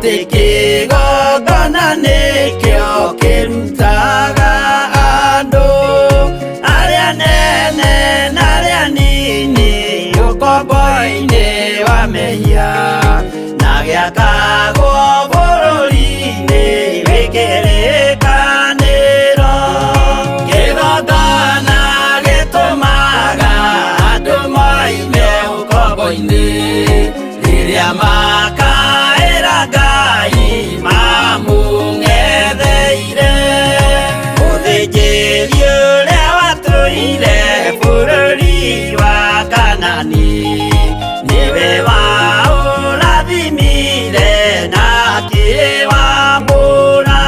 Atĩ kĩgongona nĩkĩo kĩrutaga andũ arĩa nene na arĩa nini ũkombo-inĩ wa mehia na gĩakagwo bũrũri-inĩ wĩ kĩrĩkanĩro. Kĩgongona gĩtũmaga andũ moime ũkombo-inĩ rĩrĩa makaĩra Ngai mamũng'etheire. Mũthĩnjĩri ũrĩa watũire bũrũri wa Kanani nĩwe waũrathimire na akĩwamũra.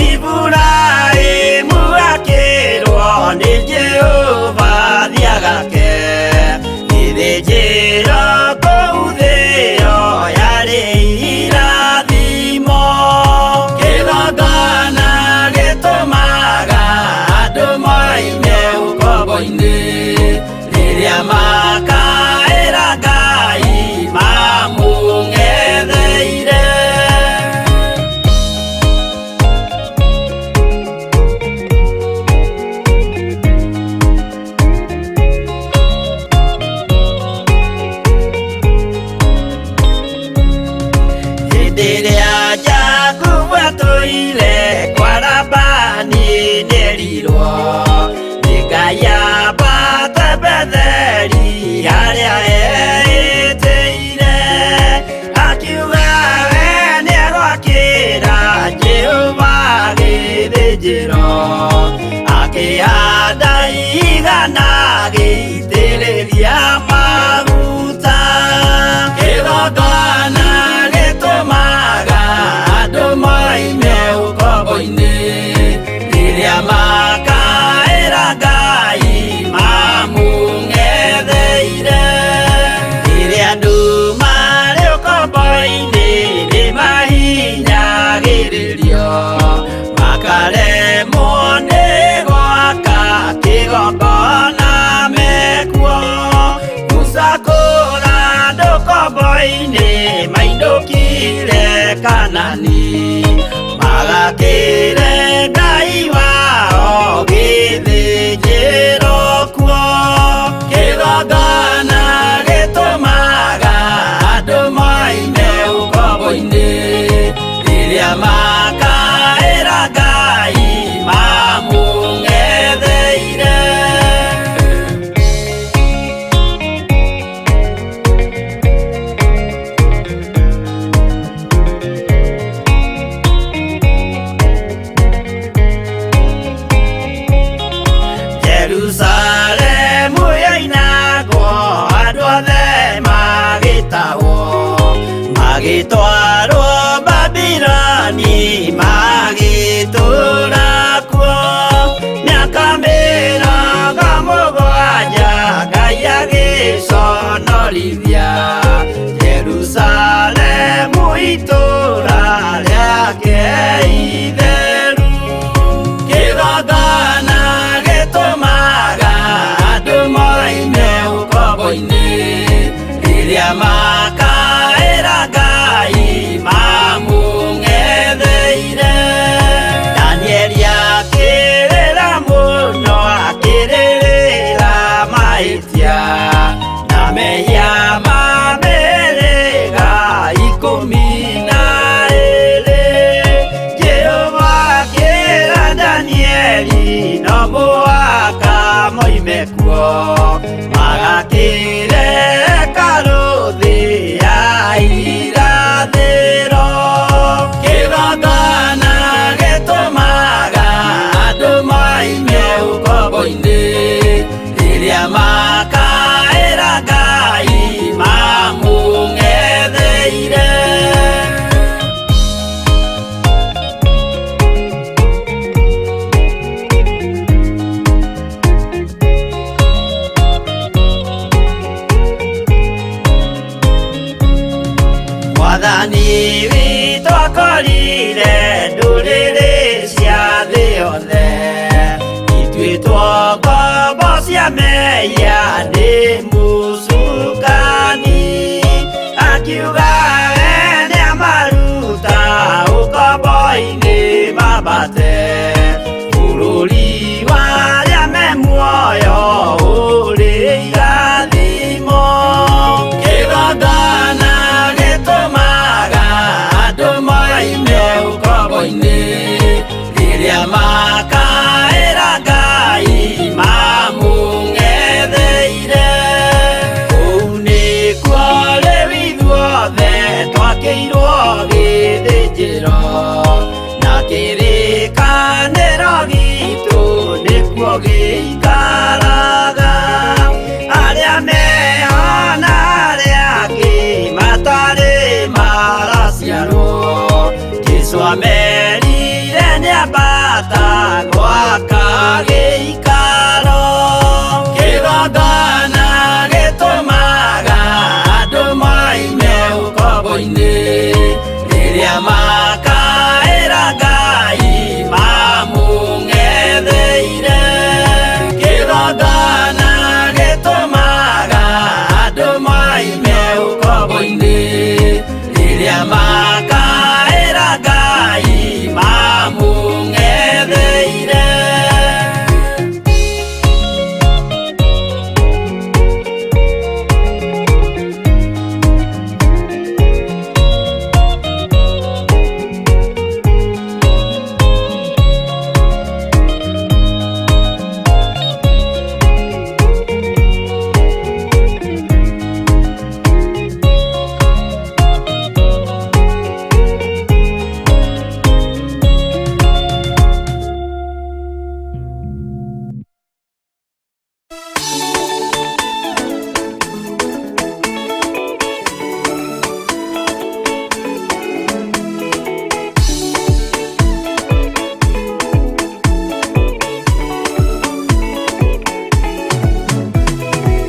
Iburahĩmu akĩrwo nĩ Jehova thiĩ agake gĩthĩnjĩro kũu thĩ ĩyo yarĩ irathimo. Kĩgongona gĩtũmaga andũ moime ũkombo-inĩ rĩrĩa makaĩra Ngai mamũng'etheire. Hĩndĩ ĩrĩa Jakubu atũire kwa Labani nĩerirwo nĩ Ngai ambate Betheli harĩa eĩtĩire. Akiuga we nĩegwakĩra Jehova gĩthĩnjĩro, akĩhanda ihiga na agĩitĩrĩria maguta. Kĩgongona gĩtũmaga andũ moime ũkombo-inĩ rĩrĩa makaĩra Ngai mamũng'etheire. Rĩrĩa andũ marĩ ũkombo-inĩ nĩmahinyagĩrĩrio, makaremwo nĩ gwaka kĩgongona mekuo. Musa kũra andũ ũkombo-inĩ mainũkire Kanani, magakĩre Ngai wao gĩthĩnjĩro kuo. Kĩgongona gĩtũmaga andũ moime ũkombo-inĩ rĩrĩa makaĩra Ngai mamũng'etheire. Jerusalemu yoinagwo andũ othe magĩtahwo, magĩtwarwo Babiloni magĩtũũra kuo. Mĩaka 70 Ngai agĩconorithia Jerusalemu itũũra rĩake itheru. Kĩgongona gĩtũmaga andũ moime ũkombo-inĩ rĩrĩa makaĩra Ngai mamũng'etheire. Danieli akĩrĩra mũno akĩrĩrĩra mahĩtia na mehia ma mĩhĩrĩga 12. Jehova akĩra Danieli no mũhaka moime kuo, magakĩre hekarũ thĩ ya irathĩro. Kĩgongona gĩtũmaga andũ moime ũkombo-inĩ rĩrĩa makaĩra Ngai mamũng'etheire. Mwathani witũ akorire ndũrĩrĩ cia thĩ yothe ituĩtwo ngombo cia mehia nĩ mũcukani, akiuga we nĩamaru Amerire nĩambata gwaka gĩikaro. Kĩgongona gĩtũmaga andũ moime ũkombo-inĩ, rĩrĩa makaĩra Ngai mamũng'etheire. Kĩgongona gĩtũmaga andũ moime ũkombo-inĩ, rĩrĩa makaĩra Ngai mamũng'etheire.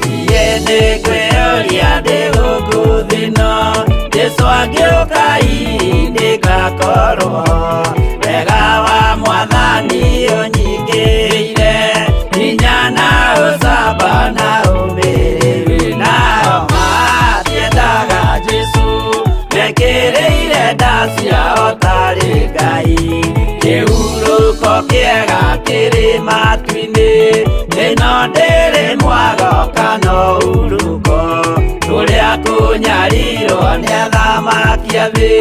Niĩ nĩngwĩyũria ndĩ gũkũ thĩ ĩno, Jesũ angĩũka hihi nĩngakorwo. Wega wa Mwathani ũnyingĩrĩire, hinya na ũcamba na ũmĩrĩru. Nao matiendaga Jesũ, mekĩrĩire nda ciao tarĩ Ngai. Kĩhurũko kĩega kĩrĩ matu-inĩ, ĩno ndĩrĩ mwago kana ũhurũko. Kũrĩa kũnyarirwo nĩ athamaki a thĩ,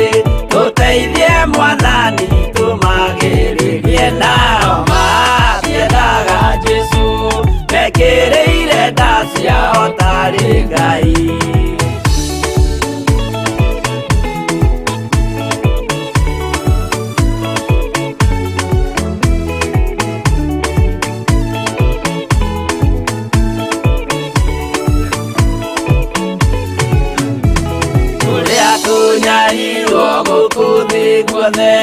tũteithie Mwathani tũmagĩrĩrie. Nao matiendaga Jesũ, mekĩrĩire nda ciao tarĩ Ngai. Kũrĩa kũnyarirwo gũkũ thĩ guothe,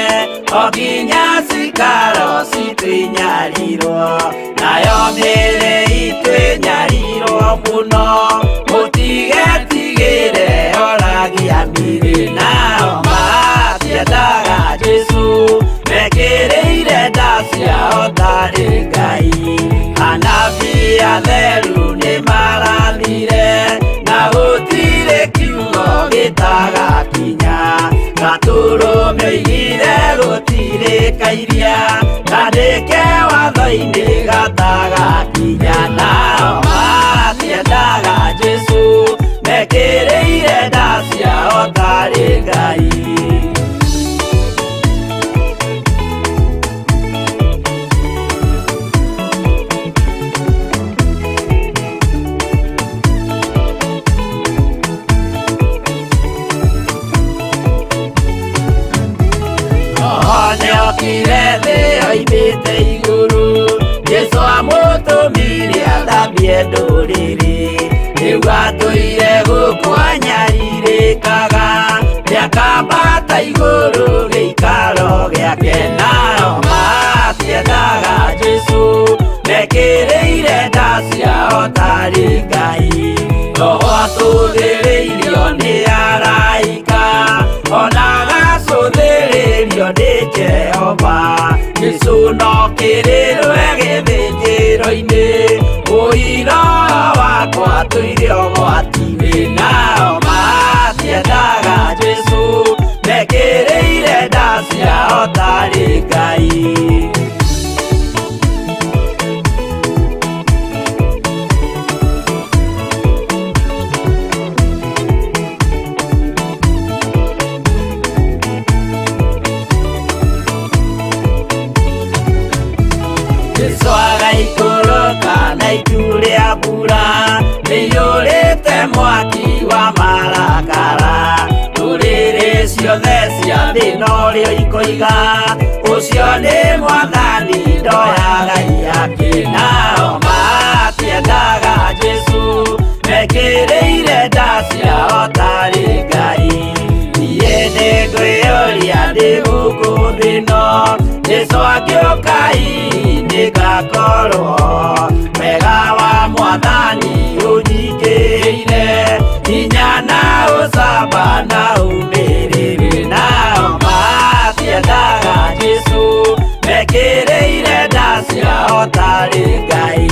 o nginya cikaro citũ inyarirwo, nayo mĩĩrĩ itũ ĩnyarirwo mũno, mũtigetigĩre oragia mĩĩrĩ. Nao matiendaga Jesũ, mekĩrĩire nda ciao tarĩ Ngai. Anabii atheru nĩmarathire, na gũtirĩ kiugo gĩtagakinya. Gatũrũme oigire gũtirĩ kairia, kandĩke watho-inĩ gatagakinya. Nao matiendaga Jesũ, mekĩrĩire nda ciao tarĩ Ngai. Roho nĩokire thĩ oimĩte igũrũ, Jesũ amũtũmire athambie ndũrĩrĩ. Rĩu atũire gũkũ anyarirĩkaga, nĩakambata igũrũ gĩikaro gĩake. Nao matiendaga Jesũ, mekĩrĩire nda ciao tarĩ Ngai. Roho atũthĩrĩirio nĩ araika, ona agacũthĩrĩrio nĩ Jehova. Jesũ no kĩrĩrwe gĩthĩnjĩro-inĩ, ũira wakwa tũire ũgwati-inĩ. Nao matiendaga Jesũ, mekĩrĩire nda ciao tarĩ Ngai. Jesũ agaikũrũka na itu rĩa mbura, rĩiyũrĩte mwaki wa marakara. Ndũrĩrĩ ciothe cia thĩ norĩo ikoiga, ũcio nĩ Mwathani ndoyaga ihaki. Nao matiendaga Jesũ, mekĩrĩire nda ciao tarĩ Ngai. Niĩ nĩngwĩyũria ndĩ gũkũ Angĩũka nĩngakorwo wega wa mwathani ũnyingĩire hinya na ũcamba na ũmĩrĩru nao matiendaga Jesũ mekĩrĩire nda ciao tarĩ Ngai.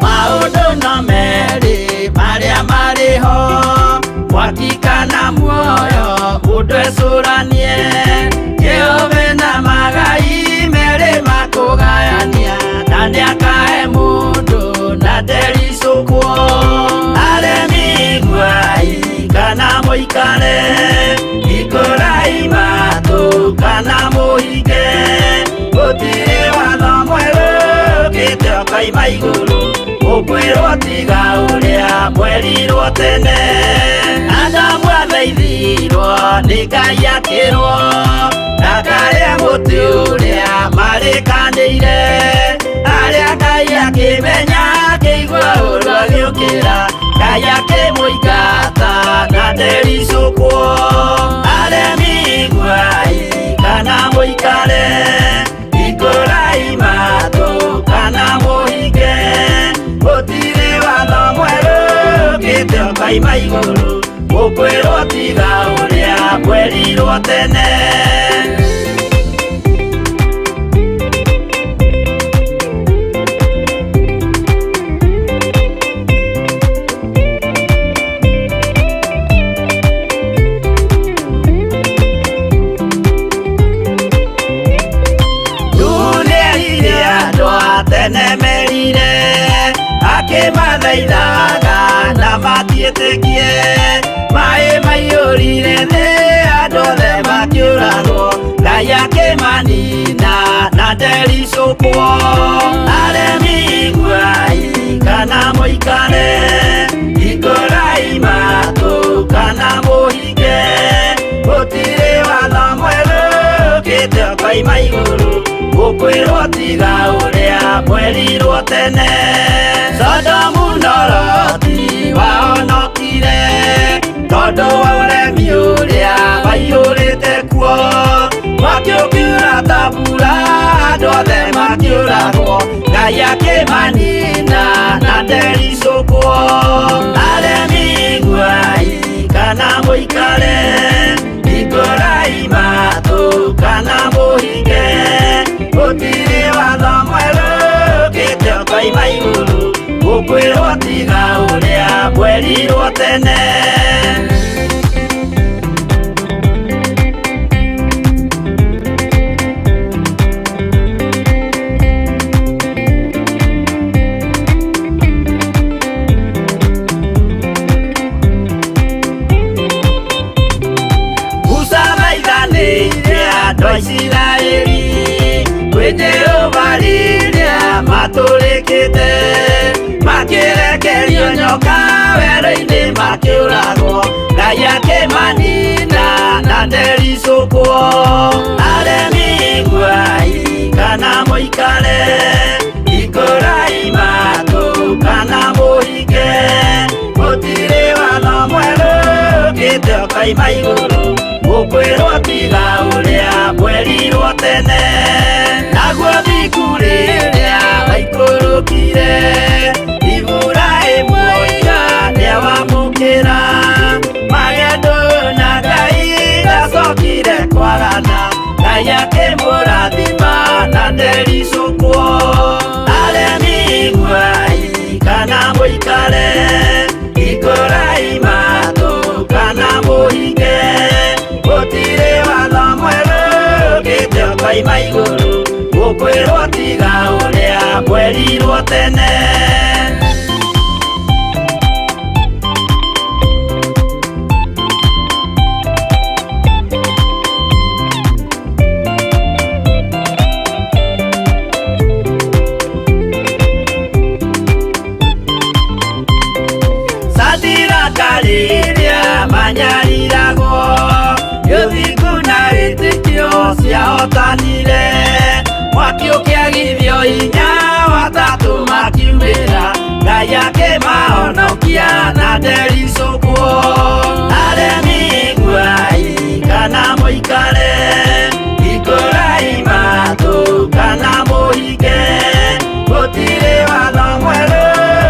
Maũndũ no merĩ marĩa marĩ ho, mwaki kana muoyo, mũndũ ecũranie. Jehova na magai merĩ makũgayania, na nĩakahe mũndũ na ndericũkwo. Aremi iguai kana mũikare, hingũrai matũ kana mũhinge, gũtirĩ watho mwerũ ũkĩte ũkoima igũrũ, ũkwĩrwo tiga ũrĩa mwerirwo tene. Adamu athaithirwo nĩ Ngai akĩrwo ndakarĩe mũtĩ ũrĩa marĩkanĩire, arĩa Ngai akĩmenya akĩigua ũru agĩũkĩra, Ngai akĩmũingata na ndericũkwo. Aremi iguai kana mũikare, hingũrai matũ kana mũhinge, gũtirĩ watho mwerũ ũkĩte ũkoima igũrũ, ũkwĩrwo tiga ũrĩa mwerirwo tene. Nĩerire andũ a tene merire, akĩmathaithaga na matiĩtĩkie, maĩ maiyũrire thĩ andũ othe makĩũragwo, Ngai akĩmanina na ndericũkwo. Aremi iguai kana mũikare, hingũrai matũ kana mũhinge, gũtirĩ watho mwerũ ũkĩte ũkoima igũrũ, ũkwĩrwo tiga ũrĩa mwerirwo tene. Sodomu na Loti wahonokire tondũ wa ũremi ũrĩa waiyũrĩte kuo, mwaki ũkiura ta mbura andũ othe makĩũragwo, Ngai akĩmanina na ndericũkwo. Aremi iguai kana mũikare, hingũrai matũ kana mũhinge, gũtirĩ watho mwerũ ũkĩte ũkoima igũrũ, ũkwĩrwo tiga ũrĩa mwerirwo tene. Musa thaithanĩire andũ a Isiraeli kwĩ Jehova rĩrĩa matũrĩkĩte, makĩrekerio nyoka werũ-inĩ makĩũragwo, Ngai akĩmanina na ndericũkwo. Aremi iguai kana mũikare, hingũrai matũ kana mũhinge, gũtirĩ watho mwerũ ũkĩte ũkoima igũrũ, ũkwĩrwo tiga ũrĩa mwerirwo tene. Naguo thingu rĩrĩa waikũrũkire, Iburahĩmu oiga nĩawamũkĩra, magendo na Ngai ndacokire kwarana, Ngai akĩmũrathima na ndericũkwo. Aremi iguai kana mũikare, hingũrai matũ kana mũhinge, gũtirĩ watho mwerũ ũkĩte ũkoima igũrũ, ũkwĩrwo tiga ũrĩa mwerirwo tene. ndericũkwo. Aremi iguai kana mũikare, hingũrai matũ kana mũhinge, gũtirĩ watho mwerũ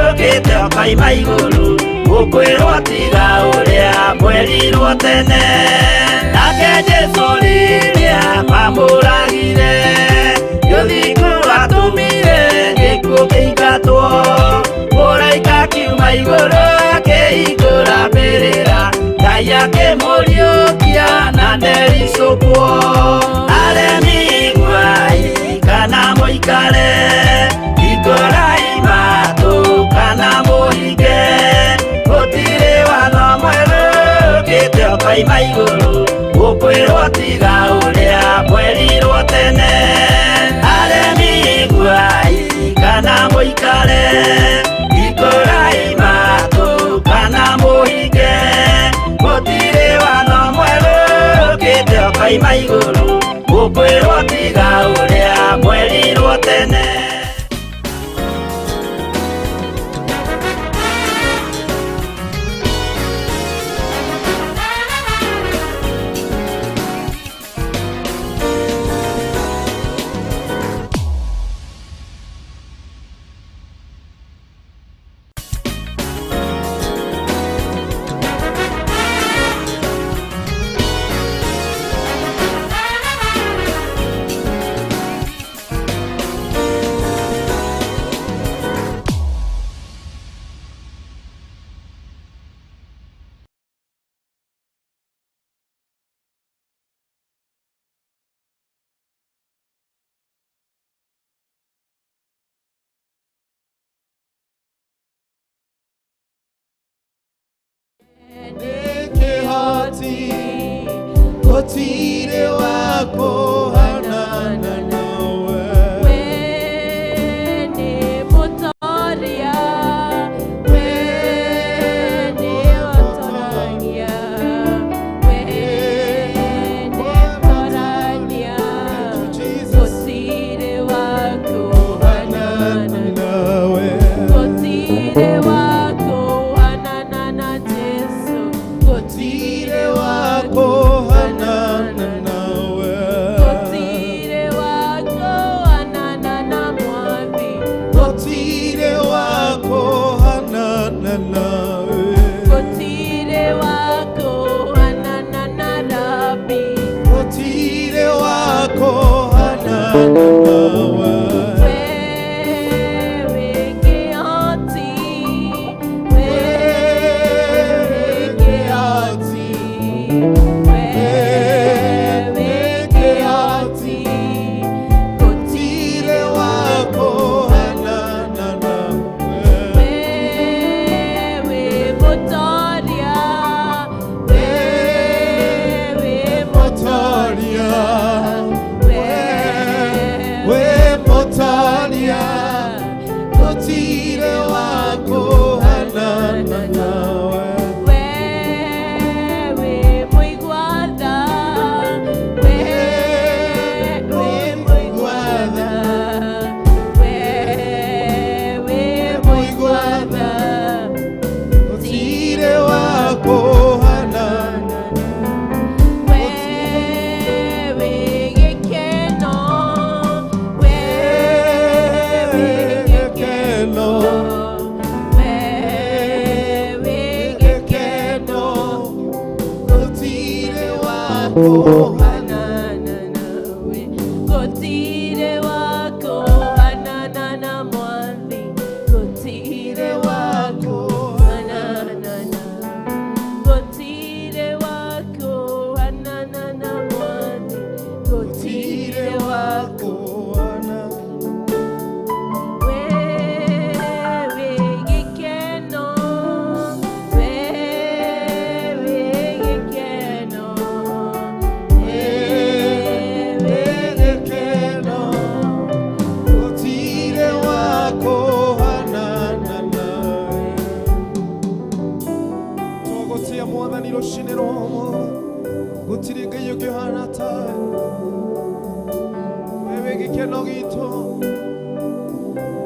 ũkĩte ũkoima igũrũ, gũkwĩrwo tiga ũrĩa mwerirwo tene. Nake Jesũ rĩrĩa mamũragire, rũthingo rwatũmire gĩkuũ kĩingatwo, mũraika akiuma igũrũ akĩhingũra mbĩrĩra, Ngai akĩmũriũkia na ndericũkwo. Aremi iguai kana mũikare, hingũrai matũ kana mũhinge, gũtirĩ watho mwerũ ũkĩte ũkoima igũrũ, gũkwĩrwo tiga ũrĩa mwerirwo tene. Aremi iguai kana mũikare, hingũrai matũ kana mũhinge, gũtirĩ watho mwerũ ũkĩte ũkoima igũrũ, gũkwĩrwo tiga ũrĩa mwerirwo tene. Gũtirĩ wa kũhanana nawe. We nĩ mũtoria, we nĩ ũtoragia, we nĩ ũtoragia, gũtirĩ wa kũhanana, nawe. Gũtirĩ wa kũhanana na Jesũ, Gũtirĩ wa kũhanana nawe. Gũtirĩ wa kũhanana na Mwathi, Gũtirĩ wa kũhanana nawe. Gũtirĩ wa kũhanana na Rabi, Gũtirĩ wa kũhanana nawe. Wewe Kĩhoti, wewe Kĩhoti, wewe Kĩhoti, Gũtirĩ wa kũhanana nawe. Wewe Mũtoria, wewe Mũtoria, wewe we Mũtoria, gũtirĩ wa kũhanana nawe. Wewe mũigua tha, wewe mũigua tha, wewe mũigua tha, Gũtirĩ wa kũhanana. Wewe gĩkeno, wewe gĩkeno, wewe gĩkeno, Gũtirĩ wa kũhanana. Gũtirĩ wa kũhanana na Mwathi, gũtirĩ wa kũhanana, gũtirĩ wa kũhanana na Mwathi, gũtirĩ wa kũhanana. Wewe gĩkeno, wewe gĩkeno, wewe gĩkeno, gũtirĩ wa kũhanana nawe. Tũgũtĩa Mwathani rũcinĩ rwa ũmũthĩ, gũtirĩ Ngai ũngĩhana tawe. We wĩ gĩkeno gitũ,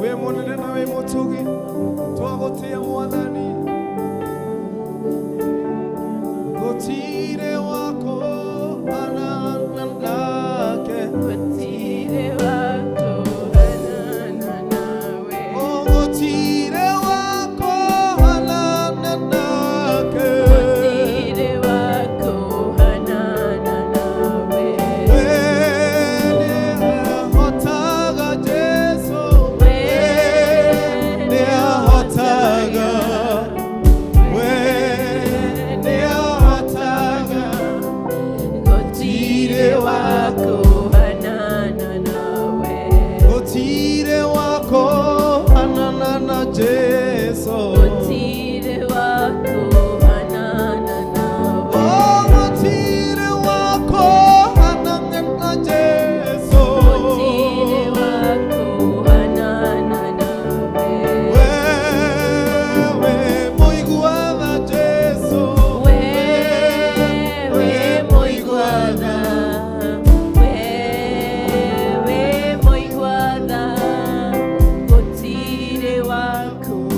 wĩ mũnene na wĩ mũtugi, twagũtĩa Mwathani. Jesu. Gũtirĩ wa kũhanana nawe. Oh, gũtirĩ wa kũhanana na Jesu. Gũtirĩ wa kũhanana nawe. Wewe mũiguaga Jesu. Wewe mũiguaga, wewe mũiguaga, gũtirĩ wa kũhanana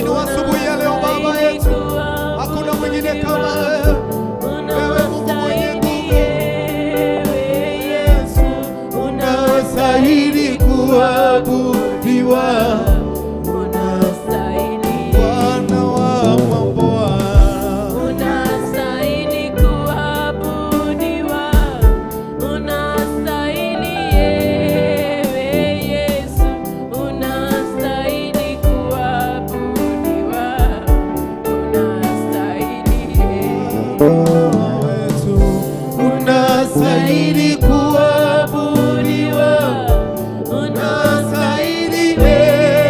Tunakuinua asubuhi ya leo Baba yetu, hakuna mwingine kama wewe. Wewe Mungu mwenye nguvu, unastahili kuabudiwa, Bwana wa mabwana. Unastahili kuabudiwa, unastahili ewe Yesu, unastahili kuabudiwa, unastahili. Wetu, unastahili kuabudiwa, unastahili ewe.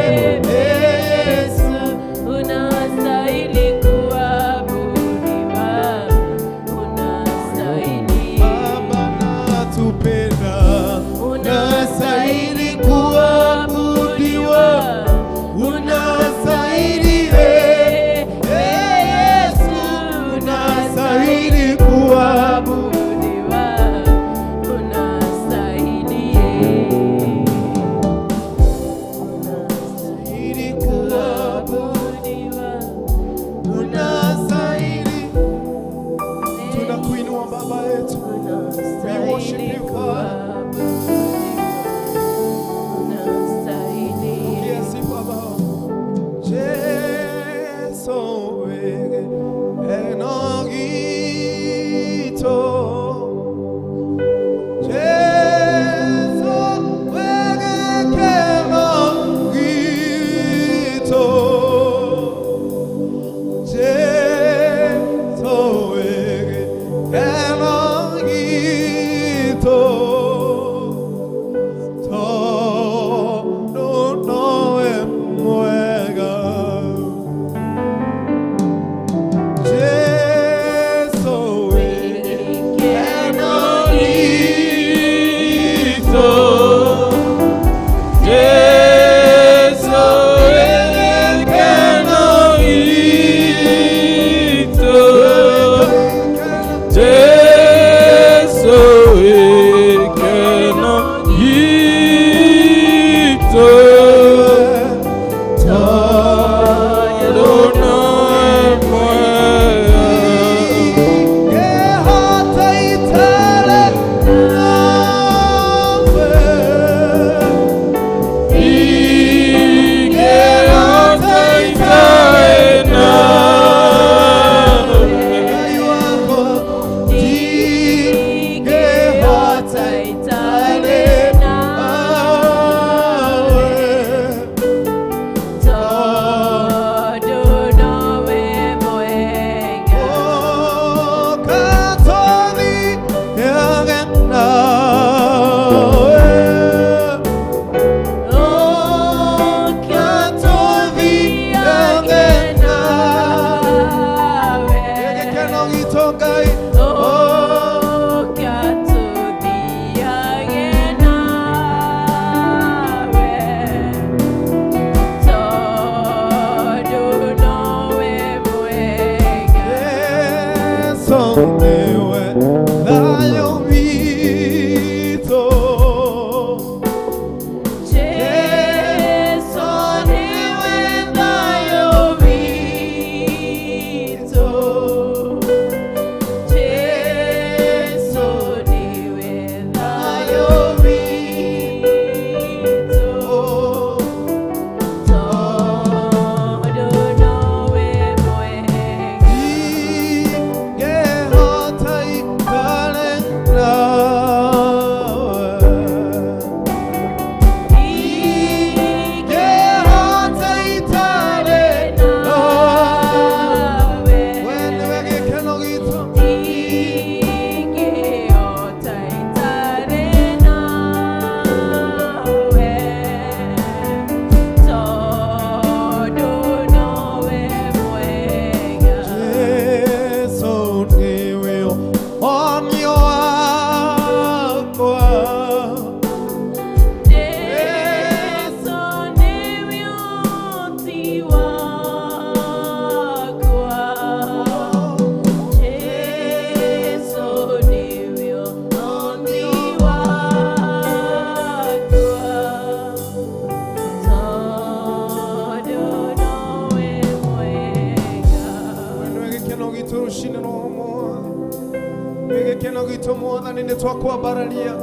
Gĩkeno gitũ Mwathani nĩ twakwambararia,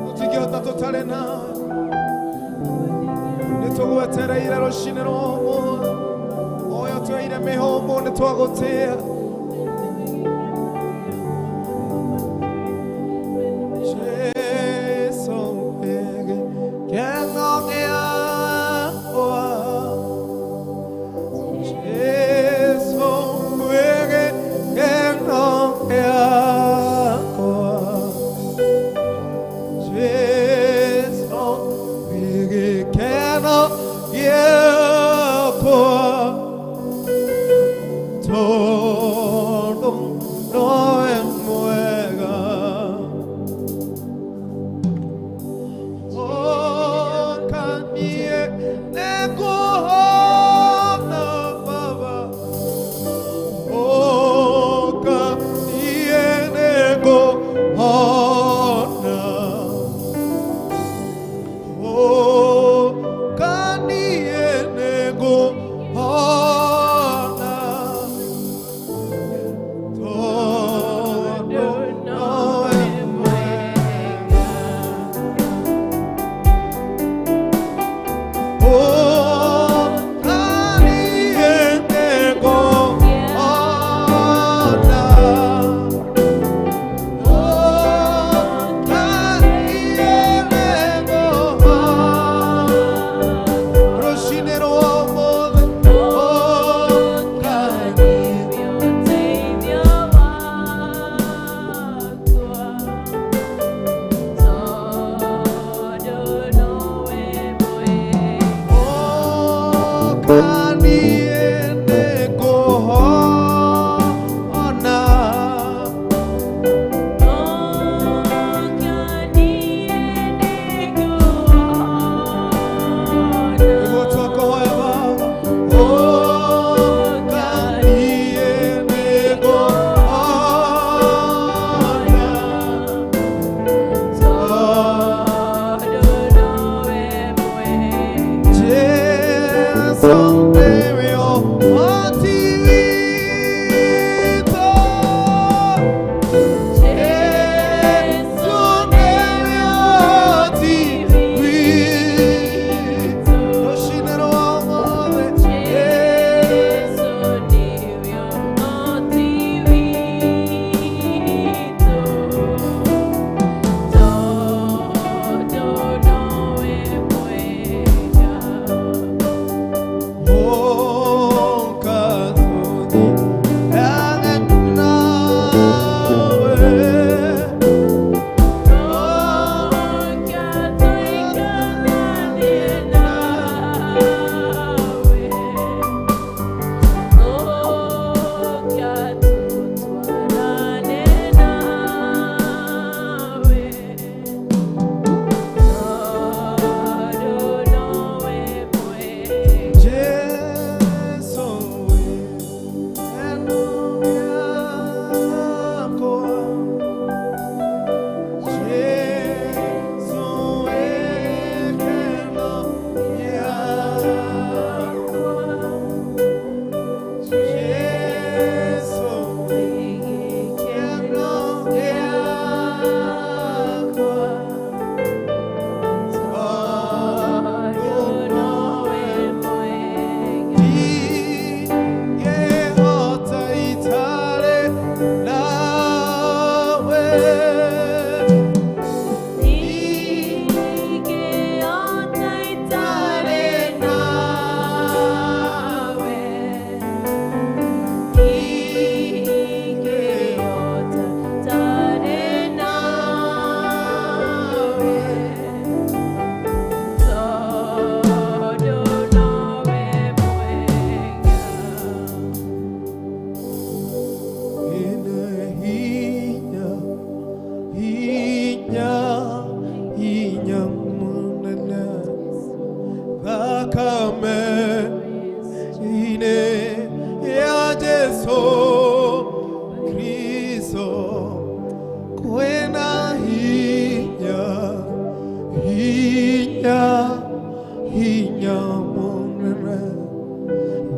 tũtingĩhota tũtarĩ nawe, nĩ tũgwetereire rũcinĩ rwa ũmũthĩ, oyo tweire mĩhũmũ nĩ twagũtĩa. Jesu gĩkeno gĩakwa, Jesu gĩkeno gĩakwa, Jesu gĩkeno gĩakwa, tondũ nowe mwega. Okanie nĩngũhona Baba, okanie nĩngũhona, okanie nĩngũhona, tondũ nowe mwega. Okanie nĩngũhona, okanie nĩngũhona, rũcinĩ rwa ũmũthĩ, okanie. Okanie nĩngũhona, nĩguo twakũhoya Baba. Okanie nĩngũhona, Jesu nĩwe ũhoti witũ, Jesu nĩwe ũhoti witũ, rũcinĩ rwa ũmũthĩ, Jesu.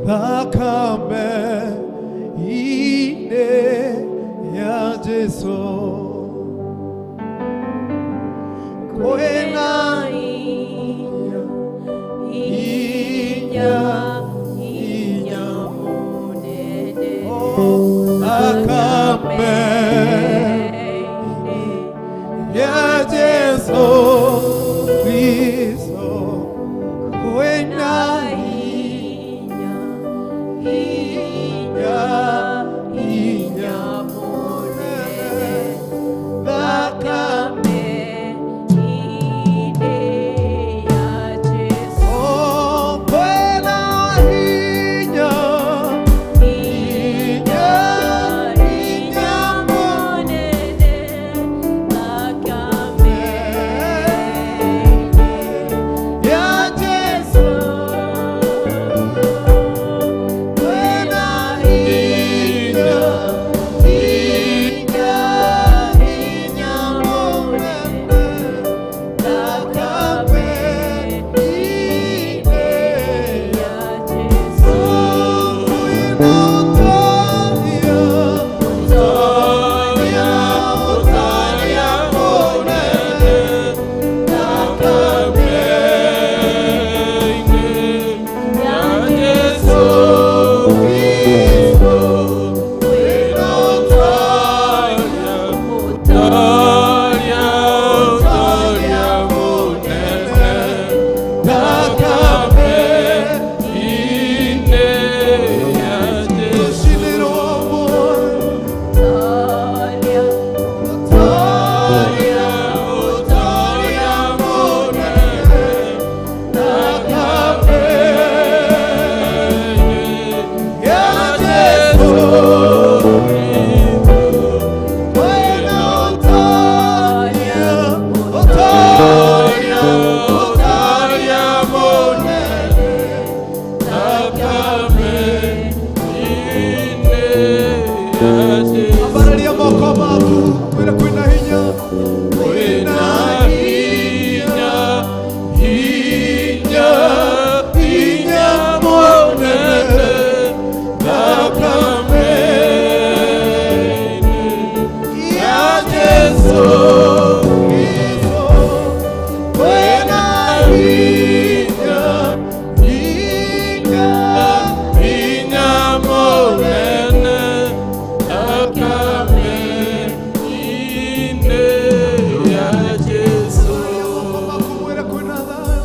Thakame ine Ya Jesu kwĩna Inya, inya munene. Akame ya Jesu Kristo kwĩna Inya, inya, inya munene. Thakame Ine ya Jesu. Oh, kwĩna hinya Inya, inya munene. Thakame ya Jesu kwĩna hinya hinya hinya munene thakame ine ya Jesu. Ya Jesu. Ambararia moko maku kwĩra kwĩna hinya kwĩna hinya hinya hinya mũnene thakame ya Jesu Kristo kwĩna hinya hinya hinya mũnene Makumwira kwĩna thayũ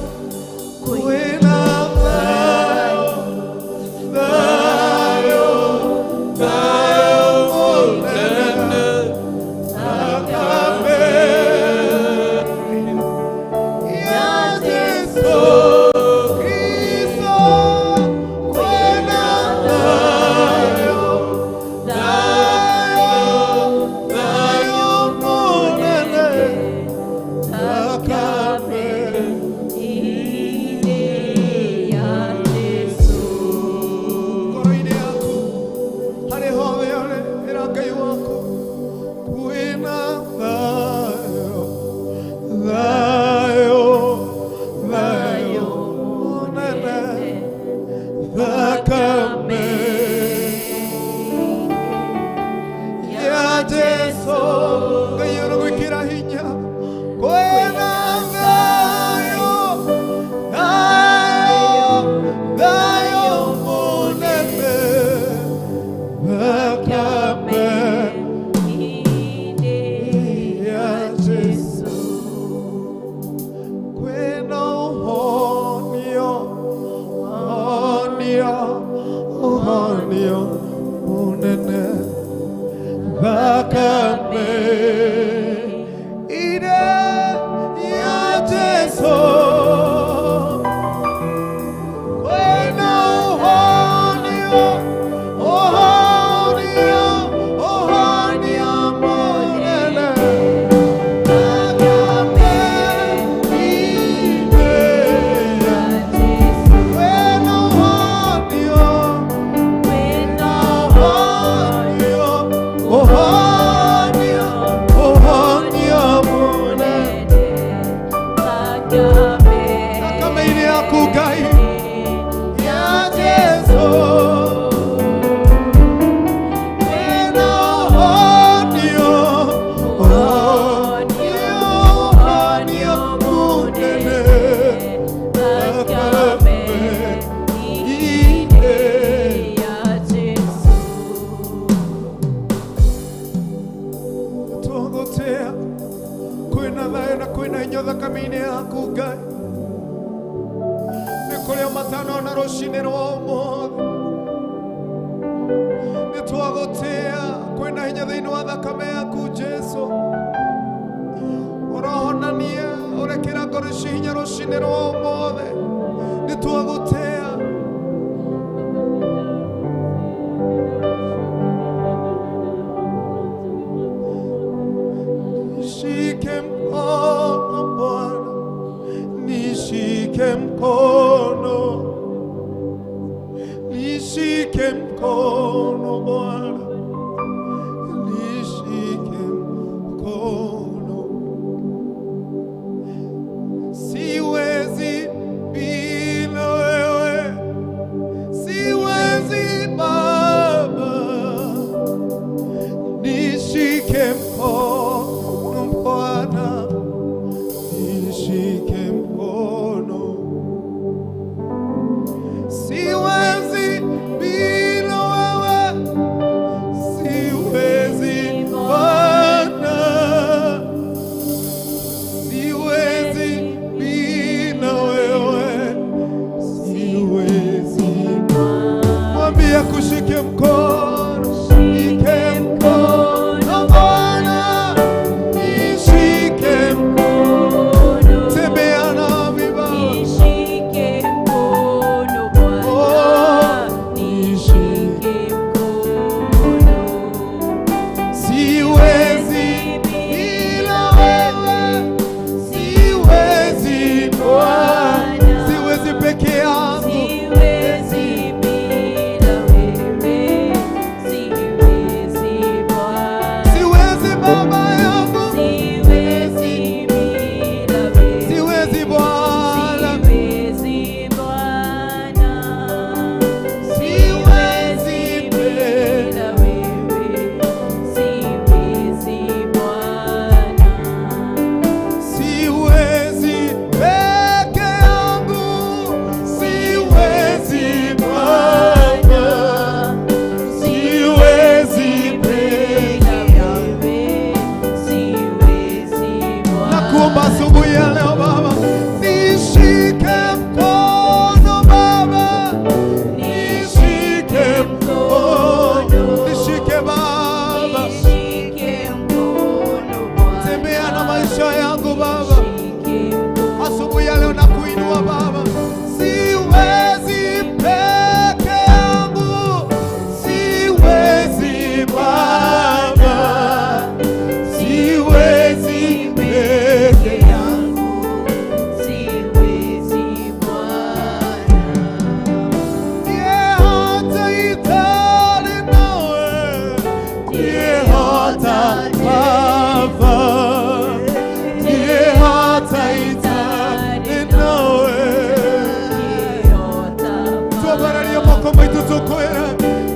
kwĩna thayũ thayũ thayũ mũnene thakame ya Jesu Kristo kwĩna thayũ thayũ thayũ mũnene thakame ngoro-inĩ yaku harĩ hothe ũrĩ ĩra Ngai waku kwĩna thayũ thayũ thayũ mũnene thakame ya Jesu Ngai ũrĩgwĩkĩra hinya kwĩna thayũ thayũ thayũ mũnene thakame ya Jesu kwĩna ũhonio ũhonio ũhonio mũnene thakame ine ya Jesu kwĩna ũhonio ũhonio ũhonio mũnene thakame ine kwĩna ũhonio ũhonio ũhonio Rũcinĩ rwa ũmũthĩ nĩ twagũtĩa kwĩna hinya thĩinĩ wa thakame yaku Jesu ũrohonania ũrekĩra ngoro ici hinya rũcinĩ rwa ũmũthĩ nĩ twagũtĩa. Nishike mkono Bwana, nishike mkono, nishike mkono Bwana, nishike mkono. Siwezi bila wewe, siwezi Baba, nishike mkono Bwana, nishike mkono. Siwezi bila wewe, siwezi Bwana, siwezi bila wewe, siwezi. Mwambie kushike mkono, shike mkono Bwana, nishike mkono, tembea nami Baba. Nishike mkono Bwana, nishike mkono. Siwezi bila wewe, siwezi Bwana, siwezi peke yangu, Siwezi bila wewe, siwezi Bwana. Siwezi Baba yangu, Siwezi bila wewe, siwezi Bwana, siwezi Bwana. Siwezi bila wewe, siwezi Bwana. Siwezi peke yangu, siwezi Bwana, siwezi peke yangu. Nakuomba asubuhi ya leo Baba, nishike mkono Baba, nishike mkono, nishike Baba, tembea na maisha yangu Baba, asubuhi ya leo nakuinua Baba, siwezi peke yangu, siwezi Baba, siwezi peke yangu. Ndiye hata itali nawe, ndiye hata Baba, ndiye hata itali nawe. Tuambararie moko maitu tukwĩre,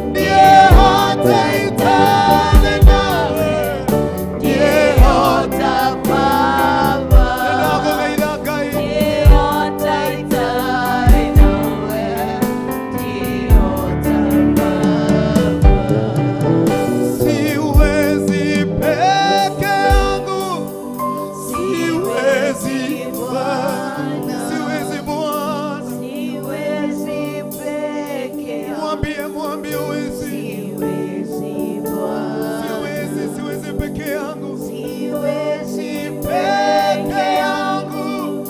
ndiye hata itali nawe, ndiye hata Nĩndagũthaitha Ngai. Siwezi peke yangu, siwezi Bwana, siwezi Bwana. Siwezi peke yangu. Mwambie, mwambie huwezi. Siwezi Bwana. Siwezi, siwezi peke yangu. Siwezi Peke yangu.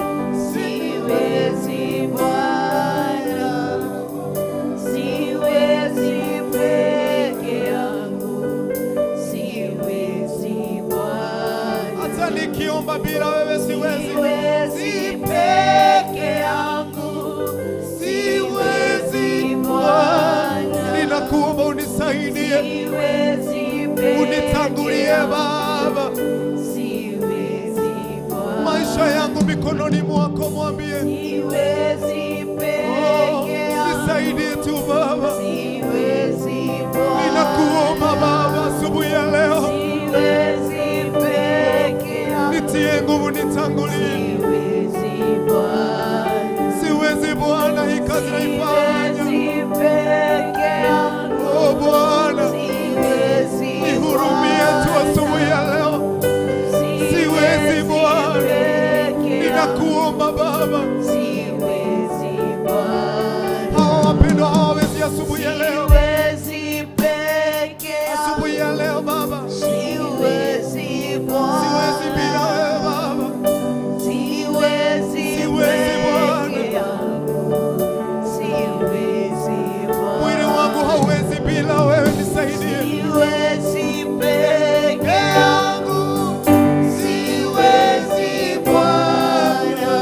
Siwezi Bwana. Siwezi peke yangu. Siwezi Bwana. Hata nikiomba bila wewe siwezi. Siwezi peke yangu. Siwezi Bwana. Ninakuomba unisaidie, Siwezi peke unitangulie yangu. Baba. Siwezi Bwana. Maisha yangu mikononi mwako, mwambie. Siwezi Oh, peke yangu. nisaidie tu Baba. Siwezi Bwana. Ninakuomba Baba asubuhi ya leo, Siwezi peke yangu. nitie nguvu, nitangulie. Siwezi Bwana. Siwezi Bwana, hii kazi naifanya. Siwezi peke yangu. Oh Bwana, Siwezi nihurumie tu asubuhi ya leo. Siwezi Bwana, peke yangu. ninakuomba Baba, Siwezi Bwana. Asubuhi ya leo. Siwezi peke yangu. Asubuhi ya leo Baba. Siwezi Bwana. Siwezi bila wewe Baba. Siwezi Siwezi Bwana. peke yangu. Siwezi Bwana. Mwili wangu hauwezi bila wewe, nisaidie. Siwezi peke yangu. Siwezi Bwana.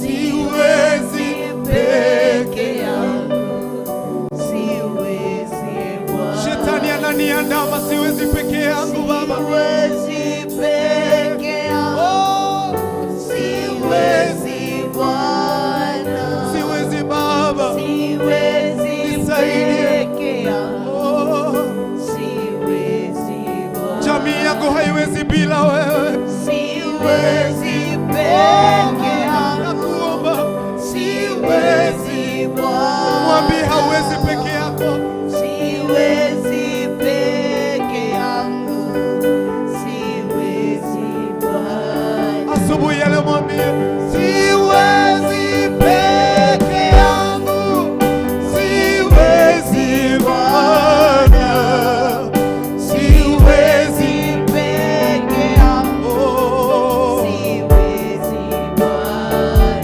Siwezi peke yangu. Siwezi Bwana. Shetani ananiandama, siwezi peke yangu Baba. Siwezi peke yangu. Oh, Siwezi Bwana. siwezi Baba. Siwezi Nisaidie. peke yangu. Oh, Siwezi Bwana. jamii yangu haiwezi bila wewe. Siwezi peke yangu. Nakuomba, Siwezi Bwana. mwambie hauwezi peke yako. Siwezi peke yangu. Siwezi Bwana. Asubuhi ya leo mwambie, siwezi peke yangu, siwezi Bwana, siwezi peke yangu. oh. Siwezi Bwana.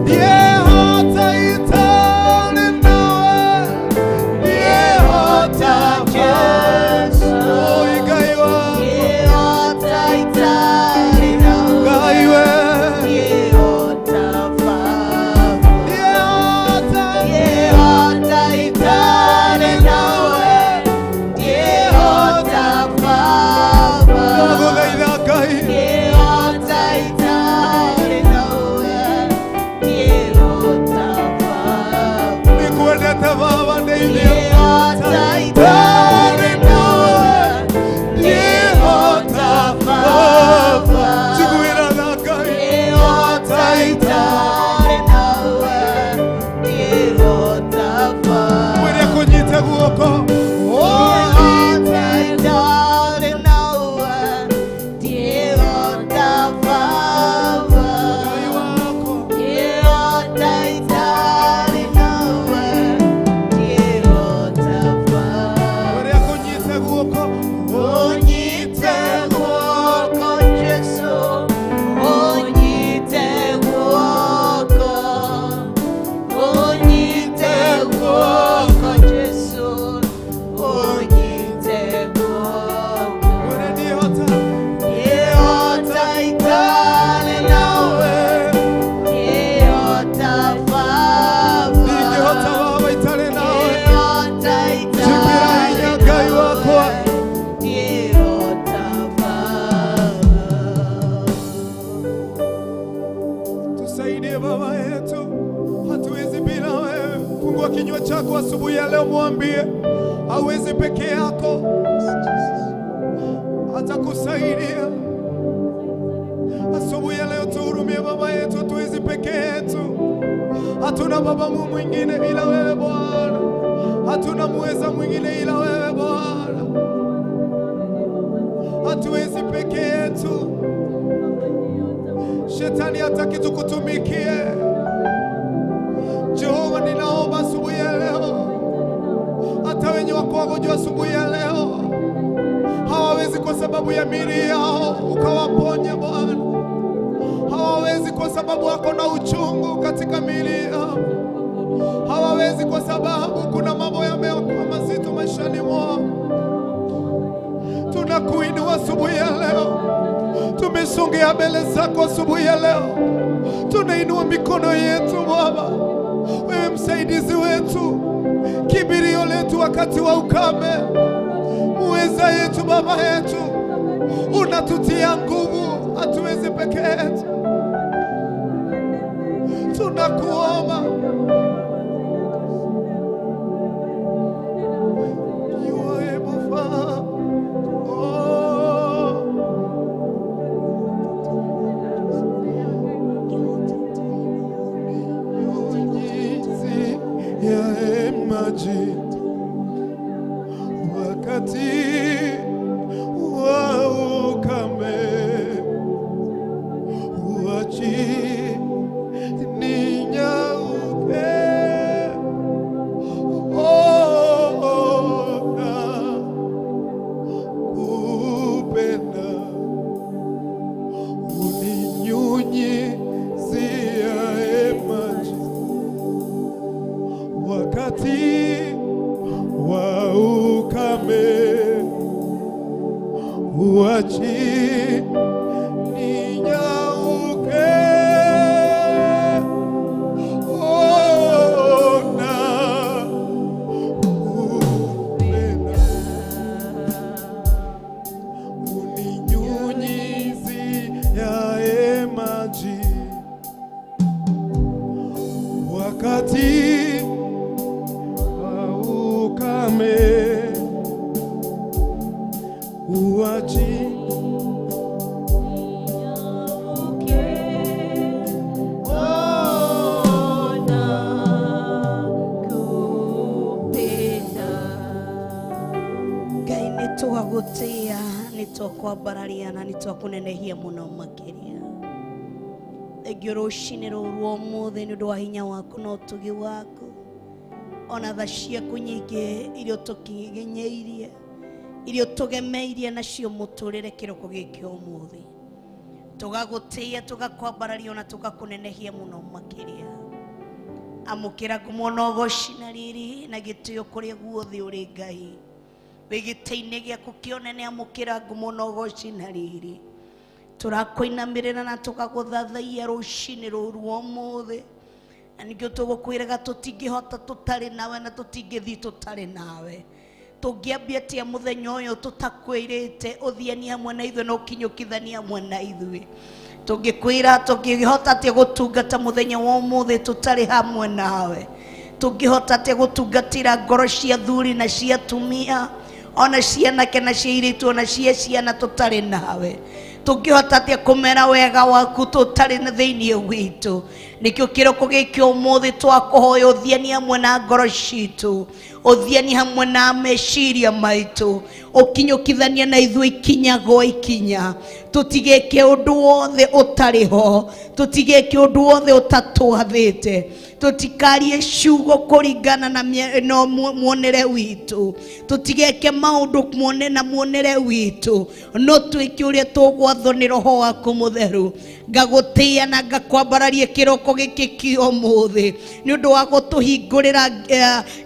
Ndiye hata itane nawe, ndiye hata Yesu. Oh, igaiwa, Gaiwe. Gaiwe. Ndiye hata Ndagũthaitha Ngai. Nĩngwendete Baba ndeithia. Itarĩ nawe, ndiĩhota Baba. Njiguĩra tha Ngai. Mwĩre akũnyite guoko. Oh, Ngai wakwa. Mwĩre akũnyite guoko. Ũnyite guoko. Mwĩre ndiĩhota. Ndingĩhota Baba itarĩ nawe. Njĩkĩra hinya Ngai wakwa. Tusaidie Baba yetu, hatuwezi bila wewe. Fungua kinywa chako asubuhi ya leo, mwambie hauwezi peke yako, atakusaidia. Asubuhi ya leo tuhurumie Baba yetu, hatuwezi peke yetu, hatuna baba mwingine ila wewe Bwana, hatuna muweza mwingine ila wewe Bwana, hatuwezi peke yetu. Shetani hataki tukutumikie. Jehova, ninaomba asubuhi ya leo, hata wenye wako wagonjwa asubuhi ya leo hawawezi kwa sababu ya miili yao, ukawaponye Bwana. Hawawezi kwa sababu wako na uchungu katika miili yao, hawawezi kwa sababu kuna mambo yamekuwa mazito maishani mwao. Tunakuinua asubuhi ya leo, tumesongea mbele zako asubuhi ya leo, tunainua mikono yetu Baba, wewe msaidizi wetu, kimbilio letu wakati wa ukame, muweza yetu, Baba yetu, unatutia nguvu, hatuwezi peke yetu. Tunakuomba You are able, Father. Oh. Nyunyizi ya maji wakati wa ukame, uachi ninyauke. Wakati wa ukame uachi ninyauke. Oh, na upenda uninyunyiziaye maji wakati wa ukame, uachi Ngai nä twagåtä a nä twakwambararia na nä twakånenehia må no makä thengio rå cinä rå rwa å må thä nä å ndå wa hinya waku na å tugi waku ona tha ciaku nyingä iria å tå kinyäirie iria å tå gemeirie nacio må tå rä re kä roko gä kä å må thä tå gagå tä a tå gakwambararia ona tå gakånenehia må no makä ria amå kä ra ngumo na ũgoci na riri na gä tä o kå rä a guothe å rä Ngai wä gä tä-inä gä aku kä onene amå kä ra ngumo na ũgoci na riri tå rakåinamä rä ra na tå gagå thathaia rå cinä rå ru å må thä na ningä tå gå kwä raga tå tingä hota tå tarä nawe na tå tingä thiä tå tarä nawe tå ngä ambia atä a må thenya å yå tå takwä rä te å thiani hamwe na ithuä na å kinyå kithania hamwe na ithuä tå ngä kwä ra tå ngä hota atä gå tungata må thenya wa å må thä tå tarä hamwe nawe tå ngä hota atä gå tungatä ngoro cia thuri na cia atumia ona cia anake na cia airĩtu ona cia ciana tũtarĩ nawe tũngĩhota atĩa kũmera wega waku tũtarĩ na thĩinĩ witũ nĩkĩo kĩroko gĩkĩ ũmũthĩ twakũhoya ũthiani hamwe na ngoro citũ ũthiani hamwe na meciria maitũ ũkinyũkithania na ithuĩ ikinya gwa ikinya tũtigeke ũndũ wothe ũtarĩ ho tũtigeke ũndũ wothe ũtatwathĩte tũtikarie ciugo kũringana na na muonere witũ tũtigeke maũndũ muone na muonere witũ no twĩke ũrĩa tũgwathwo nĩ roho waku mũtheru ngagũtĩĩa na ngakwambararia kĩroko gĩkĩ kĩa ũmũthĩ nĩ ũndũ wa gũtũhingũrĩra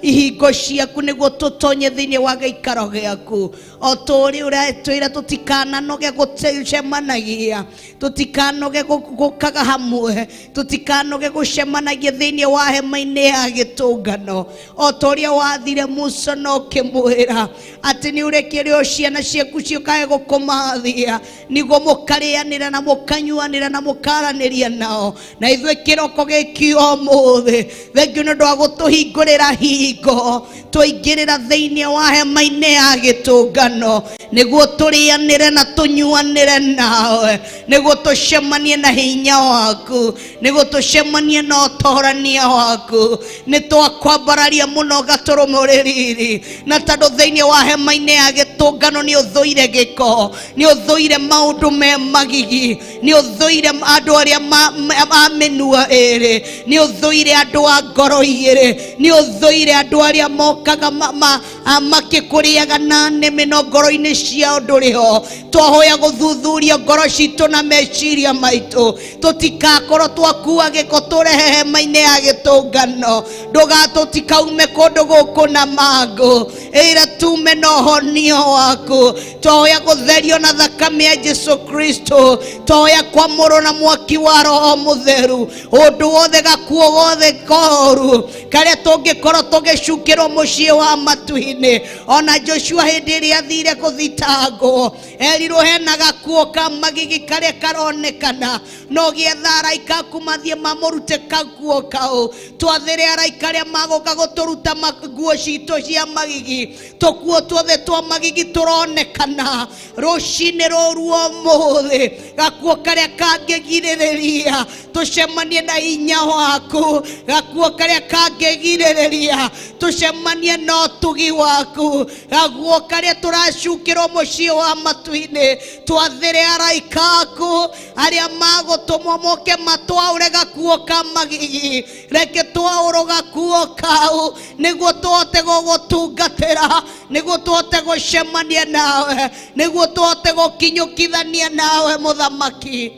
ihingo ciaku nĩguo tũtonye thĩinĩ wa gĩikaro gĩaku o ta ũrĩa ũratwĩra tũtikananoge gũcemanagia tũtikanoge gũkaga hamwe tũtikanoge gũcemanagia thĩinĩ wa hema-inĩ ya gĩtũngano o ta ũrĩa wathire Musa na ũkĩmwĩra atĩ nĩ ũrekere o ciana ciaku ciũkage gũkũmathia nĩguo mũkarĩanĩra na mũkanyuanĩra na mũkaranĩria nao na ithuĩ kĩroko gĩkĩ ũmũthĩ thengio nĩ ũndũ wa gũtũhingũrĩra hingo twaingĩrĩra thĩinĩ wa hema-inĩ ya gĩtũngano nĩguo tũrĩanĩre na tũnyuanĩre nawe nĩguo tũcemanie na hinya waku nĩguo tũcemanie na ũtorania waku nĩ twakwambararia mũno gatũrũme ũrĩ riri na tondũ thĩinĩ wa hema-inĩ ya gĩtũngano nĩ ũthũire gĩko nĩ ũthũire maũndũ me magigi nĩ ũthũire andũ arĩa a mĩnua ĩrĩ nĩ ũthũire andũ a ngoro igĩrĩ nĩ ũthũire andũ arĩa mokaga makĩkũrĩaga na nĩmĩ no ngoro-inĩ ciao ndũrĩ ho twahoya gũthuthuria ngoro citũ na meciria maitũ tũtikakorwo twakua gĩko tũrehe hema-inĩ ya gĩtũngano ndũgatũtikaume kũndũ gũkũ na mangũ ĩra tume na ũhonio waku twahoya gũtherio na thakame ya Jesu Kristo twahoya kwamũrwo na mwaki wa roho mũtheru ũndũ wothe gakuo gothe koru karĩa tũngĩkorwo tũgĩcukĩrwo mũciĩ wa matu-inĩ ona Joshua hĩndĩ ĩrĩa athire gũthitangwo erirwo hena gakuo ka magigi karĩa karonekana no gĩetha araika aku mathiĩ mamũrute gakuo kau twathĩre araika arĩa magũka gũtũruta nguo citũ cia magigi tũkuo tuothe twa magigi tũronekana rũcinĩ rũru ũmũthĩ gakuo karĩa kangĩgirĩrĩria tũcemanie na hinya waku gakuo karĩa kangĩgirĩrĩria tũcemanie na ũtugi waku gakuo karĩa tũracukĩrwo mũciĩ wa matu-inĩ twathĩre araika aku arĩa magũtũmwo moke matwaũre gakuo ka magigi reke twaũrwo gakuo kau nĩguo tũhote gũgũtungatĩra nĩguo tũhote gũcemania nawe nĩguo tũhote gũkinyũkithania nawe mũthamaki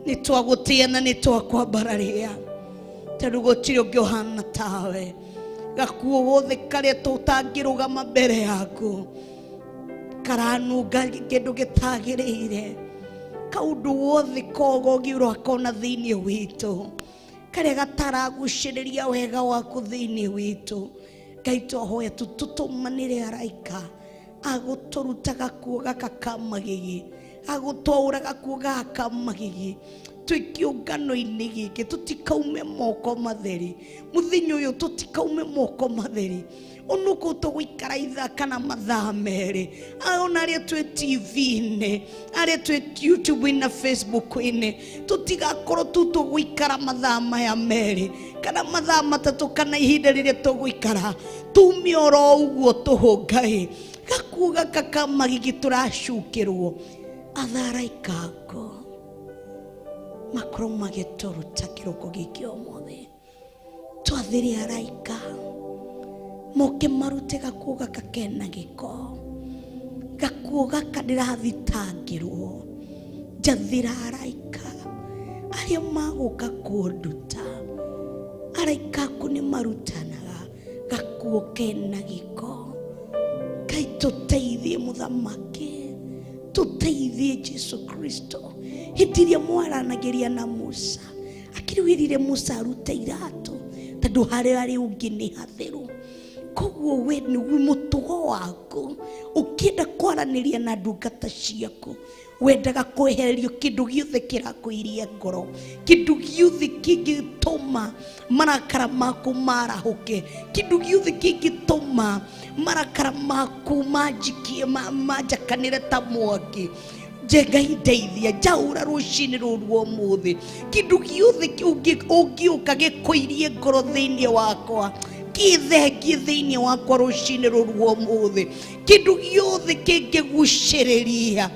nĩ twagũtĩa na nĩ twakwambararia tondũ gũtirĩ ũngĩ ũhana tawe Gakuo gothe karĩa tũtangĩrũgama mbere yaku karanunga kĩndũ gĩtagĩrĩire kaũndũ wothe kogogi ũrakona thĩinĩ witũ karĩa gataragucĩrĩria wega waku thĩinĩ witũ. Ngai twahoya tũtũmanĩre araika agũtũruta gakuo gaka ka magigi, agũtwaũra gakuo gaka ka magigi twĩ kĩũngano-inĩ gĩkĩ, tũtikaume moko matheri mũthenya ũyũ, tũtikaume moko matheri onuko tũgũikara ithaa kana mathaa merĩ, ona arĩa twĩ TV-inĩ, arĩa twĩ YouTube-inĩ na Facebook-inĩ, tũtigakorwo tu tũgũikara mathaa maya merĩ kana mathaa matatũ kana ihinda rĩrĩa tũgũikara tume oro ũguo tũhũ. Ngai, gakuo gaka ka magigi tũracukĩrwo, atharaika ako makorwo magĩtũruta kĩroko gĩkĩ ũmũthĩ. Twathĩre araika moke marute gakuo gaka kena gĩko, gakuo gaka ndĩrathitangĩrwo. Njathĩra araika arĩa magũka kũnduta. Araika aku nĩ marutanaga gakuo kena gĩko. Ngai, tũteithie mũthamaki, tũteithie Jesu Kristo. Hĩndĩ ĩrĩa mwaranagĩria na Musa, akĩrwĩrire Musa arute iratũ tondũ harĩa arĩ ũngĩ nĩ hatheru. Koguo we nĩguo mũtugo waku, ũkĩenda kwaranĩria na ndungata ciaku wendaga kwehererio kĩndũ gĩothe kĩrakũiria ngoro, kĩndũ gĩothe kĩngĩtũma marakara maku marahũke, kĩndũ gĩothe kĩngĩtũma marakara maku manjikie manjakanĩre ta mwaki. Ngai ndeithia, njaũra rũcinĩ rũrũ ũmũthĩ kĩndũ gĩothe ũngĩũka gĩkũirie ngoro thĩinĩ wakwa, kĩthengie thĩinĩ wakwa rũcinĩ rũrũ ũmũthĩ. Kĩndũ gĩothe kĩngĩgucĩrĩria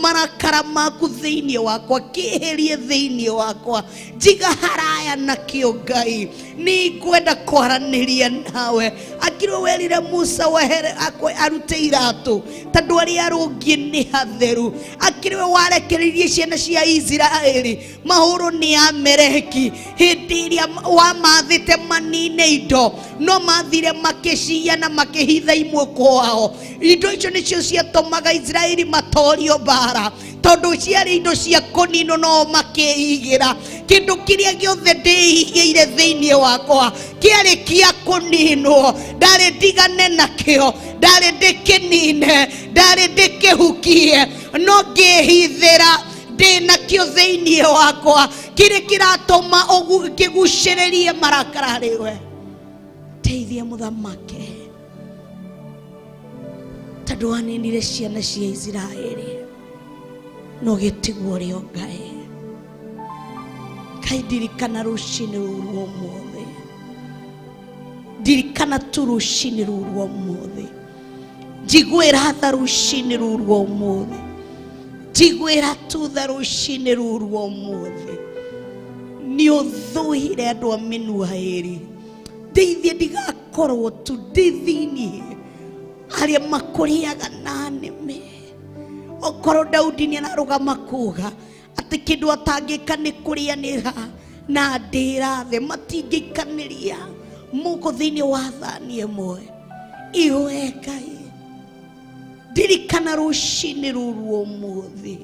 marakara maku thĩinĩ wakwa, kĩeherie thĩinĩ wakwa, njiga haraya nakĩo. Ngai, nĩ ngwenda kwaranĩria nawe. Akĩrwo werire Musa wehere arute iratũ tondũ arĩa arũngiĩ nĩ hatheru. Akĩrĩwe warekereirie ciana cia Isiraeli mahũrwo nĩ Ameleki hĩndĩ ĩrĩa wamathĩte manine indo, no mathire makĩciya na makĩhitha imwe kwao. Indo icio nĩcio ciatũmaga Isiraeli matorio mbara, tondũ ciarĩ indo cia kũninwo, no makĩigĩra. Kĩndũ kĩrĩa gĩothe ndĩigĩire thĩinĩ wakwa kĩarĩ kĩa kũninwo, ndarĩ ndigane nakĩo, ndarĩ ndĩkĩnine, ndarĩ ndĩkĩhukie, no ngĩhithĩra ndĩ nakĩo thĩinĩ wakwa kĩrĩa kĩratũma kĩgucĩrĩrie marakara harĩ we. Teithia mũthamaki, tondũ waninire ciana cia Isiraeli no gĩtiguo rĩo. Ngai, Ngai, ndirikana rũcinĩ rũrũ ũmũthĩ, ndirikana tu rũcinĩ rũrũ ũmũthĩ, njiguĩra tha rũcinĩ rũrũ ũmũthĩ, njiguĩra tu tha rũcinĩ rũrũ ũmũthĩ. Nĩ ũthũire andũ a mĩnua ĩrĩ, ndeithie ndigakorwo tu ndĩ thĩiniĩ arĩa makũrĩaga na nĩmĩ. Okorwo Daudi nĩ ararũgama kuga atĩ kĩndũ atangĩka nĩ kũrĩanĩra na ndĩra thĩ, matingĩikanĩria moko thĩinĩ wa thani ĩmwe. Iwe Ngai, ndirikana rũcinĩ rũrũ ũmũthĩ,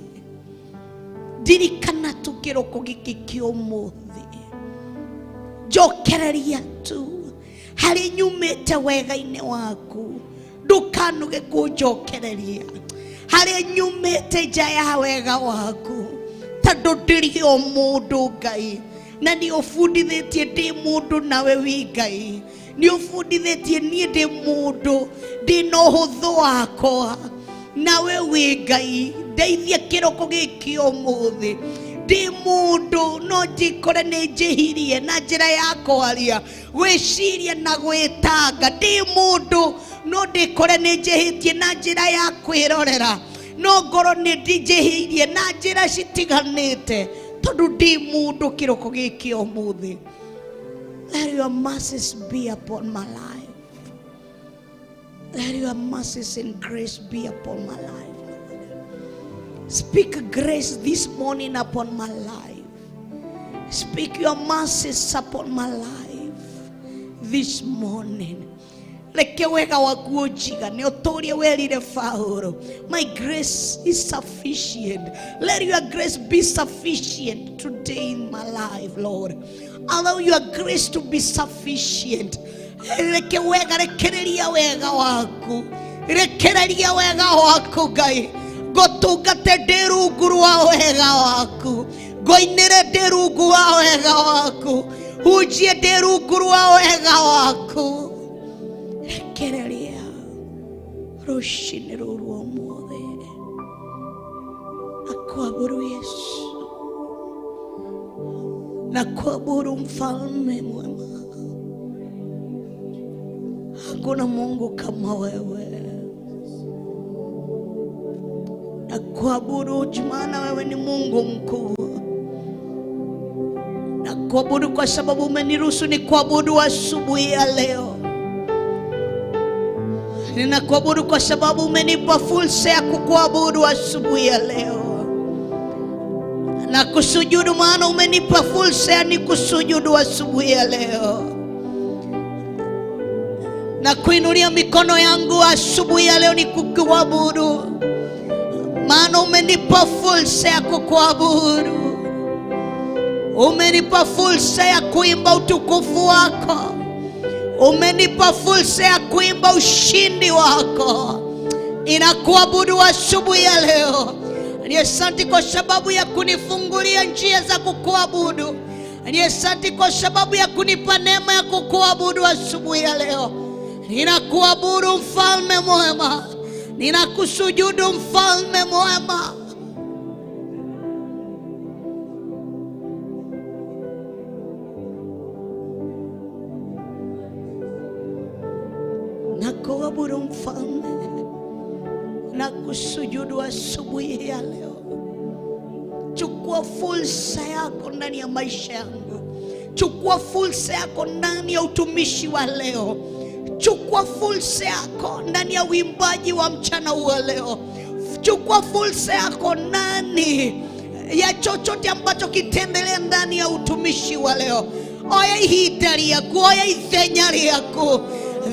ndirikana tu kĩroko gĩkĩ kĩa ũmũthĩ, njokereria tu harĩ nyumĩte wega-inĩ waku, ndũkanuge kũnjokereria harĩa nyumĩte nja ya wega waku, tondũ ndĩrĩ o mũndũ Ngai, na nĩ ũbundithĩtie ndĩ mũndũ nawe wi Ngai, nĩ ũbundithĩtie niĩ ndĩ mũndũ, ndĩ na ũhũthũ wakwa nawe wĩ Ngai. Ndeithia kĩroko gĩkĩ ũmũthĩ, ndĩ mũndũ no njikore nĩ njĩhirie na njĩra ya kwaria, gwĩciria na gwĩtanga. Ndĩ mũndũ no ndĩkore nĩ njĩhĩtie na njĩra ya kwĩrorera, no ngorwo nĩ ndinjĩhĩirie na njĩra citiganĩte, tondũ ndĩ mũndũ kĩroko gĩkĩ ũmũthĩ. Let your mercies be upon my life. Let your mercies and grace be upon my life, Lord. Speak grace this morning upon my life. Speak your mercies upon my life. this morning. Reke wega waku ũnjigane ũtũrie werire Paũlũ, my grace is sufficient. Let your grace be sufficient today in my life, Lord. Allow your grace to be sufficient. Reke wega, rekereria wega waku, rekereria wega waku Ngai. Ngũtungate ndĩ rungu rwa wega waku, ngũinĩre ndĩ rungu rwa wega waku, hunjie ndĩ rungu rwa wega waku. Rekereria rũcinĩ rũrũ ũmũthĩ. Nakuabudu Yesu, nakuabudu mfalme mwema. Hakuna Mungu kama wewe. Nakuabudu maana wewe ni Mungu mkuu. Nakuabudu kwa sababu umeniruhusu nikuabudu asubuhi ya leo. Ninakuabudu kwa sababu umenipa fursa ya kukuabudu asubuhi ya leo. Nakusujudu maana umenipa fursa ya nikusujudu asubuhi ya leo. Nakuinulia mikono yangu asubuhi ya leo nikukuabudu, maana umenipa fursa ya kukuabudu. Umenipa fursa ya kuimba utukufu wako. Umenipa fursa ya kuimba ushindi wako. Ninakuabudu asubuhi ya leo. Ni asante kwa sababu ya kunifungulia njia za kukuabudu. Ni asante kwa sababu ya kunipa neema ya kukuabudu asubuhi ya leo. Ninakuabudu mfalme mwema. Ninakusujudu mfalme mwema. Nakuabudu mfalme, nakusujudu asubuhi ya leo. Chukua fursa yako ndani ya maisha yangu. Chukua fursa yako ndani ya utumishi wa leo. Chukua fursa yako ndani ya uimbaji wa mchana wa leo. Chukua fursa yako ndani ya chochote ambacho kitendelea ndani ya utumishi wa leo. Oya ihinda rĩaku, oya ithenya rĩaku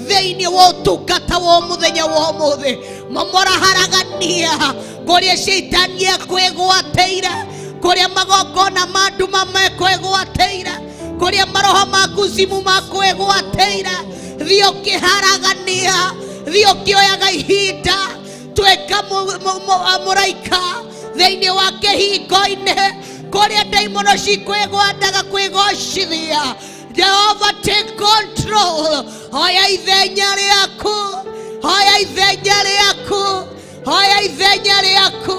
thĩinĩ wa ũtungata wa mũthenya wa ũmũthĩ. Momora haragania kũrĩa caitani ekwĩgwatĩire, kũrĩa magongona ma nduma mekwĩgwatĩire, kũrĩa maroho ma kuzimu makwĩgwatĩire. Thiĩ ũkĩharagania, thiĩ ũkĩoyaga ihinda. Tuĩka mũraika thĩinĩ wa kĩhingo-inĩ kũrĩa ndaimono cikwĩgwataga kwĩgocithia. Jehova, take control. Oya ithenya rĩaku, oya ithenya rĩaku, oya ithenya rĩaku,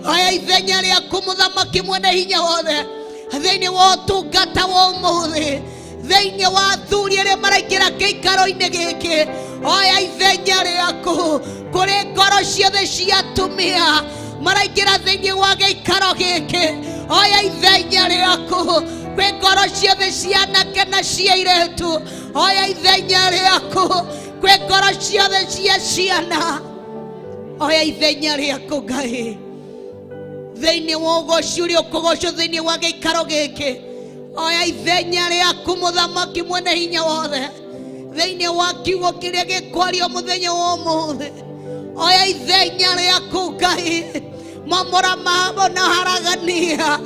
oya ithenya rĩaku mũthamaki mwene hinya wothe thĩinĩ wa ũtungata wa ũmũthĩ, thĩinĩ wa athuri arĩa maraingĩra gĩikaro-inĩ gĩkĩ. Oya ithenya rĩaku kũrĩ ngoro ciothe cia atumia maraingĩra thĩinĩ wa gĩikaro gĩkĩ. Oya ithenya rĩaku kwĩ ngoro ciothe cia anake na cia airĩtu. Oya ithenya rĩaku kwĩ ngoro ciothe cia ciana. Oya ithenya rĩaku Ngai thĩinĩ wa ũgoci ũrĩa ũkũgocwo thĩinĩ wa gĩikaro gĩkĩ. Oya ithenya rĩaku mũthamaki mwene hinya wothe thĩinĩ wa kiugo kĩrĩa gĩkwario mũthenya wa ũmũthĩ. Oya ithenya rĩaku Ngai. Momora mabo na haragania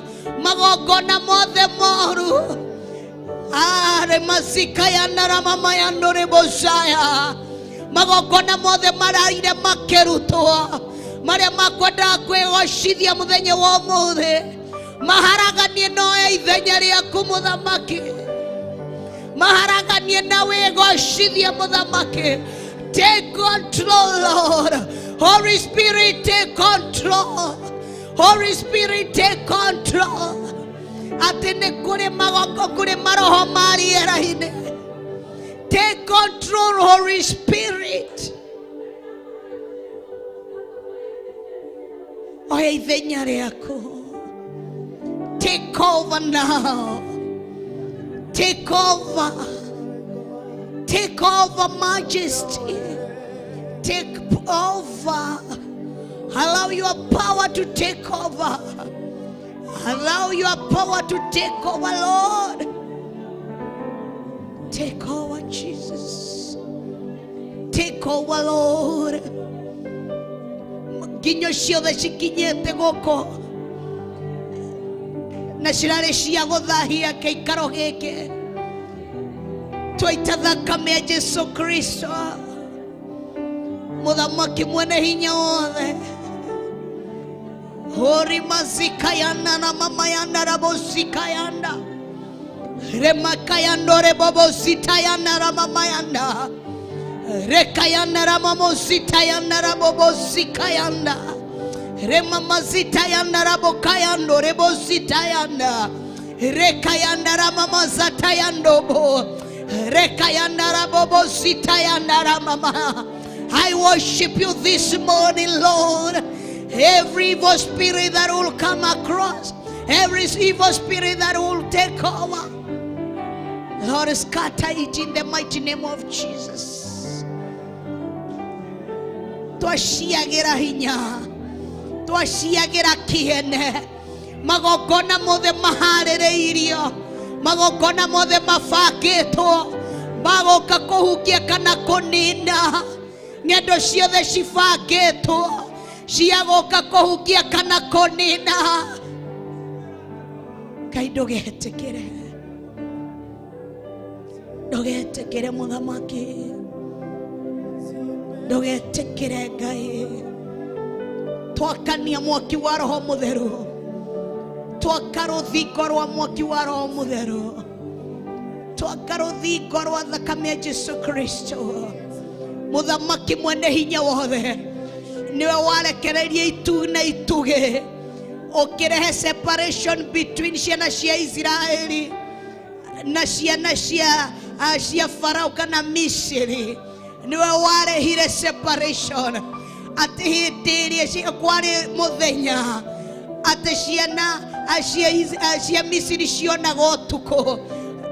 magongona mothe moru are masika ya narama ya ndore bosaya magongona mothe maraire makerutwo maria makwendaga kwĩgocithia mũthenya wa ũmũthĩ maharaganie noya ithenya rĩaku mũthamaki, maharaganie na wĩgocithie mũthamaki. Take control, Lord. Holy Spirit, take control. Holy Spirit, take control. Atĩ nĩ kũrĩ magongo, kũrĩ maroho ma rĩera-inĩ. Take control, Holy Spirit. Oya ithenya rĩaku. Take over now. Take over. Take over, Majesty. Take over. Allow your power to take over. Allow your power to take over, Lord. Take over, Jesus. Take over, Lord. Nginyo ciothe cikinyĩte gũkũ na cirarĩ cia gũthahia kĩikaro gĩkĩ, twaita thakame ya Jesu Kristo mũthamaki mwene hinya wothe. Hori mazikayanda na mamayanda rabosikayanda remakayando rebobositayanda ramamayanda rekayanda ramamositayanda rabobosikayanda remamazitayanda rabokayando rebositayanda rekayanda ramamazatayandobo rekayanda rabobositayanda ramama. I worship you this morning, Lord. Every evil spirit that will come across, every evil spirit that will take over, Lord, scatter it in the mighty name of Jesus. Twashiagira hinya, twashiagira kiene, magongona mothe maharĩrĩirio, magongona mothe mabangĩtwo magoka kũhukia kana kũnina ng'endo ciothe cibangĩtwo cia gũka kũhukia kana kũnina. Ngai ndũgetĩkĩre, ndũgetĩkĩre mũthamaki, ndũgetĩkĩre Ngai. Twakania mwaki wa Roho Mũtheru, twaka rũthingo rwa mwaki wa Roho Mũtheru, twaka rũthingo rwa thakame ya Jesu Kristo mũthamaki mwene hinya wothe. Niwe warekereirie itu na itugĩ, ũkĩrehe separation between ciana cia Isiraeli na ciana cia Farao kana Misiri. Niwe warehire separation atĩ hĩndĩ ĩrĩa kwarĩ mũthenya, atĩ ciana cia Misiri cionaga ũtukũ,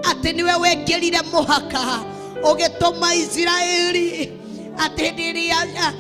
atĩ niwe wekĩrire mũhaka ũgĩtũma Isiraeli atĩ hĩndĩ ĩrĩa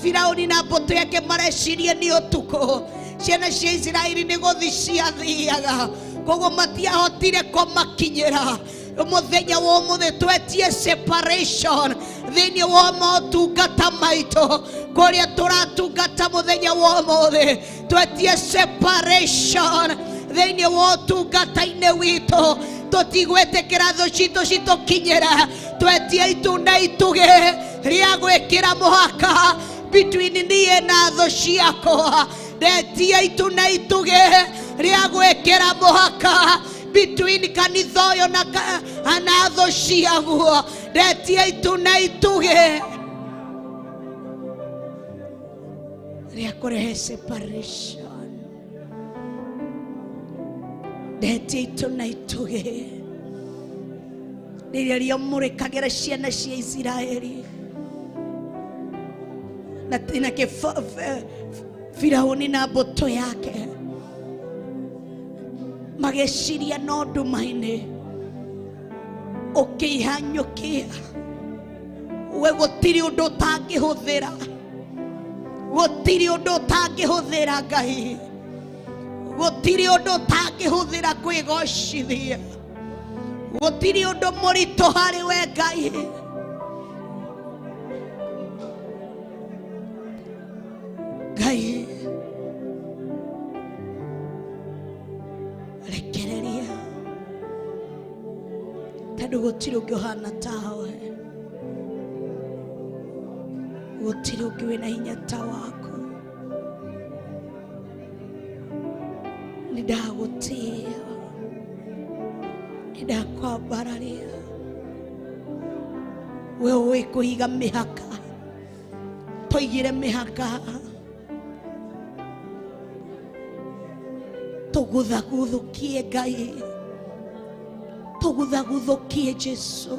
Firauni na mbũtũ yake mareciria nĩ ũtukũ, ciana cia Isiraeli nĩ gũthiĩ ciathiaga, koguo matiahotire kũmakinyĩra. Mũthenya wa ũmũthĩ twetie separation thĩinĩ wa motungata maitũ, kũrĩa tũratungata mũthenya wa ũmũthĩ twetie separation thĩinĩ wa ũtungata-inĩ witũ. Tũtigwĩtĩkĩra thũ citũ citũkinyĩra, twetie itunda itugĩ rĩa gwĩkĩra mũhaka between niĩ na thũ ciakwa. Ndetie itunda itugĩ rĩa gwĩkĩra mũhaka between kanitha ũyũ na thũ ciaguo. Ndetie itunda itugĩ rĩa kũrehe separation. Ndetie itunda itugĩ rĩrĩa rĩamũrĩkagĩra ciana cia Isiraeli na Firauni na mbũtũ yake mageciria no nduma-inĩ, ũkĩihanyũkia. We gũtirĩ ũndũ ũtangĩhũthĩra, gũtirĩ ũndũ ũtangĩhũthĩra Ngai, gũtirĩ ũndũ ũtangĩhũthĩra kwĩgocithia, gũtirĩ ũndũ mũritũ harĩ we Ngai. Ngai rekereria, tondũ gũtirĩ ũngĩ ũhana tawe, gũtirĩ ũngĩ wĩna hinya ta waku. Nĩ ndagũtĩĩa, nĩ ndakwambararia, we ũĩ kũiga mĩhaka, tũigire mĩhaka tũguthaguthũkie Ngai, tũguthaguthũkie Jesu,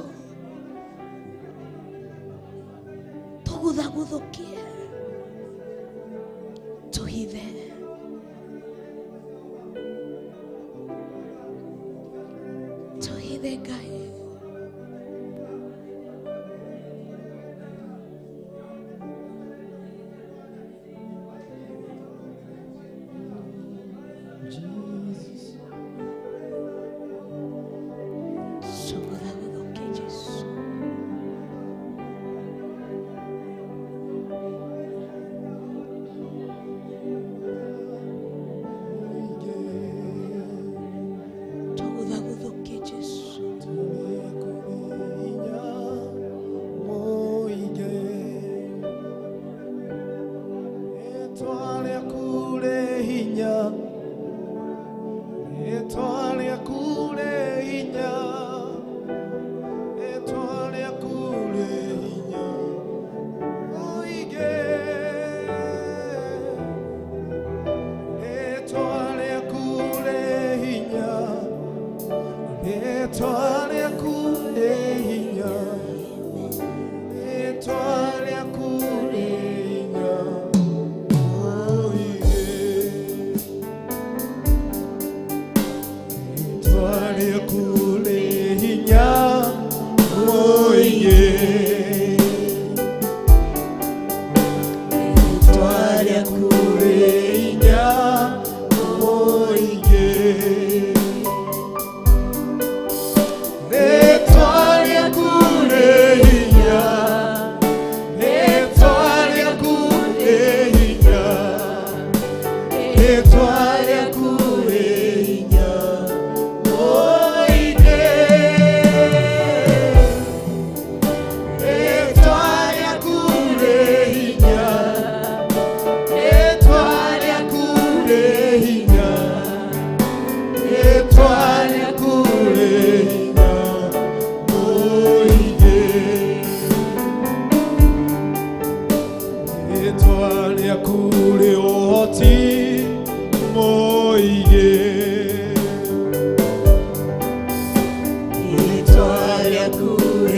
tũguthaguthũkie, tũhithe. Tũhithe Ngai. Jesus. Tũguthaguthũkie.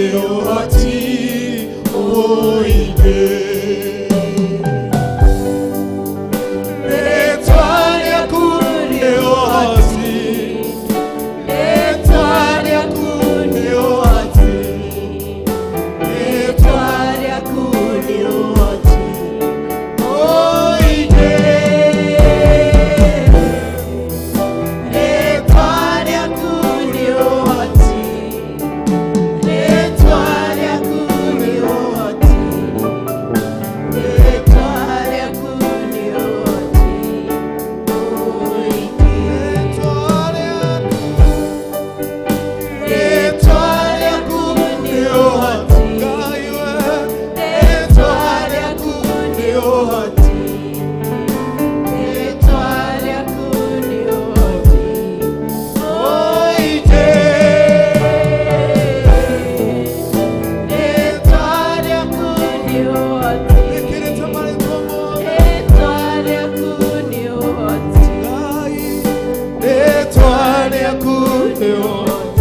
nĩ ũhoti mũingĩ. Rĩĩtwa rĩaku nĩ ũhoti, rĩĩtwa rĩaku nĩ ũhoti, rĩĩtwa rĩaku nĩ ũhoti mũingĩ. Rĩĩtwa rĩaku nĩ ũhoti, rĩĩtwa rĩaku nĩ ũhoti, rĩĩtwa rĩaku nĩ ũhoti mũingĩ. Rĩĩtwa rĩaku nĩ ũhoti, Ngai we, rĩĩtwa rĩaku nĩ ũhoti, rĩĩtwa rĩaku nĩ ũhoti mũingĩ. Rĩĩtwa rĩaku nĩ ũhoti. Ĩkĩrĩte marĩĩtwa mothe. Rĩĩtwa rĩaku nĩ ũhoti. Ngai, rĩĩtwa rĩaku nĩ ũhoti.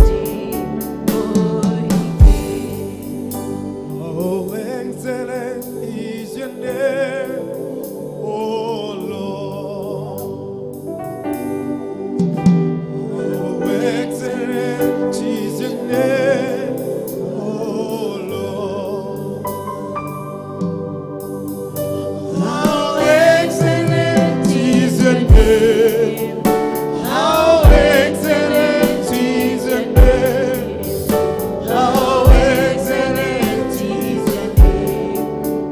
Oh, excellent is your name, oh Lord. Oh, excellent is your name, oh Lord. How excellent is your name. How excellent is your name. How excellent is your name,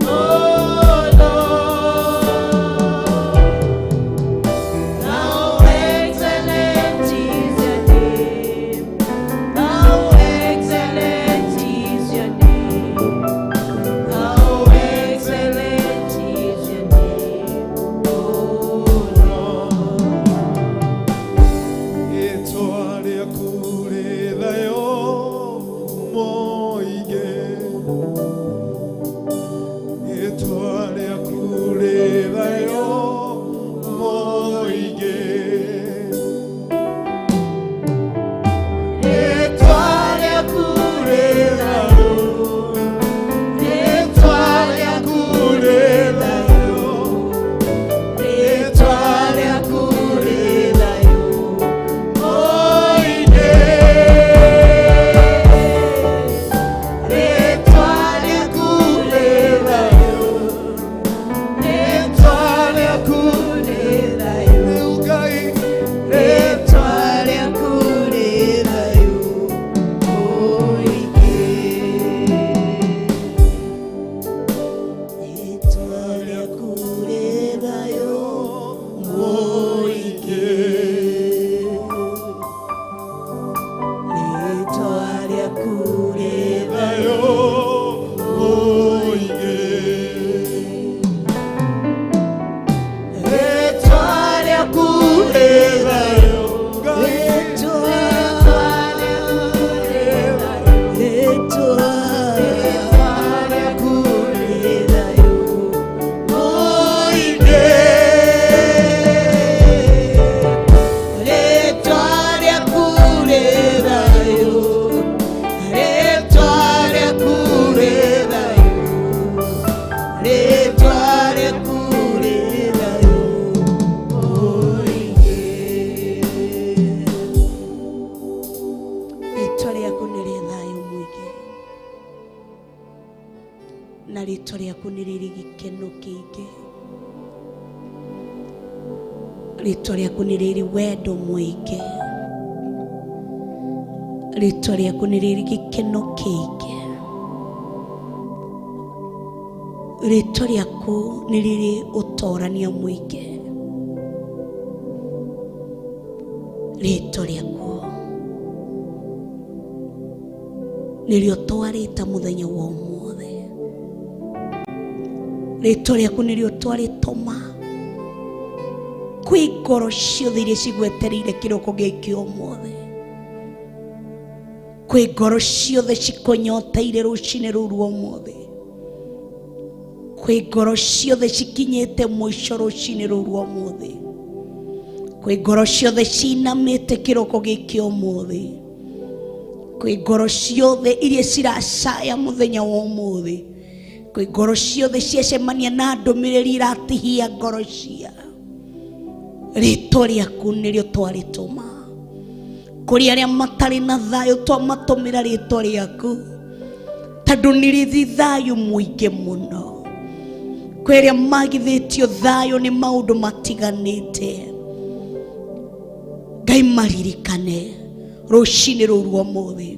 oh Lord. How excellent is your name. How excellent is your name. How excellent is your name, oh Lord. Rĩĩtwa rĩaku rĩ thayũ mũingĩ. Rĩĩtwa rĩaku rĩ thayũ mũingĩ. Rĩĩtwa rĩaku rĩ thayũ, rĩĩtwa rĩaku rĩ thayũ, rĩĩtwa rĩaku rĩ thayũ mũingĩ. Rĩĩtwa rĩaku rĩ thayũ, rĩĩtwa rĩaku rĩ thayũ, Ngai, Rĩĩtwa rĩaku rĩ thayũ mũingĩ. Rĩĩtwa rĩaku rĩ thayũ mũingĩ. Rĩĩtwa rĩaku rĩ Thayũ mũingĩ. Rĩĩtwa rĩaku rĩ thayũ, Ngai, Rĩĩtwa rĩaku rĩ thayũ mũingĩ. Rĩĩtwa rĩaku rĩ thayũ, rĩĩtwa rĩaku rĩ thayũ, rĩĩtwa rĩaku rĩ thayũ mũingĩ. Rĩĩtwa rĩaku nĩ rĩ thayũ mũingĩ na rĩĩtwa rĩaku nĩ rĩrĩ gĩkeno kĩingĩ rĩĩtwa rĩaku nĩ rĩrĩ wendo mũingĩ rĩĩtwa rĩaku nĩ rĩrĩ gĩkeno kĩingĩ rĩĩtwa rĩaku nĩ rĩrĩ ũtorania mũingĩ rĩĩtwa rĩaku nĩrĩo twarĩta mũthenya wa ũmũthĩ rĩtwa rĩaku nĩrĩo twarĩtũma kwĩ ngoro ciothe iria cigwetereire kĩroko gĩkĩ ũmũthĩ kwĩ ngoro ciothe cikonyoteire rũcinĩ rũu rwa ũmũthĩ kwĩ ngoro ciothe cikinyĩte mũico rũcinĩ rũu rwa ũmũthĩ kwĩ ngoro ciothe cinamĩte kĩroko gĩkĩ ũmũthĩ Kwĩ ngoro ciothe iria ciracaya mũthenya wa ũmũthĩ, kwĩ ngoro ciothe ciacemania na ndũmĩrĩri iratihia ngoro ciao, rĩtwa rĩaku nĩrĩo twarĩtũma. Kũrĩ arĩa matarĩ na thayũ twamatũmĩra rĩtwa rĩaku, tondũ nĩ rĩthi thayũ mũingĩ mũno. Kwĩ arĩa magithĩtio thayũ nĩ maũndũ matiganĩte, Ngai maririkane rũcinĩ rũu rwa ũmũthĩ.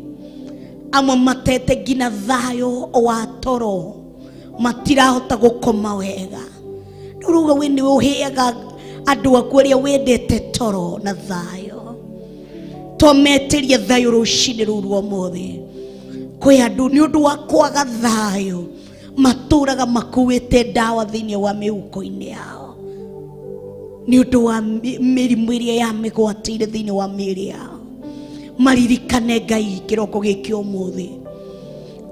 Amwe matete nginya thayũ wa toro, matirahota gũkoma wega. Rĩu we nĩwe ũheaga andũ aku arĩa wendete toro na thayũ. Twametĩria thayũ rũcinĩ rũu rwa ũmũthĩ. Kwĩ andũ nĩ ũndũ wa kwaga thayũ matũraga makuĩte ndawa thĩinĩ wa mĩhuko-inĩ yao, nĩ ũndũ wa mĩrimũ ĩrĩa yamĩgwatĩire thĩinĩ wa mĩĩrĩ yao. Maririkane Ngai kĩroko gĩkĩ ũmũthĩ.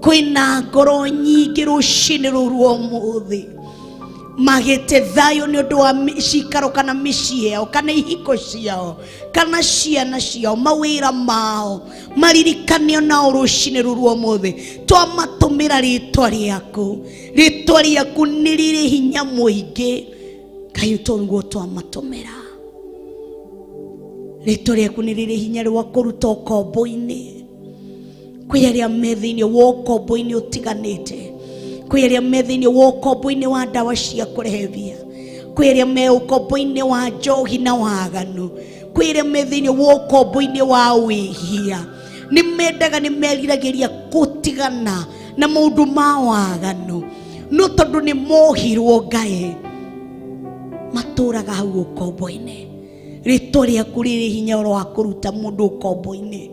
Kwĩna ngoro nyingĩ rũcinĩ rũu rwa ũmũthĩ magĩte thayũ nĩ ũndũ wa cikaro kana mĩciĩ yao kana ihiko ciao kana ciana ciao, mawĩra mao. Maririkane nao rũcinĩ rũu rwa ũmũthĩ. Twamatũmĩra rĩtwa rĩaku, rĩtwa rĩaku nĩ rĩrĩ hinya mũingĩ. Ngai tondũ twamatũmĩra rĩtwa rĩaku nĩ rĩrĩ hinya rwa kũruta ũkombo-inĩ. Kwĩ arĩa me thĩinĩ wa ũkombo-inĩ ũtiganĩte, kwĩ arĩa me thĩinĩ wa ũkombo-inĩ wa ndawa cia kũrebia, kwĩ arĩa me ũkombo-inĩ wa njohi na waganu, kwĩ arĩa me thĩinĩ wa ũkombo-inĩ wa wĩhia. Nĩ mendaga, nĩ meriragĩria gũtigana na maũndũ ma waganu, no tondũ nĩ mohirwo Ngai matũraga hau ũkombo-inĩ. Rĩtwa rĩaku rĩrĩ hinya ũhoro wa kũruta mũndũ ũkombo-inĩ.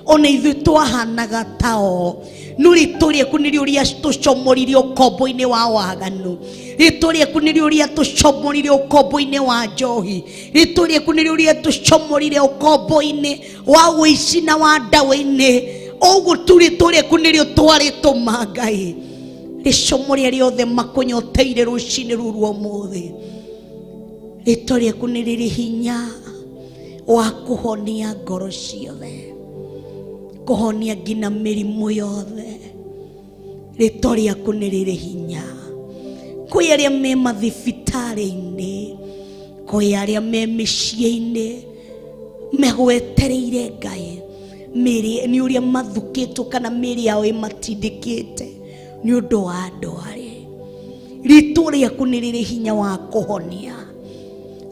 Ona ithuĩ twahanaga tao, no rĩtwa rĩaku nĩrĩo rĩatũcomorire ũkombo-inĩ wa waganu. Rĩtwa rĩaku nĩrĩo rĩatũcomorire ũkombo-inĩ wa njohi. Rĩtwa rĩaku nĩrĩo rĩatũcomorire ũkombo-inĩ wa ũici na wa ndawa-inĩ. Ũguo tu rĩtwa rĩaku nĩrĩo twarĩtũma Ngai, rĩcomore arĩa othe makũnyoteire rũcinĩ rũu rwa ũmũthĩ. Rĩtwa rĩaku nĩ rĩrĩ hinya wa kũhonia ngoro ciothe, kũhonia nginya mĩrimũ yothe. Rĩtwa rĩaku nĩ rĩrĩ hinya. Kwĩ arĩa me mathibitarĩ-inĩ, kwĩ arĩa me mĩciĩ-inĩ megwetereire Ngai, mĩĩrĩ nĩ ũrĩa mathukĩtwo kana mĩĩrĩ yao ĩmatindĩkĩte nĩ ũndũ wa ndwari. Rĩtwa rĩaku nĩ rĩrĩ hinya wa kũhonia,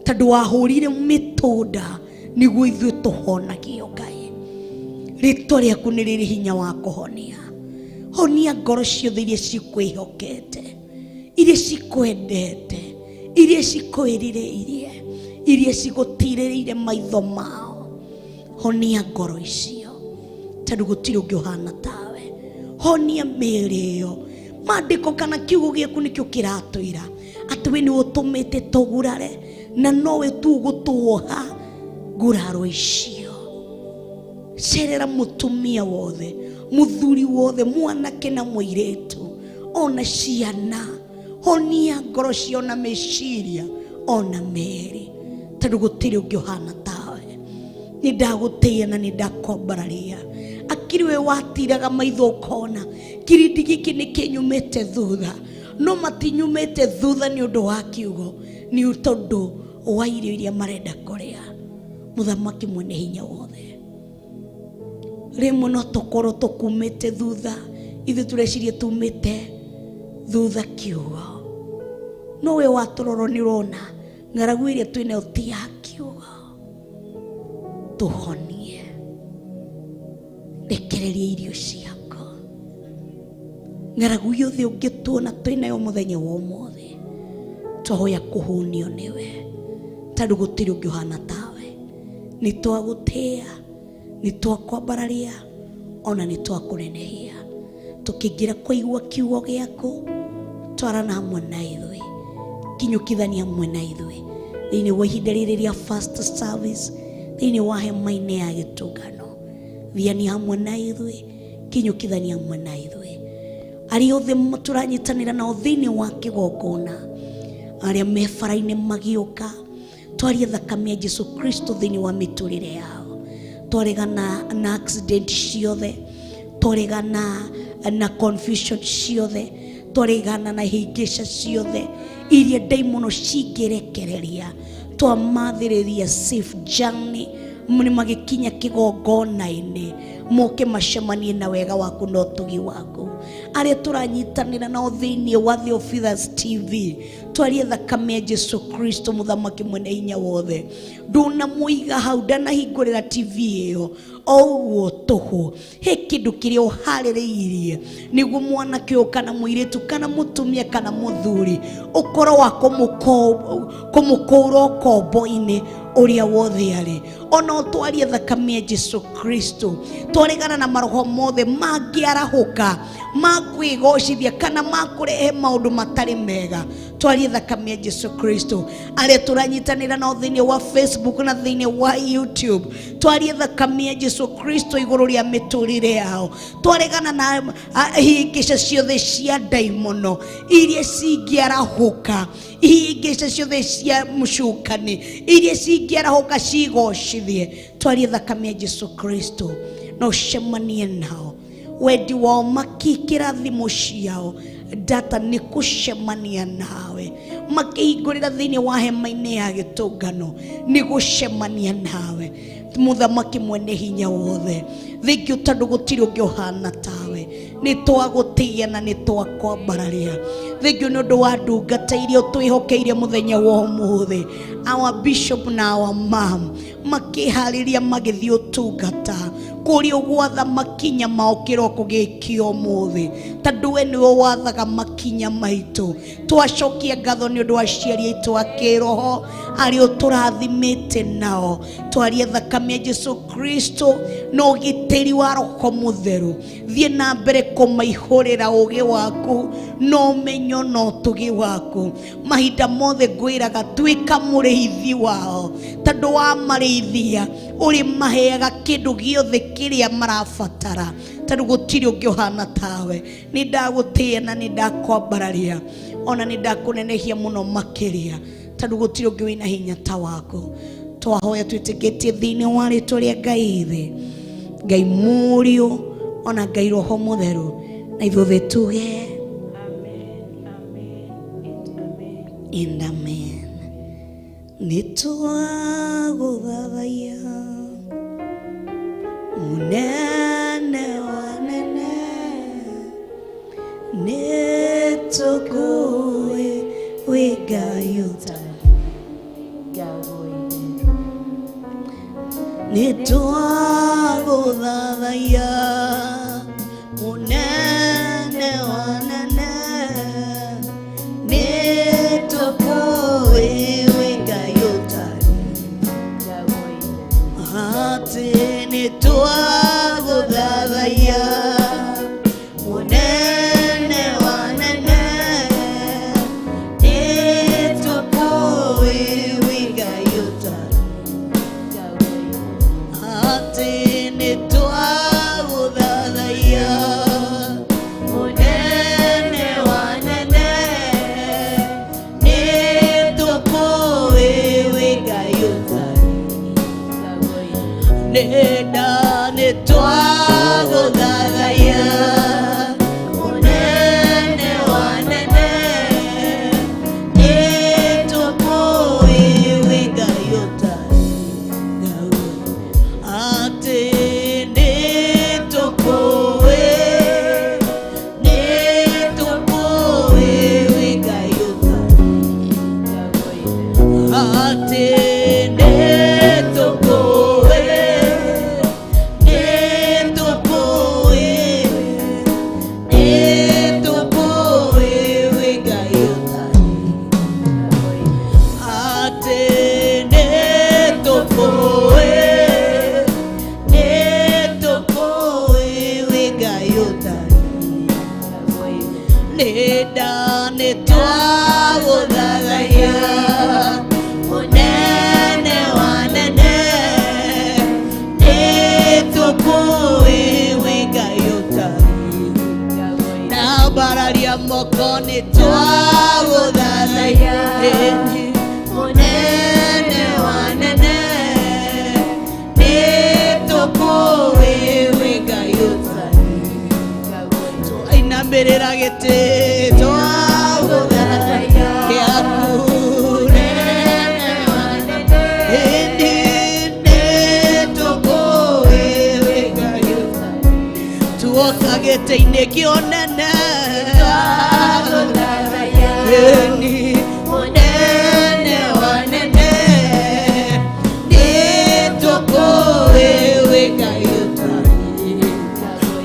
tondũ wahũrire mĩtũnda nĩguo ithuĩ tũhonagio Ngai. Rĩtwa rĩaku nĩ rĩrĩ hinya wa kũhonia. Honia ngoro ciothe iria cikwĩhokete, iria cikwendete, iria cikwĩrirĩirie, iria cigũtirĩrĩire maitho mao. Honia ngoro icio, tondũ gũtirĩ ũngĩ ũhana tawe. Honia mĩĩrĩ ĩyo. Maandĩko kana kiugo gĩaku nĩkĩo kĩratwĩra atĩ we nĩwe ũtũmĩte tũgurare, na nowe tu ũgũtuoha nguraro icio. Cerera mũtumia wothe, mũthuri wothe, mwanake na mũirĩtu, ona ciana. Honia ngoro ciao na meciria ona mĩĩrĩ, tondũ gũtirĩ ũngĩ ũhana tawe. Nĩ ndagũtĩĩa na nĩ ndakwambararia. Akiri we watiraga maitho ũkona kirindi gĩkĩ nĩ kĩnyumĩte thutha, no matinyumĩte thutha nĩ ũndũ wa kiugo, nĩ tondũ wa irio iria marenda kũrĩa. Mũthamaki mwene hinya wothe, rĩmwe no tũkorwo tũkumĩte thutha, ithuĩ tũreciria tumĩte thutha kiugo, no we watũrorwo nĩ ũrona ng'aragu ĩrĩa twĩnayo ti ya kiugo. Tũhonie, rekereria irio ciaku. Ng'aragu yothe ũngĩtuona twĩnayo mũthenya wa ũmũthĩ, twahoya kũhũnio nĩwe, tondũ gũtirĩ ũngĩ ũhana tawe. Nĩ twagũtĩĩa, nĩ twakwambararia, ona nĩ twakũnenehia. Tũkĩingĩra kũigua kiugo gĩaku, twarana hamwe na ithuĩ, kinyũkithania hamwe na ithuĩ thĩinĩ wa ihinda rĩrĩ rĩa first service, thĩinĩ wa hema-inĩ ya gĩtũngano. Thiania hamwe na ithuĩ, kinyũkithania hamwe na ithuĩ. Arĩa othe tũranyitanĩra nao thĩinĩ wa kĩgongona, arĩa me bara-inĩ magĩũka, twarie thakame ya Jesu Kristo thĩinĩ wa mĩtũrĩre yao. Twaregana na accident ciothe, Twaregana na confusion ciothe, twaregana na ihĩngĩca ciothe iria ndaimono cingĩrekereria. Twamathĩrĩria safe journey nĩ magĩkinya kĩgongona-inĩ, moke macemanie na wega waku na ũtugi waku. Arĩa tũranyitanĩra nao thĩinĩ wa Theophilus TV, twarie thakame ya Jesu Kristo mũthamaki mwene hinya wothe. Ndũnamũiga hau, ndanahingũrĩra TV ĩyo o ũguo tũhũ. He kĩndũ kĩrĩa ũharĩrĩirie nĩguo mwanake ũyũ kana mũirĩtu kana mũtumia kana mũthuri ũkorwo wa kũmũkũra ũkombo-inĩ ũrĩa wothe arĩ. Ona ũtwarie thakame ya Jesu Kristo, twaregana na maroho mothe mangĩarahũka makwĩgocithia kana makũrehe maũndũ matarĩ mega. Twarie thakame ya Jesu Kristo. Arĩa tũranyitanĩra nao thĩinĩ wa Facebook na thĩinĩ wa YouTube, twarie thakame ya Jesu Kristo igũrũ rĩa mĩtũrĩre yao. Twaregana na ihĩngĩca ciothe cia ndaimono iria cingĩarahũka, ihĩngĩca ciothe cia mũcukani iria cingĩarahũka cigocithie. Twarie thakame ya Jesu Kristo na ũcemanie nao. Wendi wao makĩkĩra thimũ ciao data nĩ gũcemania nawe, makĩhingũrĩra thĩinĩ wa hema-inĩ ya gĩtũngano nĩ gũcemania nawe, mũthamaki mwene hinya wothe. Thengiũ tondũ gũtirĩ ũngĩ ũhana tawe. Nĩ twagũtĩĩa na nĩ twakwambararia. Thengiũ nĩ ũndũ wa ndungata iria ũtwĩhokeire mũthenya wa ũmũthĩ, our bishop na our mom makĩharĩria magĩthiĩ ũtungata kũrĩa ũgwatha makinya mao kĩroko gĩkĩ ũmũthĩ, tondũ we nĩwe wathaga makinya maitũ. Twacokia ngatho nĩ ũndũ wa aciari aitũ a kĩroho arĩa ũtũrathimĩte nao. Twarie thakame ya Jesu Kristo na ũgitĩri wa Roho Mũtheru. Thiĩ na mbere kũmaihũrĩra ũũgĩ waku na ũmenyo na ũtugi waku. Mahinda mothe ngwĩraga tuĩka mũrĩithi wao, tondũ wamarĩithia ũrĩmaheaga kĩndũ gĩothe kĩrĩa marabatara, tondũ gũtirĩ ũngĩ ũhana tawe. Nĩ ndagũtĩĩa na nĩ ndakwambararia, ona nĩ ndakũnenehia mũno makĩria, tondũ gũtirĩ ũngĩ wĩna hinya ta waku. Twahoya twĩtĩkĩtie thĩinĩ wa rĩtwa rĩa Ngai Ithe, Ngai Mũriũ, ona Ngai Roho Mũtheru, na ithuothe tuge Amen, amen, and amen. And amen. Nĩ twagũthathaiya mũnene wa nene, nĩ tũkũĩ wĩ Ngai ũtarĩ. Nĩ twagũthathaiya mũnene wa nene, nĩ tũkũĩ wĩ Ngai ũtarĩ. Atĩ nĩ twagũthathaiya mũnene wa nene, nĩ tũkũĩ wĩ Ngai ũtarĩ. Atĩ nĩ twagũthathaiya mũnene wa nene, nĩ tũkũĩ wĩ Ngai ũtarĩ. Nenda nĩ twagũthathaiya mũnene wa nene, nĩ tũkũĩ wĩ Ngai ũtarĩ. Atĩ nĩ tũkũĩ, nĩ tũkũĩ wĩ Ngai ũtarĩ. Atĩ nĩ tũkũĩ, nĩ tũkũĩ, nĩ tũkũĩ wĩ Ngai ũtarĩ. Atĩ nĩ tũkũĩ, nĩ tũkũĩ wĩ Ngai ũtarĩ. Nĩ nda nĩ twagũthathaiya mũnene wa nene, nĩ tũkũĩ wĩ Ngai ũtarĩ. Na mbararia moko nĩ twagũthathaiya mũnene wa nene, nĩ tũkũĩ wĩ Ngai ũtarĩ. Tũrainamĩrĩra gĩtĩ twagũthathaiya gĩaku nene wa nene. Ĩndĩ nĩtũkũĩ wĩ Ngai ũtarĩ. Tuoka gĩtĩ-inĩ kĩonene Ĩni mũnene wa nene nĩtũkũĩ wĩ Ngai ũtarĩ.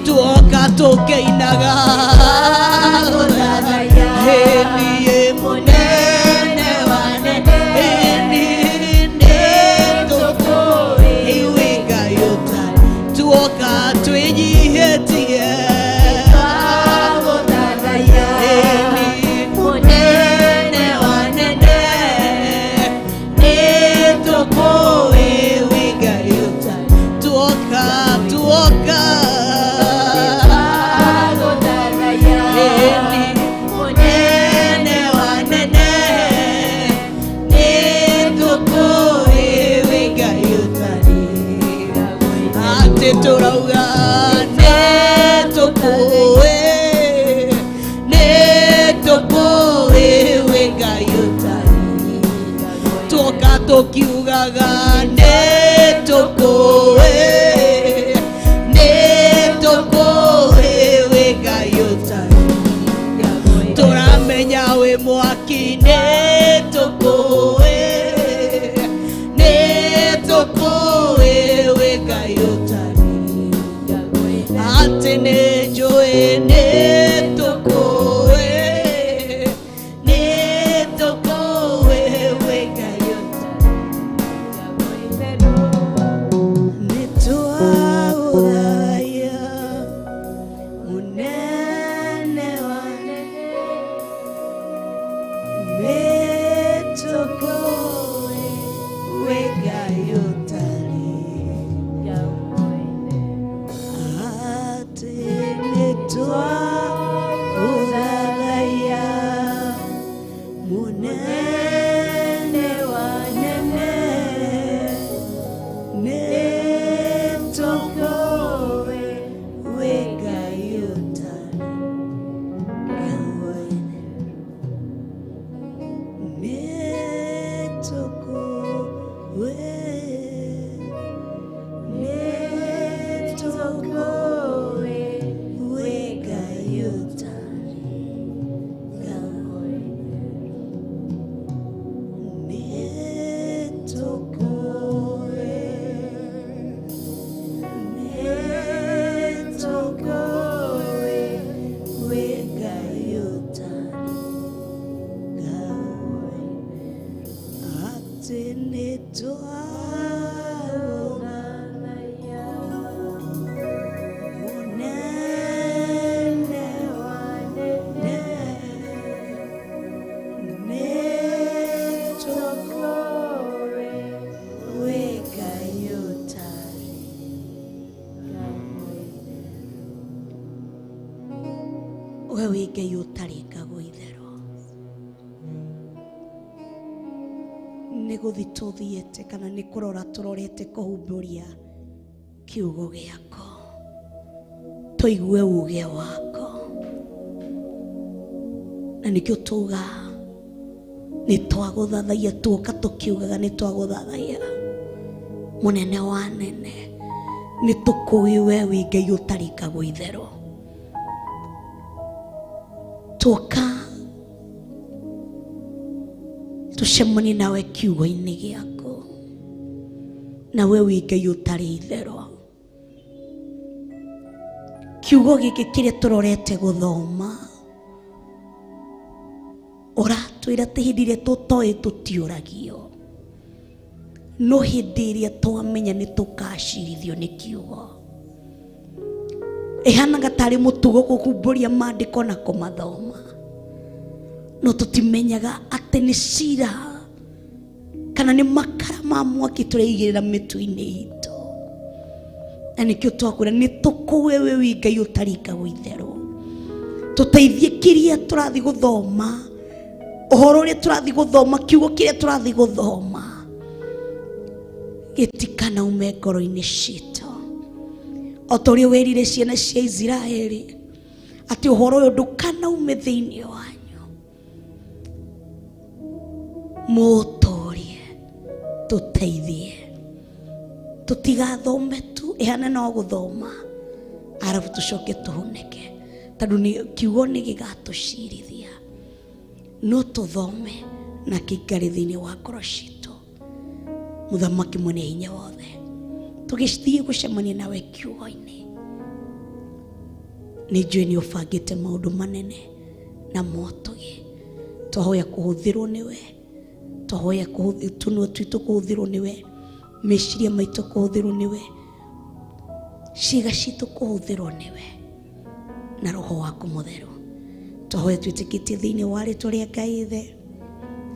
Tuoka tũkĩinaga Ĩni mũnene wa nene Ĩni nĩtũkũĩ wĩ Ngai ũtarĩ. Tuoka twĩnyihĩtie Ĩni mũnene wa nene nĩtũkũĩ wĩ Ngai ũtarĩ. Tuoka tuoka Ĩni mũnene wa nene nĩtũkũĩ wĩ Ngai ũtarĩ. Atĩ tũrauga nĩtũkũĩ nĩtũkũĩ wĩ Ngai ũtarĩ. Tuoka tũkiugaga nĩtũkũĩ nĩtũkũĩ wĩ Ngai ũtarĩ. Tũramenya wĩ mwaki nĩtũkũĩ nĩtũkũĩ wĩ Ngai ũtarĩ. Atĩ nĩnjũĩ nĩtũkũĩ nĩtũkũĩ wĩ Ngai ũtarĩ. Nĩtwaũthaya mũnene wa nene nĩtũkũĩ wĩ Ngai ũtarĩ. Atĩ nĩtwaũthathaiya mũnene wa nene nĩtũkũĩ wĩ Ngai ũtarĩ. Nĩtũkũĩ nĩtũkũĩ wĩ Ngai ũtarĩ. Nĩtũkũĩ nĩtũkũĩ wĩ Ngai ũtarĩ. Atĩ nĩtwaũthathaiya mũnene wa nene nĩtũkũĩ wĩ Ngai ũtarĩ. We wĩ Ngai ũtarĩkagwo itherũ nĩ gũthi tũthiĩte kana nĩ kũrora tũrorete kũhumbũria kiugo gĩako tũigue uge wako na nĩkĩo tuga nĩ twagũthathaiya tuoka tũkiugaga nĩ twagũthathaiya mũnene wa nene nĩ tũkũĩ we wĩ Ngai ũtarĩkagwo itherũ tuoka tũcemanie nawe kiugo-inĩ gĩaku na we wĩ Ngai ũtarĩ itherũ kiugo gĩkĩ kĩrĩa tũrorete gũthoma ũratwĩra atĩ hĩndĩ ĩrĩa tũtoĩ tũtiũragio no hĩndĩ ĩrĩa twamenya nĩ tũkacirithio nĩ kiugo ĩhanaga tarĩ mũtugo kũhumbũria maandĩko na kũmathoma no tũtimenyaga atĩ nĩ cira kana nĩ makara ma mwaki tũraigĩrĩra mĩtwe-inĩ itũ na nĩkĩo twakwĩra nĩ tũkũĩ wĩ wĩ Ngai ũtarikagwo itherũ tũteithie kĩrĩa tũrathiĩ gũthoma ũhoro ũrĩa tũrathiĩ gũthoma kiugo kĩrĩa tũrathiĩ gũthoma gĩtikanaume ngoro-inĩ citũ o ta ũrĩa werire ciana cia Isiraeli Atĩ ũhoro ũyũ ndũkanaume thĩinĩ wanyu. Mũũtũrie, tũteithie. Tũtigathome tu, ĩhane no gũthoma, arabu tũcoke tũhunĩke. Tondũ kiugo nĩ gĩgatũcirithia. No tũthome na kĩikare thĩinĩ wa ngoro citũ. Mũthamaki mwene hinya wothe, tũgĩthiĩ gũcemania nawe kiugo-inĩ, nĩ njũĩ nĩ ũbangĩte maũndũ manene na motũgĩ. Twahoya kũhũthĩrwo nĩwe, twahoya tũnua twitũ kũhũthĩrwo nĩwe, meciria maitũ kũhũthĩrwo nĩwe, ciĩga citũ kũhũthĩrwo nĩwe na roho waku mũtheru. Twahoya twĩtĩkĩtie thĩinĩ wa rĩtwa rĩa Ngai Ithe,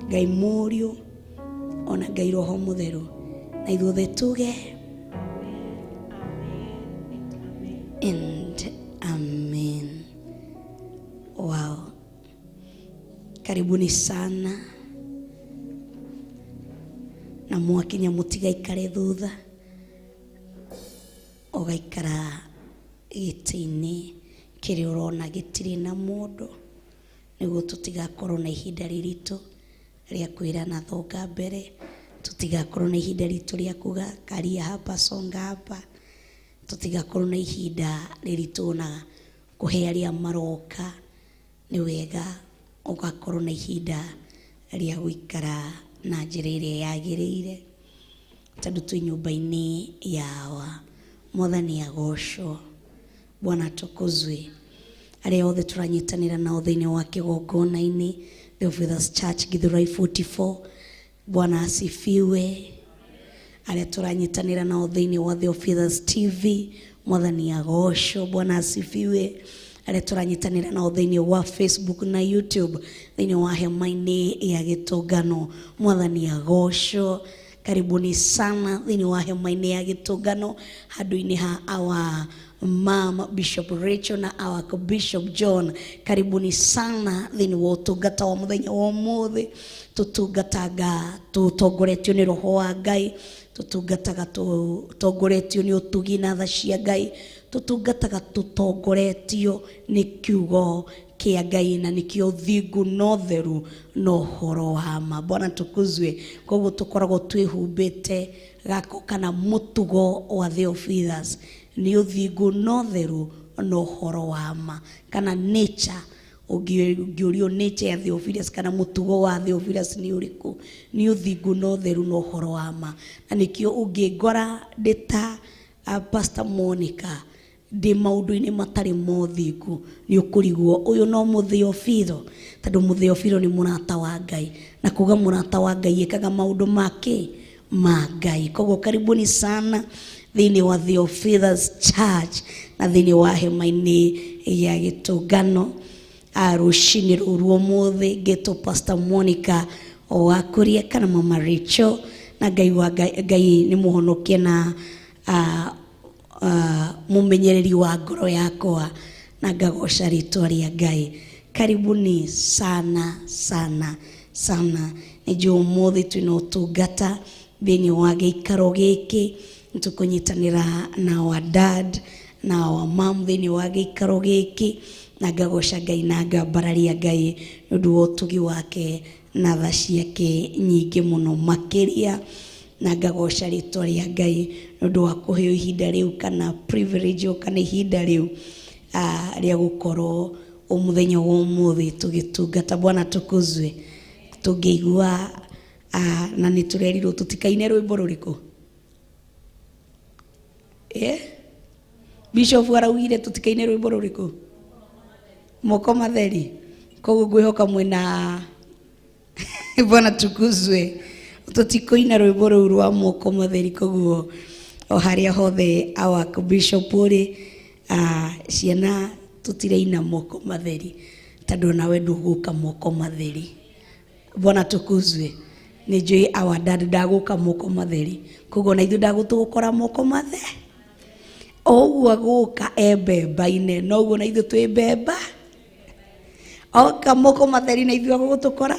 Ngai Mũriũ, ona Ngai Roho Mũtheru, na ithuothe tuge and amen. Wow, karibuni sana na mwakinya mũtigaikare thutha, ũgaikara gĩtĩ-inĩ kĩrĩa ũrona gĩtirĩ na mũndũ, nĩguo tũtigakorwo na ihinda rĩritũ rĩa kwĩrana thonga mbere, tũtigakorwo na ihinda ritũ rĩa kuga karia hapa songa hapa, tũtigakorwo na ihinda rĩritũ na kũhe arĩa maroka. Nĩ wega ũgakorwo na ihinda rĩa gũikara na njĩra ĩrĩa yagĩrĩire, tondũ twĩ nyũmba-inĩ yawa. Mwathani agocwo, Bwana atukuzwe. Arĩa othe tũranyitanĩra nao thĩinĩ wa kĩgongona-inĩ, The Fathers Church Githurai 44, Bwana asifiwe. Arĩa tũranyitanĩra nao thĩinĩ wa The Fathers TV, Mwathani agocwo, Bwana asifiwe. Arĩa tũranyitanĩra nao thĩinĩ wa Facebook na YouTube, thĩinĩ wa hema-inĩ ya gĩtũngano, Mwathani agocwo. Karibuni sana thĩinĩ wa hema-inĩ ya gĩtũngano, handũ-inĩ ha our Mama Bishop Rachel na our Bishop John. Karibuni sana thĩinĩ wa ũtungata wa mũthenya wa ũmũthĩ. Tũtungataga tũtongoretio nĩ Roho wa Ngai, tũtungataga tũtongoretio nĩ ũtugi na tha cia Ngai, tũtungataga tũtongoretio nĩ kiugo kĩa Ngai, na nĩkĩo ũthingu na ũtheru na ũhoro wa ma. Bwana tukuzwe. Koguo tũkoragwo twĩhumbĩte gako kana mũtugo wa Theophilus nĩ ũthingu na ũtheru na ũhoro wa ma, kana nature. Ũngĩũrio nature ya Theophilus kana mũtugo wa Theophilus nĩ ũrĩkũ, nĩ ũthingu na ũtheru na ũhoro wa ma. Na nĩkĩo ũngĩngora ndĩ ta Pastor Monica ndĩ maũndũ-inĩ matarĩ ma ũthingu, nĩ ũkũrigwo ũyũ no Mũtheofilo, tondũ Mũtheofilo nĩ mũrata wa Ngai, na kuga mũrata wa Ngai ĩkaga maũndũ make ma Ngai. Koguo karibuni sana thĩinĩ wa Theophilus Church na thĩinĩ wa hema-inĩ ya gĩtũngano. Rũcinĩ rũrũ ũmũthĩ ngĩtwo Pastor Monica Wakũria kana Mama Rachel, na Ngai wa Ngai nĩ mũhonokia na mũmenyereri wa ngoro yakwa, na ngagoca rĩtwa rĩa Ngai. Karibuni sana sana sana. Nĩ njũĩ ũmũthĩ twĩna ũtungata thĩinĩ wa gĩikaro gĩkĩ, nĩtũkũnyitanĩra na our dad na our mom thĩinĩ wa gĩikaro gĩkĩ, na ngagoca Ngai na ngambararia Ngai nĩ ũndũ wa ũtugi wake na tha ciake nyingĩ mũno makĩria, na ngagoca rĩtwa rĩa Ngai nĩ ũndũ wa kũheo ihinda rĩu kana privilege kana ihinda rĩu rĩa gũkorwo mũthenya wa ũmũthĩ tũgĩtungata. Bwana tukuzwe. Tũngĩigua na nĩ tũrerirwo tũtikaine rwĩmbo rũrĩkũ? Bishop araugire tũtikaine rwĩmbo rũrĩkũ? Moko matheri. Koguo ngwĩhoka mwĩna Bwana tukuzwe. Tũtikũina rwĩmbo rũu rwa moko matheri, koguo o harĩa hothe our bishop ũrĩ, ciana tũtiraina moko matheri, tondũ nawe ndũgũka moko matheri. Bwana tukuzwe. Nĩ njũĩ our dad ndagũka moko matheri, koguo na ithuĩ ndagũtũgũkora moko matheri. O ũguo agũka e mbemba-inĩ, noguo na ithuĩ twĩ mbemba. Oka moko matheri na ithuĩ agũgũtũkora.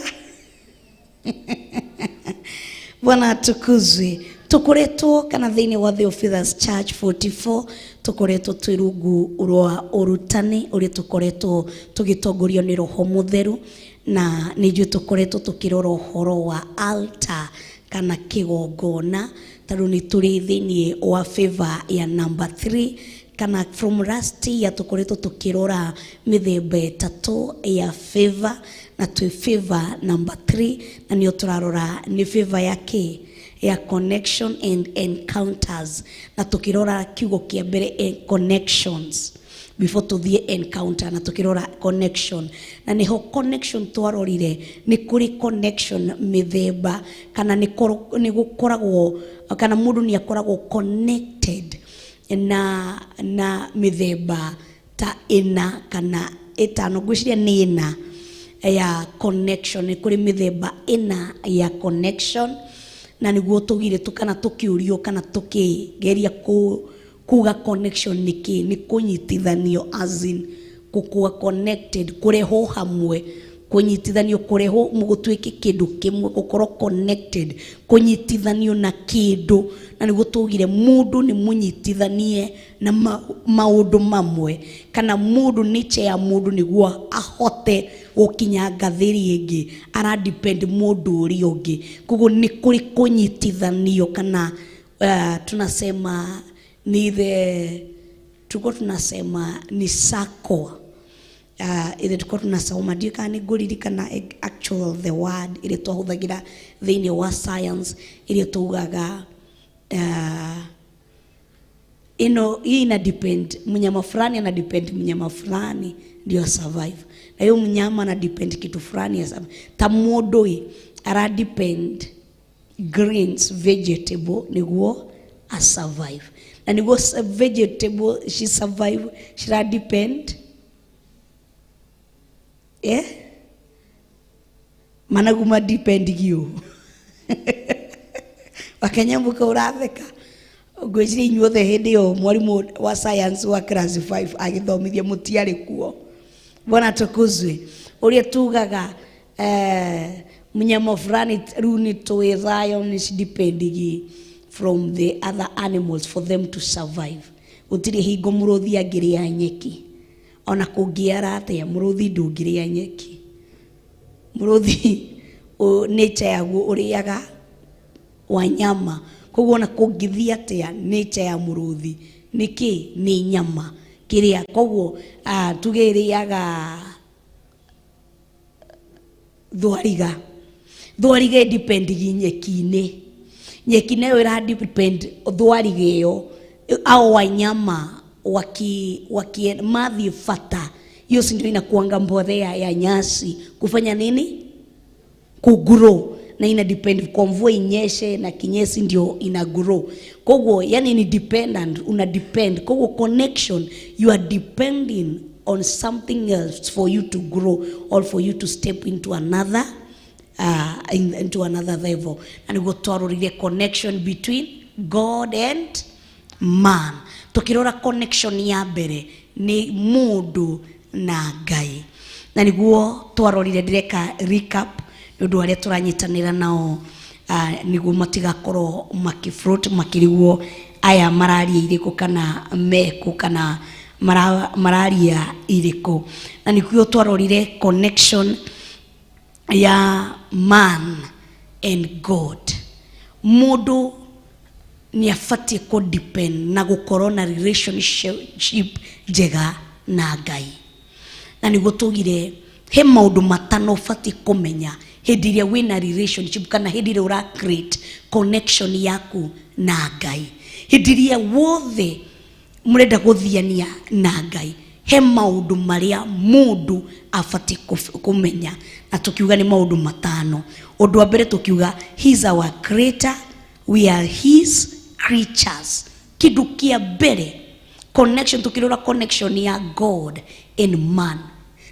Bwana atukuzwe. Tũkoretwo kana thĩinĩ wa Theophilus Church 44 tũkoretwo twĩ rungu rwa ũrutani ũrĩa tũkoretwo tũgĩtongorio nĩ Roho Mũtheru, na nĩ ithuĩ tũkoretwo tũkĩrora ũhoro wa altar kana kĩgongona, tondũ nĩ tũrĩ thĩinĩ wa favor ya number 3 kana from last year tũkoretwo tũkĩrora mĩthemba ĩtatũ ya favor, na twĩ favor number 3, na nĩyo tũrarora nĩ favor ya kĩ ya connection and encounters, na tukirora kiugo kia mbere connections before tuthiĩ encounter, na tukirora connection, na niho connection twarorire ni kuri connection mithemba, kana ni gukoragwo kana mundu ni akoragwo connected na mithemba ta ĩna kana ĩtano, ngwĩciria nĩ ĩna ya connection. Nĩ kũrĩ mĩthemba ĩna ya connection, na nĩguo tũgire kana tũkĩũrio kana tũkĩgeria kuga connection nĩ kĩ, nĩ kũnyitithanio, as in gũkua connected, kũrehwo hamwe, kũnyitithanio, kũrehwo gũtuĩke kĩndũ kĩmwe, gũkorwo connected, kũnyitithanio na kĩndũ. Na nĩguo tugire mũndũ nĩ mũnyitithanie na maũndũ mamwe, kana mũndũ nature ya mũndũ nĩguo ahote gũkinya ngathĩ ĩrĩa ĩngĩ ara depend mũndũ ũrĩa ũngĩ. Koguo nĩ kũrĩ kũnyitithanio kana tunasema ni the tuko tunasema ni sako ile tuko tunasoma, ndio kana nĩ ngũririkana actual the word ile twahũthagĩra thĩinĩ wa science, ile tugaga ino hii ina depend mnyama fulani ana depend mnyama fulani ndio survive, na hiyo mnyama ana depend kitu fulani ya survive. Ta mũndũ ara depend greens vegetable niguo a survive, na niguo vegetable she survive she ra depend managu ma depend gio Wakenya mbuka uratheka ngwĩciria inyuothe hĩndĩ ĩyo mwarimũ wa science wa class 5 agĩthomithia mũtiarĩ kuo. Bwana tukuzwe ũrĩa tugaga mnyama fulani rĩu nĩ tũĩ lion is depending from the other animals for them to survive. Gũtirĩ hingo mũrũthi angĩrĩa nyeki, ona kũngĩara atĩa mũrũthi ndũngĩrĩa nyeki. Mũrũthi nature yaguo ũrĩaga wanyama, koguo ona kũngĩthiĩ atĩa nature ya mũrũthi nĩkĩ nĩ nyama kĩrĩa, koguo tuge ĩrĩaga thwariga. Thwariga depend nyeki-inĩ, nyeki nayo ĩra depend thwariga ĩyo au wanyama waki mathiĩ bata, hiyo si ndio inakuanga mbolea ya nyasi kufanya nini, kugrow, na ina depend kwa mvua inyeshe na kinyesi ndio ina grow. Koguo yani ni dependent, una depend. Koguo connection, you are depending on something else for you to grow or for you to step into another into another level. Na niguo twarorire connection between God and man. Tukirora connection ya mbere ni mundu na Ngai, na niguo twarorire ndireka recap nĩ ũndũ arĩa tũranyitanĩra nao nĩguo matigakorwo makĩfloat makĩrigwo aya mararia irĩkũ kana mekũ kana mararia irĩkũ. Na nĩkuo twarorire connection ya man and God. Mũndũ nĩ abatiĩ kũ depend na gũkorwo na relationship njega na Ngai. Na nĩguo tugire he maũndũ matano ũbatiĩ kũmenya hĩndĩ ĩrĩa wĩna relationship kana hĩndĩ ĩrĩa ũra create connection yaku na Ngai. Hĩndĩ ĩrĩa wothe mũrenda gũthiania na Ngai, he maũndũ marĩa mũndũ abatiĩ kũmenya, na tukiuga nĩ maũndũ matano. Ũndũ wa mbere tukiuga he is our creator, we are his creatures. Kĩndũ kĩa mbere connection, tukirora connection ya God and man,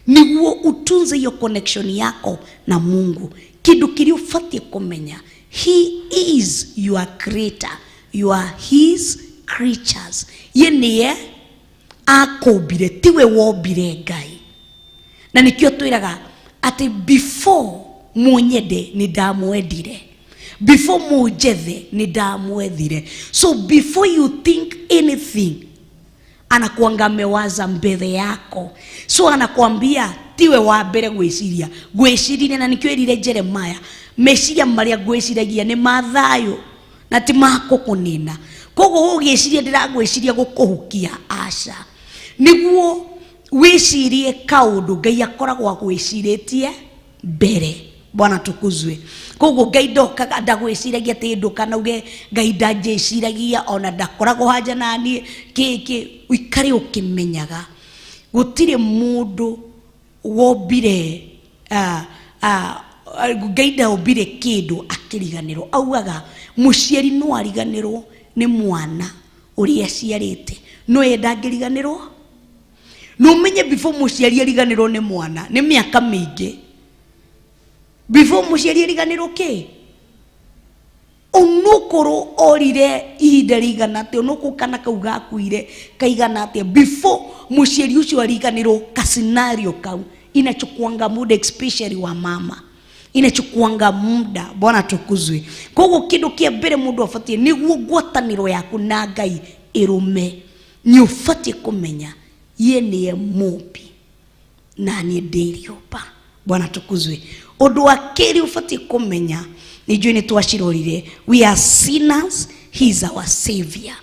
niguo utunze hiyo connection yako na Mungu. Kindu kiri ufatie kumenya, he is your creator, you are his creatures. Ye niye akũmbire, tiwe wombire Ngai. Na nikio twiraga ati before munyende ni ndamwendire, Before mũnjethe nĩ ndamwethire. So before you think anything, anakuanga amewaza mbele yako. So anakuambia tiwe wa mbere gwĩciria, ngwĩciririe, na nĩkĩo ĩrire Jeremiah, meciria marĩa ngwĩciragia nĩ ma thayũ na ti ma kũkũnina. Koguo ũgĩciria ndĩragwĩciria gũkũhukia, aca. Nĩguo wĩcirie kaũndũ Ngai akoragwo agwĩcirĩtie mbere. Bwana tukuzwe. Koguo Ngai ndokaga ndagwĩciragia atĩ ndũkanauge Ngai ndanjĩciragia ona ndakoragwo hanja naniĩ kĩ ũikare ũkĩmenyaga gũtirĩ mũndũ wombire Ngai ndaombire kĩndũ akĩriganĩrwo. Augaga mũciari no ariganĩrwo nĩ mwana ũrĩa aciarĩte, no ye ndangĩriganĩrwo. No ũmenye before mũciari ariganĩrwo nĩ mwana nĩ mĩaka mĩingĩ. Before mũciari ariganĩrwo kĩ onokorwo orire ihinda rĩigana atĩa, onokorwo kana kau gakuire kaigana atĩa, before mũciari ũcio ariganĩrwo ka scenario kau inachukuanga muda, especially wa mama inachukuanga muda. Bwana tukuzwe. Koguo kindu kia mbere mundu abatie niguo ngwataniro yaku na Ngai irume, ni ubatie kumenya ye niye mũmbi na niĩ ndĩ rĩũmba. Bwana tukuzwe. Ũndũ wa kerĩ ũbatiĩ kũmenya, nĩ njũĩ nĩ twacirorire, we are sinners, he is our savior.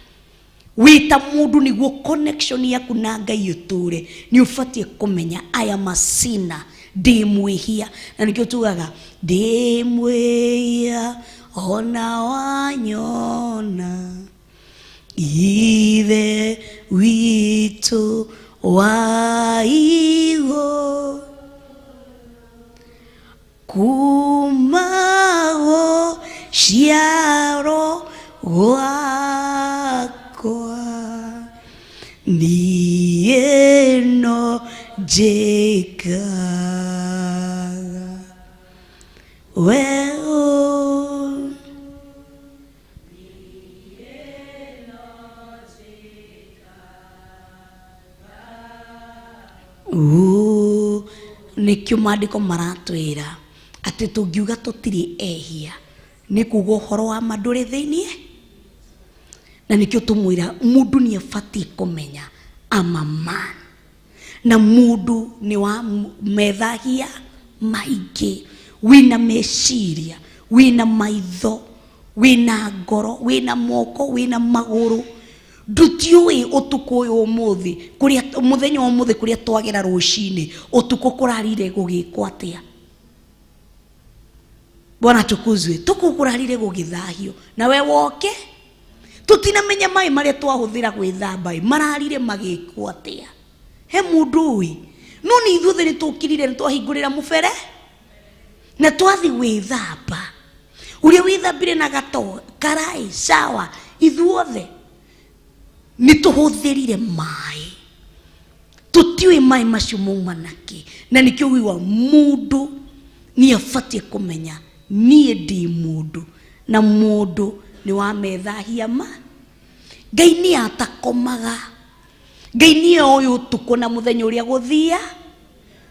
Wĩ ta mũndũ nĩguo connection yaku na Ngai ĩtũre, nĩ ũbatiĩ kũmenya I am a sinner, ndĩ mwĩhia. Na nĩkĩo tugaga ndĩ mwĩhia ona wanyona, Ithe witũ wa igũrũ, kuma gũciarwo gwakwa niĩ no njĩkaga we. Nĩkĩo maandĩko maratwĩra atĩ tũngiuga tũtirĩ ehia nĩ kuga ũhoro wa ma ndũrĩ thĩiniĩ. Na nĩkĩo tũmwĩra mũndũ nĩ abatiĩ kũmenya I'm a man, na mũndũ nĩ wa methahia maingĩ, wĩna meciria, wĩna maitho, wĩna ngoro, wĩna moko, wĩna magũrũ. Ndutiũĩ ũtukũ ũyũ ũmũthĩ, kũrĩa mũthenya wa ũmũthĩ kũrĩa twagera rũcinĩ, ũtukũ kũrarire gũgĩkwo atĩa. Bwana tukuzwe. Tuku kũrarire gũgĩthahio nawe woke tũtinamenya maĩ marĩa twahũthĩra gwĩthamba mararire magĩkwo atĩa. He mũndũ ũĩ? No nĩ ithuothe nĩ tũkirire nĩ twahingũrĩra mũbere na twathi gwĩthamba. Ũrĩa wĩthambire na gato karai sawa, ithuothe nĩ tũhũthĩrire maĩ, tũtiũĩ maĩ macio mauma nakĩ. Na nĩkĩo wiwa mũndũ nĩ abatiĩ kũmenya niĩ ndĩ mũndũ, na mũndũ nĩ wa methahia ma Ngai nĩ atakomaga, Ngai nĩ oĩ ũtukũ na mũthenya ũrĩa gũthia.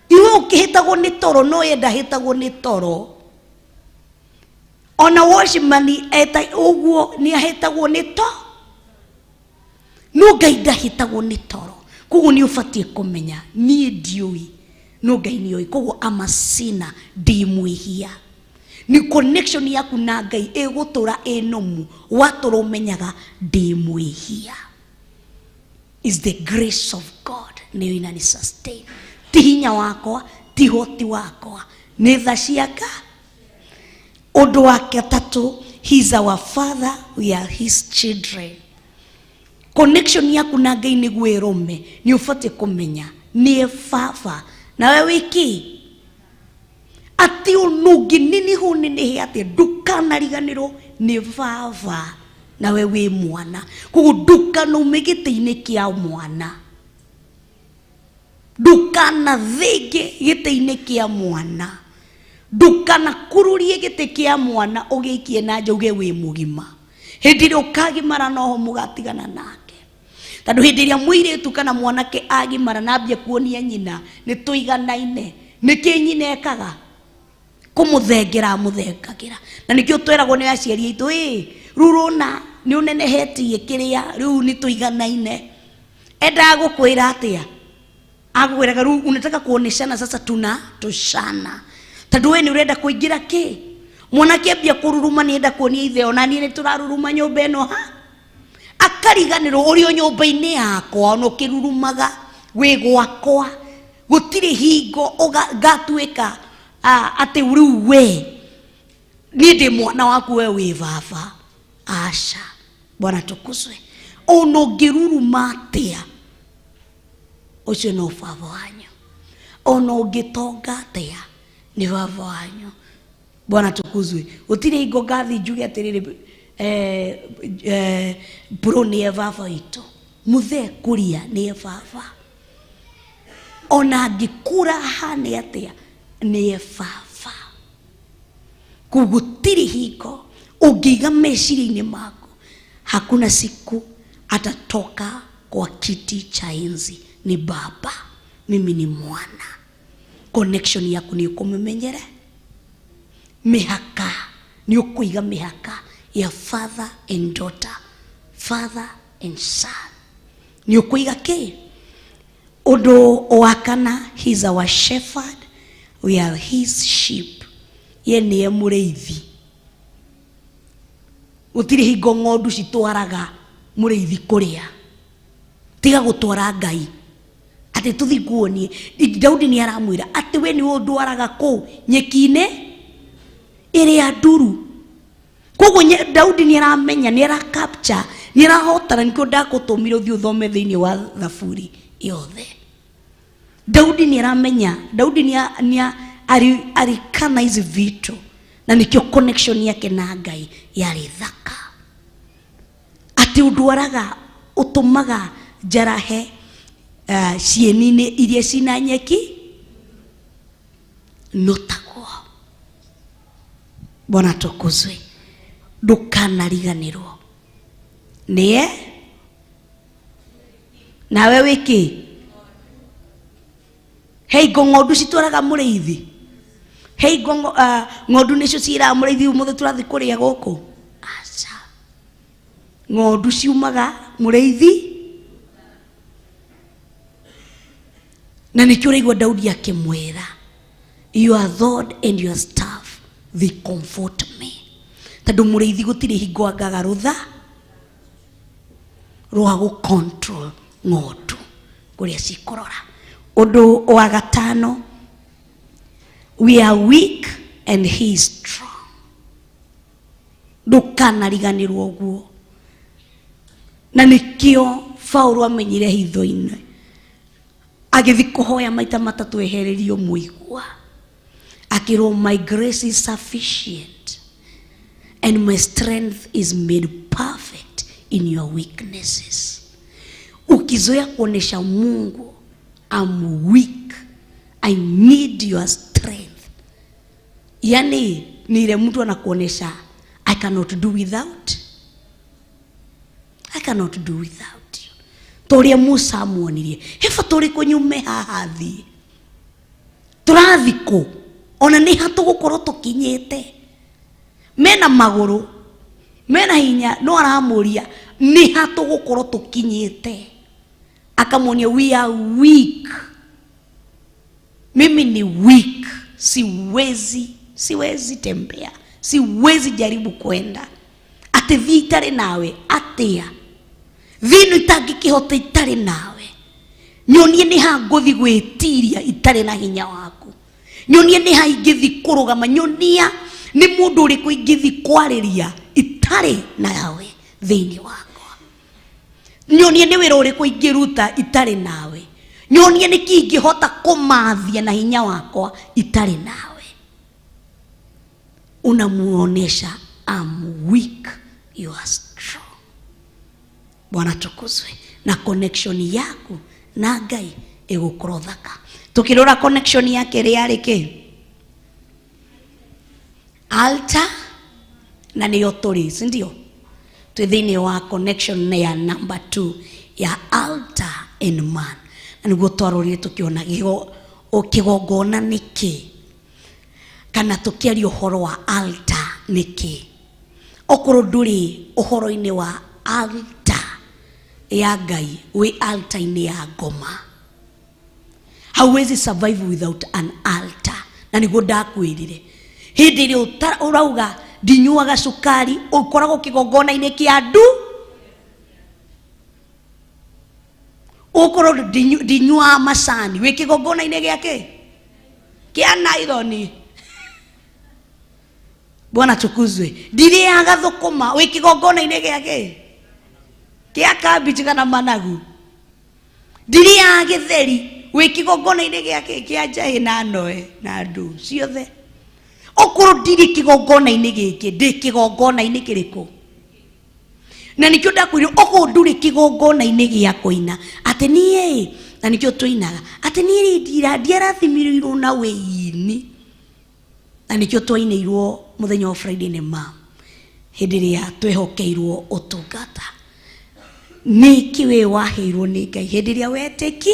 Iwe ũkĩhĩtagwo nĩ toro, no ye ndahĩtagwo nĩ toro. Ona watchman eta ũguo nĩ ahĩtagwo nĩ to, no Ngai ndahĩtagwo nĩ toro. Koguo nĩ ũbatiĩ kũmenya niĩ ndiũĩ, no Ngai nĩ oĩ. Koguo I'm a sinner, ndĩ mwĩhia. Ni connection yaku na Ngai ĩgũtũra ĩ nũmu, watũra ũmenyaga ndĩ mwĩhia. Is the grace of God nĩyo inani sustain. Ti hinya wakwa, ti hoti wakwa, nĩ tha ciaka. Ũndũ wa gatatũ, he is our father, we are his children. Connection yaku na Ngai nĩguo ĩrũme, nĩ ũbatiĩ kũmenya nĩe baba nawe wĩ kĩ. Atĩ ũnũngĩ nini hũnĩnĩhe atĩ ndũkanariganĩrwo nĩ baba nawe wĩ mwana. Koguo ndũkanaume gĩtĩ-inĩ kĩa mwana, ndũkanathĩnge gĩtĩ-inĩ kĩa mwana, ndũkanakururie gĩtĩ kĩa mwana ũgĩikie na nja uge wĩ mũgima. Hĩndĩ ĩrĩa ũkagimara noho mũgatigana nake. Tondũ hĩndĩ ĩrĩa mũirĩtu kana mwanake agimara na ambia kuonia nyina nĩ tũiganaine, nĩkĩ nyina ekaga? Kũmũthengera amũthengagĩra. Na nĩkĩo tweragwo nĩ aciari aitũ, ĩ rĩu ũrona nĩ ũnenehetie kĩrĩa, rĩu nĩ tũiganaine. Endaga gũkwĩra atĩa? Agũkwĩraga rĩu unataka kuoneshana sasa tuna toshana. Tondũ we nĩ ũrenda kũingĩra kĩ? Mwanake ambia kũruruma nĩ enda kuonia ithe ona niĩ nĩ tũraruruma nyũmba ĩno ha. Akariganĩrwo ũrĩ o nyũmba-inĩ yakwa ona ũkĩrurumaga wĩ gwakwa. Gũtirĩ hingo ngatuĩka atĩ rĩu we niĩ ndĩ mwana waku we wĩ baba. Aca. Bwana tukuzwe. Ona ũngĩruruma atĩa ũcio no baba wanyu. Ona ũngĩtonga atĩa nĩ baba wanyu. Bwana tukuzwe. Gũtirĩ hingo ngathi njuge atĩrĩrĩ, bro nĩye baba witũ. Mũthee kũria nĩye baba. Ona angĩkũra ahane atĩa nĩye baba. Koguo gũtirĩ hingo ũngĩiga meciria-inĩ maku hakuna siku atatoka kwa kiti cha enzi. Ni baba, mimi ni mwana. Connection yaku ni ũkũmĩmenyere. Mĩhaka nĩ ũkũiga mĩhaka ya father and daughter, father and son. Nĩ ũkũiga kĩ? Ũndũ wa kana, he is our shepherd, we are his sheep. Ye nĩye mũrĩithi. Gũtirĩ hingo ng'ondu citwaraga mũrĩithi kũrĩa. Tiga gũtwara Ngai. Atĩ tũthi nguonie. Daudi nĩ aramwĩra atĩ we nĩwe ũndwaraga kũu nyeki-inĩ ĩrĩa nduru. Koguo Daudi nĩ aramenya, nĩ ara capture, nĩ arahotana, nĩkĩo ndakũtũmire ũthiĩ ũthome thĩinĩ wa Thaburi yothe. Daudi nĩ aramenya, Daudi nĩ arikana hizi vitu, na nĩkĩo connection yake na Ngai yarĩ thaka. Atĩ ũndwaraga, ũtũmaga njarahe cieni-inĩ iria cina nyeki no taguo. Bwana tukuzwe. Ndũkanariganĩrwo nĩye nawe wĩkĩ. Hei ng'ondu citwaraga mũrĩithi. Hei ng'ondu nĩcio ciĩraga mũrĩithi ũmũthĩ tũrathiĩ kũrĩa gũkũ. Aca. Ng'ondu ciumaga mũrĩithi. Na nĩkĩo ũraigua Daudi akĩmwĩra, your rod and your staff, they comfort me. Tondũ mũrĩithi gũtirĩ hingo angaga rũtha rwa gũ control ng'ondu kũrĩa cikũrora. Ũndũ wa gatano, we are weak and he is strong. Ndũkanariganĩrwo ũguo. Na nĩkĩo Paũlũ amenyire hitho-inĩ agĩthiĩ kũhoya maita matatũ ehererio mũigua, akĩrwo my grace is sufficient and my strength is made perfect in your weaknesses. Ukizoea kuonesha Mungu I'm weak, I need your strength, yani ni ile mtu anakuonesha I cannot do without, I cannot do without you. Toria Musa amuonirie, he bata ũrĩkũ nyume haha thiĩ? Tũrathiĩ kũ? Ona nĩ ha tũgũkorwo tũkinyĩte? Mena magũrũ, mena hinya, no aramũria nĩ ha tũgũkorwo tũkinyĩte? Akamuonia we are weak. Mimi ni weak, siwezi tembea, siwezi jaribu kwenda. Atĩ thiĩ itarĩ nawe atĩa? Thiĩ ĩno itangĩkĩhota itarĩ nawe. Nyonie nĩ ha ngũthiĩ gwĩtiria itarĩ na hinya waku. Nyonie nĩ ha ingĩthiĩ kũrũgama. Nyonia nĩ mũndũ ũrĩkũ ingĩthiĩ kwarĩria itarĩ nawe thĩinĩ wakwa. Nyonie nĩ wĩra ũrĩkũ ingĩruta itarĩ nawe. Nyonie nĩ kĩ ingĩhota kũmathia na hinya wakwa itarĩ nawe. Unamuonesha I'm weak, you are strong. Bwana tukuzwe. Na connection yaku na Ngai ĩgũkorwo thaka. Tukirora connection yake rĩ yarĩ kĩ? Altar, na nĩyo tũrĩ, si ndio? Twĩ thĩinĩ wa connection ya number 2 ya altar and man. Na nĩguo twarorire tũkĩona kĩgongona nĩ kĩ. Kana tũkĩaria ũhoro wa altar nĩkĩ? Okorwo ndũrĩ ũhoro-inĩ wa altar ya Ngai, wĩ altar-inĩ ya ngoma. Hauwezi survive without an altar. Na nĩguo ndakwĩrire hĩndĩ ĩrĩa ũrauga ndinyuaga cukari, ũkoragwo kĩgongona-inĩ kĩa ndu. Ũkorwo ndinyuaga macani, wĩ kĩgongona-inĩ gĩa kĩ? Kĩa naironi. Bwana tukuzwe. Ndirĩaga thũkũma, wĩ kĩgongona-inĩ gĩa kĩ? Kĩa cabbage kana managu. Ndirĩaga gĩtheri, wĩ kĩgongona-inĩ gĩa kĩ? Kĩa njahĩ na noe na ndũ ciothe. Okorwo ndirĩ kĩgongona-inĩ gĩkĩ, ndĩ kĩgongona-inĩ kĩrĩkũ? Na nĩkĩo ndakwĩrire okorwo ndũrĩ kĩgongona-inĩ gĩa kũina, atĩ niĩ, na nĩkĩo tũinaga, atĩ niĩ rĩ ndiarathimirwo na wĩini. Na nĩkĩo twainĩirwo mũthenya wa Friday nĩ ma, hĩndĩ ĩrĩa twehokeirwo ũtungata. Nĩkĩ we waheirwo nĩ Ngai hĩndĩ ĩrĩa wetĩki?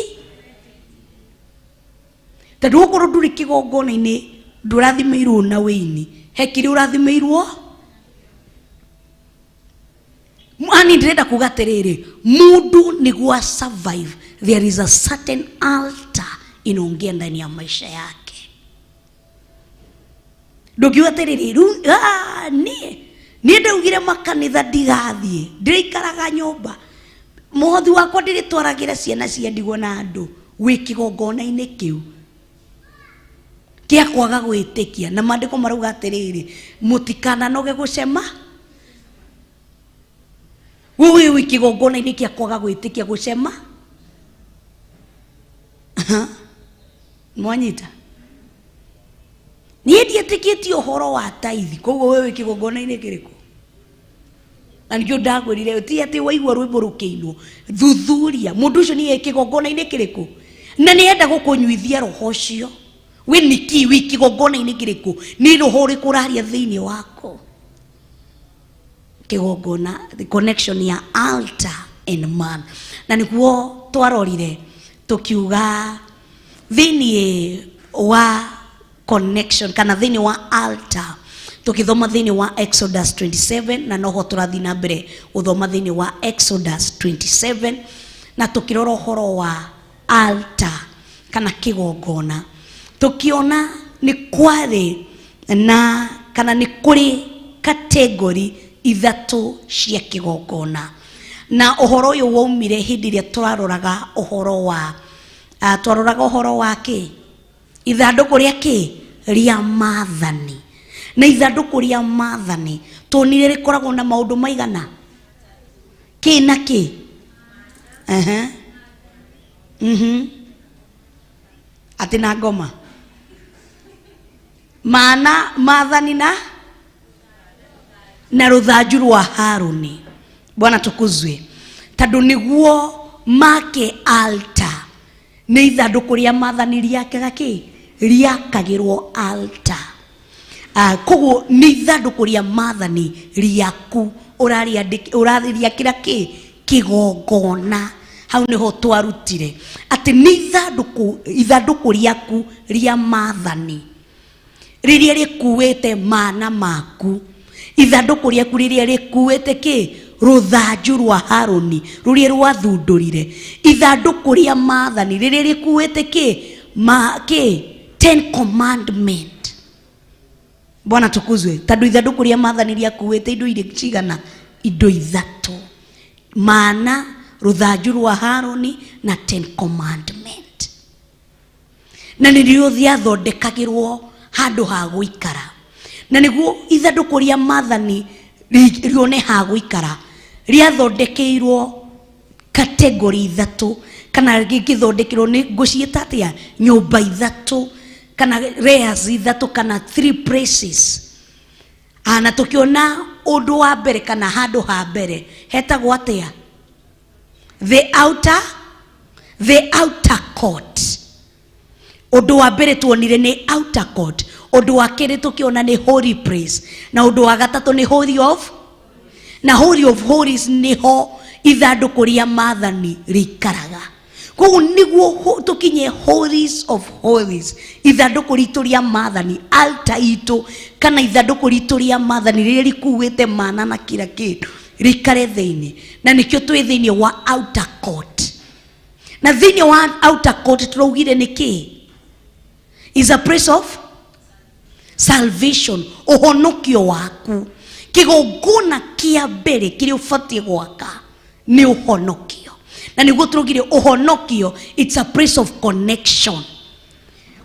Tondũ okorwo ndũrĩ kĩgongona-inĩ, ndũrathimĩirwo na wĩini, he kĩrĩa ũrathimĩirwo? Ani ndĩrenda kuga atĩrĩrĩ, mũndũ nĩguo a survive, there is a certain altar inaongea ndani ya maisha yake. Ndũngiuga atĩrĩrĩ, rĩu, niĩ ndaugire makanitha ndigathiĩ, ndĩrĩikaraga nyũmba, mũhothi wakwa ndĩrĩtwaragĩra ciana cia ndigwa na andũ, wĩ kĩgongona-inĩ kĩu kĩa kwaga gwĩtĩkia. Na maandĩko marauga atĩrĩrĩ, mũtikananoge gũcema. Wewe wĩ kĩgongona-inĩ kĩa kwaga gwĩtĩkia gũcema. Mwanyita? Niĩ ndiĩtĩkĩtie ũhoro wa taithi, koguo wewe wĩ kĩgongona-inĩ kĩrĩkũ? Na nĩkĩo ndakwĩrire, ti atĩ waigua rwĩmbo rũkĩinwo, thuthuria mũndũ ũcio nĩ kĩgongona-inĩ kĩrĩkũ, na nĩ enda gũkũnyuithia roho ũcio. We nĩkĩ wĩ kĩgongona-inĩ kĩrĩkũ? Nĩ roho ũrĩkũ ũraria thĩinĩ wako? Kĩgongona, the connection ya altar and man. Na nĩguo twarorire tũkiuga thĩinĩ wa connection kana thĩinĩ wa altar, tũkĩthoma thĩinĩ wa Exodus 27, na noho tũrathiĩ na mbere gũthoma thĩinĩ wa Exodus 27, na tũkĩrora ũhoro wa altar kana kĩgongona, tũkĩona nĩ kwarĩ na kana nĩ kũrĩ kategori ithatũ cia kĩgongona. Na ũhoro ũyũ waumire hĩndĩ ĩrĩa tũraroraga ũhoro wa, twaroraga ũhoro wa kĩ? Ithandũkũ rĩa kĩ? Rĩa maathani. Na ithandũkũ rĩa maathani tuonire rĩkoragwo na maũndũ maigana? Kĩ na kĩ? Atĩ na ngoma. Maana maathani na rũthanju rwa Harũni. Bwana tukuzwe. Tondũ nĩguo make altar, nĩ ithandũkũ rĩa maathani rĩakaga kĩ? Rĩakagĩrwo altar. Koguo nĩ ithandũkũ rĩa maathani rĩaku ũrarĩakĩra kĩ? Kĩgongona. Hau nĩho twarutire atĩ nĩ ithandũkũ rĩaku rĩa maathani rĩrĩa rĩkuĩte mana maku, ithandũkũ rĩaku rĩrĩa rĩkuĩte kĩ? Rũthanju rwa Harũni rũrĩa rwathundũrire, ithandũkũ rĩa maathani rĩrĩa rĩkuĩte kĩ? Ma, kĩ? 10 commandment. Bwana tukuzwe. Tondũ ithandũkũ rĩa maathani rĩakuĩte indo irĩ cigana? Indo ithatũ: mana, rũthanju rwa Harũni na 10 commandment. Na nĩrĩo rĩathondekagĩrwo handũ ha gũikara. Na nĩguo ithandũkũ rĩa maathani rĩone ha gũikara, rĩathondekeirwo kategori ithatũ, kana gĩgĩthondekerwo nĩ ngũciĩta atĩa? Nyũmba ithatũ, kana layers ithatũ, kana 3 places. Na tũkĩona ũndũ wa mbere kana handũ ha mbere hetagwo atĩa? The outer court. Ũndũ wa mbere tuonire nĩ outer court, ũndũ wa kerĩ tũkĩona nĩ holy place, na ũndũ wa gatatũ nĩ holy of, na holy of holies nĩho ithandũkũ rĩa maathani rĩikaraga. Koguo nĩguo tũkinye holies of holies, ithandũkũ ritũ rĩa maathani, altar itũ kana ithandũkũ ritũ rĩa maathani rĩrĩa rikuĩte mana na kila kĩndũ rĩikare thĩinĩ, na nĩkĩo twĩ thĩinĩ wa outer court. Na thĩinĩ wa outer court tũraugire nĩ kĩ? Is a place of salvation, ũhonokio waku. Kĩgongona kĩa mbere kĩrĩa ũbatiĩ gwaka nĩ ũhonokio, na nĩguo tũraugire ũhonokio, it's a place of connection.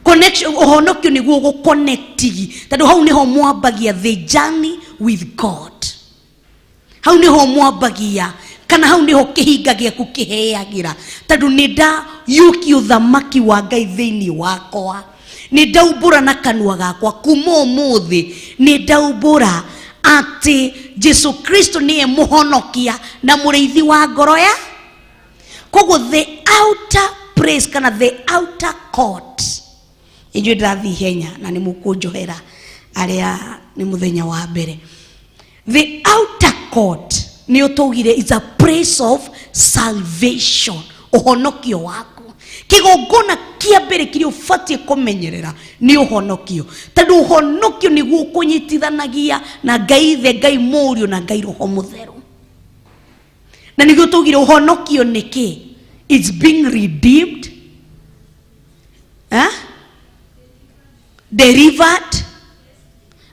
Connection, ũhonokio nĩguo gũconnectigi, tondũ hau nĩho mwambagia the journey with God, hau nĩho mwambagia kana hau nĩho kĩhinga gĩaku kĩheagĩra, tondũ nĩ ndayũkia ũthamaki wa Ngai thĩinĩ wakwa, nĩ ndaumbũra na kanua gakwa kuma ũmũthĩ, nĩ ndaumbũra atĩ Jesu Kristo nĩye mũhonokia na mũrĩithi wa ngoro ya. Koguo the outer place kana the outer court, inyuĩ ndĩrathiĩ ihenya na nĩ mũkũnjohera arĩa nĩ mũthenya wa mbere. The outer court nĩ ũtũgire is a place of salvation, ũhonokio waku. Kĩgongona kĩa mbere kĩrĩa ũbatiĩ kũmenyerera nĩ ũhonokio, tondũ ũhonokio nĩguo ũkũnyitithanagia na Ngai Ithe, Ngai Mũriũ na Ngai Roho Mũtheru. Na nĩguo tũgire ũhonokio nĩ kĩ? It's being redeemed, eh? Delivered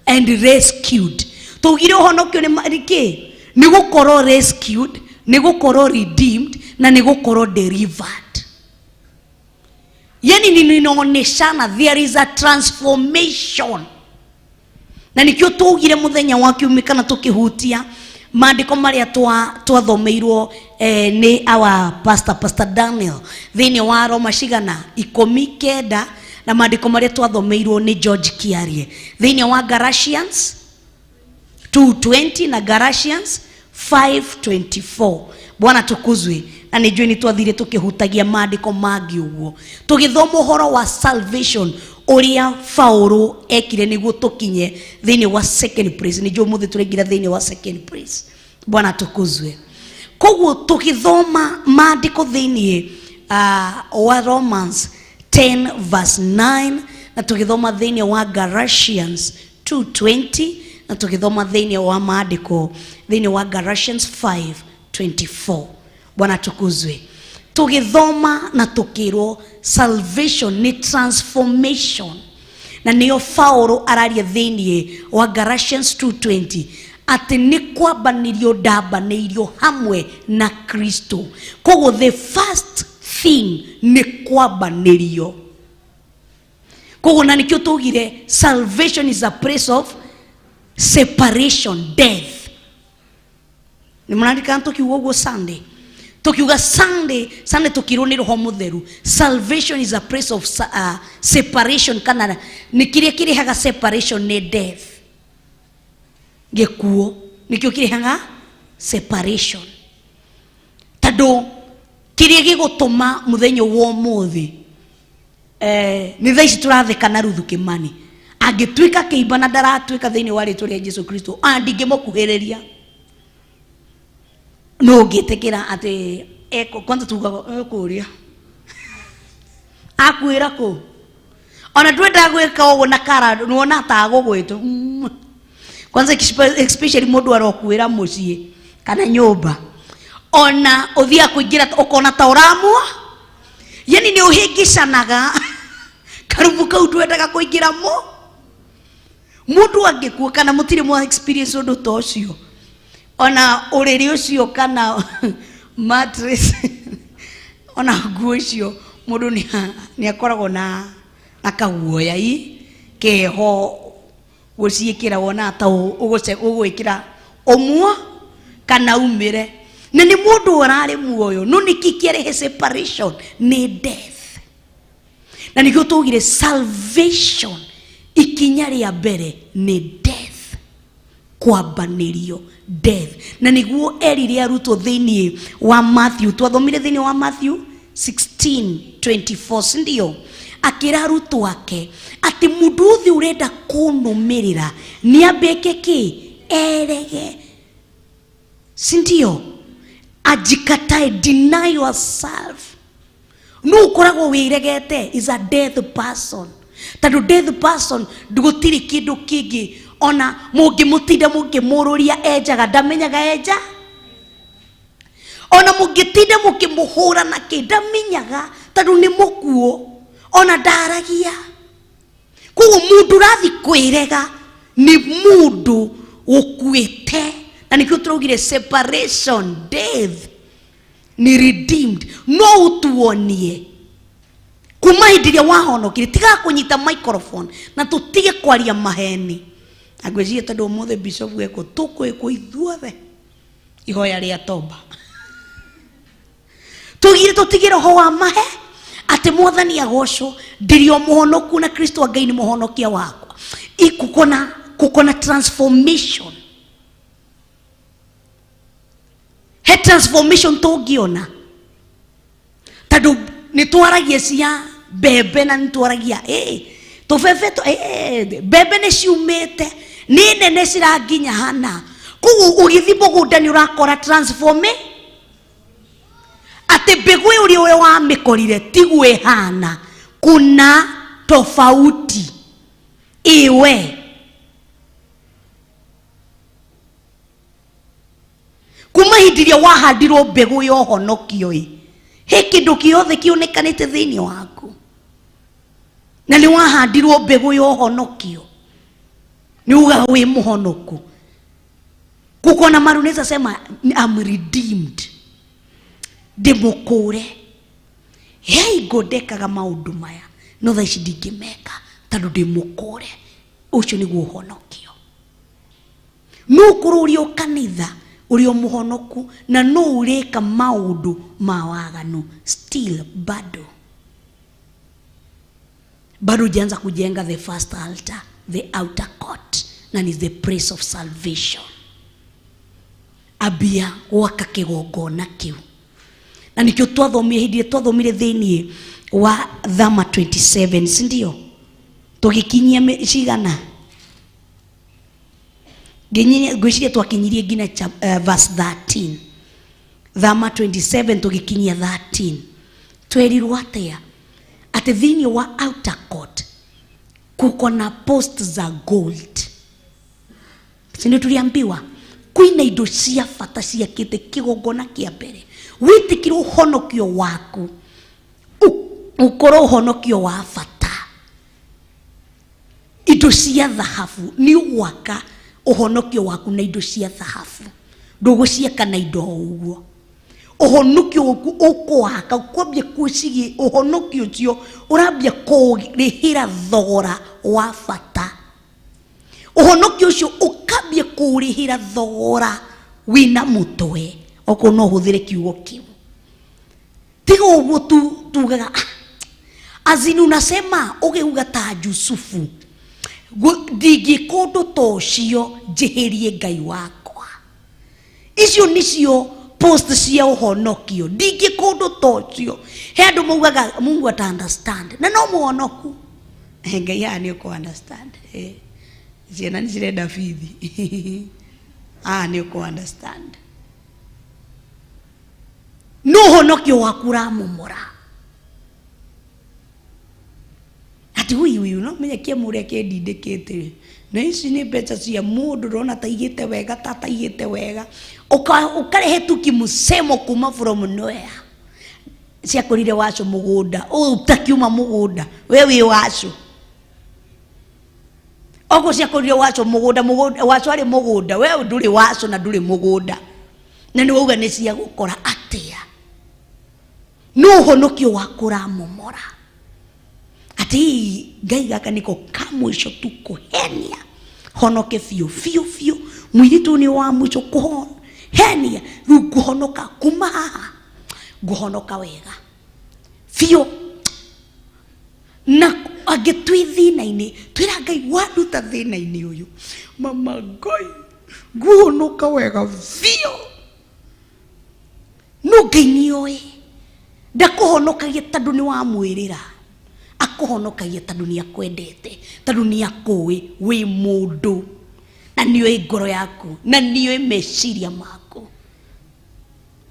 and rescued. Tũgire ũhonokio nĩ kĩ? Nĩ gũkorwo rescued, nĩ gũkorwo redeemed na nĩ gũkorwo delivered. Yani ninaoneshana there is a transformation, na nikio tugire muthenya wa kiumia kana tukihutia maandiko maria twathomeirwo nĩ our pastor, Pastor Daniel, thĩinĩ wa Roma cigana 19, na maandiko maria twathomeirwo nĩ George Kiarie thĩinĩ wa Galatians 2:20 na Galatians 5:24. Bwana tukuzwe. Na nĩ njũĩ nĩ twathire tũkĩhutagia maandĩko mangĩ ũguo tũgĩthoma ũhoro wa salvation ũrĩa Paulo ekire nĩguo tũkinye thĩinĩ wa second place. Nĩ njũĩ ũmũthĩ tũraingĩra thĩinĩ wa second place. Bwana tukuzwe. Koguo tũgĩthoma maandĩko thĩinĩ wa Romans 10 verse 9, na tũgĩthoma thĩinĩ wa Galatians 2:20, na tũgĩthoma thĩinĩ wa maandĩko thĩinĩ wa Galatians 5:24. Bwana tukuzwe. Tũgĩthoma na tũkĩrwo salvation nĩ transformation, na nĩyo Paulo araria thĩinĩ wa Galatians 2:20 atĩ nĩ kwambanĩrio ndambanĩirio hamwe na Kristo. Koguo the first thing nĩ kwambanĩrio. Koguo na nĩkĩo tugire salvation is a place of separation, death. Nĩ mũrarikana tũkiuga ũguo Sunday, tukiuga Sunday tukirwo nĩ Roho Mũtheru, salvation is a place of separation, kana nĩ kĩrĩa kĩrehaga separation nĩ death, gĩkuũ nĩkĩo kĩrehaga separation, tondũ kĩrĩa gĩgũtũma mũthenya wa ũmũthĩ nĩ thaa ici tũratheka na Ruthu Kimani angĩtuĩka kĩimba na ndaratuĩka thĩinĩ wa rĩtwa rĩa Jesu Kristo, ona ndingĩmũkuhĩrĩria. No ũngĩtĩkĩra atĩ kwanza tugaga ekũria akuĩra kũ, ona twendaga gwĩka ũguo na kara nĩwona ta agũgwĩtwo. Kwanza especially mũndũ arokuĩra mũciĩ kana nyũmba, ona ũthiaga kũingĩra ũkona ta ũramua, yani nĩ ũhĩngĩcanaga karubu kau twendaga kũingĩra mo. Mũndũ angĩkua kana mũtirĩ mwa experience ũndũ ta ũcio, ona ũrĩrĩ ũcio kana mattress ona nguo icio, mũndũ nĩ akoragwo na kaguoya i keho gũciĩkĩra, wona ta ũgwĩkĩra ũmwe kana umĩre, na nĩ mũndũ ũrarĩ muoyo, no nĩkĩ kĩarehe separation? Nĩ death. Na nĩkĩo tugire salvation ikinya rĩa mbere nĩ death, kwambanĩrio, death. Na nĩguo erire arutwo thĩinĩ wa Matthew, twathomire thĩinĩ wa Matthew 16:24, si ndio? Akĩra arutwo ake atĩ mũndũ wothe ũrenda kũnũmĩrĩra nĩ ambeke kĩ? Erege, si ndio? Ajikatae, deny yourself. No ũkoragwo wĩregete is a death person. Tondũ death person gũtirĩ kĩndũ kĩngĩ ona mũngĩmũtinda mũngĩmũrũria enjaga ndamenyaga enja. Ona mũngĩtinda mũkĩmũhũra na kĩ ndamenyaga tondũ nĩ mũkuũ ona ndaragia. Koguo mũndũ ũrathiĩ kwĩrega nĩ mũndũ ũkuĩte, na nĩkĩo tũraugire separation death ni redeemed. No ũtuonie kuma hĩndĩ ĩrĩa wahonokire, tiga kũnyita microphone na tũtige kwaria maheni. Na ngwĩciria tondũ ũmũthĩ bishop ekũ tũkwĩkwo ithuothe ihoya rĩa toba, tugire tũtige roho wa mahe atĩ mwathani agocwo, ndĩrĩ o mũhonoku na Kristo wa Ngai nĩ mũhonokia wakwa. Kukona transformation, he transformation tũngĩona tondũ nĩ twaragia cia mbembe na nĩ twaragia tũbebe mbembe nĩ ciumĩte nĩ nene ciranginya hana. Koguo ũgĩthiĩ mũgũnda nĩ ũrakora transform atĩ mbegũ ĩyo ũrĩa wamĩkorire tiguo ĩhana, kuna tofauti iwe. Kuma hĩndĩ ĩrĩa wahandirwo mbegũ ya ũhonokio ĩ, he kĩndũ kĩothe kĩonekanĩte thĩinĩ waku, na nĩ wahandirwo mbegũ ya ũhonokio, nĩ ugaga wĩ mũhonoku. Kuko na maru unaweza sema I'm redeemed, ndĩmũkũre. Hei ngondekaga maũndũ maya no thaa ici ndingĩmeka tondũ ndĩmũkũre. Ũcio nĩguo ũhonokio. No ũkorwo ũrĩ o kanitha ũrĩ o mũhonoku na no ũrĩka maũndũ ma waganu, still bado bado hujaanza kujenga the first altar, the outer court, na ni the place of salvation. Ambia gwaka kĩgongona kĩu, na nikĩo twathomire hĩndĩ ĩrĩa twathomire thĩinĩ wa Thama 27, si ndio? Tũgĩkinyia cigana? Ngwĩciria twakinyirie nginya verse 13. Thama 27 tũgĩkinyia 13. Twerirwo atĩa? Atĩ thĩinĩ wa outer court kuko na post za gold. Si ndio tuliambiwa kwĩna indo cia bata ciakĩte kĩgongona kĩa mbere. Wĩtĩkĩre ũhonokio waku ũkorwo ũhonokio wa bata. Indo cia thahabu nĩ ũgwaka ũhonokio waku na indo cia thahabu, ndũgũciaka na indo o ũguo. Ũhonokio waku ũkũwaka ũkwambia kwĩciria ũhonokio ũcio ũrambia kũrĩhĩra thogora wa bata. Ũhonokio ũcio ũkambia kũrĩhĩra thogora wĩna mũtwe, okorwo no ũhũthĩre kiugo kĩu. Tiga ũguo tugaga azini unasema ũgĩuga ta Jusufu, ndingĩka ũndũ ta ũcio njĩhĩrie Ngai wakwa. Icio nĩcio post cia ũhonokio, ndingĩka ũndũ ta ũcio. He andũ maugaga Mungu ata understand, na no mũhonoku. Ngai haha nĩ ũkũ understand. Ciana nĩ cirenda bithi. Haha nĩ ũkũ understand. No ũhonokio waku ũramomora. Ati huyu huyu no menye kĩamũ ũrĩa kĩndindĩkĩte, na ici nĩ mbeca cia mũndũ ndona taigĩte wega ta taigĩte wega, ũkarehe tu kĩmũcemo kuma from nowhere. Ciakũrire wacu mũgũnda, ũtakiuma mũgũnda, we wĩ wacu. Okorwo ciakũrire wacu mũgũnda, wacu arĩ mũgũnda, we ndũrĩ wacu na ndũrĩ mũgũnda, na nĩ wauga nĩ cia gũkora atĩa? No ũhonokio waku ũramomora. Ati Ngai gaka niko ka mũico tu kũhenia, honoke biũ biũ biũ, mũirĩtu nĩ wa mũico kũhenia, rĩu ngũhonoka kuma haha, ngũhonoka wega biũ. Na angĩ twĩ thĩna-inĩ, twĩra Ngai wanduta thĩna-inĩ ũyũ, mama Ngai ngũhonoka wega biũ. No Ngai nĩoĩ ndakũhonokagia tondũ nĩ wamwĩrĩra, akũhonokagia tondũ nĩ akwendete, tondũ nĩ akũĩ wĩ mũndũ, na nĩoĩ ngoro yaku, na nĩoĩ meciria maku.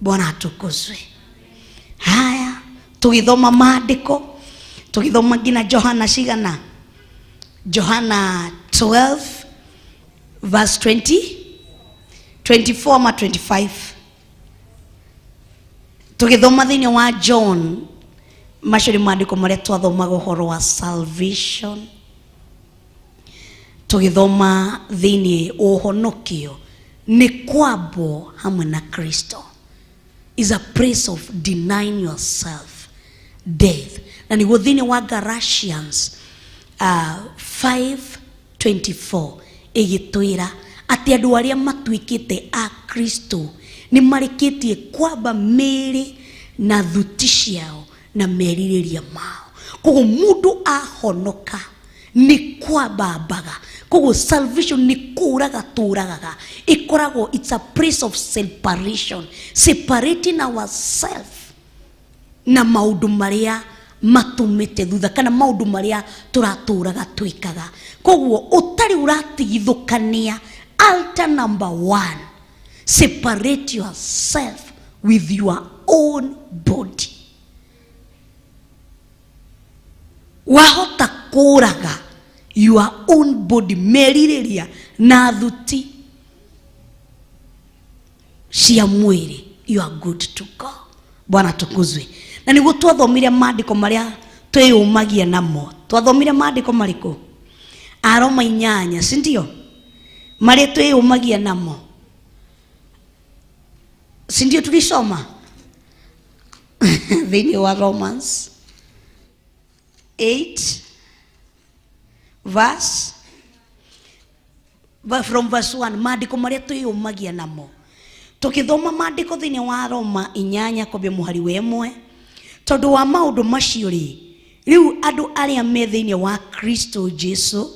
Bwana atukuzwe. Haya, Tũgĩthoma maandĩko, tũgĩthoma nginya Johana cigana? Johana 12 verse 20 24 ma 25. Tũgĩthoma thĩinĩ wa John, macio nĩ maandĩko marĩa twathomaga ũhoro wa salvation. Tũgĩthoma thĩinĩ ũhonokio nĩ kwambwo hamwe na Kristo. Is a place of denying yourself death. Na nĩguo thĩinĩ wa Galatians 5:24 ĩgĩtwĩra atĩ andũ arĩa matuĩkĩte a Kristo nĩ marĩkĩtie kwamba mĩĩrĩ na thuti ciao na merirĩria mao. Koguo mũndũ ahonoka nĩ kwambambaga. Koguo salvation nĩ kũraga tũragaga. Ĩkoragwo it's a place of separation, separating ourselves na maũndũ marĩa matũmĩte thutha kana maũndũ marĩa tũratũraga twĩkaga. Koguo ũtarĩ ũratigithũkania, altar number 1, separate yourself with your own body. Wahota kũraga your own body, merirĩria na thuti cia mwĩrĩ, you are good to go. Bwana tukuzwe. Na nĩguo twathomire maandĩko marĩa twĩyũmagia namo. Twathomire maandĩko marĩkũ? Aroma 8, si ndio? Marĩa twĩyũmagia namo, si ndio tulisoma? Thĩinĩ wa Romans 8 verse from verse 1, maandĩko marĩa twĩyũmagia namo. Tũkĩthoma maandĩko thĩinĩ wa Roma 8 kwambia mũhari wa 1, tondũ wa maũndũ macio rĩ, rĩu andũ arĩa me thĩinĩ wa Kristo Jesu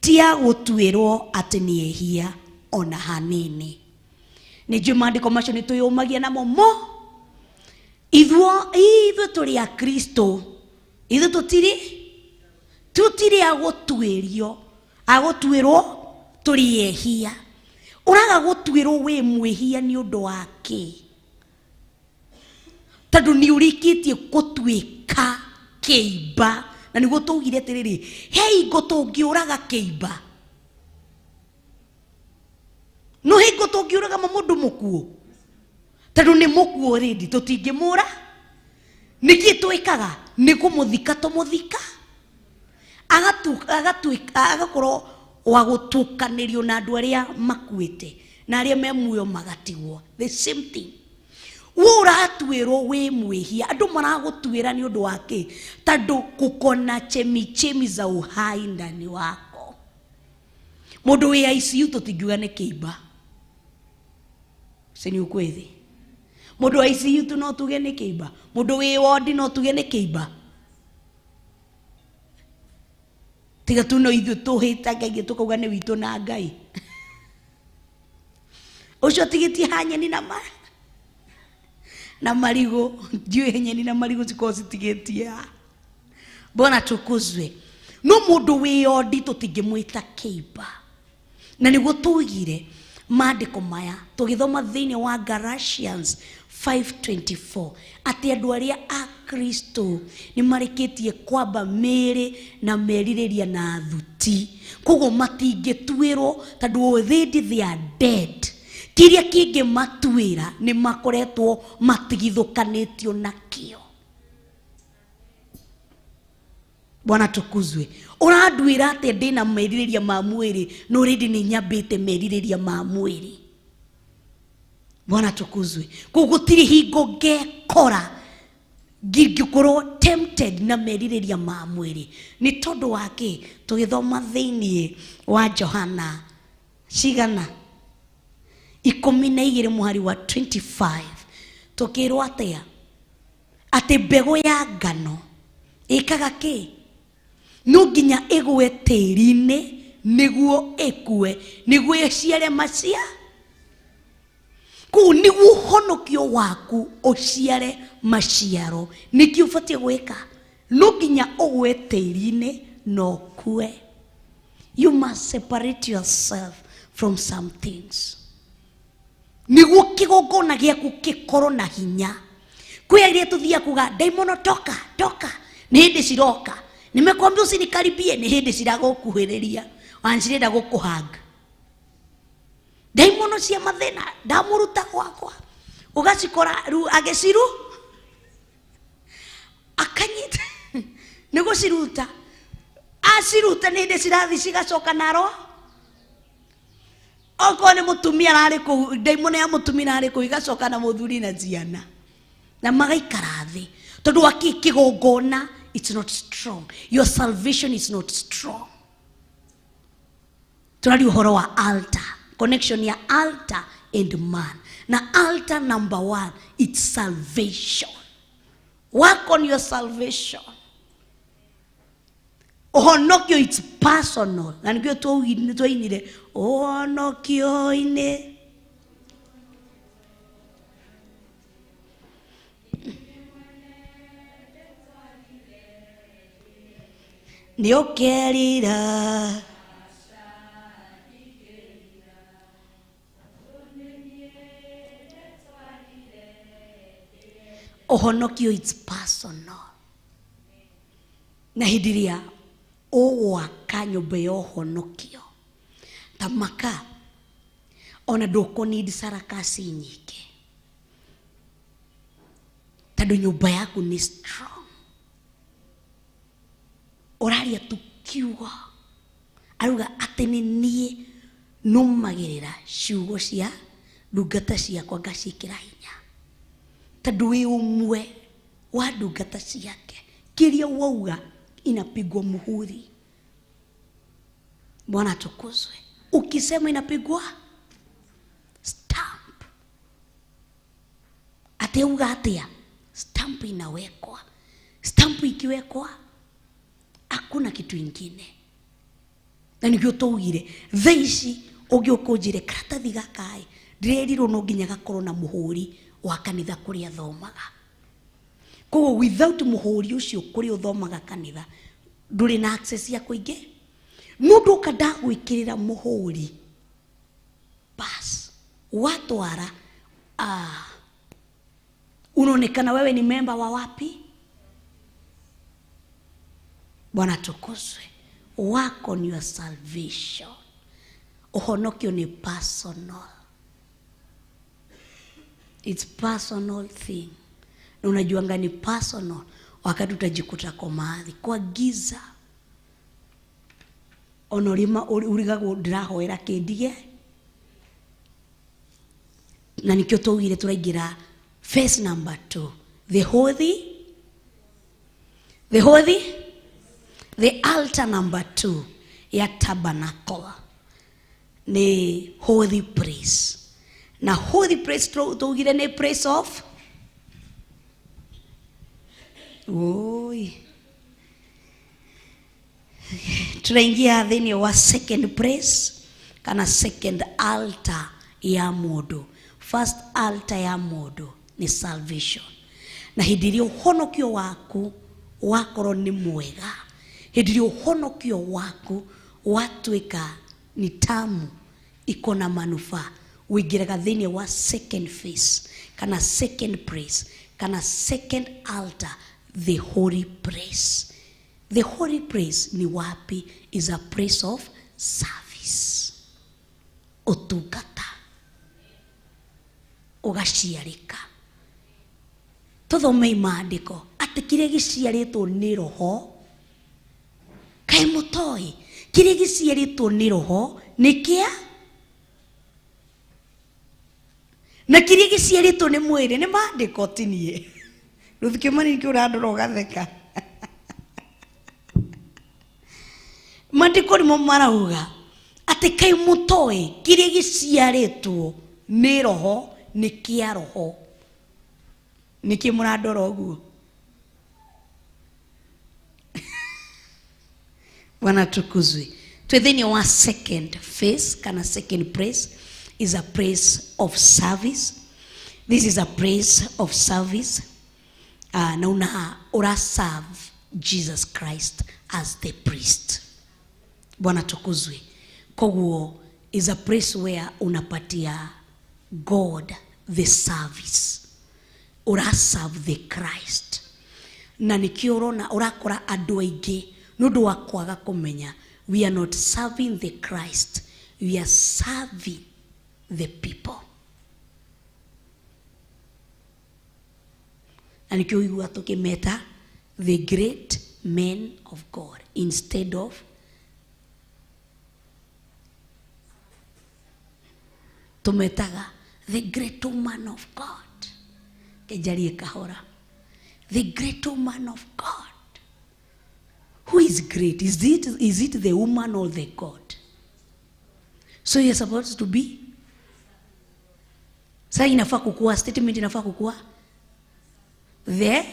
ti a gũtuĩrwo atĩ nĩ ehia ona hanini. Nĩ njũĩ maandĩko macio nĩ twĩyũmagia namo mo. Ithuĩ tũrĩ a Kristo, ithuĩ tũtirĩ a gũtuĩrio, a gũtuĩrwo tũrĩ ehia. Ũraga gũtuĩrwo wĩ mwĩhia nĩ ũndũ wa kĩ? Tondũ nĩ ũrĩkĩtie gũtuĩka kĩimba. Na nĩguo twaugire atĩrĩrĩ, he hingo tũngĩũraga kĩimba. No hingo tũngĩũraga mũndũ mũkuũ, tondũ nĩ mũkuũ already, tũtingĩmũra. Nĩkĩ twĩkaga? Nĩ kũmũthika tũmũthika, agakorwo wa gũtukanĩrio na andũ arĩa makuĩte na arĩa me muoyo magatigwo. The same thing. We ũratuĩrwo wĩ mwĩhia, andũ maragũtuĩra nĩ ũndũ wa kĩ? Tondũ kuko na chemichemi za uhai ndani wako. Mũndũ wĩ ICU tũtingiuga nĩ kĩimba, si ni ukweli? Mũndũ wa ICU tu no tuge nĩ kĩimba, mũndũ wĩ wodi no tuge nĩ kĩimba. Tiga tu no ithuĩ tũhĩtangagia tũkauga nĩ witũ na Ngai. Ũcio atigĩtie ha nyeni na na marigũ, ndiũĩ nyeni na marigũ cikoragwo citigĩtie ha. Bwana tukuzwe. No mũndũ wĩ wondi tũtingĩmwĩta kĩimba. Na nĩguo tugire maandĩko maya tũgĩthoma thĩinĩ wa Galatians 5:24 atĩ andũ arĩa a Kristo nĩ marĩkĩtie kwamba mĩĩrĩ na merirĩria na thuti. Koguo matingĩtuĩrwo tondũ already they are dead. Kĩrĩa kĩngĩmatuĩra nĩ makoretwo matigithũkanĩtio nakĩo. Bwana tukuzwe. Ũranduĩra atĩa ndĩna merirĩria ma mwĩrĩ no already nĩ nyambĩte merirĩria ma mwĩrĩ? Bwana tukuzwe. Koguo gũtirĩ hingo ngekora ngĩkorwo tempted na merirĩria ma mwĩrĩ. Nĩ tondũ wa kĩ? Tũgĩthoma thĩinĩ wa Johana cigana 12 mũhari wa 25 tũkĩrwo atĩa? Atĩ mbegũ ya ngano ĩkaga kĩ? No nginya ĩgwe tĩri-inĩ nĩguo ĩkue, nĩguo ĩciare macia. Kũu nĩguo ũhonokio waku ũciare maciaro. Nĩkĩ ũbatiĩ gwĩka? No nginya ũgwe tĩri-inĩ na ũkue. You must separate yourself from some things. Nĩguo kĩgongona gĩaku gĩkorwo na hinya. Kwĩ arĩa tũthiaga kuga ndaimono toka toka, nĩ hĩndĩ ciroka, nimekwambia usinikaribie, nĩ hĩndĩ ciragũkuhĩrĩria ona cirenda gũkũhanga. Ndaimono cia mathĩna ndamũruta gwakwa, ũgacikora rĩu agĩciru akanyita nĩ gũciruta, aciruta nĩ hĩndĩ cirathi cigacoka naro. Okorwo nĩ mũtumia ararĩ kũu, ndaimono ya mũtumia ararĩ kũu, igacoka na mũthuri na ciana na magaikara thĩ, tondũ wa kĩ? Kĩgongona it's not strong, your salvation is not strong. Tũraria ũhoro wa altar, connection ya altar and man, na altar number one, it's salvation. Work on your salvation. Ũhonokio it's personal, na nĩkĩo twainire ũhonokio-inĩ. Nĩ ũkerira ũhonokio it's personal. Na hĩndĩ ĩrĩa ũgwaka nyũmba ya ũhonokio ta maka, ona ndũkũnidi sarakasi nyingĩ, tondũ nyũmba yaku nĩ strong. Ũraria tu kiugo, arauga atĩ nĩ niĩ nũmagĩrĩra ciugo cia ndungata ciakwa ngaciĩkĩra hinya, tondũ wĩ ũmwe wa ndungata ciake, kĩrĩa wauga inapigwa muhuri. Bwana atukuzwe. Ukisema inapigwa stamp. Ateuga atia? Stamp inawekwa. Stamp ikiwekwa hakuna kitu ingine. Na nĩkĩo twaugire thaa ici ũngĩũka ũnjĩre karatathi gaka ĩ, ndĩrerirwo no nginya gakorwo na mũhũri wa kanitha kũrĩa thomaga. Koguo without mũhũri ũcio kũrĩa ũthomaga kanitha ndũrĩ na access ya kũingĩ. No ndoka ndagwĩkĩrĩra mũhũri, bas watwara, unaonekana wewe ni memba wa wapi? Bwana atukuzwe. Work on your salvation. Ũhonokio nĩ personal. It's personal thing. Na unajuanga ni personal wakati utajikuta kwa maadhi, kwa giza. Ona ũrima urigagwo ndĩrahoera kĩndige. Na nikĩo twaugire tũraingĩra phase number 2. The holy, the holy, the altar number 2 ya tabernacle ni holy place. Na holy place twaugire ni place of oi. Tunaingia thĩinĩ wa second place kana second altar ya mũndũ. First altar ya mũndũ ni salvation. Na hĩndĩ ĩrĩa ũhonokio waku wakorwo nĩ mwega, hĩndĩ ĩrĩa ũhonokio waku watuĩka ni tamu, iko na manufaa, ũingĩraga thĩinĩ wa second phase kana second place kana second altar, the holy place. The holy place ni wapi? Is a place of service. Ũtungata ũgaciarĩka. Tũthomei maandĩko atĩ kĩrĩa gĩciarĩtwo nĩ roho, kaĩ mũtoĩ kĩrĩa gĩciarĩtwo nĩ roho nĩ kĩa, na kĩrĩa gĩciarĩtwo nĩ mwĩrĩ nĩ maandĩko ti niĩ. Ruth Kĩmani nĩkĩo ũrandora ũgatheka. Maandĩko nĩmo marauga atĩ kaĩ mũtoĩ kĩrĩa gĩciarĩtwo nĩ roho nĩ kĩa roho. Nĩkĩ mũrandora ũguo? Bwana atukuzwe. Twĩ thĩinĩ wa second phase kana second place is a place of service. This is a place of service. Na ura serve Jesus Christ as the priest. Bwana atukuzwe. Koguo is a place where unapatia God the service. Ũra serve the Christ. Na nĩkĩo ũrona ũrakora andũ aingĩ nĩ ũndũ wa kwaga kũmenya we are not serving the Christ, we are serving the people. Na nĩkĩo ũiguaga tũkĩmeta the great men of God instead of tũmetaga the great woman of God. Kenjarie kahora. The great woman of God. Who is great? Is it the woman or the God? So you're supposed to be. Sasa inafaa kukua statement, inafaa kukua the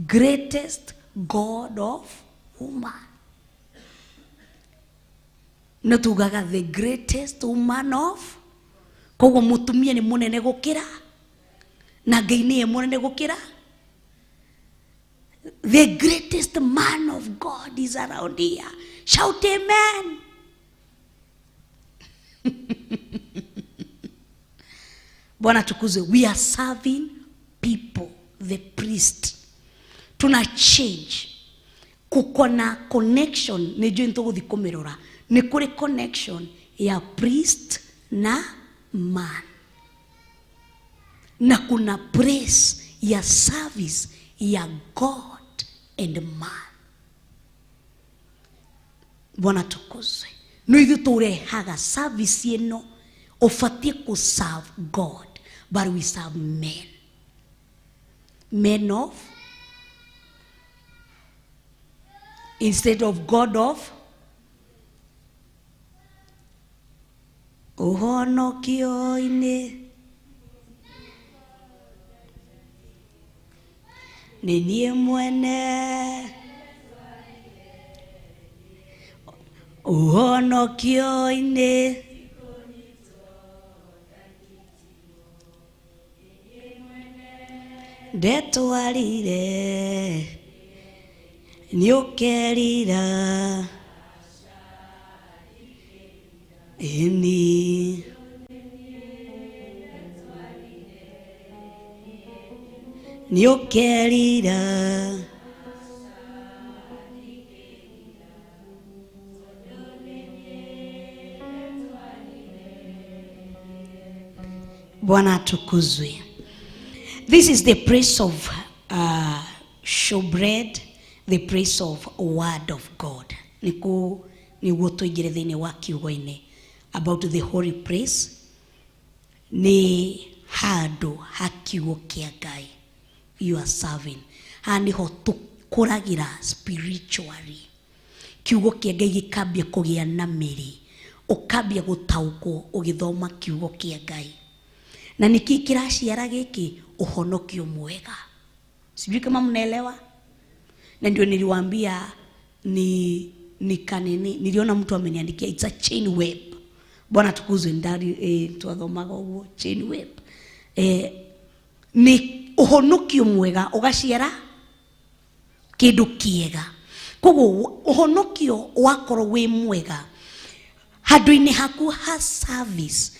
greatest God of woman. No tugaga the greatest woman of, koguo mutumia ni munene gukira na Ngai niye munene gukira. The greatest man of God is around here. Shout amen. Bwana tukuzwe. We are serving people, the priest. Tuna change. Kuko na connection, nĩnjũĩ nĩtũgũthiĩ kũmĩrora. Nĩ kũrĩ connection ya priest na man. Na kuna place ya service ya God and man. Bwana tukuzwe. No ithuĩ tũrehaga service ĩno, ũbatiĩ kũ serve God, but we serve men. Men of instead of God of ũhonokio-inĩ nĩ niĩ mwene ũhonokio-inĩ. Ndetwarire nĩũkerira ĩni nĩũkerira. Bwana atukuzwe. This is the place of showbread, the place of word of God. Nĩkũ nĩguo tũingĩre thĩinĩ wa kiugo-inĩ about the holy place, nĩ handũ ha kiugo kĩa Ngai you are serving. Haha nĩho tũkũragĩra spiritually. Kiugo kĩa Ngai gĩkambia kũgĩa na mĩri, ũkambia gũtaũkwo ũgĩthoma kiugo kĩa Ngai. Na nĩkĩ kĩraciara gĩkĩ? Ũhonokio mwega. Sijui kama mnaelewa. Na ndio niliwaambia ni nikanini, niliona mtu ameniandikia it's a chain web. Bwana tukuzwe. Ndari twathomaga ũguo chain web. Nĩ ũhonokio mwega ũgaciara kĩndũ kĩega. Koguo ũhonokio wakorwo wĩ mwega handũ-inĩ haku ha service,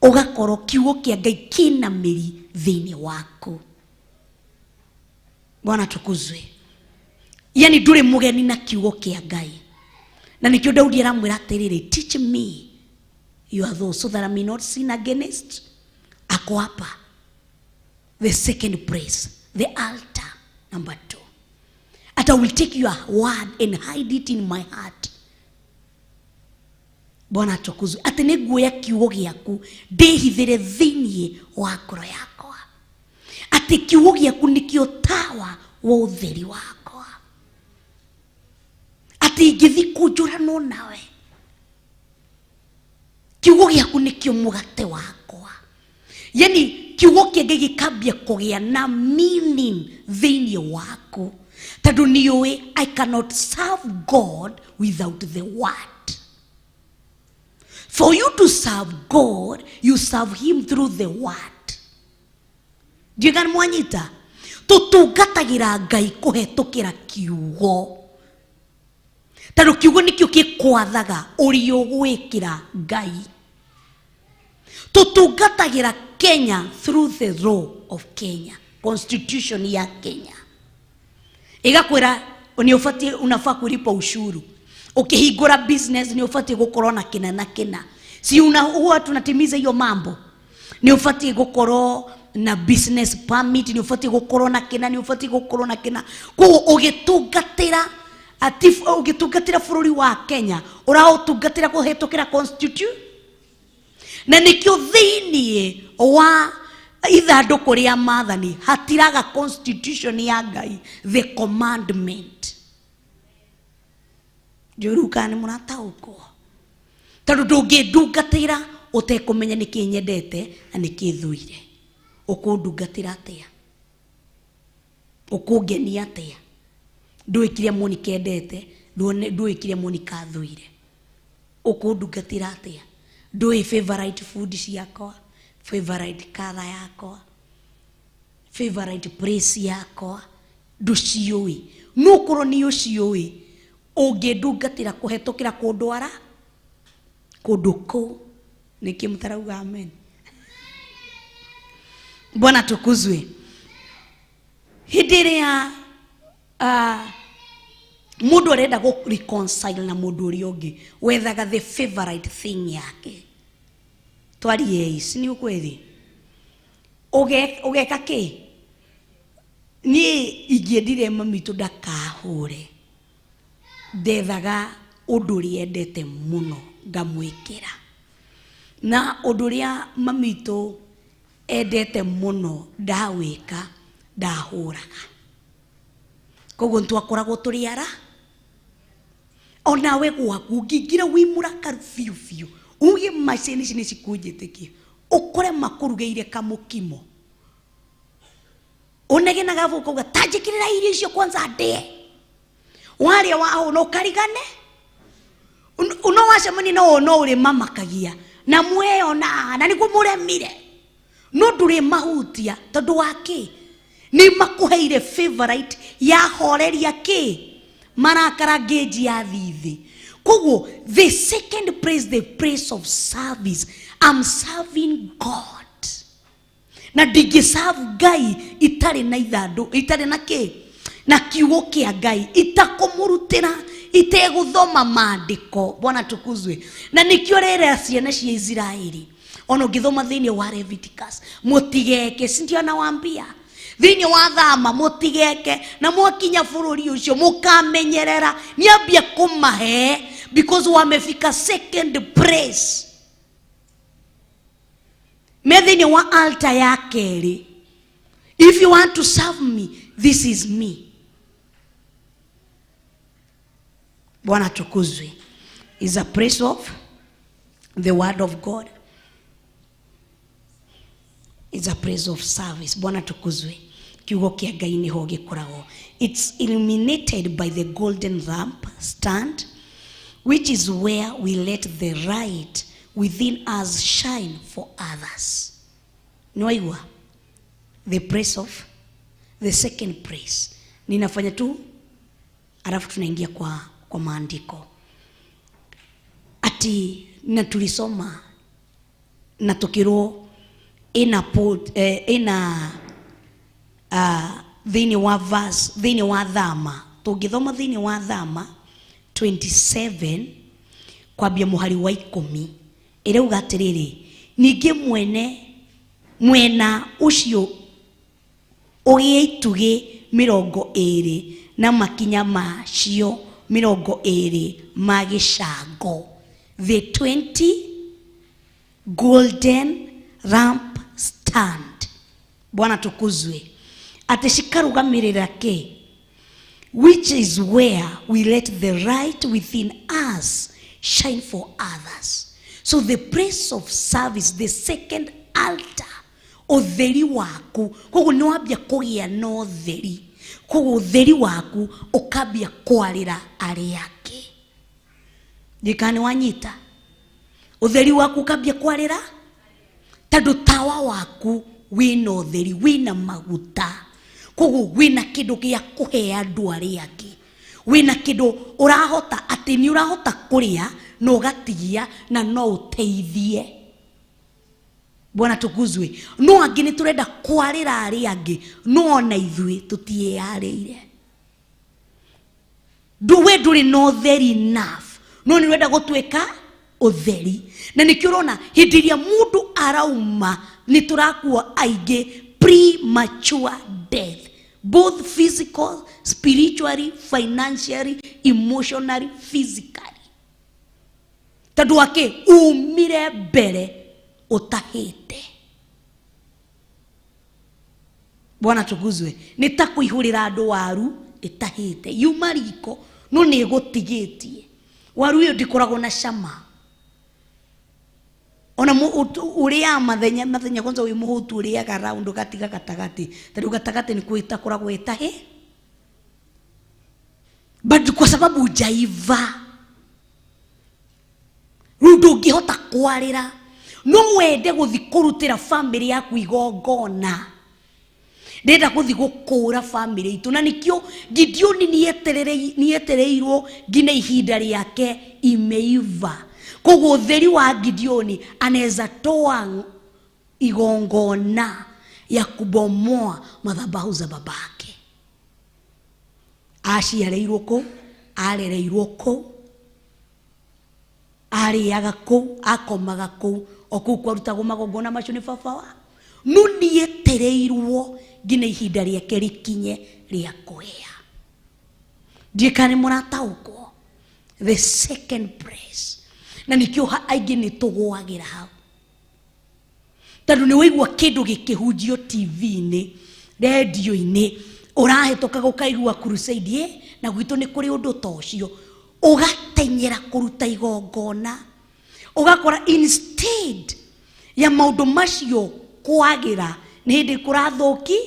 ũgakorwo kiugo kĩa Ngai kĩna mĩri thĩinĩ waku. Bwana tukuzwe. Yani ndũrĩ mũgeni na kiugo kĩa Ngai. Na nĩkĩo Daudi aramwĩra atĩrĩrĩ, teach me your thoughts so that I may not sin against. Ako hapa the second place, the altar number two. At I will take your word and hide it in my heart. Bwana atukuzwe. Atĩ nĩ nguoya kiugo gĩaku ndĩhithĩre thĩinĩ wa ngoro yakwa, atĩ kiugo gĩaku nĩkĩo tawa wa ũtheri wakwa, atĩ ingĩthiĩ kũnjũranwo nawe, kiugo gĩaku nĩkĩo mũgate wakwa. Yani kiugo kĩa Ngai gĩkambia kũgĩa na meaning thĩinĩ waku, tondũ nĩũĩ I cannot serve God without the word. For you to serve God, you serve him through the word. Ndiũĩ kana mwanyita. Tũtungatagĩra Ngai kũhetũkĩra kiugo, tondũ kiugo nĩkĩo gĩkwathaga ũrĩa ũgwĩkĩra Ngai. Tũtungatagĩra Kenya through the law of Kenya. Constitution ya Kenya ĩgakwĩra nĩ ũbatiĩ, unafaa kulipa ushuru. Ukihingũra business nĩ ũbatiĩ gũkorwo na kĩna na kĩna. Si una huwa tunatimiza hiyo mambo? Nĩ ũbatiĩ gũkorwo na business permit, nĩ ũbatiĩ gũkorwo na kĩna, nĩ ũbatiĩ gũkorwo na kĩna. Koguo ũgĩtungatĩra ati ũgĩtungatĩra bũrũri wa Kenya, ũraũtungatĩra kũhĩtũkĩra constitution. Na nĩkĩo thĩiniĩ wa ithandũkũ rĩa maathani hatiraga constitution ya Ngai, the commandment. Njũru kana nĩ mũrataũkwo? Tondũ ndũngĩndungatĩra ũtekũmenya nĩkĩ nyendete na nĩkĩ thuire. Ũkũndungatĩra atĩa? Ũkũngenia atĩa? Ndũĩ kĩrĩa Monica endete, ndũĩ kĩrĩa Monica athuire. Ũkũndungatĩra atĩa? Ndũĩ favorite food ciakwa, favorite color yakwa, favorite place yakwa, ndũciũĩ. No ũkorwo nĩ ũciũĩ, ũngĩndungatĩra kũhetũkĩra kũndwara kũndũ kũu. Nĩkĩ mũtarauga amen? Bwana tukuzwe. Hĩndĩ ĩrĩa mũndũ arenda gũ reconcile na mũndũ ũrĩa ũngĩ, wethaga the favorite thing yake. Twariei, si nĩ ũkweli? Ũgeka kĩ? Niĩ ingĩendire mami witũ ndakahũre, ndethaga ũndũ ũrĩa endete mũno ngamwĩkĩra. Na ũndũ ũrĩa mami witũ endete mũno ndawĩka, ndahũraga. Koguo nĩtwakoragwo tũrĩ ara. Onawe gwaku ũngĩingĩra wĩ mũrakaru biũ biũ, uge macini ici nĩ cikũnjĩtĩkia, ũkore makũrugĩire kamũkimo, ũnegenaga bũ ũkauga ta njĩkĩrĩra irio icio kwanza ndĩe. Warĩa wahũna ũkarigane, no wacemania na ũũ no ũrĩmamakagia na mweyona na nĩguo mũremire, no ndũrĩmahutia tondũ wa kĩ? Nĩ makũheire favorite ya horeria kĩ? Marakara ngĩnji ya thithi. Koguo the second place, the place of service. I'm serving God. Na ndingĩ serve Ngai itarĩ na ithandũ, itarĩ na kĩ? Na kiugo kĩa Ngai, itakũmũrutĩra, itegũthoma maandĩko. Bwana tukuzwe. Na nĩkĩo rĩrĩa ciana cia Isiraeli, ona ũngĩthoma thĩinĩ wa Leviticus, mũtigeke, si ndio anawaambia? Thĩinĩ wa Thama mũtigeke, na mwakinya bũrũri ũcio mũkamenyerera. Nĩambia kũmahe because wamefika second place. Me thĩinĩ wa altar ya kerĩ. If you want to serve me, this is me. Bwana tukuzwe. Is a place of the word of God. It's a place of service. Bwana tukuzwe. Kiugo kĩa Ngai nĩho gĩkoragwo. It's illuminated by the golden lamp stand, which is where we let the light within us shine for others. Nĩwaigua? The place of the second place. Ninafanya tu alafu tunaingia kwa maandiko. Ati na tulisoma na tukirwo ina put, ina thĩinĩ wa verse, thĩinĩ wa Thama, tũngĩthoma thĩinĩ wa Thama 27 kwambia mũhari wa 10, ĩrauga atĩrĩrĩ, ningĩ mwene mwena ũcio ũgĩe itugĩ 20 na makinya macio 20 ma gĩcango. The 20 golden lamp stand. Bwana tukuzwe. Atĩ cikarũgamĩrĩra kĩ? Which is where we let the light within us shine for others. So the place of service, the second altar, ũtheri waku, koguo nĩ wambia kũgĩa na ũtheri, koguo ũtheri waku ũkambia kwarĩra arĩa angĩ. Ndikana nĩ wanyita? Ũtheri waku ũkambia kwarĩra, tondũ tawa waku wĩna ũtheri, wĩna maguta, koguo wĩna kĩndũ gĩa kũhe andũ arĩa angĩ, wĩna kĩndũ ũrahota, atĩ nĩ ũrahota kũrĩa na ũgatigia na no ũteithie. Bwana tukuzwe. No angĩ nĩ tũrenda kwarĩra arĩa angĩ, no ona ithuĩ tũtiĩyarĩire. We ndũrĩ na ũtheri enough, no nĩ ũrenda gũtuĩka ũtheri. Na nĩkĩo ũrona hĩndĩ ĩrĩa mũndũ arauma nĩ tũrakua aingĩ premature death, both physical, spiritually, financially, emotionally, physically. Tondũ wa kĩ? Umire mbere ũtahĩte. Bwana tukuzwe. Nĩ ta kũihũrĩra andũ waru ĩtahĩte, yuma riko no nĩ ĩgũtigĩtie. Waru ĩyo ndĩkoragwo na cama. Ona ũrĩaga mathenya, mathenya kwanza wĩ mũhũtu ũrĩaga round ũgatiga gatagatĩ, tondũ gatagatĩ nĩ kwĩtakoragwo ĩtahĩ. But kwa sababu hujaiva, rĩu ndũngĩhota kwarĩra. No wende gũthiĩ kũrutĩra family yaku igongona. Ndĩrenda gũthiĩ gũkũra family itũ, na nĩkĩo Gideoni nĩetereirwo nginya ihinda rĩake imeiva. Koguo ũtheri wa Gideoni anaweza toa igongona ya kubomoa madhabahu za babake. Aciarĩirwo kũ, arereirwo kũ, arĩaga kũ, akomaga kũ, o kũu kwarutagwo magongona macio nĩ baba wa. No nĩetereirwo nginya ihinda rĩake rĩkinye rĩa kũhĩa. Ndiũĩ kana nĩ mũrataũkwo. The second place. Na nĩkĩo aingĩ nĩ tũgũagĩra hau. Tondũ nĩ waigua kĩndũ gĩkĩhunjio T V-inĩ, redio-inĩ, ũrahĩtũka gũkaigua crusade, na gwitũ nĩ kũrĩ ũndũ ta ũcio. Ũgatenyera kũruta igongona. Ũgakora instead ya maũndũ macio kwagĩra, nĩ hĩndĩ kũrathũki.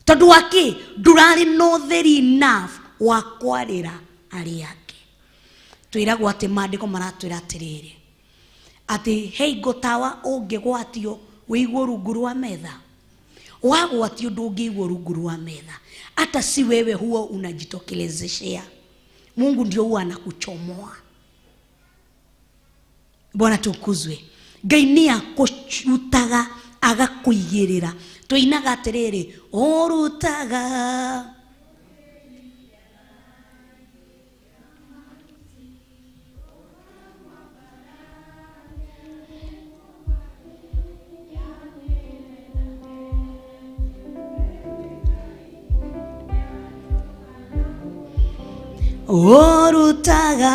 Tondũ wa kĩ? Ndũrarĩ na ũtheri enough wa kwarĩra arĩa angĩ. Twĩragwo atĩ maandĩko maratwĩra atĩrĩrĩ, atĩ he tawa ũngĩgwatio wĩigwo rungu rwa metha. Wagwatio ndũngĩigwo rungu rwa metha. Hata si wewe huwa unajitokelezeshea. Mungu ndio huwa anakuchomoa. Bwana tukuzwe. Ngai nĩ akũrutaga agakũigĩrĩra. Tũinaga atĩrĩrĩ, ũrutaga ũrutaga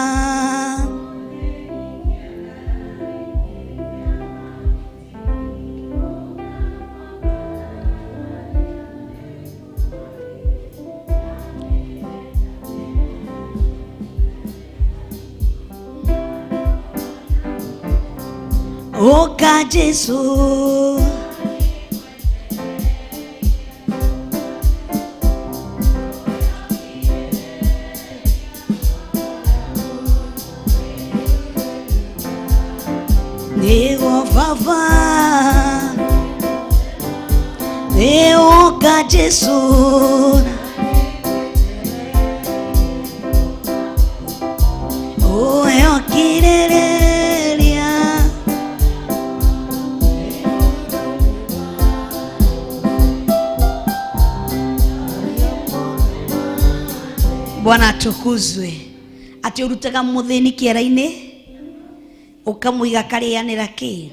Oka Jesu. Nego vava, Oka Jesu. Oh, eu quereria. Bwana atukuzwe. Ati urutaga muthini kiara-inĩ ukamũiga karĩanĩra kĩ?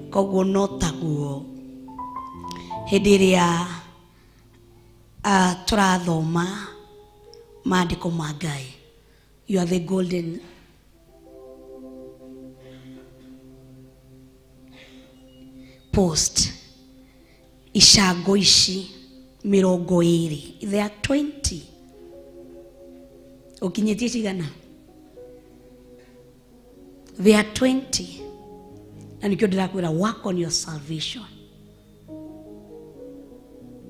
Koguo no taguo hĩndĩ ĩrĩa tũrathoma maandĩko ma Ngai. You are the golden post. Icango ici mĩrongo ĩrĩ. They are 20. Ũkinyĩtie cigana? They are 20. Na nĩkĩo ndĩrakwĩra work on your salvation.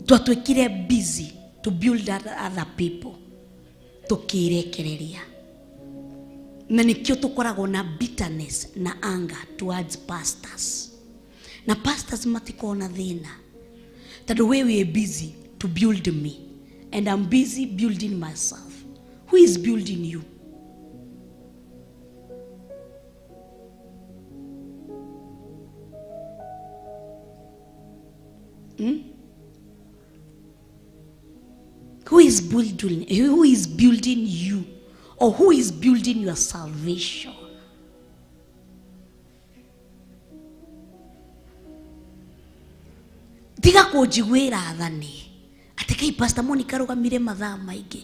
Twatuĩkire busy to build other people. Tũkĩrekereria. Na nĩkĩo tũkoragwo na bitterness na anger towards pastors. Na pastors matikoragwo na thĩna. Tondũ we wĩ busy to build me and I'm busy building myself. Who is building you? Who is building, who is building you, or who is building your salvation? Tiga kũnjiguĩra thani atĩ kei Pastor Monica arũgamire mathaa maingĩ.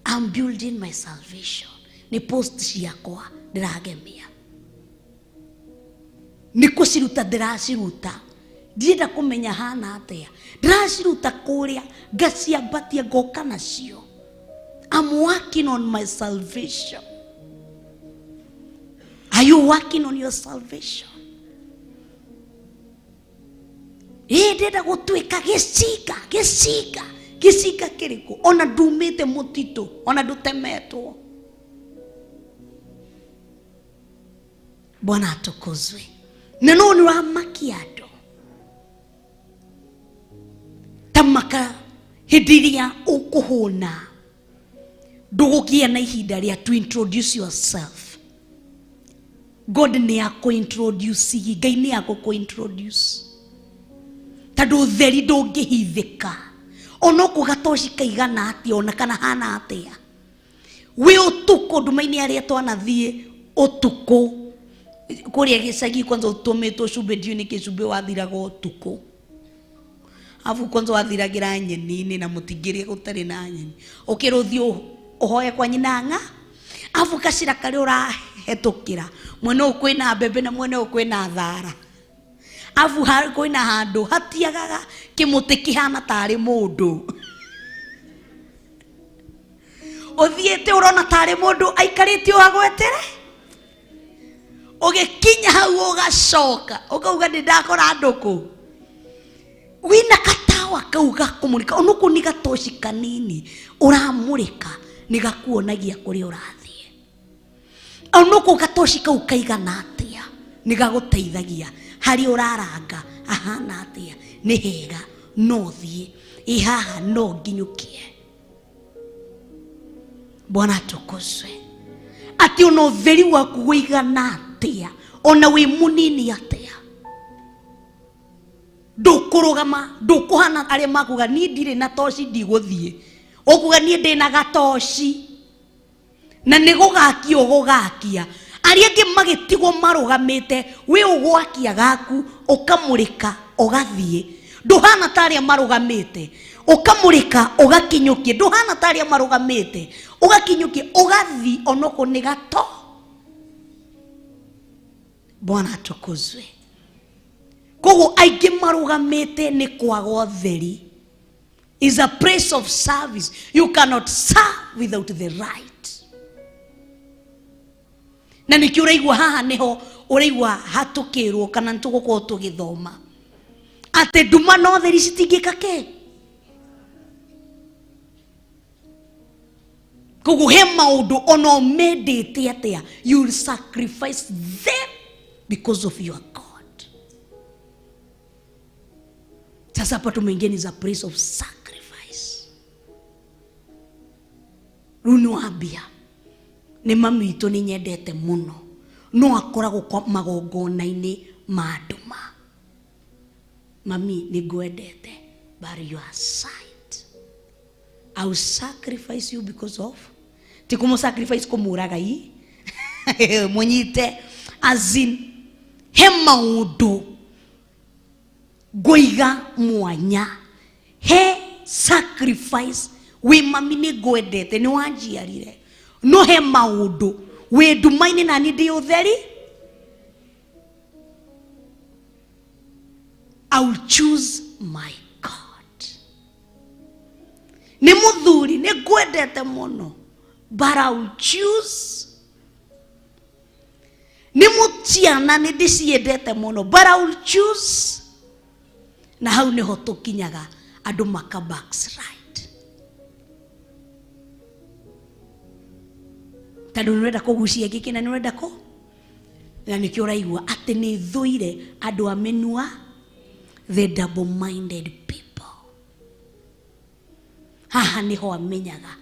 I'm building my salvation. Nĩ post ciakwa ndĩragemia, nĩ kũciruta ndĩraciruta, ndirenda kũmenya hana atĩa, ndĩraciruta kũrĩa ngaciambatia ngoka nacio. I'm working on my salvation. Are you working on your salvation? Ĩ ndĩrenda gũtuĩka gĩcinga, gĩcinga, gĩcinga kĩrĩkũ? Ona ndumĩte mũtitũ, ona ndũtemetwo. Bwana atukuzwe. Na no nĩ ũramakia andũ ta maka hĩndĩ ĩrĩa ũkũhũna, ndũgũkĩa na ihinda rĩa to introduce yourself. God nĩ akũ-introduce, Ngai nĩ akũkũ-introduce. Tondũ ũtheri ndũngĩhithĩka, ona ũkũ gatoci kaigana atĩa, ona kana hana atĩa. Wĩ ũtukũ nduma-inĩ arĩa twanathiĩ ũtukũ kũrĩa gĩcagi, kwanza ũtũmĩtwo cumbĩ, ndiũĩ nĩkĩ cumbĩ wathiraga ũtukũ. Afu kwanza wathiragĩra nyeni-inĩ na mũtingĩrĩa gũtarĩ na nyeni. Ũkĩrwo ũthiĩ ũhoe kwa nyina ng'a, afu gacĩra karĩa ũrahetũkĩra mwena ũyũ kwĩna mbembe na mwena ũyũ kwĩna thara, afu kwĩna handũ hatiagaga kĩmũtĩ kĩhana tarĩ mũndũ ũthiĩte ũrona tarĩ mũndũ aikarĩte ũhagwetere, ũgĩkinya hau ũgacoka ũkauga nĩ ndakora andũ kũ. Wĩna gatawa kau gakũmũrĩka, onokorwo nĩ gatoci kanini ũramũrĩka, nĩ gakuonagia kũrĩa ũrathiĩ. Onokorwo gatoci kau kaigana atĩa, nĩ gagũteithagia harĩa ũraranga ahana atĩa, nĩ hega no thiĩ, ĩ haha no nginyũkie. Bwana atukuzwe. Atĩ ona ũtheri waku ũigana atĩa, ona wĩ mũnini atĩa, ndũkũrũgama, ndũkũhana arĩa makuga niĩ ndirĩ na toci ndigũthiĩ. Ũkuga niĩ ndĩna gatoci na nĩ gũgakia ũgũgakia. Arĩa angĩ magĩtigwo marũgamĩte, wĩ ũgwakia gaku ũkamũrĩka ũgathiĩ. Ndũhana ta arĩa marũgamĩte, ũkamũrĩka ũgakinyũkia. Ndũhana ta arĩa marũgamĩte, ũgakinyũkia ũgathiĩ onokorwo nĩ gato. Bwana atukuzwe. Koguo aingĩ marũgamĩte nĩ kwaga ũtheri. Is a place of service. You cannot serve without the right. Na nĩkĩo ũraigua haha nĩho ũraigua hatũkĩrwo kana nĩtũgũkorwo tũgĩthoma atĩ nduma na ũtheri citingĩka kĩ. Koguo he maũndũ ona ũmendete atĩa, you will sacrifice them because of your God. Sasa hapa tumeingia ni za place of sacrifice. Rĩu nĩ wambia nĩ mami witũ nĩ nyendete mũno, no akoragwo kwa magongona-inĩ ma nduma. Mami nĩ ngwendete, but you are sight. I will sacrifice you because of ti kũmũ sacrifice kũmũraga i mũnyite, as in he maũndũ ngũiga mwanya, he sacrifice. Wĩ mami nĩ ngwendete, nĩ wanjiarire, no he maũndũ wĩ nduma-inĩ na niĩ ndĩ ũtheri. I will choose my God. Nĩ mũthuri nĩ ngwendete mũno, but I will choose. Nĩ mũciana nĩ ndĩciendete mũno, but I will choose. Na hau nĩho tũkinyaga andũ maka backslide. Tondũ nĩ ũrenda kũgucia gĩkĩ na nĩ ũrenda kũ, na nĩkĩo ũraigua atĩ nĩ thũire andũ a mĩnua, the double minded people. Haha nĩho amenyaga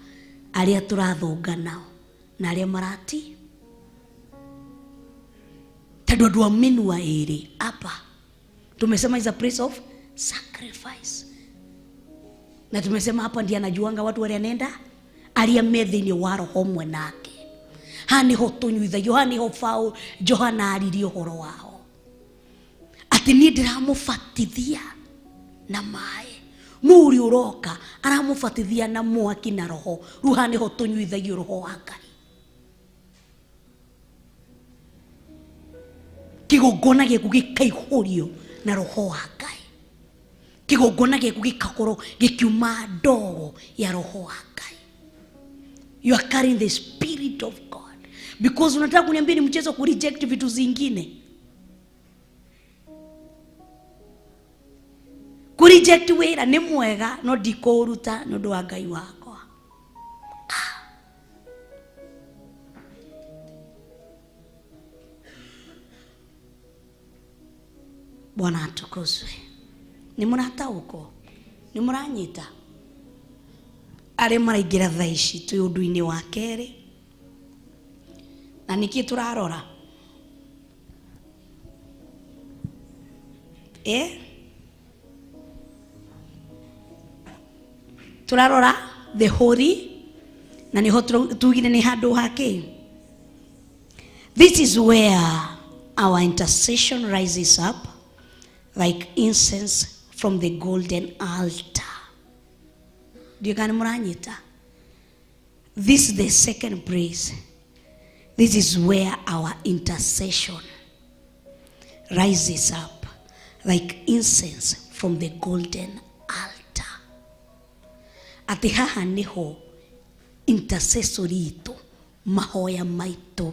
arĩa tũrathũnga nao na arĩa marati, tondũ andũ a mĩnua ĩrĩ hapa tumesema is a place of Sacrifice. Na tumesema hapa ndiye anajuanga watu wale anenda aria me thiini wa roho mwe nake. Haha niho tunyuithagio, haha niho Paul Johana aririe uhoro wao ati niĩ ndĩramũbatithia na maĩ, no ũrĩa ũroka aramũbatithia na mwaki na roho. Rĩu haha nĩho tũnyuithagio roho wa Ngai. Kĩgongona gĩaku gĩkaihũrio na roho wa Ngai. Kĩgongona gĩaku gĩkakorwo gĩkiuma ndogo ya roho wa Ngai. You are carrying the spirit of God. Because unataka kuniambia ni mchezo ku reject vitu zingine. Ku reject wĩra nĩ mwega no ndikũũruta nĩ ũndũ wa Ngai wakwa. Bwana atukuzwe. Nĩ mũrataũkwo? Nĩ mũranyita? Arĩa maraingĩra thaa ici twĩ ũndũ-inĩ wa kerĩ. Na nĩkĩ tũrarora? Tũrarora the holy, na nĩho tugire nĩ handũ ha kĩ? This is where our intercession rises up like incense from the golden altar. Ndiũĩ kana nĩ mũranyita? This is the second place. This is where our intercession rises up like incense from the golden altar. Atĩ haha nĩho intercessory itũ, mahoya maitũ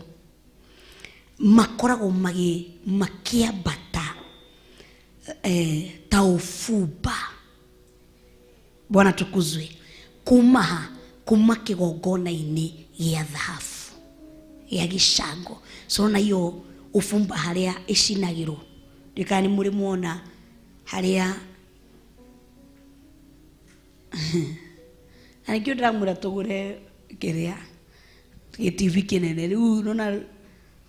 makoragwo makĩambata ta ũbumba. Bwana tukuzwe. Kuma ha, kuma kĩgongona-inĩ gĩa thahabu gĩa gĩcango. So na hiyo ũbumba harĩa ĩcinagĩrwo, ndiũĩ kana nĩ mũrĩ muona harĩa na nĩkĩo ndĩramwĩra tũgũre kĩrĩa gĩ-TV kĩnene. Rĩu nona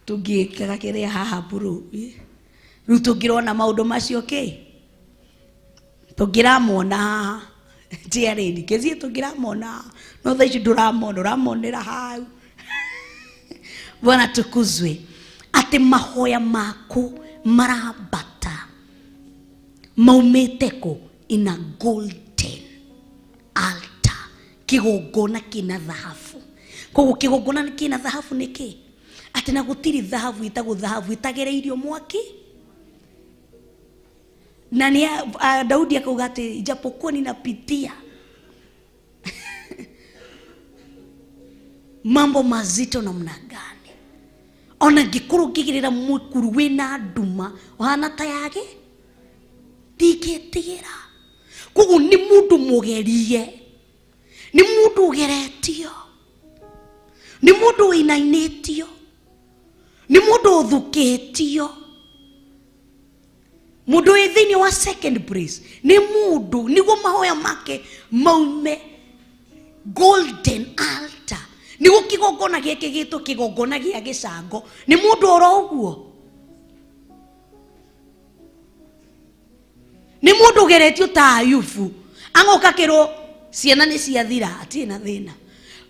tũngĩkaga kĩrĩa haha buru, rĩu tũngĩrona maũndũ macio kĩ tũngĩramona haha tiarĩni kĩcie tũngĩramona haha, no thaa ici ndũramona, ũramonera hau. Bwana tukuzwe. Atĩ mahoya maku marambata maumĩte kũ? In a golden altar, kĩgongona kĩna thahabu. Koguo kĩgongona kĩna thahabu nĩkĩ? Atĩ na gũtirĩ thahabu ĩtagwo thahabu ĩtagereirio mwaki. Na nĩ Daudi akauga atĩ ijapokuwa ninapitia mambo mazito namna gani, ona ngĩkorwo ngĩgerera mũkuru wĩna nduma ũhana ta yage, ndingĩtigĩra. Koguo nĩ mũndũ mũgerie, nĩ mũndũ ũgeretio, nĩ mũndũ ũinainĩtio, nĩ mũndũ ũthukĩtio. Mũndũ wĩ thĩinĩ wa second place nĩ mũndũ nĩguo mahoya make maume golden altar, nĩguo kĩgongona gĩake gĩtwo kĩgongona gĩa gĩcango. Nĩ mũndũ oro ũguo, nĩ mũndũ ũgeretio ta Ayubu, agoka kĩrwo ciana nĩ ciathira, hatirĩ na thĩna,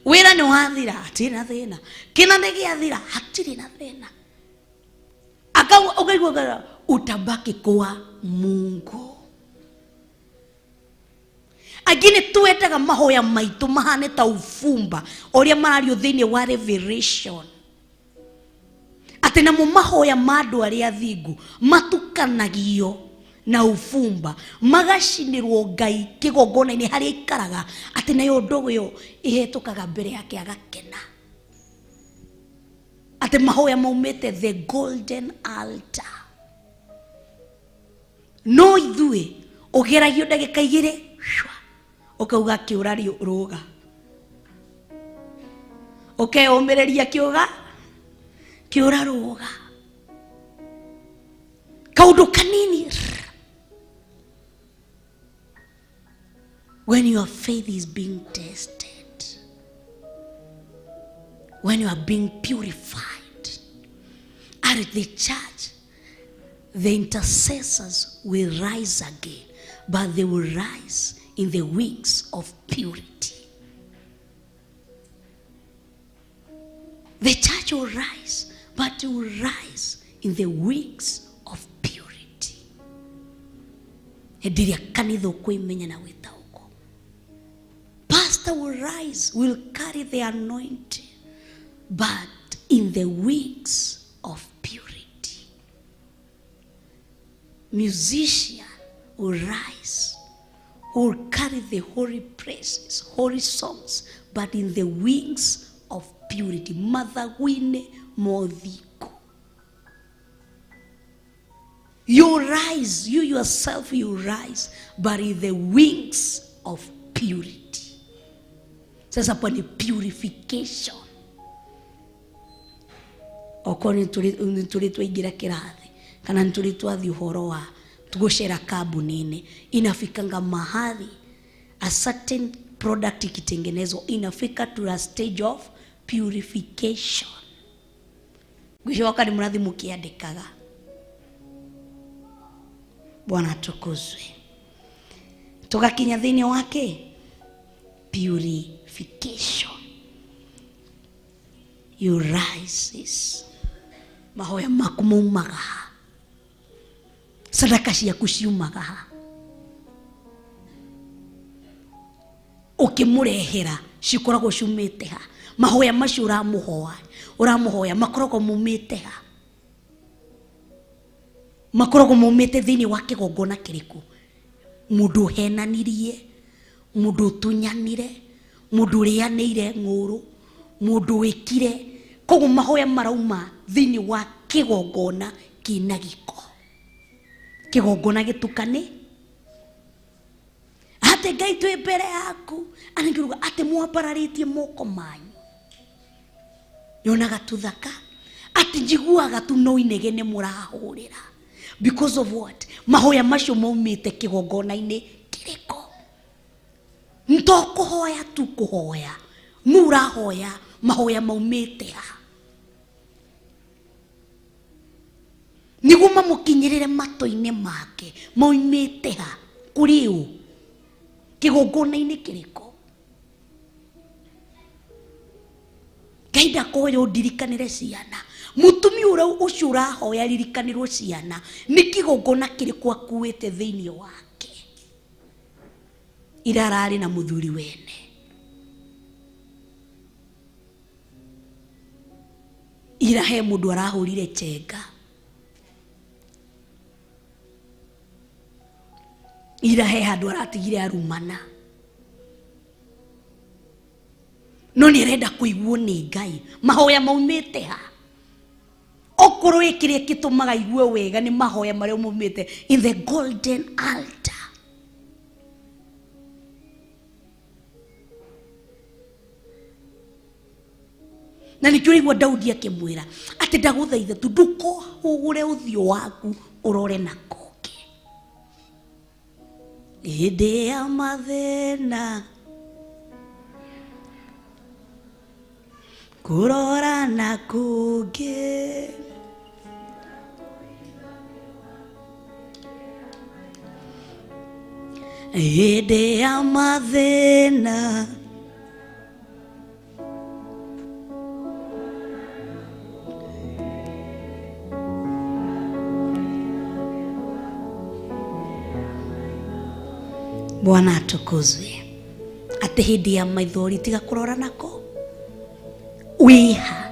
wĩra nĩ wathira, hatirĩ na thĩna, kĩna nĩ gĩathira, hatirĩ na thĩna. Ũkaigua ngara, utabaki kwa Mungu. Angĩ nĩ twendaga mahoya maitũ mahane ta ũbumba ũrĩa marario thĩinĩ wa Revelation, atĩ namo mahoya ma andũ arĩa athingu matukanagio na ũbumba, magacinĩrwo Ngai kĩgongona-inĩ harĩa aikaraga, atĩ nayo ndogo ĩyo ĩhetũkaga mbere yake agakena. Atĩ mahoya maumĩte the golden altar. No ithuĩ ũgeragio ndagĩka igĩrĩ, shwa, ũkauga kĩũra rũga, ũkeyũmĩrĩria kĩũga kĩũra rũga, kaũndũ kanini. When your faith is being tested, when you are being purified, at the church, the intercessors will rise again. but they will rise in the wings of purity. The church will rise, but it will rise in the wings of purity. Hĩndĩ ĩrĩa kanitha ũkwĩmenya na gwĩtaũkwo. Pastor will rise, will carry the anointing, but in the wings of purity. Musician will rise, will carry the holy praises, holy songs, but in the wings of purity. Mathagwine mothiku. You rise, you yourself, you rise, but in the wings of purity. Sasa hapa ni purification. Okorwo nĩ tũrĩ twaingĩra kĩrathi kana nĩ tũrĩ twathiĩ ũhoro wa gũcera kambuni-inĩ, inafikanga mahali a certain product ikitengenezwa inafika to a stage of purification. Ngwĩcoka nĩ mũrathi mũkĩandĩkaga. Bwana atukuzwe. Tugakinya thĩinĩ wake purification. You rises. Mahoya maku maumaga ha? Sadaka ciaku ciumaga ha? Ũkĩmũrehera cikoragwo ciumĩte ha? Mahoya macio ũramũhoya makoragwo maumĩte ha? Makoragwo maumĩte thĩinĩ wa kĩgongona kĩrĩkũ? Mũndũ ũhenanirie, mũndũ ũtunyanire, mũndũ ũrĩanĩire ng'ũrũ, mũndũ wĩkire. Koguo mahoya marauma thĩinĩ wa kĩgongona kĩna gĩko, kĩgongona gĩtukane. Atĩ Ngai twĩ mbere yaku, anangĩruga atĩ mwambararĩtie moko manyu. Nyonaga tuthaka, atĩ njiguaga tu no inegene mũrahũrĩra. Because of what? Mahoya macio maumĩte kĩgongona-inĩ kĩrĩkũ? Nto kũhoya tu kũhoya, nũ ũrahoya mahoya maumĩte ha? Nĩguo mamũkinyĩrĩre matũ-inĩ make, maumĩte ha? Kũrĩ ũ? Kĩgongona-inĩ kĩrĩkũ? Ngai ndakoya ũndirikanĩre ciana. Mũtumia ũrĩa ũcio ũrahoya ririkanĩrwo ciana, nĩ kĩgongona kĩrĩkũ akuĩte thĩinĩ wake? Ira ararĩ na mũthuri wene. Ira he mũndũ arahũrire chenga. Ira he handũ aratigire arumana. No nĩ arenda kũiguo nĩ Ngai. Mahoya maumĩte ha? Okorwo ĩ kĩrĩa gĩtũmaga aigue wega nĩ mahoya marĩa maumĩte in the golden altar. Na nĩkĩo ũraigua Daudi akĩmwĩra atĩ ndagũthaitha tu ndũkohũgũre ũthiũ waku ũrore na kũngĩ. Hĩndĩ ya mathĩna kũrora na kũngĩ, hĩndĩ ya mathĩna Bwana atukuzwe. Atĩ hĩndĩ ya maithori tiga kũrora nako wĩha.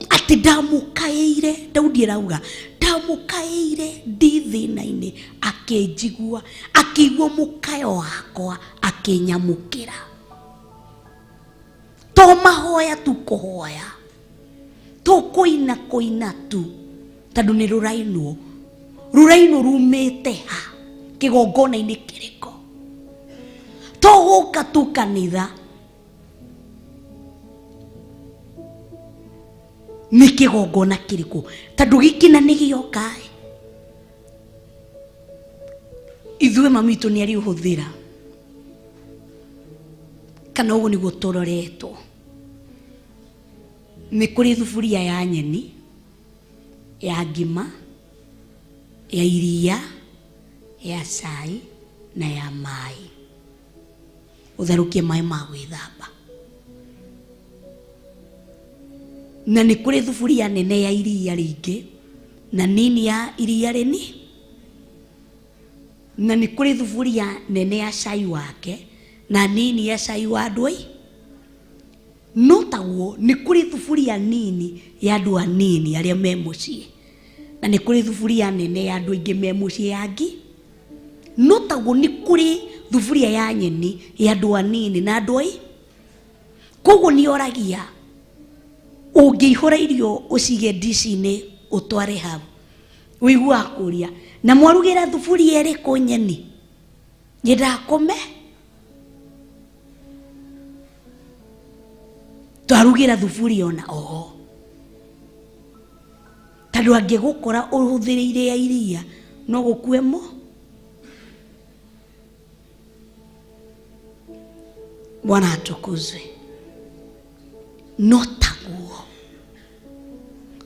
Atĩ ndamũkaĩire, Daudi arauga ndamũkaĩire ndĩ thĩna-inĩ, akĩnjigua, akĩigua mũkayo wakwa, akĩnyamũkĩra. To mahoya tu kũhoya, to kũina kũina tu, tondũ nĩ rũrainwo. Rũrainwo rumĩte ha? Kĩgongona-inĩ kĩrĩkũ? To gũka tu kanitha, nĩ kĩgongona kĩrĩkũ? Tondũ gĩkina nĩ gĩoka. Ithuĩ mami witũ nĩ arĩũhũthĩra, kana ũguo nĩguo tũroretwo. Nĩ kũrĩ thuburia ya nyeni, ya ngima, ya iria, ya cai, na ya maĩ. Ũtherũkie maĩ ma gwĩthamba. Na nĩ kũrĩ thuburia nene ya iria rĩingĩ na nini ya iria rĩni, na nĩ kũrĩ thuburia nene ya cai wake na nini ya cai wa andũ ai. No taguo nĩ kũrĩ thuburia nini ya andũ anini arĩa me mũciĩ, na nĩ kũrĩ thuburia nene ya andũ aingĩ me mũciĩ ya ngi. No taguo nĩ kũrĩ thuburia ya nyeni ya andũ anini na andũ ai. Koguo nĩ oragia ũngĩihũra irio ũcige ndici-inĩ ũtware hau, ũiguaga kũria na mwarugĩra thuburia ĩrĩkũ nyeni nyendaga kũme twarugĩra thuburia ona oho, tondũ angĩgũkora ũhũthĩrĩire ya iria no gũkue mo. Bwana atukuzwe. No taguo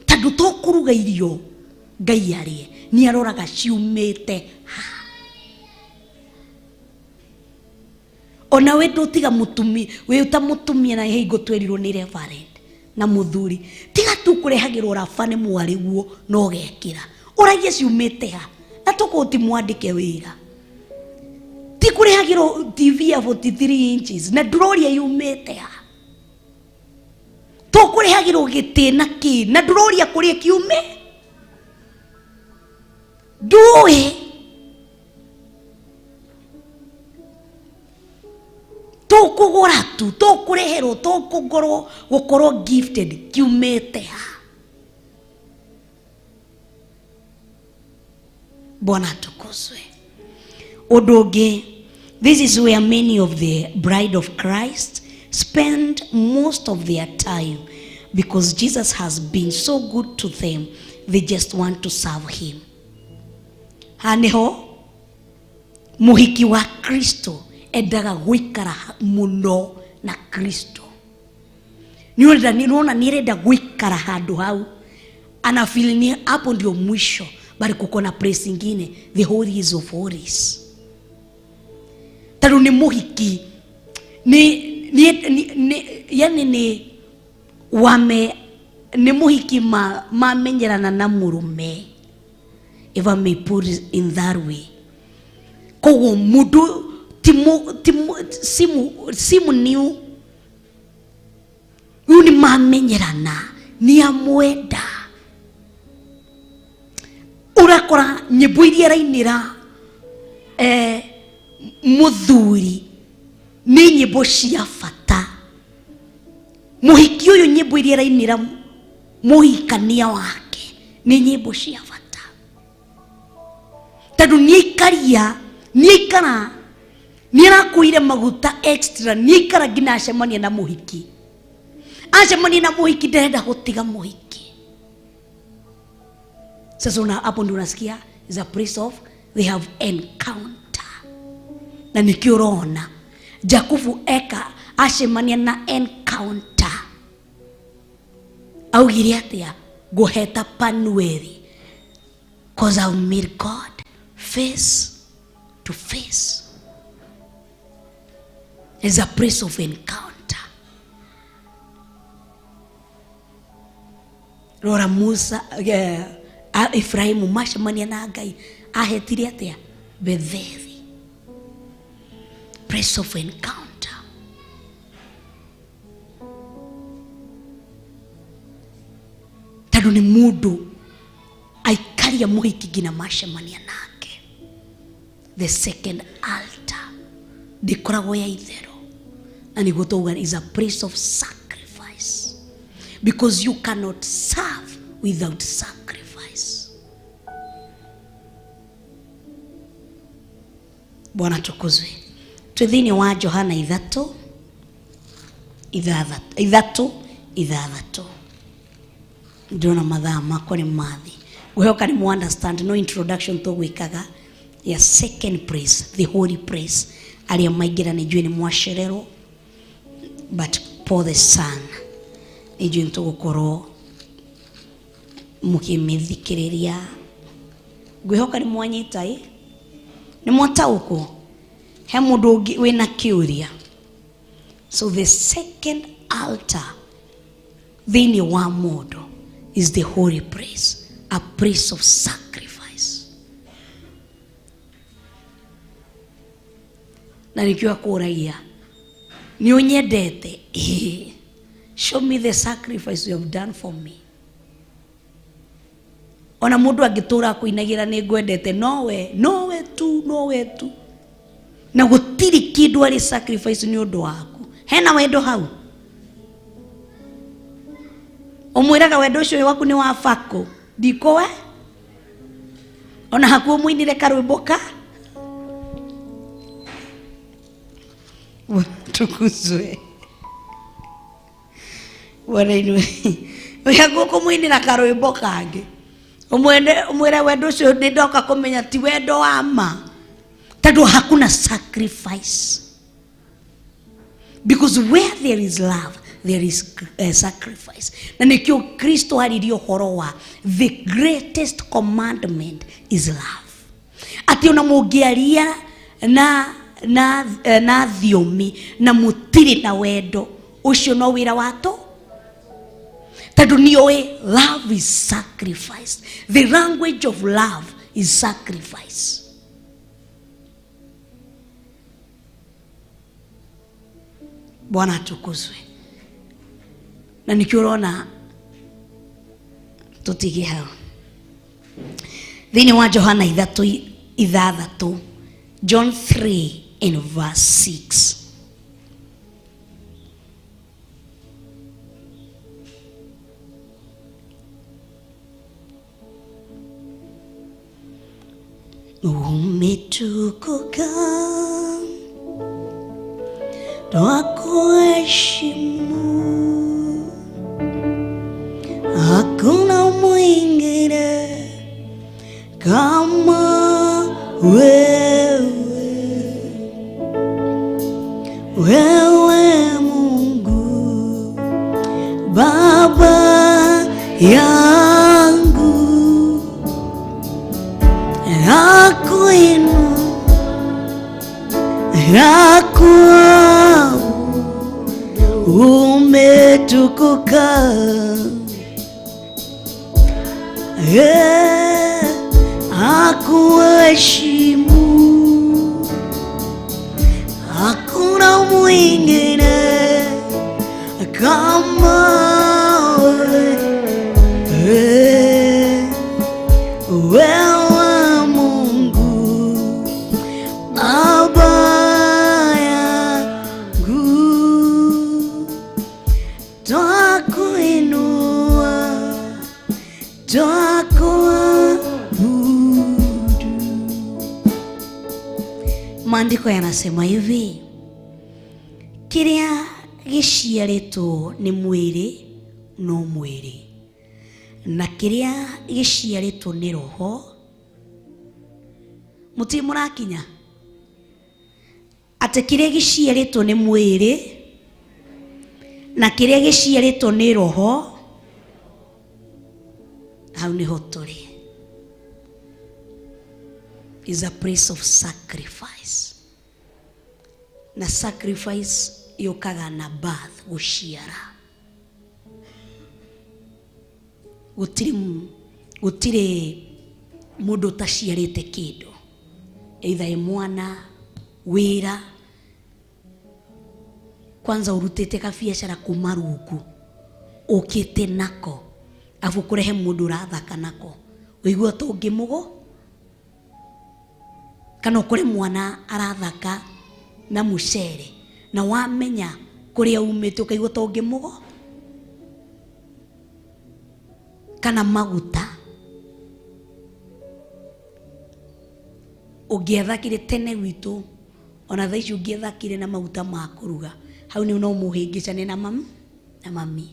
tondũ to kũruga irio Ngai arĩe, nĩ aroraga ciumĩte ha. Ona we ndũtiga mũtumia, wĩ ta mũtumia na hingo twerirwo nĩ reverend na mũthuri, tiga tu kũrehagĩrwo raba nĩ mwarĩguo na ũgekĩra, ũragie ciumĩte ha, na tũkũ ti mwandĩke wĩra, ti kũrehagĩrwo TV ya 43 inches na ndũroria yumĩte ha, tũkũrehagĩrwo gĩtĩ na kĩ na ndũroria kũrĩa kiume, ndũĩ. Tũkũgũra tu, tũkũreherwo, tũkũgũrwo gũkorwo gifted kiumĩte ha. Bwana atukuzwe. Ũndũ ũngĩ, this is where many of the bride of Christ spend most of their time, because Jesus has been so good to them, they just want to serve him. Haha nĩho mũhiki wa Kristo endaga gũikara mũno na Kristo. Nĩũrona nĩarenda gũikara handũ hau, ana feel ni hapo ndio mwisho, bali kuko na place ingine, the holies of holies. Tondũ nĩ mũhiki, yani nĩ wame, nĩ mũhiki mamenyerana na mũrũme, if I may put it in that way. Koguo mũndũ simu niu, rĩu nĩ mamenyerana, nĩ amwenda. Ũrakora nyĩmbo iria arainĩra, mũthuri nĩ nyĩmbo cia bata. Mũhiki ũyũ nyĩmbo iria arainĩra mũhikania wake nĩ nyĩmbo cia bata, tondũ nĩaikaria, nĩaikara, nĩarakuire maguta extra, nĩaikara nginya acemanie na mũhiki. Acemanie na mũhiki ndarenda gũtiga mũhiki. Sasa hapo ndio unasikia is a place of they have encounter. Na nikio ũrona Jakubu eka acemania na encounter, augire atia? Ngũheta Panueli, cause I'll meet God face to face. It's a place of encounter. Rora Musa, Efraimu macemania na Ngai ahetire atia? Betheli. Place of encounter. Tondũ nĩ mũndũ aikaria mũhiki nginya macemania nake. The second altar ndĩkoragwo ya itherũ, na nĩguo twauga is a place of sacrifice, because you cannot serve without sacrifice. Bwana tukuzwe. Twĩ thĩinĩ wa Johana ithatũ ithatũ ithathatũ. Ndĩrona mathaa makwa nĩ mathi. Ngwĩhoka nĩ mũ understand no introduction tũgwĩkaga ya second place, the holy place. Arĩa maingĩra nĩ njũĩ nĩ mwacererwo, but pole sana, nĩ njũĩ nĩ tũgũkorwo mũkĩmĩthikĩrĩria. Ngwĩhoka nĩ mwanyita ĩ, nĩ mwataũkwo. He mũndũ ũngĩ wĩna kĩũria? So the second altar thĩinĩ wa mũndũ is the holy place, a place of sacrifice. Na nĩkĩo akũragia, nĩ ũnyendete? Ĩĩ. Show me the sacrifice you have done for me. Ona mũndũ angĩtũra akũinagĩra nĩ ngwendete, nowe nowe tu, nowe tu, na gũtirĩ kĩndũ arĩ sacrifice nĩ ũndũ waku, hena wendo hau? Ũmwĩraga wendo ũcio waku nĩ wa bako ndikũwe, ona hakuo mũinĩre karwĩmbo ka tukuzwe. Bwana inue. Hakuo kũmũinĩra karwĩmbo kangĩ, ũmwĩre wendo ũcio nĩ ndoka kũmenya ti wendo wa ma, tondũ hakuna sacrifice. Because where there is love, there is sacrifice. Na nĩkĩo Kristo aririe ũhoro wa the greatest commandment is love, atĩ ona mũngĩaria na thiomi na mũtirĩ na wendo, ũcio no wĩra wa tũ, tondũ nĩoĩ love is sacrifice. The language of love is sacrifice. Bwana atukuzwe. Na nĩkĩo ũrona tũtige hau thĩinĩ wa Johana 3:6, John 3 in verse 6. Umetukuka, twakuheshimu, hakuna mwingine kama wewe. Wewe Mungu Baba yangu, nakuinua, nakuabudu, umetukuka. Akuheshimu, hakuna mwingine kama wewe. Wewe Mungu Baba yangu, twakuinua, twakuabudu. Maandiko yanasema hivi, kĩrĩa gĩciarĩtwo nĩ mwĩrĩ no mwĩrĩ, na kĩrĩa gĩciarĩtwo nĩ roho. Mũtirĩ mũrakinya atĩ kĩrĩa gĩciarĩtwo nĩ mwĩrĩ na kĩrĩa gĩciarĩtwo nĩ roho, hau nĩho tũrĩ, is a place of sacrifice. Na sacrifice yũkaga na birth, gũciara. Gũtirĩ mũndũ ũtaciarĩte kĩndũ, either ĩ mwana, wĩra. Kwanza ũrutĩte kabiacara kuma rungu ũkĩte nako, afu kũrehe mũndũ ũrathaka nako, ũigua ta ũngĩmũgũ, kana ũkore mwana arathaka na mũcere na wamenya kũrĩa umĩte, ũkaigua ta ũngĩmũgũ, kana maguta. Ũngĩathakire tene gwitũ, ona thaa ici ũngĩathakire na maguta ma kũruga, hau nĩ no mũhĩngĩcane na mami na mami.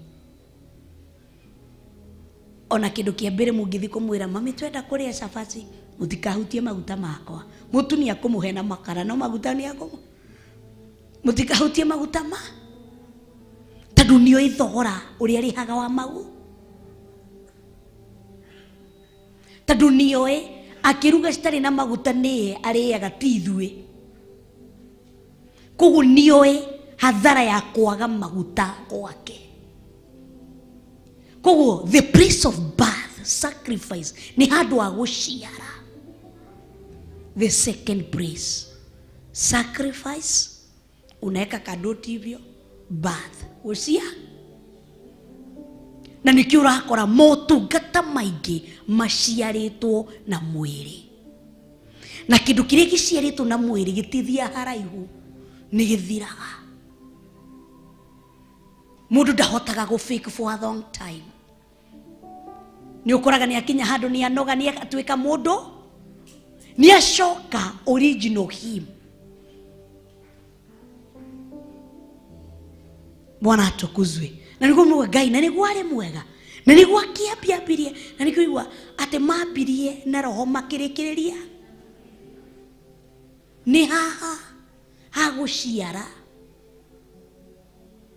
Ona kĩndũ kĩa mbere mũngĩthiĩ kũmwĩra mami, twenda kũrĩa cabaci, mũtikahutie maguta makwa. Mũtu nĩ akũmũhe na makara, no maguta nĩ akũmũ, mũtikahutie maguta ma, tondũ nĩoĩ thogora ũrĩa arĩhaga wa mau, tondũ nĩoĩ akĩruga citarĩ na maguta nĩye arĩaga, ti ithuĩ. Koguo nĩoĩ hathara ya kwaga maguta gwake. Koguo the place of birth, sacrifice, nĩ handũ ha gũciara. The second place, sacrifice, unaweka kadoti hivyo, birth, gũcia. Na nĩkĩo ũrakora motungata maingĩ maciarĩtwo na mwĩrĩ. Na kĩndũ kĩrĩa gĩciarĩtwo na mwĩrĩ gĩtithiaga haraihu, nĩ gĩthiraga. Mũndũ ndahotaga gũ fake for a long time. Nĩ ũkoraga nĩ akinya handũ nĩ anoga, nĩ atuĩka mũndũ, nĩ acoka original him. Bwana atukuzwe. Na nĩguo muga Ngai, na nĩguo arĩ mwega, na nĩguo akĩambiambirie, na nĩguo igua atĩ mambirie na roho makĩrĩkĩrĩria. Nĩ haha hagũciara.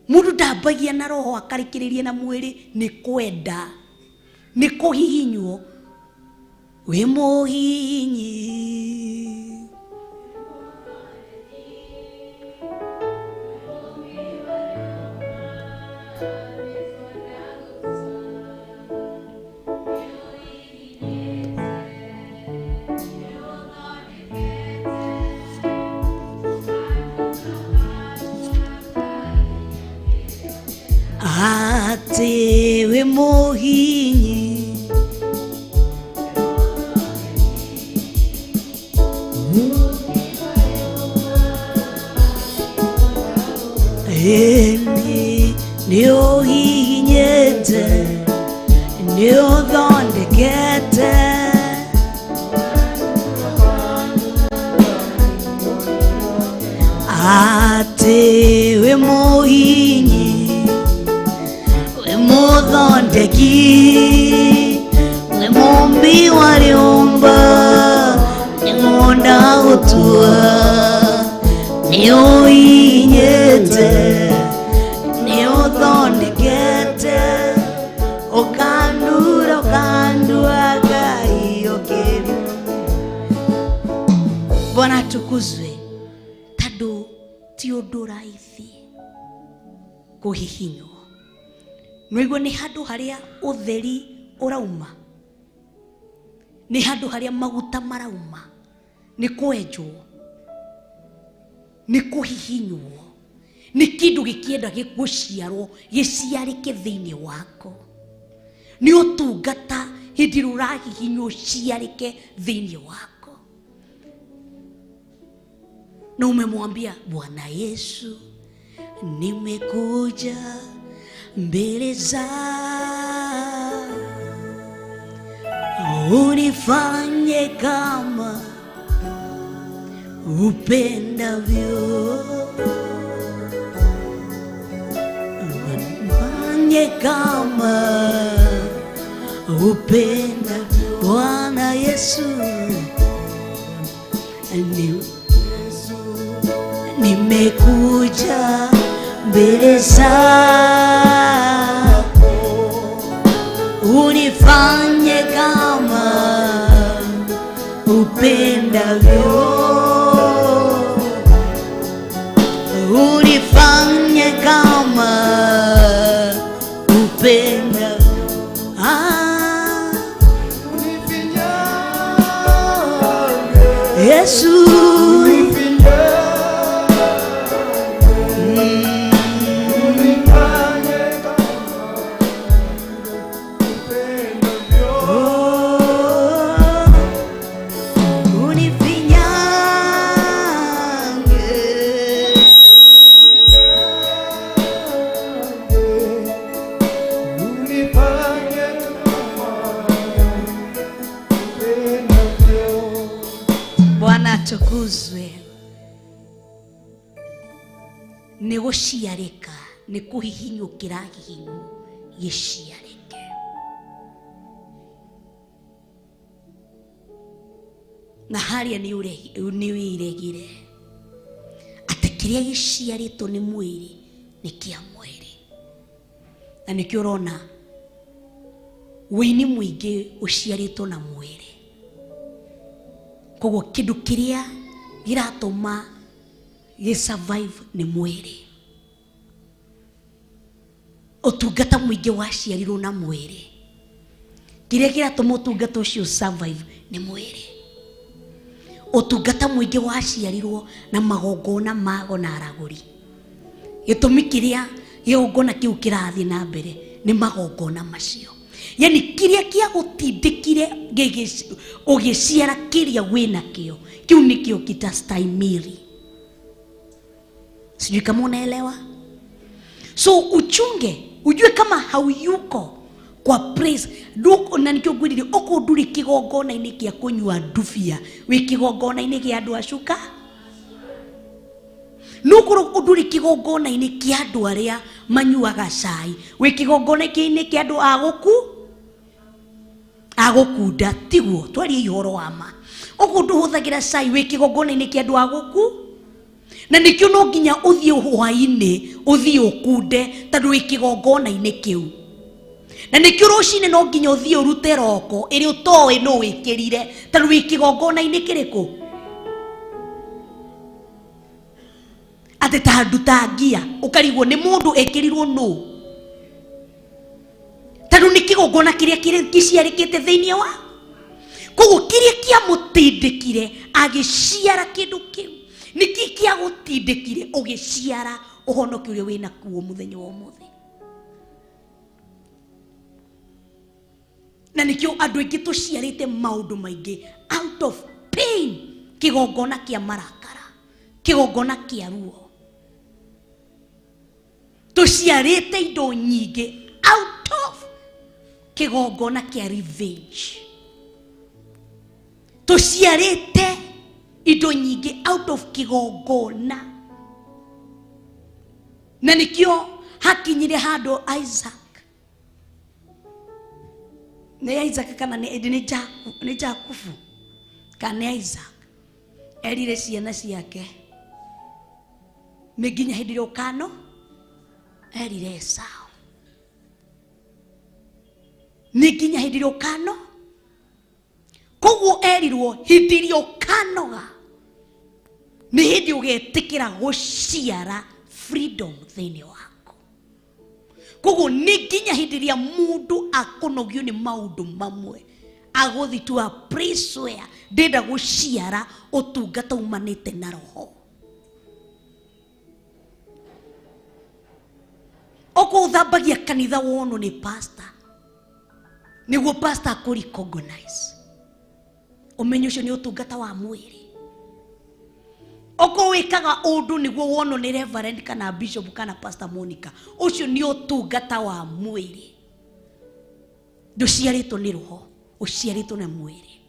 Mũndũ ndambagia na roho akarĩkĩrĩria na mwĩrĩ, nĩ kwenda, nĩ kũhihinywo. Wĩ mũhihinyi. Atĩ wĩ mũhihinyi. Ĩni nĩ ũhihinyĩte, nĩ ũthondekete. Atĩ wĩ mũhihinyi, wĩ mũthondeki, wĩ mũmbi wa rĩũmba, nĩ ng'onda gũtua, nĩ ũhihinyĩte, nĩ ũthondekete, ũkandura, ũkandua Ngai ũkĩri. Bwana atukuzwe. Tondũ ti ũndũ raithi kũhihinywo. Nĩguo nĩ handũ harĩa ũtheri ũrauma, nĩ handũ harĩa maguta marauma, nĩ kwenjwo, nĩ kũhihinywo, nĩ kĩndũ gĩkĩenda gũciarwo, gĩciarĩke thĩinĩ wako. Nĩ ũtungata hĩndĩ ĩrĩa ũrahihinywo ũciarĩke thĩinĩ wako. Na umemwambia Bwana Yesu, nimekuja mbele zako, unifanye kama upendavyo, unifanye kama upenda. Bwana Yesu, nimekuja mbele zako, unifanye kama upendavyo, unifanye kama upendavyo. Yesu, Bwana atukuzwe. Nĩ gũciarĩka, nĩ kũhihinywo kĩrahihinywo gĩciarĩke. Na harĩa nĩ wĩregire atĩ kĩrĩa gĩciarĩtwo nĩ mwĩrĩ nĩ kĩa mwĩrĩ. Na nĩkĩo ũrona wĩini mũingĩ ũciarĩtwo na mwĩrĩ. Koguo kĩndũ kĩrĩa gĩratũma Gĩ survive nĩ mwĩrĩ. Ũtungata mũingĩ waciarirwo na mwĩrĩ. Kĩrĩa kĩratũma ũtungata ũcio survive nĩ mwĩrĩ. Ũtungata mũingĩ waciarirwo na magongona mago na aragũri. Gĩtũmi kĩrĩa kĩgongona kĩu kĩrathiĩ na mbere nĩ magongona macio. Yani kĩrĩa kĩagũtindĩkire ũgĩciara kĩrĩa wĩnakĩo, kĩu nĩkĩo kitastahimili. Sijui kama unaelewa. So uchunge, ujue kama hauyuko kwa praise. Nduko na nikio ngwirire oko nduri kigongona-inĩ kĩa kũnyua ndubia, wĩ kigongona-inĩ kĩa andũ acuka. Nukorwo nduri kigongona-inĩ kĩa andũ arĩa manyuaga cai, wĩ kigongona-inĩ kĩa andũ agũkunda, tiguo twarie ũhoro wa ma. Ũguo ndũhũthagĩra cai, wĩ kigongona-inĩ kĩa andũ agũku. Na nikio no nginya ũthiĩ hwaĩ-inĩ, ũthiĩ ũkunde, tondũ wĩ kigongona-inĩ kĩu. Na nikio rũcinĩ no nginya ũthiĩ ũrute roko ĩrĩa ũtoĩ nũ wĩkĩrire, tondũ wĩ kigongona-inĩ kĩrĩkũ? Atĩ ta nduta ngia, ũkarigwo nĩ mũndũ ekĩrirwo nũ? Tondũ nĩ kĩgongona kĩrĩa kĩciarĩkĩte thĩinĩ wa. Koguo kĩrĩa kĩamũtindĩkire agĩciara kĩndũ kĩu, nĩkĩ kĩagũtindĩkire ũgĩciara ũhonokio ũrĩa wĩna kuo mũthenya wa ũmũthĩ? Na nĩkĩo andũ aingĩ tũciarĩte maũndũ maingĩ out of pain, kĩgongona kĩa marakara, kĩgongona kĩa ruo. Tũciarĩte indo nyingĩ out of kĩgongona kĩa revenge. Tũciarĩte indo nyingĩ out of kĩgongona. Na nĩkĩo hakinyire handũ Isaac. Nĩ Isaac kana nĩ Jakubu kana nĩ Isaac erire ciana ciake nĩ nginya hĩndĩ ĩrĩa ũkano erire Esau nĩ nginya hĩndĩ ĩrĩa ũkano. Koguo erirwo hĩndĩ ĩrĩa ũkanoga nĩ hĩndĩ ũgetĩkĩra gũciara freedom thĩinĩ waku. Koguo nĩ nginya hĩndĩ ĩrĩa mũndũ akũnogio nĩ maũndũ mamwe agũthiĩ to a place where ndĩrenda gũciara ũtungata umanĩte na roho. Okorwo ũthambagia kanitha wonwo nĩ pastor, nĩguo pastor akũ recognize. Ũmenyo ũcio nĩ ũtungata wa mwĩrĩ. Okorwo wĩkaga ũndũ nĩguo wonwo nĩ reverend kana bishop kana pastor Monica, ũcio nĩ ũtungata wa mwĩrĩ. Ndũciarĩtwo nĩ roho, ũciarĩtwo na mwĩrĩ.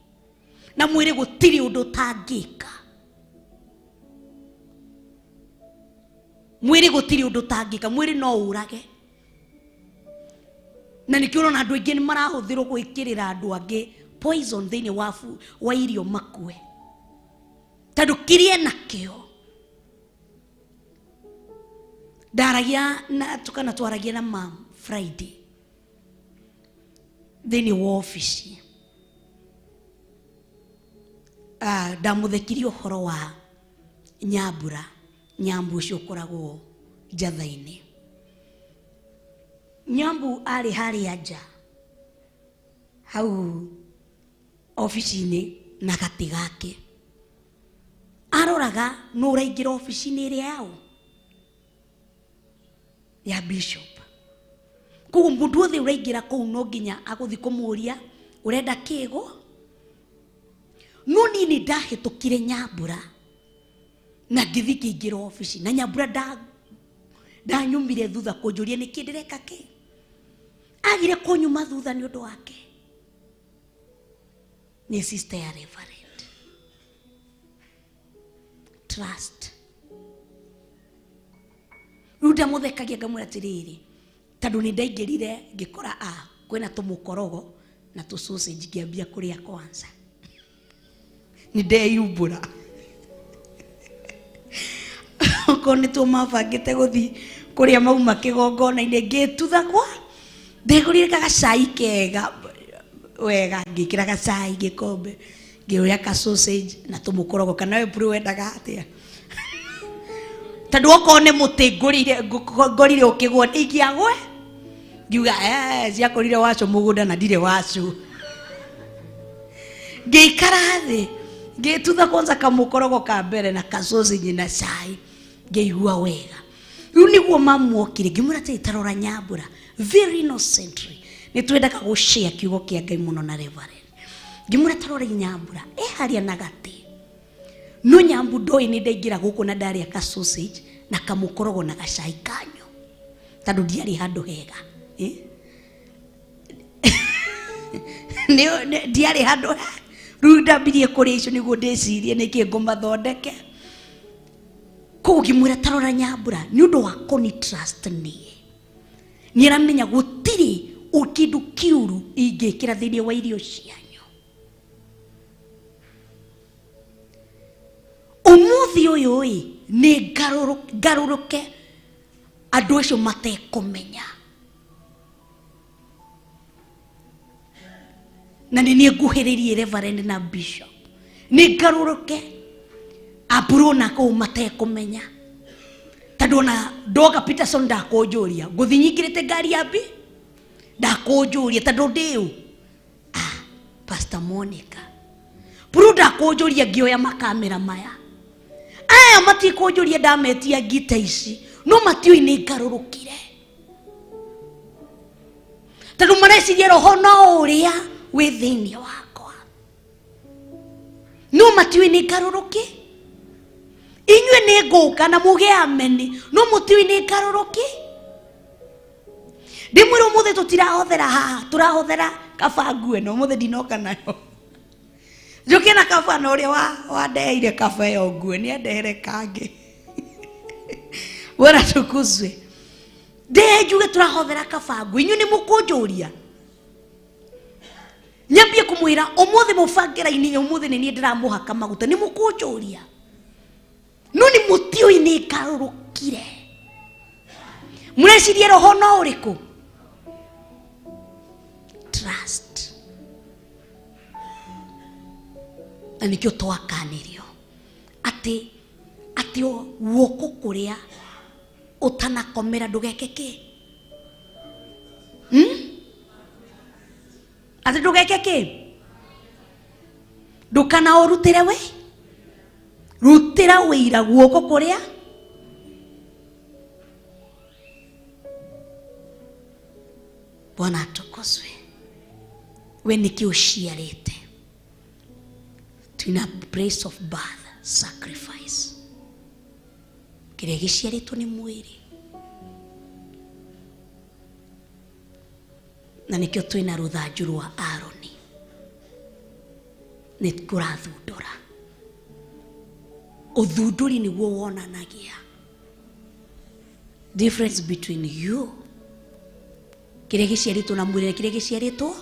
Na mwĩrĩ gũtirĩ ũndũ ũtangĩka. Mwĩrĩ gũtirĩ ũndũ ũtangĩka, mwĩrĩ no ũrage. Na nĩkĩo ũrona andũ aingĩ nĩ marahũthĩrwo gwĩkĩrĩra andũ angĩ poison thĩinĩ wa irio makue. Tondũ kĩrĩa enakĩo. Ndaragia na tukana twaragia na mam Friday thĩinĩ wa ofici. Ndamũthekirie ũhoro wa nyambura, nyambu ũcio ũkoragwo njatha-inĩ. Nyambu arĩ harĩa nja hau ofici-inĩ na gatĩ gake. Aroraga nũ ũraingĩra ofici-inĩ ĩrĩa yao ya bishop. Koguo mũndũ wothe ũraingĩra kũu no nginya agũthiĩ kũmũria ũrenda kĩgo. No niĩ nĩ ndahĩtũkire nyambura na ngĩthiĩ ngĩingĩra ofici, na nyambura ndanyumire thutha kũnjũria nĩkĩ ndĩreka kĩ. Agire kũnyuma thutha nĩ ũndũ wake. Nĩ sister ya reverend. Trust. Rĩu ndamũthekagia ngamwĩra atĩrĩrĩ, tondũ nĩ ndaingĩrire ngĩkora kwĩna tũmũkorogo na tũ sausage ngĩambia kũrĩa kwanza. Nĩ ndeyumbũra. Okorwo nĩ tuo mabangĩte gũthiĩ kũrĩa mauma kĩgongona-inĩ, ngĩtutha kwa ndegũrire gacai kega wega, ngĩkĩra gacai gĩkombe, ngĩoya ka sausage na tũmũkorogo. Kana we bro wendaga atĩa? Tondu okorwo nĩ mũtĩ ngũrire ngorire ũkĩgwa ingĩagwe ngiuga ciakorire wacu mũgũnda na ndirĩ wacu. Ngĩikara thĩ ngĩtutha kwanza kamũkorogo ka mbere na kacoci na cai ngĩigua wega. Rĩu nĩguo mamuokire ngĩmwĩra atĩrĩ tarora Nyambura very innocently nĩ twendaga gũshare kiugo kĩa Ngai mũno na reverend. Ngĩmwĩra tarora Nyambura harĩa na gatĩ no Nyambu ndoĩ nĩ ndaingĩra gũkũ na ndarĩa ka sausage na kamũkorogo na gacai kanyu tondũ ndiarĩ handũ hega. Ndiarĩ handũ rĩu ndambirie kũrĩa icio nĩguo ndĩcirie nĩkĩ ngũmathondeke. Koguo ngĩmwĩra tarora Nyambura nĩ ũndũ wa kũni trust niĩ nĩaramenya gũtirĩ kĩndũ kĩũru ingĩkĩra thĩinĩ wa irio cianyu. Ũmũthĩ ũyũ ĩ nĩ ngarũrũke andũ acio matekũmenya na nĩ niĩ nguhĩrĩrie reverend na bishop nĩ ngarũrũke aburo na kũu matekũmenya tondũ ona ndoga Peterson ndakũnjũria ngũthiĩ nyingĩrĩte ngari ya bi ndakũnjũria tondũ ndĩũ Pastor Monica Puru ndakũnjũria ngĩoya makamera maya aya matikũnjũria ndametia ngita ici no matiũĩ nĩ ngarũrũkire tondũ mareciria roho no ũrĩa wĩ thĩinĩ wakwa no matiũĩ nĩ ngarũrũki. Inyuĩ nĩ ngũka na muge ameni no mũtiũĩ nĩ ngarũrũki. Ndĩmwĩra ũmũthĩ tũtirahothera haha tũrahothera kaba ngue no ũmũthĩ ndinoka nayo njũke na kaba na ũrĩa wandeheire kaba ĩyo ngue nĩ andehere kangĩ. Bwana tukuzwe. Ndĩhe njuge tũrahothera kaba ngue inyuĩ nĩ mũkũnjũria nyambie kũmwĩra ũmũthĩ mũbangĩra-inĩ ũmũthĩ nĩ niĩ ndĩramũhaka maguta nĩ mũkũnjũria no nĩ mũtiũĩ nĩ ngarũrũkire. Mũreciria roho no ũrĩkũ? Trust. Na nĩkĩo twakanirio atĩ atĩ guoko kũrĩa ũtanakomera ndũgeke kĩ? Atĩ ndũgeke kĩ? Ndũkana ũrutĩre we rutĩra wĩira guoko kũrĩa Bwana atukuzwe. We nĩkĩ ũciarĩte? Twina place of birth sacrifice kĩrĩa gĩciarĩtwo nĩ mwĩrĩ na nĩkĩo twĩna rũthanju rwa Aroni nĩ kũrathundũra. Ũthundũri nĩguo wonanagia difference between you kĩrĩa gĩciarĩtwo na mwĩrĩ na kĩrĩa gĩciarĩtwo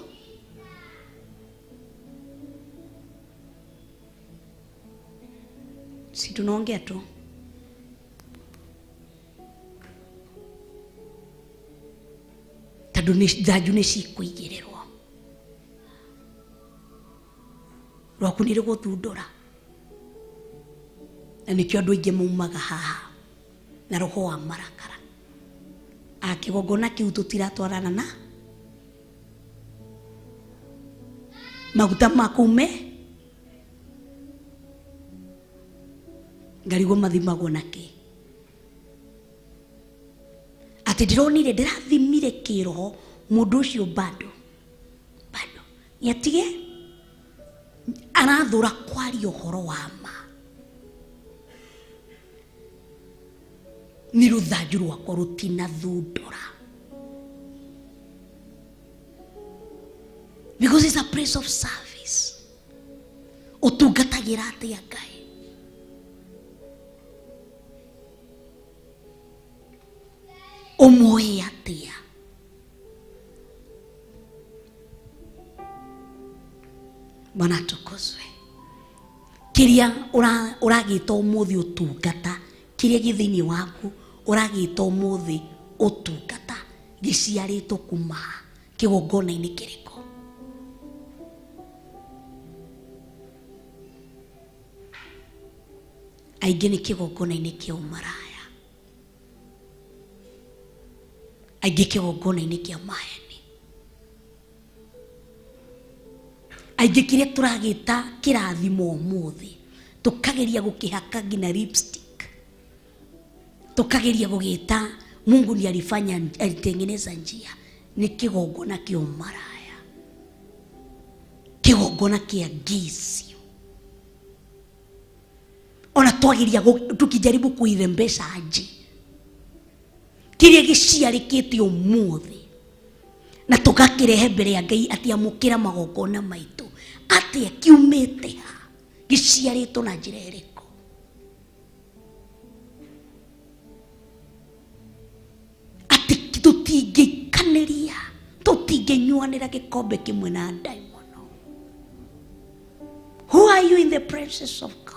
si tunaongea tu. Tondũ thanju nĩ cikũigĩrĩrwo rwaku nĩ rũgũthundũra na nĩkĩo andũ aingĩ maumaga haha na roho wa marakara akĩgongona kĩu tũtiratwarana na maguta makume ngarigwo mathimagwo na kĩ atĩ ndĩronire ndĩrathimire kĩroho mũndũ ũcio bado bado nĩatige arathũra kwaria ũhoro wa ma nĩ rũthanju rwakwa rũtinathundũra because it's a place of service. Ũtungatagĩra atĩa Ngai? Ũmũĩ atĩa? Bwana atukuzwe. Kĩrĩa ũragĩta ũmũthĩ ũtungata kĩrĩa gĩ thĩinĩ waku ũragĩta ũmũthĩ ũtungata gĩciarĩtwo kuma kĩgongona-inĩ kĩrĩkũ? Aingĩ nĩ kĩgongona-inĩ kĩa ũmaraya. Aingĩ kĩgongona-inĩ kĩa maheni, aingĩ kĩrĩa tũragĩta kĩrathimo ũmũthĩ tũkageria gũkĩhaka nginya lipstick, tukageria gugita Mungu ndiye alifanya, alitengeneza njia. Ni kigongona kia umaraya, kigongona kia ngicio. Ona twageria tukijaribu kuirembesha aje kiria giciarikite umuthi na tugakirehe mbere ya Ngai ati amukira magongona maitu atia kiumite ha giciaritwo na njira iriku. Ati tutingĩikaniria, tutingĩnyuanĩra gĩkombe kĩmwe na ndaimono. Who are you in the presence of God?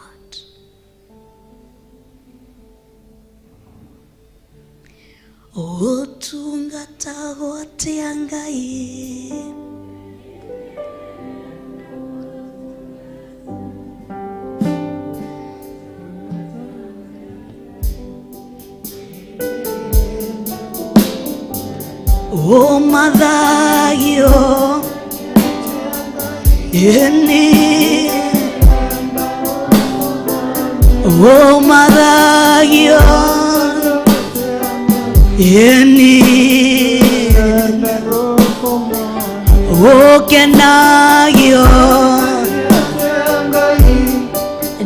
Ũtungatagwo atĩa Ngai? Ũmathagio ĩni, ũmathagio ĩni, ũkenagio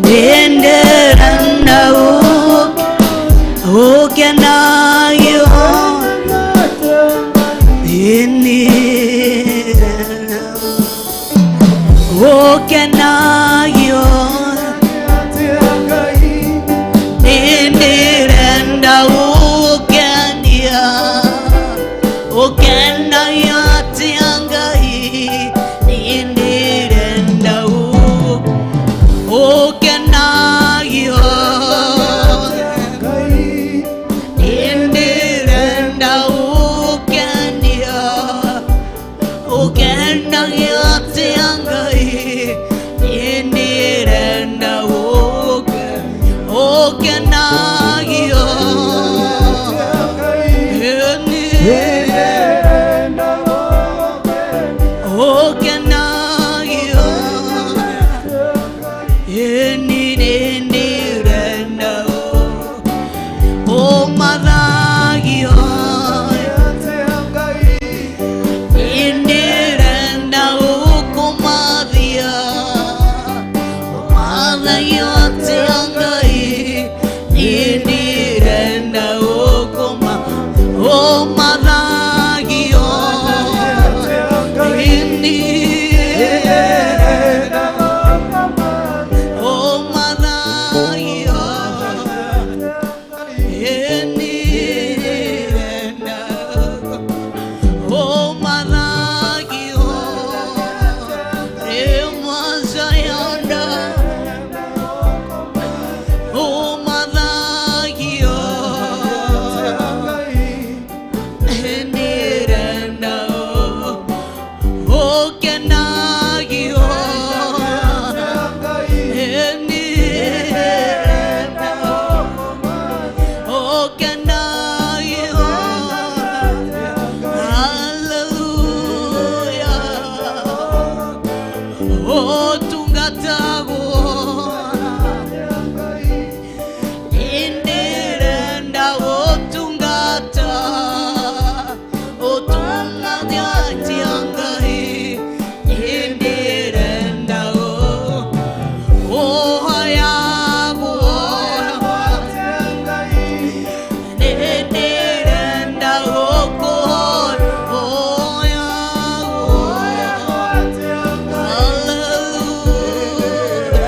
nĩndĩrenda ũkenagio ĩni, ũkenagio nĩndĩrenda ũkenia, ũkenagio atĩa Ngai, nĩndĩrenda ũkenagio, nĩndĩrenda ũkenia, ũkenagio atĩa Ngai, nĩndĩrenda ũkenagio, ũkenagio, nĩndĩrenda ũmathagio, nĩndĩrenda ũkũmathia, ũmathagio atĩa Ngai, nĩndĩrenda ũmathagio, ũmathagio, nĩndĩrenda ũmathagio, ĩmwacayanda ũmathagio, nĩndĩrenda ũkenagio, nĩndĩrenda ũkenagio. Hallelujah. Ũtungatagwo nĩndĩrenda ũtungata, ũtungata atĩa Ngai, nĩndĩrenda ũhoyagwo, nĩndĩrenda ũkũhoyagwo. Hallelujah.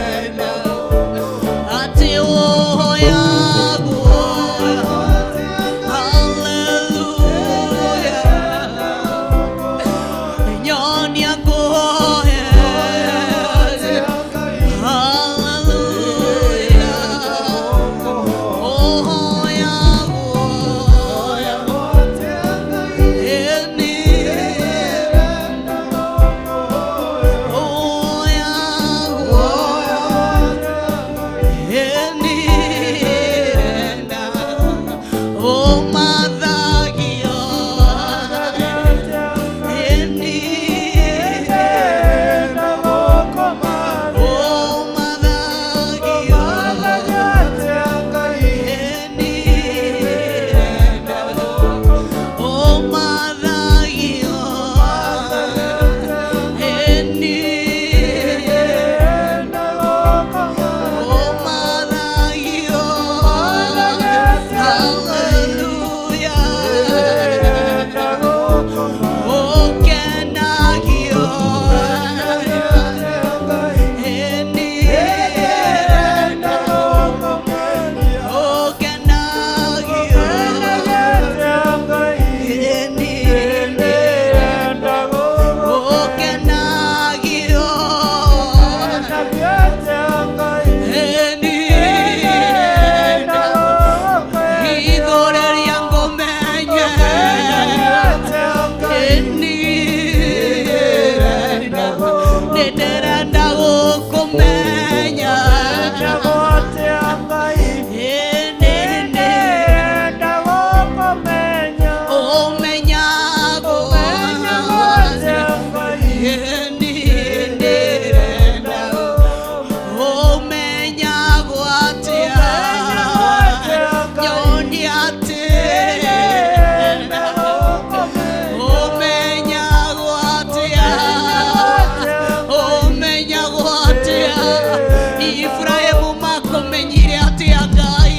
Ibrahimu makũmenyire atĩa Ngai,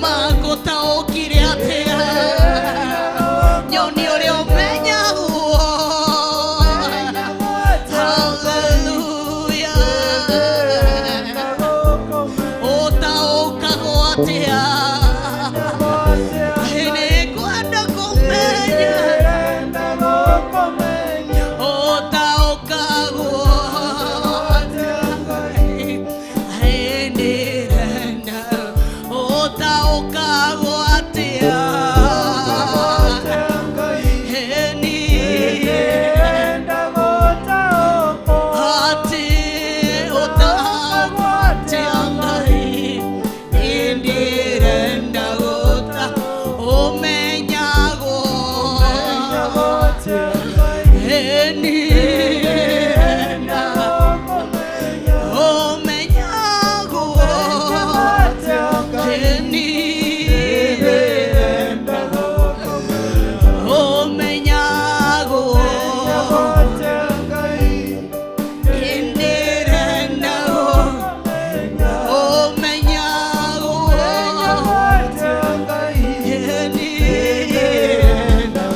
magũtaũkire atĩa, nyoni ũrĩa ũmenyagwo. Hallelujah. Ũtaũkagwo atĩa? Nĩngwenda kũmenya ũtaũkagwo atĩa. Nĩndĩrenda ũtaũkagwo atĩa. Atĩ ũtaũkagwo atĩa Ngai. Nĩndĩrenda ũmenyagwo. Nĩndĩrenda ũmenyagwo. Nĩndĩrenda ũmenyagwo. Nĩndĩrenda ũmenyagwo. Nĩndĩrenda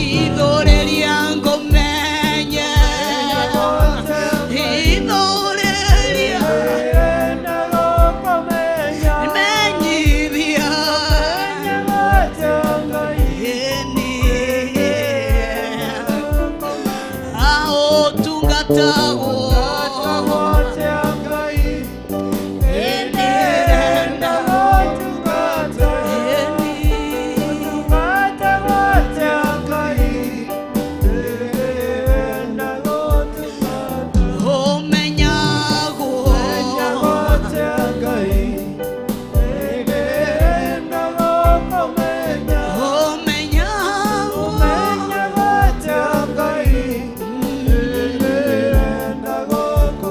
ithũrĩria ngũmenye, ithũrĩria menyithia. Aũtungatagwo. Nĩndĩrenda ũmenyagwo. Ũmenyagwo.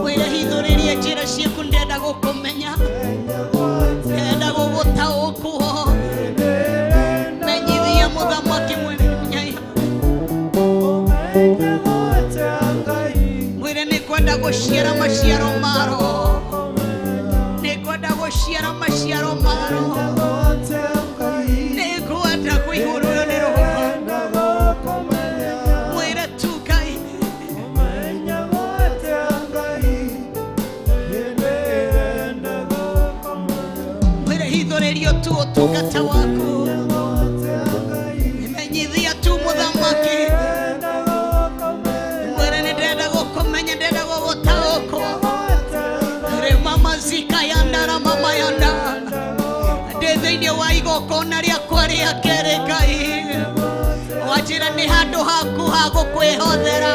Wĩra hithũrĩria njĩra ciaku, ndĩrenda gũkũmenya, ndĩrenda gũgũtaũkwo. Menyithia mũthamaki mwene hinya. Mwĩre nĩ kwenda gũciara maciaro ma Roho, nĩ kwenda gũciara maciaro ma Roho, nĩ kwenda kũihũrwo nĩ Roho. Mwĩre tu Ngai. Mwĩre hithũrĩrio tu ũtungata waku, menyithia tu mũthamaki. Mwĩre nĩ ndĩrenda gũkũmenya, ndĩrenda gũgũtaũkwo. Rĩma mazika ya ndarama mayanda ndĩ thĩinĩ wa igongona rĩakwa rĩa kerĩ. Ngai wanjĩra nĩ handũ haku ha gũkwĩhothera,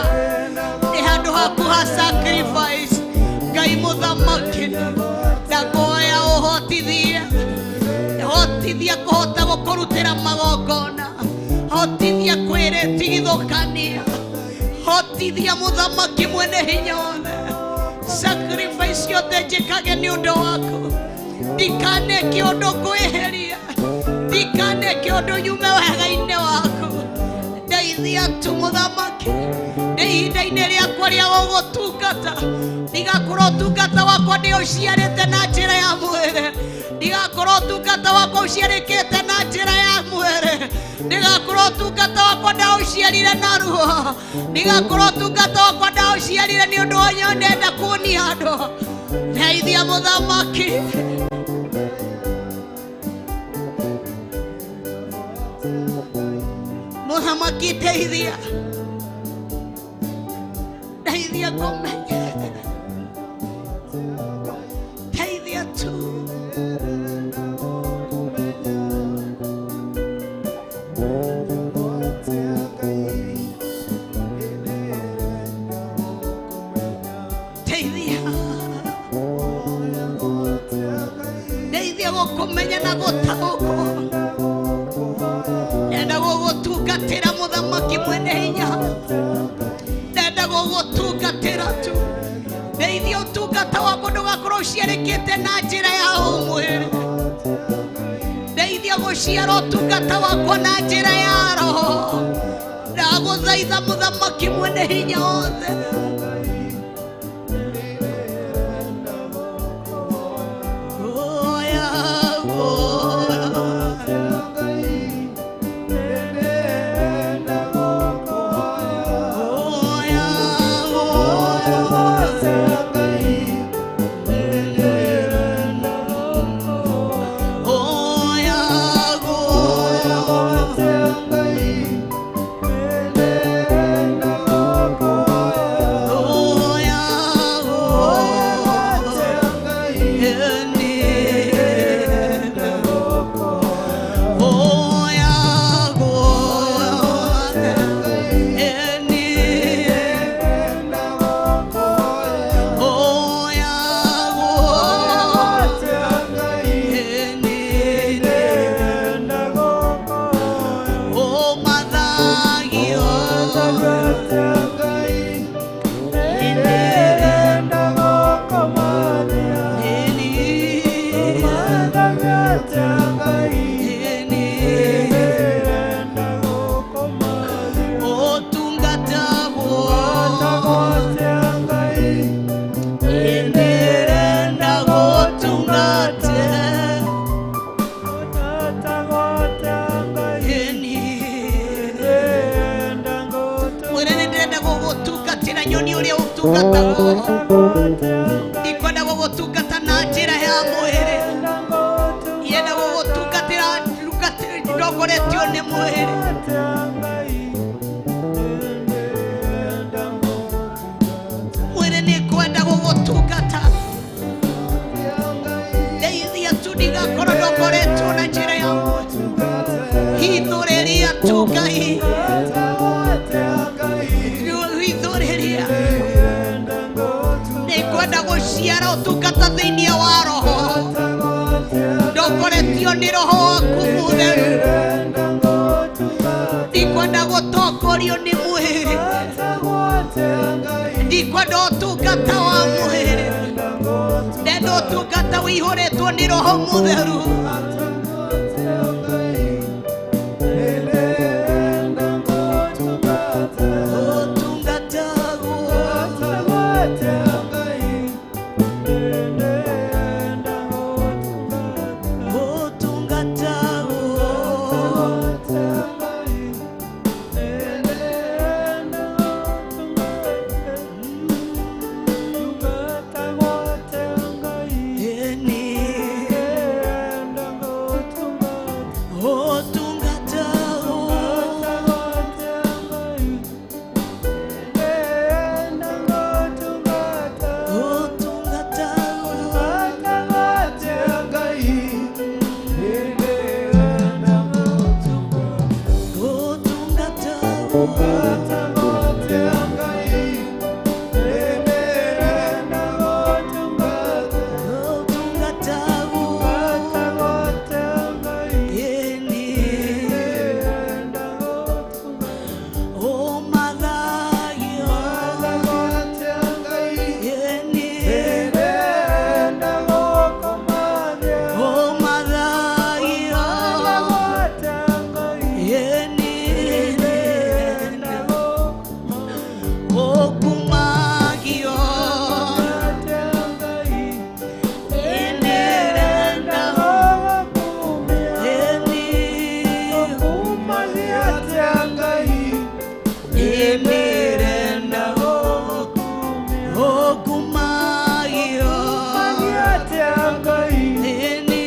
nĩ handũ haku ha sacrifice. Ngai mũthamaki, ndakoya ũhotithie, hotithia kũhota gũkũrutĩra magongona, hotithia kwĩrĩtigithũkania, hotithia mũthamaki mwene hinya wothe. Sacrifice yothe njĩkage nĩ ũndũ waku, ndikaneke ũndũ ngwĩhĩria, ndikaneke ũndũ nyume wega-inĩ waku. Ndeithia tu mũthamaki, ndĩ ihinda-inĩ rĩakwa rĩa gũgũtungata, ndigakorwo ũtungata wakwa ndĩũciarĩte na njĩra ya mwĩrĩ, ndigakorwo ũtungata wakwa ũciarĩkĩte na njĩra ya mwĩrĩ, ndigakorwo ũtungata wakwa ndaũciarire na ruo, ndigakorwo ũtungata wakwa ndaũciarire nĩ ũndũ wa ndenda kuonia andũ. Ndeithia mũthamaki. Mũthamaki ndeithia, ndeithia kũmenya, ndeithia tu. Ndeithia, ndeithia gũkũmenya na gũtaũkwo. Ndenda gũgũtungatĩra mũthamaki mwene hinya, ndenda gũgũtungatĩra tu. Ndeithia ũtungata wakwa ndũgakorwo ũciarĩkĩte na njĩra ya ũmwĩrĩ. Ndeithia gũciara ũtungata wakwa na njĩra ya roho. Ndagũthaitha mũthamaki mwene hinya wothe. Ũtungatagwo, ndikwenda gũgũtungata na njĩra ya mwĩrĩ, ndienda gũgũtungatĩra ndongoretio nĩ mwĩrĩ. Mwĩrĩ nĩ kwenda gũgũtungata, ndeithia tu ndigakorwo ndongoretio na njĩra ya mwĩrĩ. Hithũrĩria tu Ngai, hithũrĩria. Nĩngwenda gũciara ũtungata thĩinĩ wa roho, ndongoretio nĩ roho waku mũtheru. Ndikwenda gũtongorio nĩ mwĩrĩ, ndikwenda ũtungata wa mwĩrĩ, ndenda ũtungata ũihũrĩtwo nĩ roho mũtheru. Ũtungatagwo, ũtungatagwo. Eni ũtungatagwo, ũtungatagwo. Ũtungatagwo. Ũtungatagwo. Eni ũmathagio. Eni ũmathagio. Eni ũkumagio. Eni eni ũkumagio. Eni ũkumagio. Eni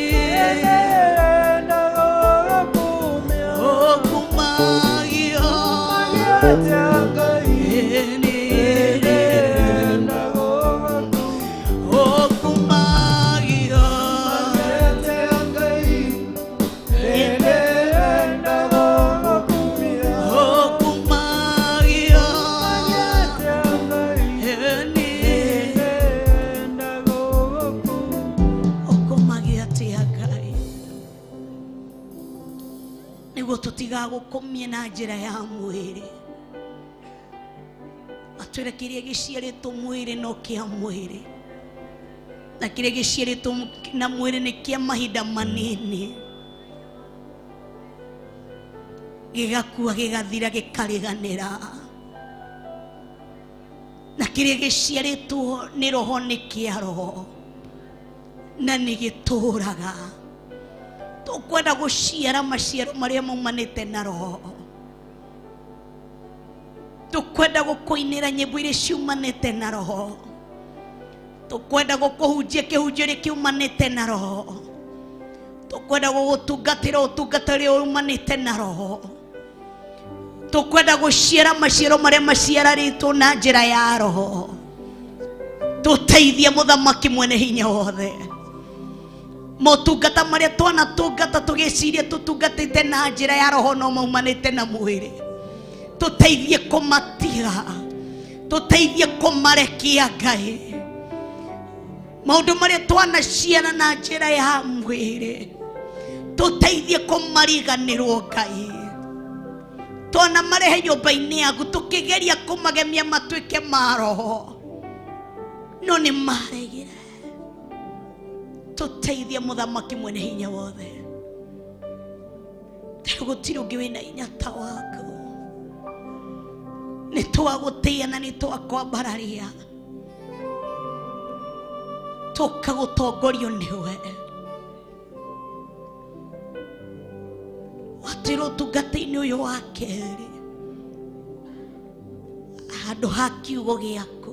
ũkumagio. Ũkumagio. Eni ũkũmagia atĩa Ngai, nĩguo tũtigagũkũmie na njĩra ya mwĩrĩ. Atwĩre kĩrĩa gĩciarĩtwo mwĩrĩ no kĩa mwĩrĩ, na kĩrĩa gĩciarĩtwo na mwĩrĩ nĩ kĩa mahinda manini, gĩgakua gĩgathira gĩkariganĩra. Na kĩrĩa gĩciarĩtwo nĩ roho nĩ kĩa roho na nĩ gĩtũraga. Tũkwenda gũciara maciaro marĩa maumanĩte na roho, tũkwenda gũkũinĩra nyĩmbo iria ciumanĩte na roho, tũkwenda gũkũhunjia kĩhunjio iria kiumanĩte na roho, tũkwenda gũgũtungatĩra ũtungata ũrĩa umanĩte na roho, tũkwenda gũciara maciaro marĩa maciararĩtwo na njĩra ya roho. Tũteithie mũthamaki mwene hinya wothe, motungata marĩa twanatungata tũgĩciria tũtungatĩte na njĩra ya roho no maumanĩte na mwĩrĩ, tũteithie kũmatiga, tũteithie kũmarekia Ngai. Maũndũ marĩa twanaciara na njĩra ya mwĩrĩ tũteithie kũmariganĩrwo Ngai. Twana marehe nyũmba-inĩ yaku tũkĩgeria kũmagemia matuĩke ma roho, no nĩ maregire. Tũteithie mũthamaki mwene hinya wothe, tondũ gũtirĩ ũngĩ wĩna hinya ta waku. Nĩ twagũtĩĩa na nĩ twakwambararia, tũkagũtongorio nĩwe. Watwĩra ũtungata-inĩ ũyũ wa kerĩ, handũ ha kiugo gĩaku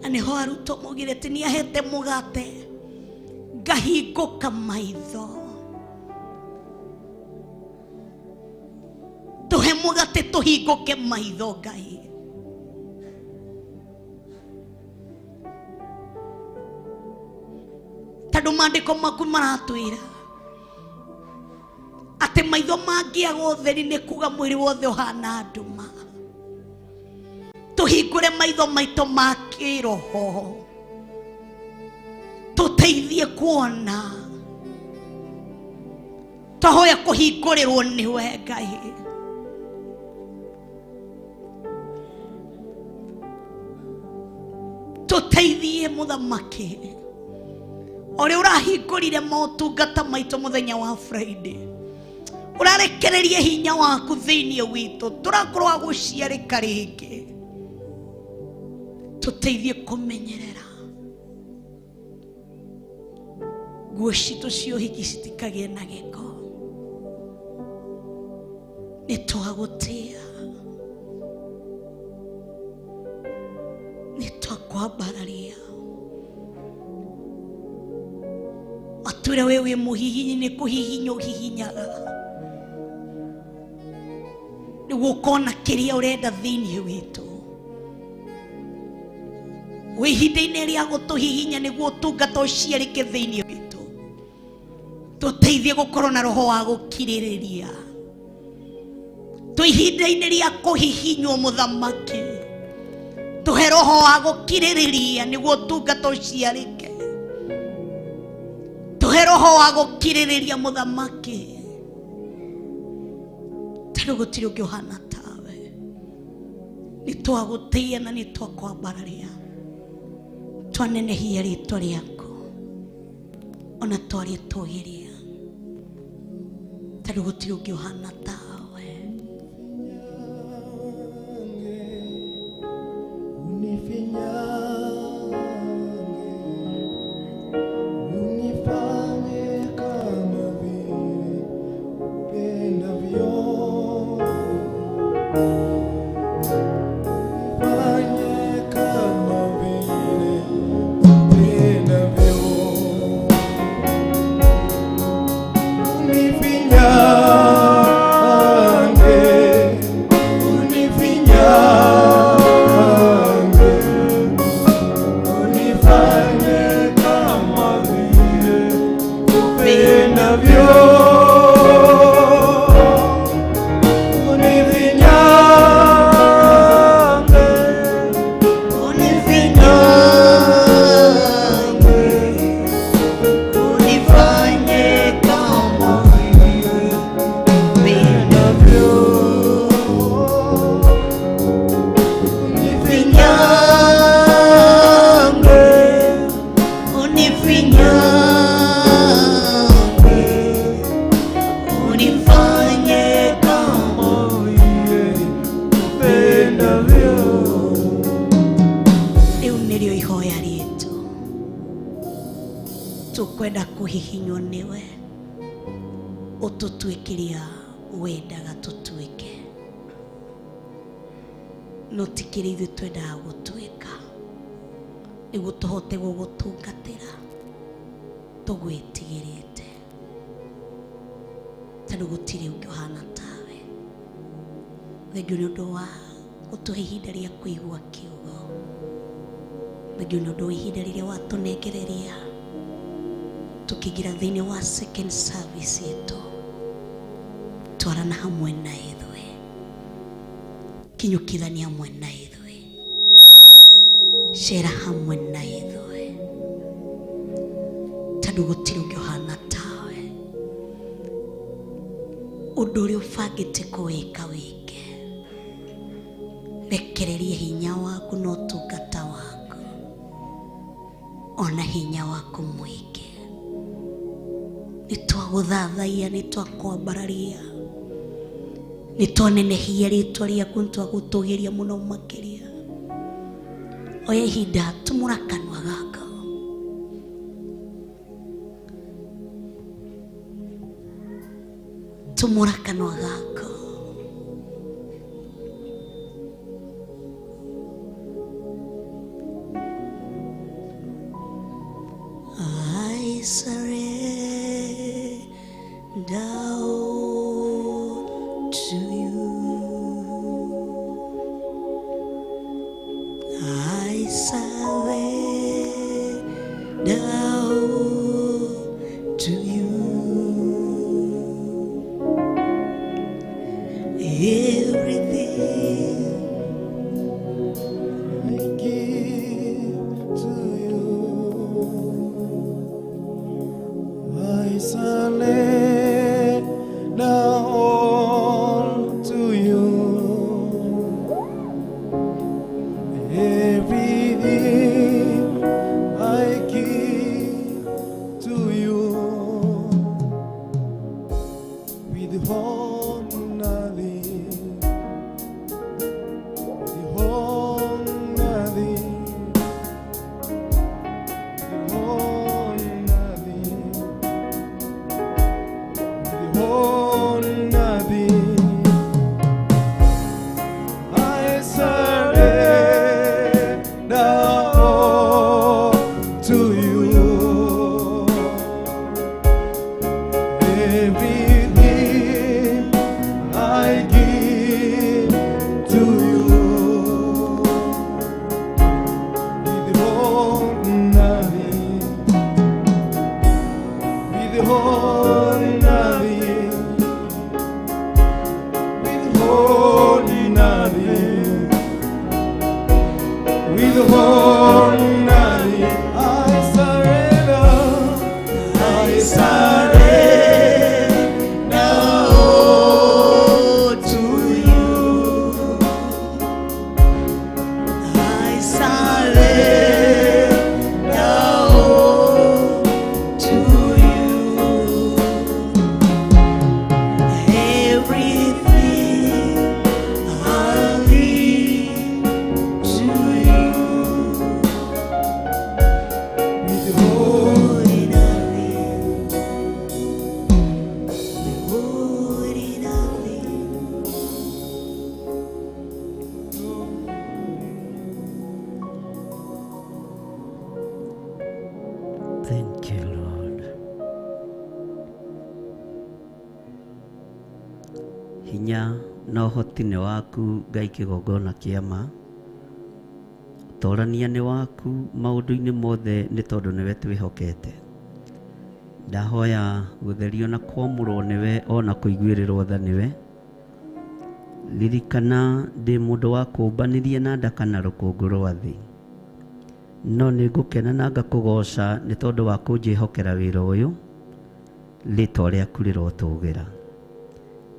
Na nĩho arutwo maugire atĩ nĩahete mũgate ngahingũka maitho. Tũhe mũgate tũhingũke maitho Ngai. Tondũ maandĩko maku maratwĩra atĩ maitho mangĩaga ũtheri nĩ kuga mwĩrĩ wothe ũhana nduma. Tũhingũre maitho maitũ ma kĩroho, tũteithie kuona. Twahoya kũhingũrĩrwo nĩwe Ngai. Tũteithie mũthamaki ũrĩa ũrahingũrire motungata maitũ mũthenya wa Friday, ũrarekereria hinya waku thĩinĩ witũ, tũrakorwo a gũciarĩka rĩngĩ. Tũteithie kũmenyerera nguo citũ cia ũhiki citikagĩe na gĩko. Nĩ twagũtĩa, nĩ twakwambararia. Watwĩra we wĩ mũhihinyi, nĩ kũhihinya ũhihinyaga nĩguo ũkona kĩrĩa ũrenda thĩinĩ witũ. Wĩ ihinda-inĩ rĩa gũtũhihinya nĩguo ũtungata ũciarĩke thĩinĩ witũ. Tũteithie gũkorwo na roho wa gũkirĩrĩria. Twĩ ihinda-inĩ rĩa kũhihinywo mũthamaki, tũhe roho wa gũkirĩrĩria nĩguo ũtungata ũciarĩke. Tũhe roho wa gũkirĩrĩria mũthamaki, tondũ gũtirĩ ũngĩ ũhana tawe. Nĩ twagũtĩĩa na nĩ twakwambararia, twanenehia rĩtwa rĩaku ona twarĩtũgĩria, tondũ gũtirĩ ũngĩ ũhana tawe. Unifanye kama vile upendavyo. Unifanye kama vile upendavyo. Unifinyange, unifinyange, unifanye kama vile upendavyo. Unifinyange, unifinyange, Unifanye kama vile upendavyo. Unifinyange, unifinyange, unifanye kama vile upendavyo. Rĩu nĩrĩo ihoya rĩtũ, tũkwenda kũhihinywo nĩwe, ũtũtuĩkĩria wendaga tũtuĩke, no ti kĩrĩa ithuĩ twendaga gũtuĩka, nĩguo tũhote gũgũtungatĩra tũgwĩtigĩrĩte, tondũ gũtirĩ ũngĩ ũhana tawe. Thengiũ nĩ ũndũ wa gũtũhe ihinda rĩa kũigua kiugo, thengiũ nĩ ũndũ wa ihinda rĩrĩa watũnengereria tũkĩingĩra thĩinĩ wa second service itũ. Twarana hamwe na ithuĩ, kinyũkithania hamwe na ithuĩ, cera hamwe na ithuĩ, tondũ gũtirĩ ũngĩ ũhana tawe. Ũndũ ũrĩa ũbangĩte kũwĩka wĩke, rekereria hinya waku na ũtungata waku, ona hinya waku mũingĩ. Nĩ twagũthathaiya, nĩ twakwambararia, nĩ twanenehia rĩtwa rĩaku, nĩ twagũtũgĩria mũno makĩria. Oya ihinda, tumũra kanua gaka. Tumũra kanua gaka. surrender all to you. I surrender all to you. Everything I give to you. I surrender all to you. Everything I give to you. Withhold nothing. Withhold nothing. Withhold nothing. Withhold nothing. I surrender all to you. Everything I give to you. Withhold nothing. Withhold nothing. Withhold nothing. Withhold nothing. I surrender. I surrender all to you. I surrender all to you. Everything I leave to you. Withhold Holding nothing, holding nothing. Thank you, Lord. Hinya na ũhoti nĩ waku Ngai kĩgongona kĩa ma. Ũtorania nĩ waku maũndũ-inĩ mothe nĩ tondũ nĩwe twĩhokete. Ndahoya gũtherio na kwamũrwo nĩwe ona kũiguĩrĩrwo tha nĩwe. Ririkana ndĩ mũndũ wa kũmbanĩria na ndaka na rũkũngũ rwa thĩ. No nĩ ngũkena na ngakũgoca nĩ tondũ wa kũnjĩhokera wĩra ũyũ, rĩtwa rĩaku rĩrotũgĩra.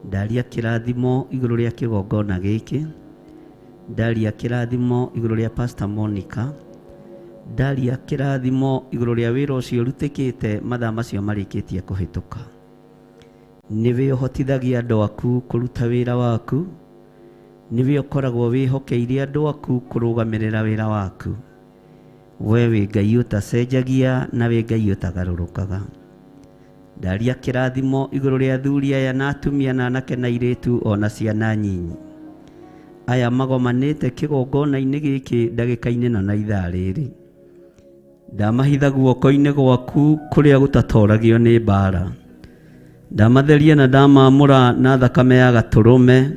Ndaria kĩrathimo igũrũ rĩa kĩgongona gĩkĩ, ndaria kĩrathimo igũrũ rĩa Pastor Monica, ndaria kĩrathimo igũrũ rĩa wĩra ũcio ũrutĩkĩte mathaa macio marĩkĩtie kũhĩtũka. Nĩwe ũhotithagia andũ aku kũruta wĩra waku, nĩwe ũkoragwo wĩhokeire andũ aku kũrũgamĩrĩra wĩra waku. We wĩ Ngai ũtacenjagia na wĩ Ngai ũtagarũrũkaga. Ndaria kĩrathimo igũrũ rĩa athuri aya na atumia na anake na airĩtu ona ciana nyinyi. Aya magomanĩte kĩgongona-inĩ gĩkĩ ndagĩka-inĩ ĩno na ithaa rĩrĩ. Ndamahitha guoko-inĩ gwaku kũrĩa gũtatoragio nĩ mbara. Ndamatheria na ndamamũra na thakame ya gatũrũme,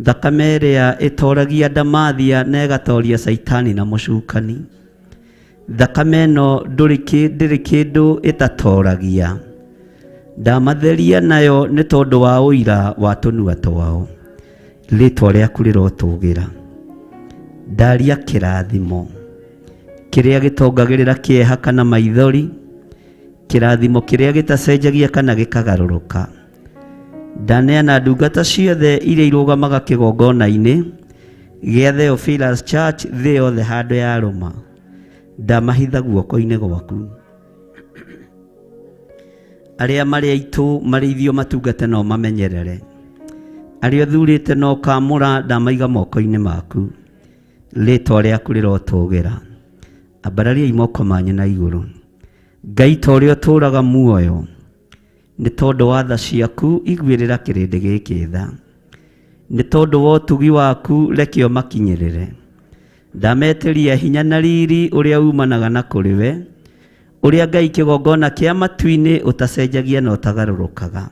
thakame ĩrĩa ĩtoragia ndamathia na ĩgatoria caitani na mũcukani. Thakame ĩno ndĩrĩ kĩndũ ĩtatoragia. Ndamatheria nayo nĩ tondũ wa ũira wa tũnua twao. Rĩtwa rĩaku rĩrotũgĩra. Ndaria kĩrathimo kĩrĩa gĩtongagĩrĩra kĩeha kana maithori, kĩrathimo kĩrĩa gĩtacenjagia kana gĩkagarũrũka. Ndaneana ndungata ciothe iria irũgamaga kĩgongona-inĩ gĩa Theophilus Church thĩ yothe handũ yarũma. Ndamahitha guoko-inĩ gwaku. Arĩa marĩ aitũ marĩithio matungate no mamenyerere. Arĩa ũthurĩte na ũkaamũra ndamaiga moko-inĩ maku. Rĩtwa rĩaku rĩrotũgĩra. Ambarariai moko manyu na igũrũ. Ngai ta ũrĩa ũtũũraga muoyo, nĩ tondũ wa tha ciaku iguĩrĩra kĩrĩndĩ gĩkĩ tha. Nĩ tondũ wa ũtugi waku reke ũmakinyĩrĩre. Ndametĩria hinya na riri ũrĩa umanaga na kũrĩ we, Ũrĩa Ngai kĩgongona kĩa matu-inĩ ũtacenjagia na ũtagarũrũkaga.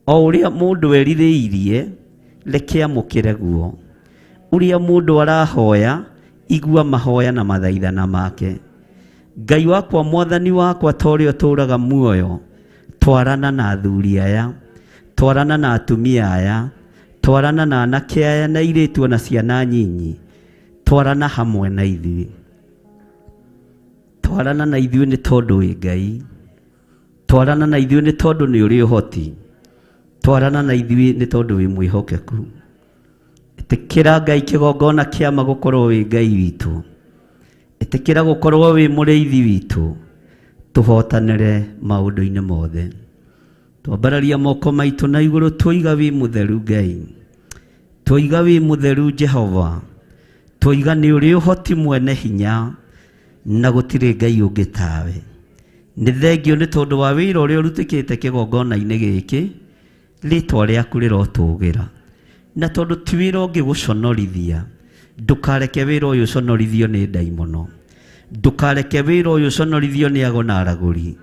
O ũrĩa mũndũ erirĩirie, reke amũkĩre guo. Ũrĩa mũndũ arahoya, igua mahoya na mathaithana make. Ngai wakwa, mwathani wakwa, ta ũrĩa ũtũũraga muoyo, twarana na athuri aya, twarana na atumia aya, twarana na anake aya na airĩtu ona ciana nyinyi, twarana hamwe na ithuĩ. Twarana na ithuĩ nĩ tondũ wĩ Ngai. Twarana na ithuĩ nĩ tondũ nĩ ũrĩ ũhoti. Twarana na ithuĩ nĩ tondũ wĩ mwĩhokeku. Ĩtĩkĩra Ngai kĩgongona kĩama gũkorwo wĩ Ngai witũ. Ĩtĩkĩra gũkorwo wĩ mũrĩithi witũ. Tũhotanĩre maũndũ-inĩ mothe. Twambararia moko maitũ na igũrũ twoiga wĩ mũtheru Ngai. Twoiga wĩ mũtheru Jehova. Twoiga nĩ ũrĩ ũhoti mwene hinya na gũtirĩ Ngai ũngĩ tawe. Nĩ thengio nĩ tondũ wa wĩra ũrĩa ũrutĩkĩte kĩgongona-inĩ gĩkĩ, rĩtwa rĩaku rĩrotũgĩra. Na tondũ ti wĩra ũngĩgũconorithia, ndũkareke wĩra ũyũ ũconorithio nĩ ndaimono. Ndũkareke wĩra ũyũ ũconorithio nĩ ago na aragũri.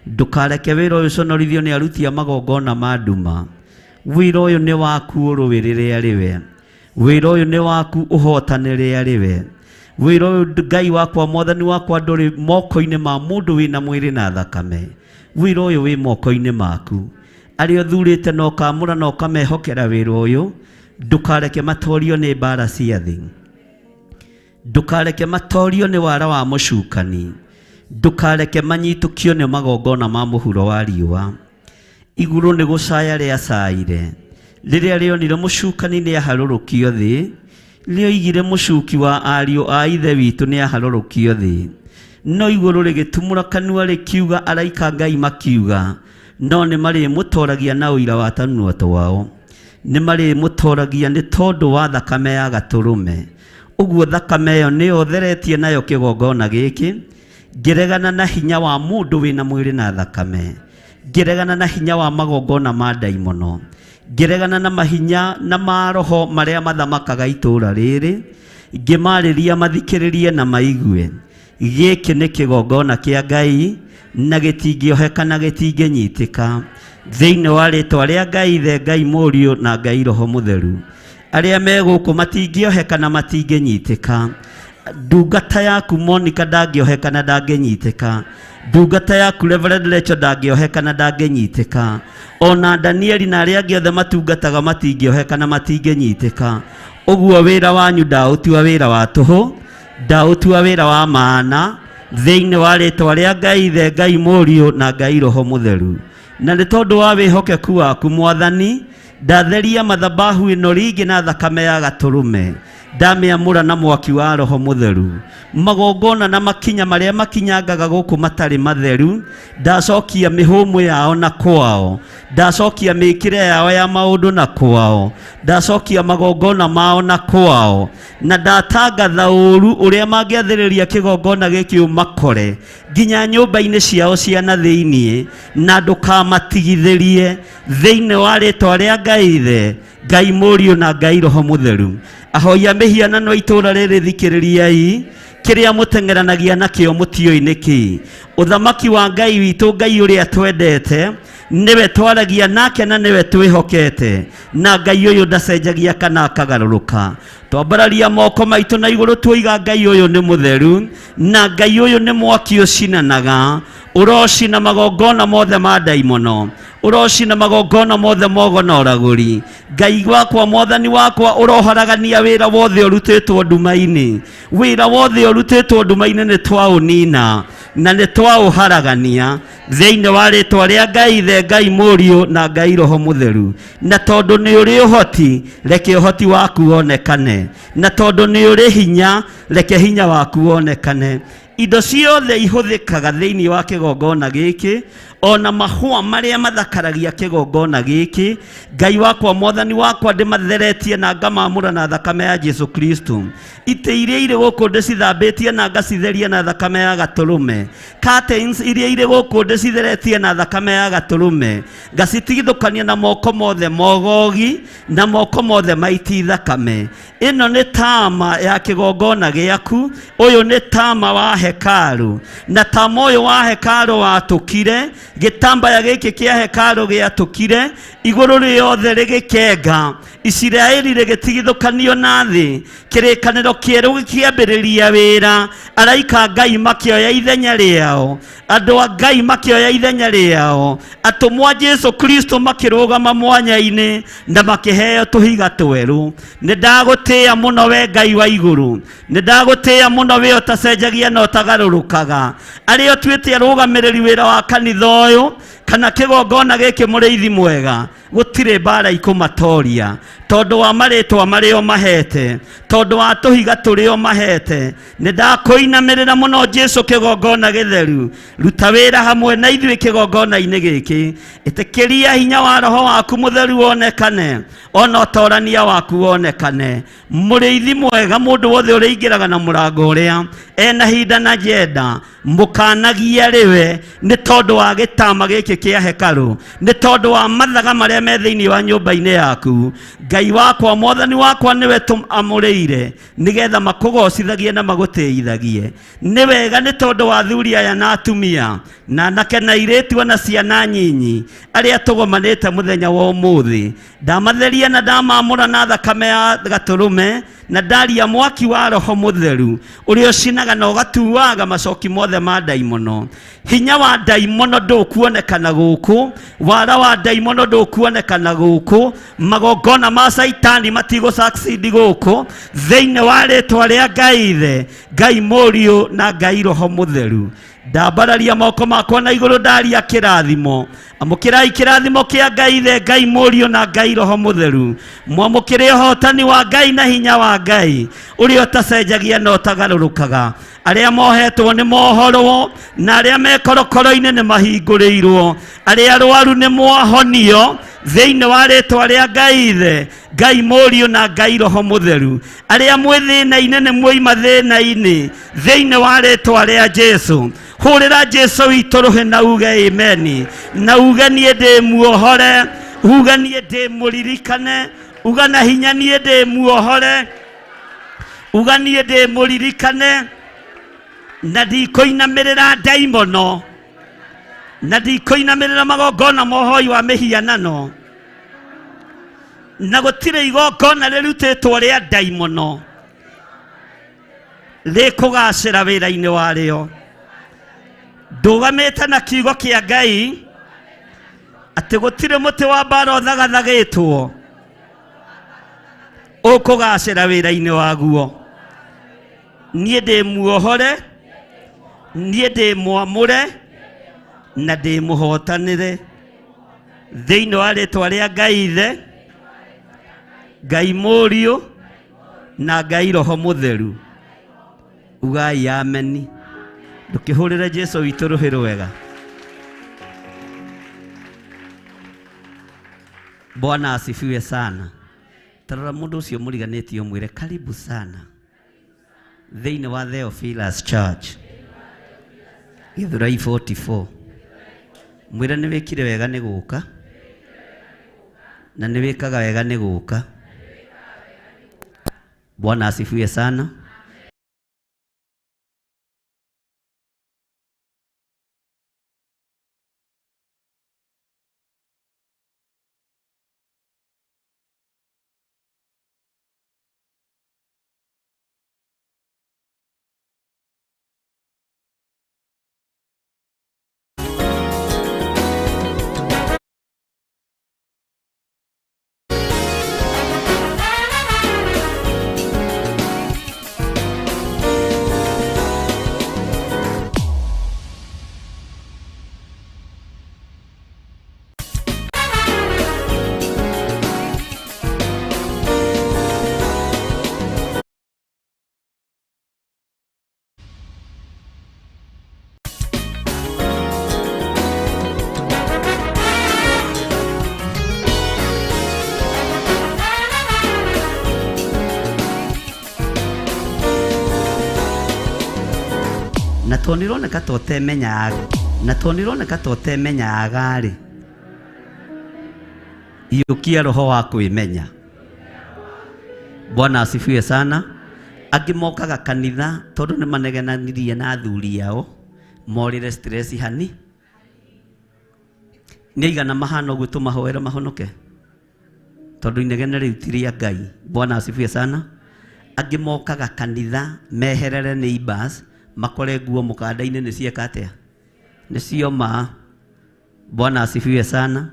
Ndũkareke wĩra ũyũ ũconorithio nĩ aruti a magongona ma nduma. Wĩra ũyũ nĩ waku ũrũĩrĩre arĩ we. Wĩra ũyũ nĩ waku ũhotanĩre arĩ we. Wĩra ũyũ Ngai wakwa mwathani wakwa ndũrĩ moko-inĩ ma mũndũ wĩna mwĩrĩ na thakame. Wĩra ũyũ wĩ moko-inĩ maku. Arĩa ũthurĩte na ũkaamũra na ũkamehokera wĩra ũyũ, ndũkareke matorio nĩ mbara cia thĩ. Ndũkareke matorio nĩ wara wa mũcukani. Ndũkareke manyitũkio nĩ magongona ma mũhuro wa riũa. Igũrũ nĩ gũcaya rĩacaire. Rĩrĩa rĩonire mũcukani nĩ aharũrũkio thĩ, rĩoigire mũcuki wa ariũ a ithe witũ nĩ aharũrũkio thĩ. No igũrũ rĩgĩtumũra kanua rĩkiuga araika Ngai makiuga, no nĩ marĩmũtoragia na ũira wa tanua twao. Nĩ marĩmũtoragia nĩ tondũ wa thakame ya gatũrũme. Ũguo thakame ĩyo nĩyo theretie nayo kĩgongona gĩkĩ, ngĩregana na hinya wa mũndũ wĩna mwĩrĩ na thakame, ngĩregana na hinya wa magongona ma ndaimono, ngĩregana na mahinya na maroho marĩa mathamakaga itũũra rĩrĩ, ngĩmarĩria mathikĩrĩrie na maigue. Gĩkĩ nĩ kĩgongona kĩa Ngai na gĩtingĩoheka na gĩtingĩnyitĩka. Thĩinĩ wa rĩtwa rĩa Ngai Ithe, Ngai Mũriũ na Ngai Roho Mũtheru. Arĩa me gũkũ matingĩoheka na matingĩnyitĩka. Ndungata yaku Monica ndangĩoheka na ndangĩnyitĩka. Ndungata yaku Reverend Rachel ndangĩoheka na ndangĩnyitĩka. Ona Danieli na arĩa angĩ othe matungataga matingĩoheka na matingĩnyitĩka. Ũguo wĩra wanyu ndaũtua wĩra wa tũhũ, ndaũtua wĩra wa maana thĩinĩ wa rĩtwa rĩa Ngai Ithe, Ngai Mũriũ na Ngai Roho Mũtheru. Na nĩ tondũ wa wĩhokeku waku Mwathani, ndatheria madhabahu ĩno rĩngĩ na thakame ya gatũrũme, ndamĩamũra na mwaki wa Roho Mũtheru. Magongona na makinya marĩa makinyangaga gũkũ matarĩ matheru, ndacokia mĩhũmũ yao na kwao, ndacokia mĩkĩre yao ya maũndũ na kwao, ndacokia magongona mao na kwao, na ndatangatha ũũru ũrĩa mangĩathĩrĩria kĩgongona gĩkĩ ũmakore nginya nyũmba-inĩ ciao cia na thĩinĩ, na ndũkamatigithĩrie thĩinĩ wa rĩtwa rĩa Ngai Ithe, Ngai Mũriũ na Ngai Roho Mũtheru. Ahoi a mĩhianano a itũũra rĩrĩ thikĩrĩriai, kĩrĩa mũteng'eranagia nakĩo mũtiũĩ nĩkĩ. Ũthamaki wa Ngai witũ, Ngai ũrĩa twendete, nĩwe twaragia nake na nĩwe twĩhokete, na Ngai ũyũ ndacenjagia kana akagarũrũka. Twambararia moko maitũ na igũrũ tuoiga Ngai ũyũ nĩ mũtheru, na Ngai ũyũ nĩ mwaki ũcinanaga, ũrocina magongona mothe ma ndaimono, ũrocina magongona mothe mogo na ũragũri. Ngai wakwa, mwathani wakwa, ũroharagania wĩra wothe ũrutĩtwo nduma-inĩ. Wĩra wothe ũrutĩtwo nduma-inĩ nĩ twaũnina na nĩ twaũharagania thĩinĩ wa rĩtwa rĩa Ngai Ithe, Ngai Mũriũ na Ngai Roho Mũtheru. Na tondũ nĩ ũrĩ ũhoti, reke ũhoti waku wonekane. Na tondũ nĩ ũrĩ hinya, reke hinya waku wonekane. Indo ciothe ihũthĩkaga thĩinĩ wa kĩgongona gĩkĩ, ona mahũa marĩa mathakaragia kĩgongona gĩkĩ, Ngai wakwa, mwathani wakwa, ndĩmatheretie na ngamamũra na thakame ya Jesu Kristo. Itĩ iria irĩ gũkũ ndĩcithambĩtie na ngacitheria na thakame ya gatũrũme. Curtains iria irĩ gũkũ ndĩcitheretie na thakame ya gatũrũme, ngacitigithũkania na moko mothe mogogi na moko mothe maiti thakame. Ĩno nĩ tama ya kĩgongona gĩaku, ũyũ nĩ tama wa hema. hekarũ, na tama ũyũ wa hekarũ watũkire, gĩtambaya gĩkĩ kĩa hekarũ gĩatũkire, igũrũ rĩothe rĩgĩkenga, Isiraeli rĩgĩtigithũkanio na thĩ, kĩrĩkanĩro kĩerũ gĩkĩambĩrĩria wĩra, araika a Ngai makĩoya ithenya rĩao, andũ a Ngai makĩoya ithenya rĩao, atũmwo a Jesu Kristo makĩrũgama mwanya-inĩ na makĩheo tũhiga twerũ. Nĩ ndagũtĩĩa mũno we Ngai wa igũrũ, nĩ ndagũtĩĩa mũno we ũtacenjagia na ũtagarũrũkaga, arĩa ũtuĩte arũgamĩrĩri wĩra wa kanitha ũyũ kana kĩgongona gĩkĩ, mũrĩithi mwega, gũtirĩ mbara ikũmatoria tondũ wa marĩtwa marĩa ũmahete, tondũ wa tũhiga tũrĩa ũmahete. Nĩ ndakũinamĩrĩra mũno Jesu, kĩgongona gĩtheru, ruta wĩra hamwe na ithuĩ kĩgongona-inĩ gĩkĩ, ĩtĩkĩria hinya wa roho waku mũtheru wonekane, ona ũtorania waku wonekane. Mũrĩithi mwega, mũndũ wothe ũrĩingĩraga na mũrango ũrĩa ena hinda na njenda mũkanagia rĩwe, nĩ tondũ wa gĩtama gĩkĩ kĩa hekarũ, nĩ tondũ wa mathaga marĩa me thĩinĩ wa nyũmba-inĩ yaku. Ngai wakwa, mwathani wakwa, nĩwe tũamũrĩire nĩgetha makũgocithagie na magũtĩithagie. Nĩ wega nĩ tondũ wa athuri aya na atumia na anake na airĩtu na ciana nyinyi arĩa tũgomanĩte mũthenya wa ũmũthĩ, ndamatheria na ndamamũra na thakame ya gatũrũme, na ndaria mwaki wa roho mũtheru ũrĩa ũcinaga na ũgatuaga macoki mothe ma ndaimono. Hinya wa ndaimono ndũkuonekana gũkũ, wara wa ndaimono ndũkuonekana gũkũ, magongona ma caitani matigũ succeed gũkũ, thĩinĩ wa rĩtwa rĩa Ngai Ithe, Ngai Mũriũ na Ngai Roho Mũtheru. Ndambararia moko makwa na igũrũ, ndaria kĩrathimo. Amũkĩrai kĩrathimo kĩa Ngai Ithe, Ngai Mũriũ na Ngai Roho Mũtheru. Mwamũkĩre ũhotani wa Ngai na hinya wa Ngai ũrĩa ũtacenjagia na ũtagarũrũkaga. Arĩa mohetwo nĩ mohorwo, na arĩa me korokoro-inĩ nĩ mahingũrĩirwo, arĩa arwaru nĩ mwahonio thĩinĩ wa rĩtwa rĩa Ngai Ithe, Ngai Mũriũ na Ngai Roho Mũtheru. Arĩa mwĩ thĩna-inĩ nĩ mwoima thĩna-inĩ thĩinĩ wa rĩtwa rĩa Jesu. Hũrĩra Jesu witũ rũhĩ na uge ameni, na uge niĩ ndĩ muohore, uge niĩ ndĩ mũririkane, uga na hinya niĩ ndĩ muohore, uga niĩ ndĩ mũririkane, na ndikũinamĩrĩra ndaimono, na ndikũinamĩrĩra magongona ma ũhoi wa mĩhianano, na gũtirĩ igongona rĩrutĩtwo rĩa ndaimono rĩkũgacĩra wĩra-inĩ warĩo. Ndũgamĩte na kiugo kĩa Ngai atĩ gũtirĩ mũtĩ wa mbara ũthagathagĩtwo ũkũgacĩra wĩra-inĩ waguo. Niĩ ndĩ muohore, niĩ ndĩ mwamũre na ndĩ mũhotanĩre thĩinĩ wa rĩtwa rĩa Ngai Ithe, Ngai Mũriũ na Ngai Roho Mũtheru. Ugai ameni. Ndũkĩhũrĩre Jesu witũ rũhĩ rwega. Bwana asifiwe sana. Tarora mũndũ ũcio mũriganĩtie ũmwĩre karibu sana thĩinĩ wa Theophilus Church, Gĩthũrai 44. Mwĩre nĩ wĩkire wega nĩ gũka, na nĩ wĩkaga wega nĩ gũka. Bwana asifiwe sana. Na tondũ nĩroneka ta ũtemenyaga, na tondũ nĩroneka ta ũtemenyaga rĩ, iyũkia roho wa kwĩmenya. Bwana asifiwe sana. Angĩ mokaga kanitha tondũ nĩ manegenanirie na athuri ao morĩre stress hani. Nĩ aigana mahana ũguo tũmahoere mahonoke? Tondũ inegene rĩu ti rĩa Ngai. Bwana asifiwe sana. Angĩ mokaga kanitha meherere neighbors makore nguo mũkanda-inĩ nĩ cieka atĩa? Nĩ cioma. Bwana asifiwe sana.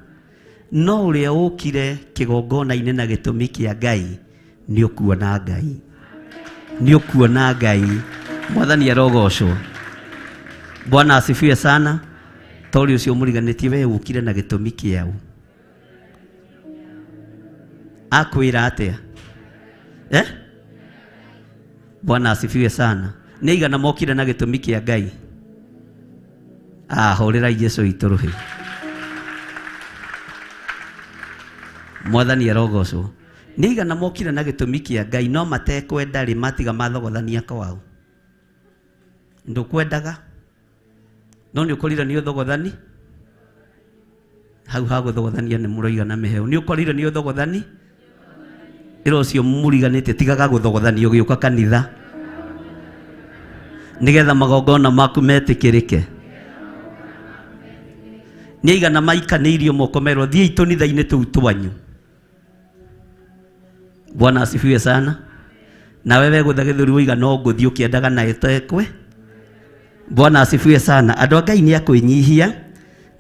No ũrĩa ũkire kĩgongona-inĩ na gĩtũmi kĩa Ngai nĩ ũkuona Ngai. Nĩ ũkuona Ngai. Mwathani arogocwo. Bwana asifiwe sana. Tori ũcio mũriganĩtie we ũkire na gĩtũmi kĩau. Akwĩra atĩa? Eh? Bwana asifiwe sana. Nĩ aigana mokire na gĩtũmi kĩa Ngai? Ah, hũrĩrai Jesũ witũ rũhĩ. Mwathani arogocwo. Nĩ aigana mokire na gĩtũmi kĩa Ngai no matekwenda rĩ matiga mathogothania kwao. Ndũkwendaga no nĩ ũkorire nĩ ũthogothani hau ha gũthogothania nĩ mũroiga na mĩheo. Nĩ ũkorire nĩ ũthogothani ĩra ũcio mũriganĩtie tigaga gũthogothania ũgĩũka kanitha nĩgetha magongona maku metĩkĩrĩke. Nĩ aigana maikanĩirio moko merwo thiĩi tũnitha-inĩ tũu twanyu. Bwana asifiwe sana. Nawe we gũtha gĩthũri woiga no ngũthiĩ ũkĩendaga na ĩtekwe. Bwana asifiwe sana. Andũ a Ngai nĩ akwĩnyihia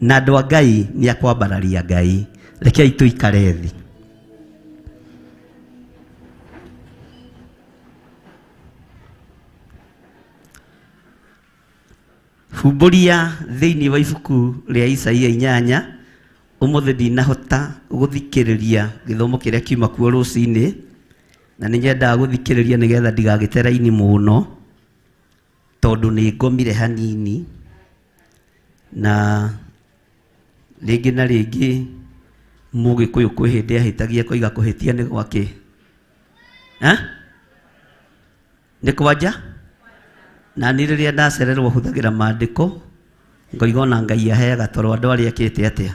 na andũ a Ngai nĩ akwambararia Ngai. Rekei tũikare thĩ. Humbũria thĩinĩ wa ibuku rĩa Isaia 8. Ũmũthĩ ndinahota gũthikĩrĩria gĩthomo kĩrĩa kiuma kuo rũcinĩ na nĩ nyendaga gũthikĩrĩria nĩgetha ndigagĩte raini mũno tondũ nĩ ngomire hanini na rĩngĩ na rĩngĩ mũgĩkũyũ kwĩ hĩndĩ ahĩtagia koiga kũhĩtia nĩ gwakĩ. Eh? Nĩ kwanja? Na niĩ rĩrĩa ndacererwo hũthagĩra maandĩko ngoiga ona Ngai aheaga toro andũ arĩa ekĩte atĩa.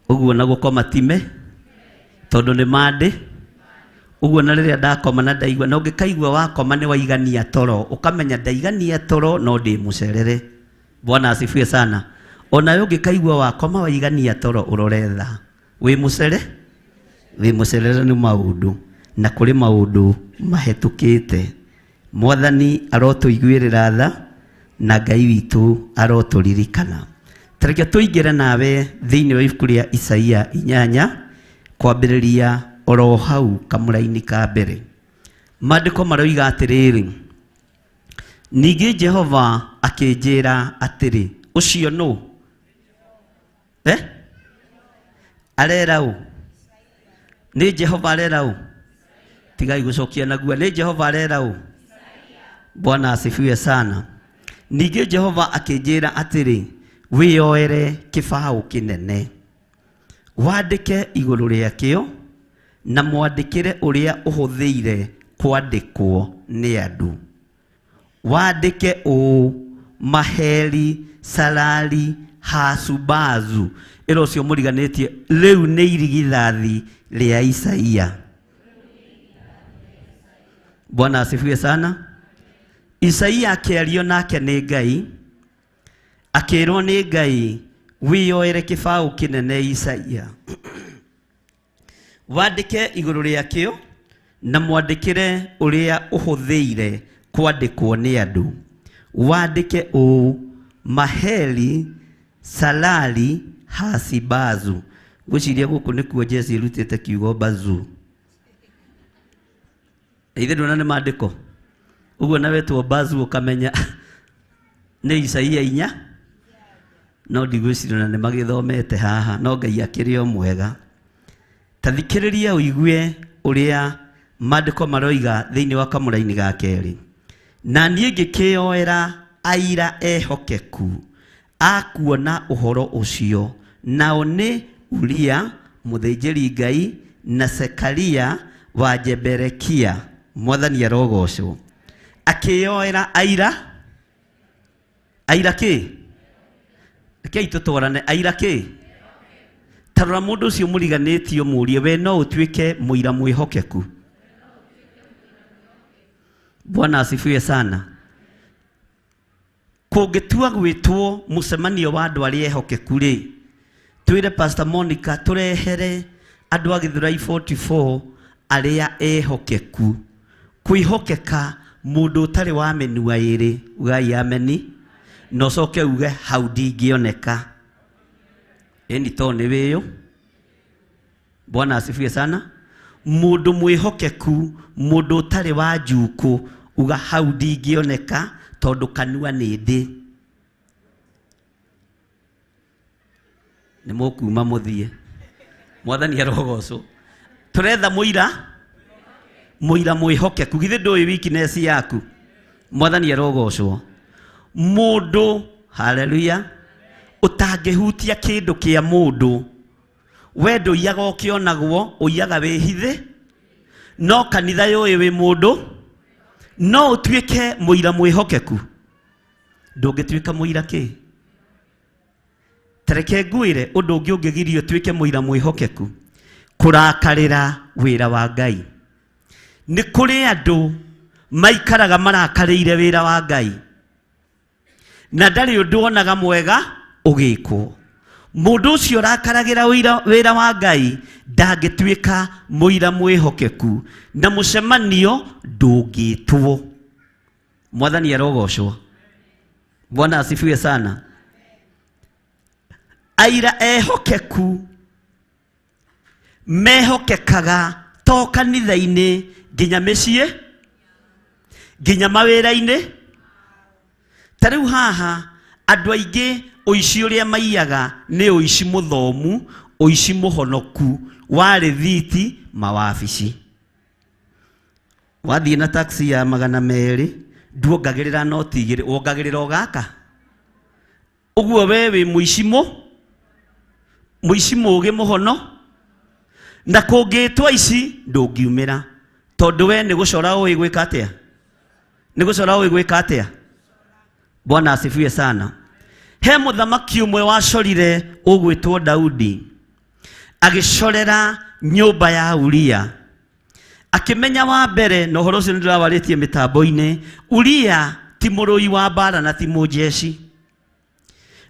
Ũguo na gũkoma time tondũ nĩ mandĩ. Ũguo na rĩrĩa ndakoma na ndaigua na ũngĩkaigua wakoma nĩ waigania toro ũkamenya ndaigania toro no ndĩ mũcerere. Bwana asifiwe sana. Onawe ũngĩkaigua wakoma waigania toro ũrore thaa wĩ mũcere wĩ mũcerere nĩ maũndũ na kũrĩ maũndũ mahĩtũkĩte. Mwathani arotũiguĩrĩra tha na Ngai witũ arotũririkana. Tareke tũingĩre nawe thĩinĩ wa ibuku rĩa Isaia 8 kwambĩrĩria oro hau kamũraini ka mbere. Maandĩko maroiga atĩrĩrĩ, ningĩ Jehova akĩnjĩra atĩrĩ, ũcio nũ? Eh? Arera ũ? Nĩ Jehova arera ũ? Tigai gũcokia naguo. Nĩ Jehova arera ũ? Bwana asifiwe sana. Ningĩ Jehova akĩnjĩra atĩrĩ, wĩyoere kĩbaũ kĩnene wandĩke igũrũ rĩakĩo na mwandĩkĩre ũrĩa ũhũthĩire kwandĩkwo nĩ andũ. Wandĩke ũũ, Maheri Salali Hasubazu. Ĩra ũcio mũriganĩtie rĩu nĩ irigithathi rĩa Isaia. Bwana asifiwe sana. Isaia akĩario nake nĩ Ngai akĩrwo nĩ Ngai wĩyoere kĩbaũ kĩnene Isaia wandĩke igũrũ rĩakĩo na mwandĩkĩre ũrĩa ũhũthĩire kwandĩkwo nĩ andũ. Wandĩke ũũ, Maheri Salali Hasibazu. Ngwĩciria gũkũ nĩkuo Jesse ĩrutĩte kiugo bazu. Ithe ndũna nĩ maandĩko ũguo na wetwo bazu ũkamenya nĩ Isaia 4 no ndigwĩciria na nĩ magĩthomete haha no Ngai akĩrĩ o mwega. Ta thikĩrĩria ũigue ũrĩa maandĩko maroiga thĩinĩ wa kamũraini ga kerĩ. Na niĩ ngĩkĩyoera aira ehokeku a kuona ũhoro ũcio, nao nĩ Uria mũthĩnjĩri Ngai na Sekaria wa Jeberekia. Mwathani arogocwo. Akĩyoera aira aira kĩ? Rekei tũtwarane aira kĩ? Ta rora mũndũ ũcio mũriganĩtio mũrie we no ũtuĩke mũira mwĩhokeku. Bwana asifiwe sana. Kũngĩtua gwĩtwo mũcemanio wa andũ arĩa ehokeku rĩ, twĩre Pastor Monica tũrehere andũ a Gĩthũrai 44 arĩa ehokeku. Kwĩhokeka mũndũ ũtarĩ wa mĩnua ĩrĩ, ugai ameni, na ũcoke uge hau ndingĩoneka. Ĩni to nĩ wĩyũ. Bwana asifiwe sana. Mũndũ mwĩhokeku, mũndũ ũtarĩ wa njukũ, uga hau ndingĩoneka tondũ kanua nĩ ndĩ. Nĩ mũkuma mũthiĩ. Mwathani arogocwo. Tũretha mũira, mũira mwĩhokeku. Githĩ ndũĩ weakness yaku? Mwathani arogocwo. Mũndũ, haleluya, ũtangĩhutia kĩndũ kĩa mũndũ. We ndũiyaga ũkĩonagwo, ũiyaga wĩhithĩ. No kanitha yũĩ wĩ mũndũ, no ũtuĩke mũira mwĩhokeku. Ndũngĩtuĩka mũira kĩ? Tareke ngwĩre ũndũ ũngĩ ũngĩgiria ũtuĩke mũira mwĩhokeku, kũrakarĩra wĩra wa Ngai. Nĩ kũrĩ andũ maikaraga marakarĩire wĩra wa Ngai, na ndarĩ ũndũ onaga mwega ũgĩkwo. Mũndũ ũcio ũrakaragĩra wĩra wa Ngai ndangĩtuĩka mũira mwĩhokeku, na mũcemanio ndũngĩtwo. Mwathani arogocwo. Bwana asifiwe sana. Aira ehokeku mehokekaga to kanitha-inĩ nginya mĩciĩ, nginya mawĩra-inĩ. Ta rĩu haha andũ aingĩ ũici ũrĩa maiyaga nĩ ũici mũthomu, ũici mũhonoku wa rĩthiti mawabici. Wathiĩ na taxi ya 200 nduongagĩrĩra noti 2, wongagĩrĩra o gaka. Ũguo we wĩ mũici mũici mũũgĩ mũhono, na kũngĩtwo ici ndũngiumĩra tondũ we nĩ gũcora ũĩ gwĩka atĩa, nĩ gũcora ũĩ gwĩka atĩa. Bwana asifiwe sana. He mũthamaki ũmwe wacorire ũgwĩtwo Daudi, agĩcorera nyũmba ya Uria, akĩmenya wa mbere, na ũhoro ũcio nĩndĩrawarĩtie mĩtambo-inĩ, Uria ti mũrũi wa mbara na ti mũnjeci,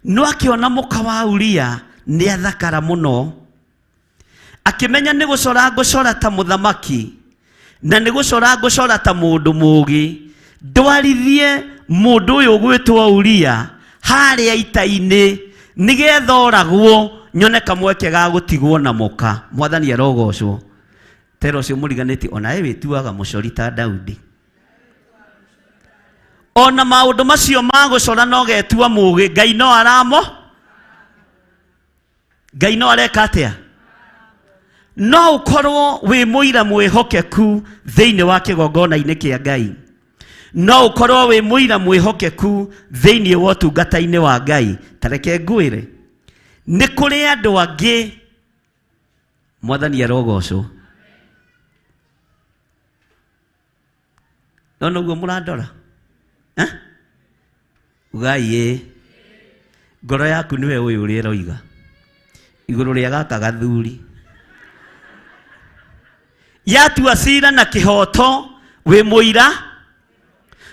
no akĩona mũka wa Uria nĩ athakara mũno, akĩmenya nĩ gũcora ngũcora ta mũthamaki na nĩ gũcora ngũcora ta mũndũ mũũgĩ, ndwarithie mũndũ ũyũ ũgwĩtwo Uria harĩa ita-inĩ nĩgetha oragwo nyone kamweke ga gũtigwo na mũka. Mwathani arogocwo. Tera ũcio mũriganĩtie onawe wĩtuaga mũcori ta Daudi. Ona maũndũ macio ma gũcora no getua mũũgĩ, Ngai no aramo, Ngai no areka atĩa? No ũkorwo wĩ mũira mwĩhokeku thĩinĩ wa kĩgongona-inĩ kĩa Ngai, no ũkorwo wĩ mũira mwĩhokeku thĩinĩ wa ũtungata-inĩ wa Ngai. Ta reke ngwĩre, nĩ kũrĩ andũ angĩ, Mwathani arogocwo. No noguo mũrandora, eh? Ugai ĩ, ngoro yaku nĩwe ũyũ ũrĩa ĩroiga igũrũ rĩa gaka gathuri. Yatua cira na kĩhoto wĩ mũira,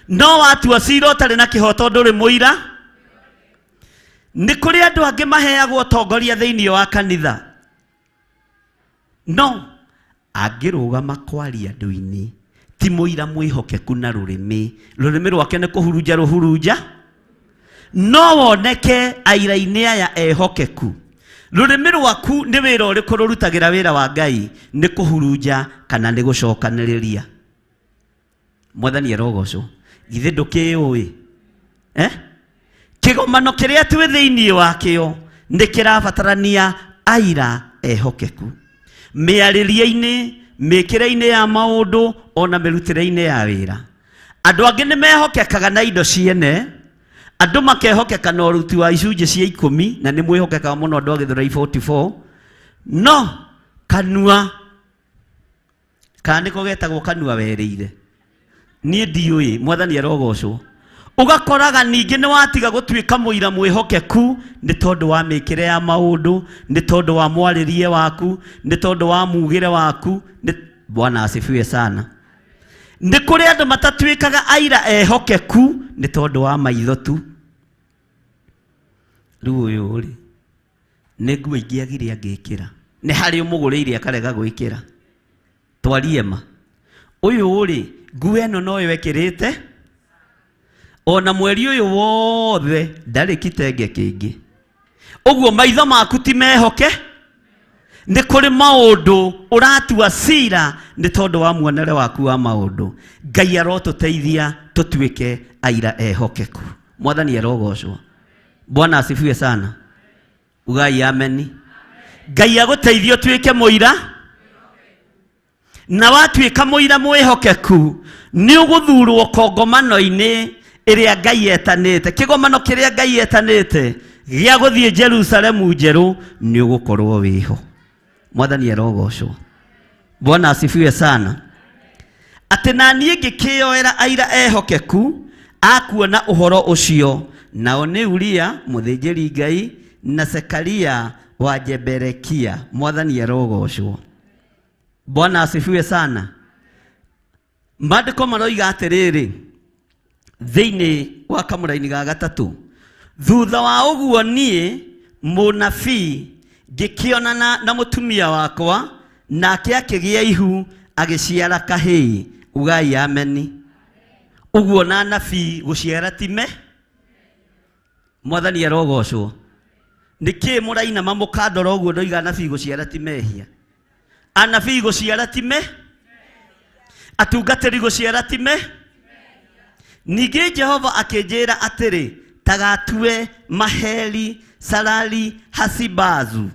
no watua cira ũtarĩ na kĩhoto ndũrĩ mũira. Nĩ kũrĩ andũ angĩ maheagwo ũtongoria thĩinĩ wa kanitha, no angĩrũgama kwaria andũ-inĩ ti mũira mwĩhokeku na rũrĩmĩ, rũrĩmĩ rwake nĩ kũhurunja rũhurunja. No woneke aira-inĩ aya ehokeku, rũrĩmĩ rwaku nĩ wĩra ũrĩkũ rũrutagĩra wĩra wa Ngai? Nĩ kũhurunja kana nĩ gũcokanĩrĩria? Mwathani arogocwo. Githĩ ndũkĩũĩ? Eh? Kĩgomano kĩrĩa twĩ thĩinĩ wakĩo nĩ kĩrabatarania aira ehokeku mĩarĩrie-inĩ, mĩkĩre-inĩ ya maũndũ, ona mĩrutĩre-inĩ ya wĩra. Andũ angĩ nĩ mehokekaga na indo ciene, andũ makehokeka na ũruti wa icunjĩ cia 10, na nĩ mwĩhokekaga mũno andũ a Gĩthũrai 44, no kanua kana nĩko getagwo kanua werĩire, niĩ ndiũĩ. Mwathani arogocwo. Ũgakoraga ningĩ nĩ watiga gũtuĩka mũira mwĩhokeku nĩ tondũ wa mĩkĩre ya maũndũ, nĩ tondũ wa mwarĩrie waku, nĩ tondũ wa mugĩre waku. Bwana asifiwe sana. Nĩ kũrĩ andũ matatuĩkaga aira ehokeku nĩ tondũ wa maitho tu. Rĩu ũyũ rĩ, nĩ nguo ingĩ agire angĩkĩra. Nĩ harĩ ũmũgũrĩire akarega gwĩkĩra. Twarie ma. Ũyũ rĩ, nguo ĩno noyo ĩkĩrĩte ona mweri ũyũ wothe ndarĩ kitenge kĩngĩ. Ũguo maitho maku ti mehoke. Nĩ kũrĩ maũndũ ũratua cira nĩ tondũ wa muonere waku wa maũndũ. Ngai arotũteithia tũtuĩke aira ehokeku. Mwathani arogocwo. Bwana asifiwe sana. Ugai ameni. Ngai agũteithie ũtuĩke mũira, na watuĩka mũira mwĩhokeku nĩ ũgũthurwo kongomano-inĩ ĩrĩa Ngai etanĩte. Kĩgomano kĩrĩa Ngai etanĩte gĩa gũthiĩ Jerusalemu njerũ nĩ ũgũkorwo wĩho. Mwathani arogocwo. Bwana asifiwe sana. Atĩ na niĩ ngĩkĩyoera aira ehokeku akuona ũhoro ũcio, nao nĩ Uria mũthĩnjĩri Ngai na Sekaria wa Jeberekia. Mwathani arogocwo. Bwana asifiwe sana. Maandĩko maroiga atĩrĩrĩ thĩinĩ wa kamũraini ga gatatũ, thutha wa ũguo niĩ mũnabii ngĩkĩonana na mũtumia wakwa, nake akĩgĩa ihu agĩciara kahĩĩ. Ugai ameni. Ũguo na nabii gũciara time. Mwathani arogocwo. Nĩkĩ mũrainama mũkandora ũguo ndoiga anabii gũciara ti mehia? Anabii gũciara ti me, atungatĩri gũciara ti me. Ningĩ Jehova akĩnjĩra atĩrĩ, tagatue Maheri Salali Hasibazu.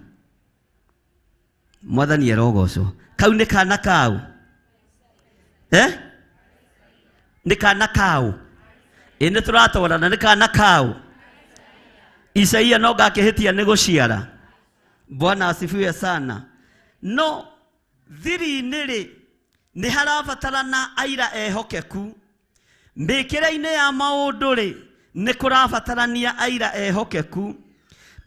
Mwathani arogocwo. Kau nĩ kana kau? Nĩ kana kau? Ĩ nĩ tũratwarana, nĩ kana kau? Isaia no ngakĩhĩtia nĩ gũciara. Bwana asifiwe sana. No thiri-inĩ rĩ, nĩ harabatarana aira ehokeku. Mĩkĩre-inĩ ya maũndũ rĩ, nĩ kũrabatarania aira ehokeku.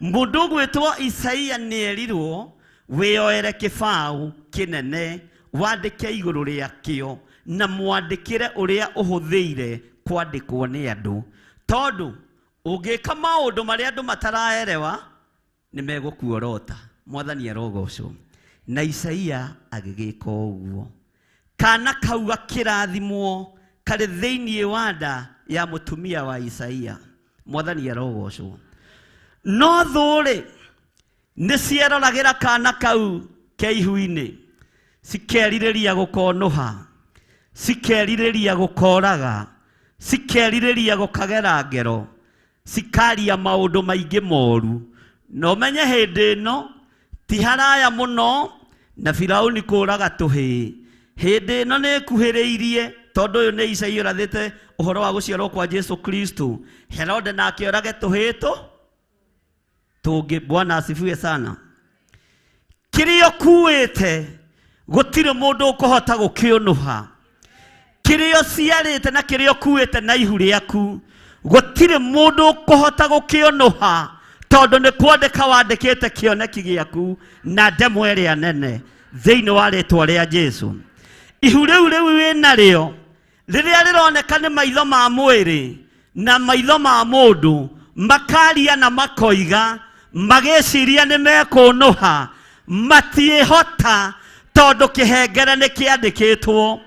Mũndũ ũgwĩtwo Isaia nĩ erirwo wĩyoere kĩbaũ kĩnene wandĩke igũrũ rĩakĩo na mwandĩkĩre ũrĩa ũhũthĩire kwandĩkwo nĩ andũ, tondũ ũngĩka maũndũ marĩa andũ mataraerewa nĩ megũkuorota. Mwathani arogocwo. Na Isaia agĩgĩka ũguo. Kana kau gakĩrathimwo karĩ thĩinĩ wa nda ya mũtumia wa Isaia. Mwathani arogocwo. No thũ-rĩ, nĩ ciaroragĩra kana kau ke ihu-inĩ, cikerirĩria gũkonũha, cikerirĩria gũkoraga, cikerirĩria gũkagera ngero, cikaria maũndũ maingĩ moru. Na ũmenye hĩndĩ ĩno ti haraya mũno na Firauni kũraga tũhĩĩ. Hĩndĩ ĩno nĩ ĩkuhĩrĩirie, tondũ ũyũ nĩ Isaia ũrathĩte ũhoro wa gũciarwo kwa Jesu Kristo. Herode nake orage tũhĩĩ tũ tũngĩ. Bwana asifiwe sana. Kĩrĩa ũkuĩte gũtirĩ mũndũ ũkũhota gũkĩũnũha. Kĩrĩa ũciarĩte na kĩrĩa ũkuĩte na ihu rĩaku gũtirĩ mũndũ ũkũhota gũkĩũnũha, tondũ nĩ kwandĩka wandĩkĩte kĩoneki gĩaku na ndemwa ĩrĩa nene thĩinĩ wa rĩtwa rĩa Jesu. Ihu rĩu rĩu wĩnarĩo rĩrĩa rĩroneka nĩ maitho ma mwĩrĩ na maitho ma mũndũ, makaria na makoiga magĩciria nĩ mekũnũha, matiĩhota, tondũ kĩhengere nĩ kĩandĩkĩtwo,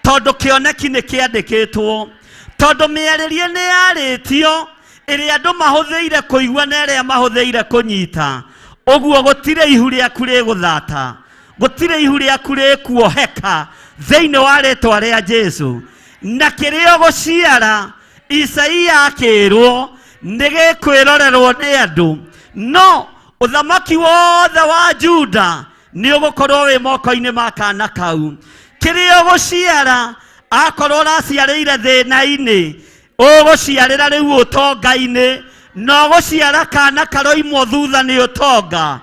tondũ kĩoneki nĩ kĩandĩkĩtwo, tondũ mĩarĩrie nĩ yarĩtio ĩrĩa andũ mahũthĩire kũigua na ĩrĩa mahũthĩire kũnyita. Ũguo gũtirĩ ihu rĩaku rĩgũthata, gũtirĩ ihu rĩaku rĩkuoheka thĩinĩ wa rĩtwa rĩa Jesu. Na kĩrĩa ũgũciara, Isaia akĩrwo nĩ gĩkwĩrorerwo nĩ andũ, no ũthamaki wothe wa Juda nĩ ũgũkorwo wĩ moko-inĩ ma kana kau. Kĩrĩa ũgũciara, akorwo ũraciarĩire thĩna-inĩ, ũgũciarĩra rĩu ũtonga-inĩ, na ũgũciara kana karoimwo thutha nĩ ũtonga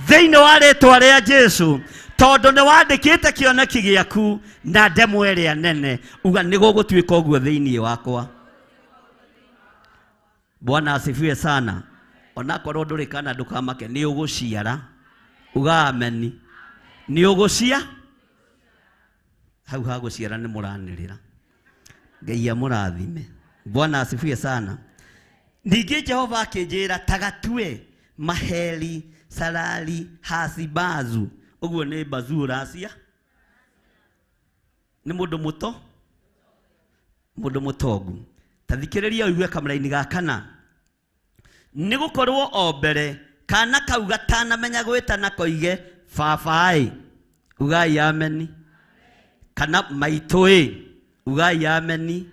thĩinĩ wa rĩtwa rĩa Jesu, tondũ nĩ wandĩkĩte kĩoneki gĩaku na ndemwa ĩrĩa nene. Uga nĩ gũgũtuĩka ũguo thĩinĩ wakwa. Bwana asifiwe sana. Onakorwo ndũrĩ kana ndũkamake, nĩ ũgũciara. Uga ameni. Nĩ ũgũcia hau ha gũciara nĩ mũranĩrĩra. Ngai amũrathime. Bwana asifiwe sana. Ningĩ Jehova akĩnjĩra tagatue Maheli Salali Hasibazu. Ũguo nĩ bazu ũracia nĩ mũndũ mũto mũndũ mũtongu. Ta thikĩrĩria ũigue kamũraini ga kana. Nĩ gũkorwo o mbere kana kau gatanamenya gwĩtana koige baba-ĩ, ugai ameni, kana maitũ-ĩ, ugai ameni.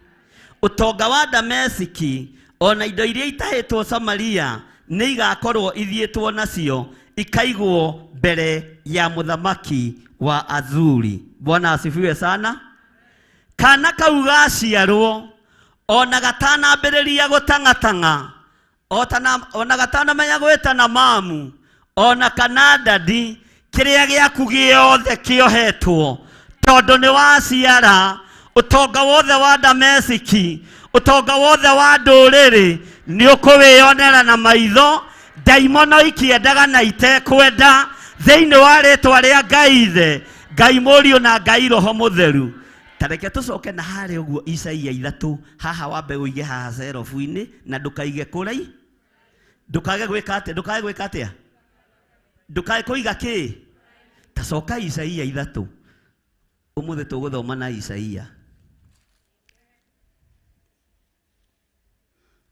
Ũtonga wa Damesiki ona indo iria itahĩtwo Samaria nĩ igakorwo ithiĩtwo nacio ikaigwo mbere ya mũthamaki wa Azuri. Bwana asifiwe sana. Kana kau gaciarwo ona gatanambĩrĩria gũtang'atang'a ona gatanamenya gwĩtana mamu ona kana dadi, kĩrĩa gĩaku gĩothe kĩohetwo tondũ nĩ waciara ũtonga wothe wa Damesiki, ũtonga wothe wa ndũrĩrĩ nĩ ũkũwĩonera na maitho. Ndaimono ikĩendaga na itekwenda thĩinĩ wa rĩtwa rĩa Ngai Ithe, Ngai Mũriũ na Ngai Roho Mũtheru. Ta reke tũcoke na harĩa ũguo Isaia 3 haha wambe ũige haha cerobu-inĩ na ndũkaige kũrai, ndũkage gwĩka atĩa, ndũkage gwĩka atĩa, ndũkage kũiga kĩ. Ta coka Isaia 3 ũmũthĩ tũgũthoma na Isaia.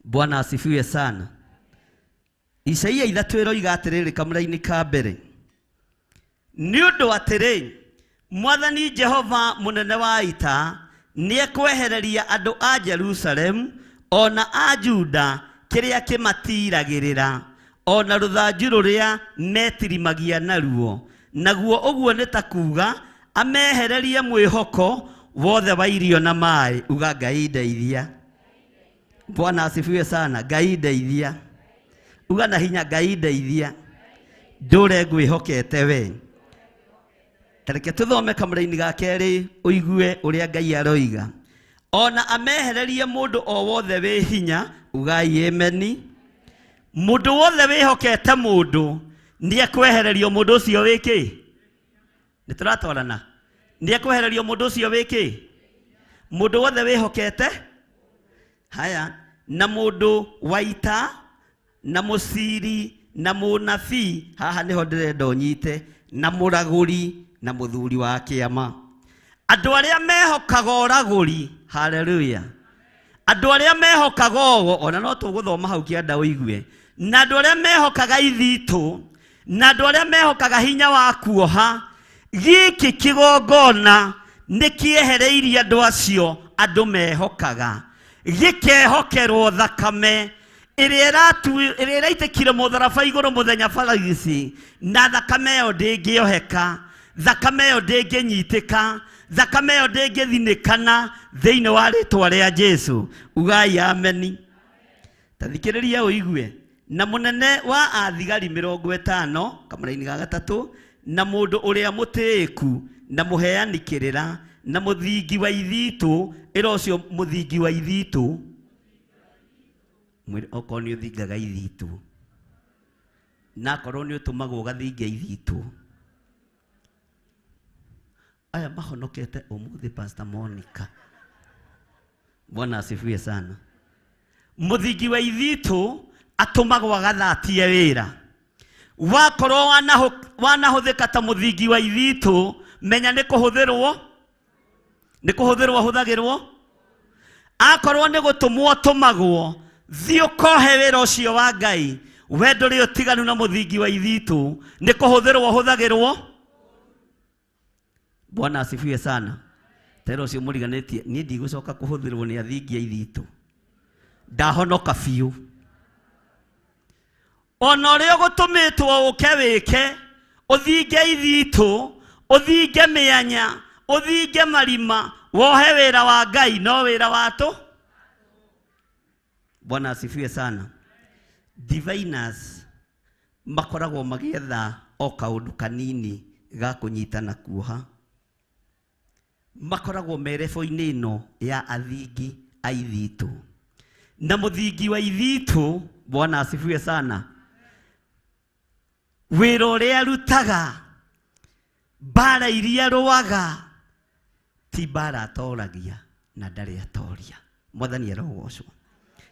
Bwana asifiwe sana. Isaia 3 ĩroiga atĩrĩrĩ kamũra-inĩ ka mbere, nĩ ũndũ atĩrĩ Mwathani Jehova mũnene wa ita nĩekwehereria andũ a Jerusalemu ona a Juda kĩrĩa kĩmatiragĩrĩra ona rũthanju rũrĩa metirimagia naruo, naguo ũguo nĩ ta kuga amehererie mwĩhoko wothe wa irio na maĩ. Uga Ngai ndeithia. Bwana asifiwe sana. Ngai ndeithia. Uga na hinya Ngai ndeithia, ndũre ngwĩhokete we. Ta reke tũthome kamũra-inĩ ga kerĩ ũigue ũrĩa Ngai aroiga. Ona amehererie mũndũ o wothe wĩ hinya, ugai ameni. Mũndũ wothe wĩhokete mũndũ nĩekwehererio mũndũ ũcio wĩ kĩ? Nĩ tũratwarana? Nĩekwehererio mũndũ ũcio wĩ kĩ? Mũndũ wothe wĩhokete haya, na mũndũ wa ita na mũciri na mũnabii, haha nĩho ndĩrenda ũnyite, na mũragũri na mũthuri wa kĩama. Andũ arĩa mehokaga ũragũri, haleluya. Andũ arĩa mehokaga ũgo, ona no tũgũthoma hau kĩanda ũigue, na andũ arĩa mehokaga ithitũ, na andũ arĩa mehokaga hinya wa kuoha, gĩkĩ kĩgongona nĩ kĩehereirie andũ acio andũ mehokaga, gĩkehokerwo thakame ĩrĩa ĩraitĩkire mũtharaba igũrũ mũthenya baragici, na thakame ĩyo ndĩngĩoheka, thakame ĩyo ndĩngĩnyitĩka, thakame ĩyo ndĩngĩthinĩkana thĩinĩ wa rĩtwa rĩa Jesu. Ugai ameni. Ta thikĩrĩria ũigue. Na mũnene wa athigari 50 kamũra-inĩ ga gatatũ, na mũndũ ũrĩa mũtĩĩku na mũheani kĩrĩra na mũthingi wa ithitũ, ĩra ũcio mũthingi wa ithitũ, mwĩre okorwo nĩ ũthingaga ithitũ, na akorwo nĩ ũtũmagwo ũgathinge ithitũ. Aya mahonokete ũmũthĩ, Pastor Monica. Bwana asifiwe sana. Mũthingi wa ithitũ atũmagwo agathatie wĩra. Wakorwo wanahũthĩka ta mũthingi wa ithitũ, menya nĩ kũhũthĩrwo, nĩ kũhũthĩrwo hũthagĩrwo. Akorwo nĩ gũtũmwo tũmagwo, thiĩ ũkohe wĩra ũcio wa Ngai. We ndũrĩ ũtiganu na mũthingi wa ithitũ, nĩ kũhũthĩrwo hũthagĩrwo. Bwana asifiwe sana. Tera ũcio mũriganĩtie, niĩ ndigũcoka kũhũthĩrwo nĩ athingi a ithitũ, ndahonoka biũ. Ona ũrĩa ũgũtũmĩtwo ũke wĩke, ũthinge ithitũ, ũthinge mĩanya, ũthinge marima, wohe wĩra wa Ngai, no wĩra wa tũ. Bwana asifiwe sana. Diviners makoragwo magĩetha o kaũndũ kanini ga kũnyitana kuoha. Makoragwo merebo-inĩ ĩno ya athingi a ithitũ. Na mũthingi wa ithitũ, Bwana asifiwe sana, wĩra ũrĩa arutaga, mbara iria arũaga, ti mbara atoragia. Na ndarĩ atoria. Mwathani arogocwo.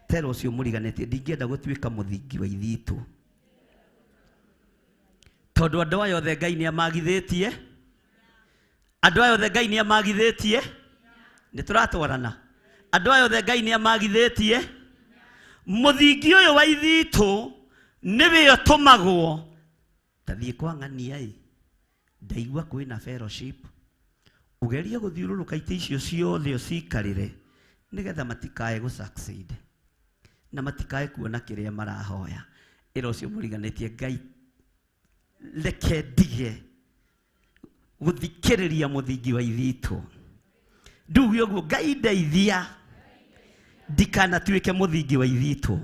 Tera ũcio mũriganĩtie ndingĩenda gũtuĩka mũthingi wa ithitũ. Tondũ andũ aya othe Ngai nĩamagithĩtie. Andũ aya othe Ngai nĩamagithĩtie. Nĩ tũratwarana. Andũ aya othe Ngai nĩamagithĩtie. Mũthingi ũyũ wa ithitũ nĩwe ũtũmagwo. Ta thiĩ kwa ng'ania ĩ, ndaigua kwĩna fellowship. Ũgerie gũthiũrũrũka itĩ icio ciothe ũcikarĩre nĩgetha matikae gũ succeed na matikae kuona kĩrĩa marahoya. Ĩra ũcio mũriganĩtie Ngai reke ndige gũthikĩrĩria mũthingi wa ithitũ. Nduge ũguo Ngai ndeithia ndikanatuĩke mũthingi wa ithitũ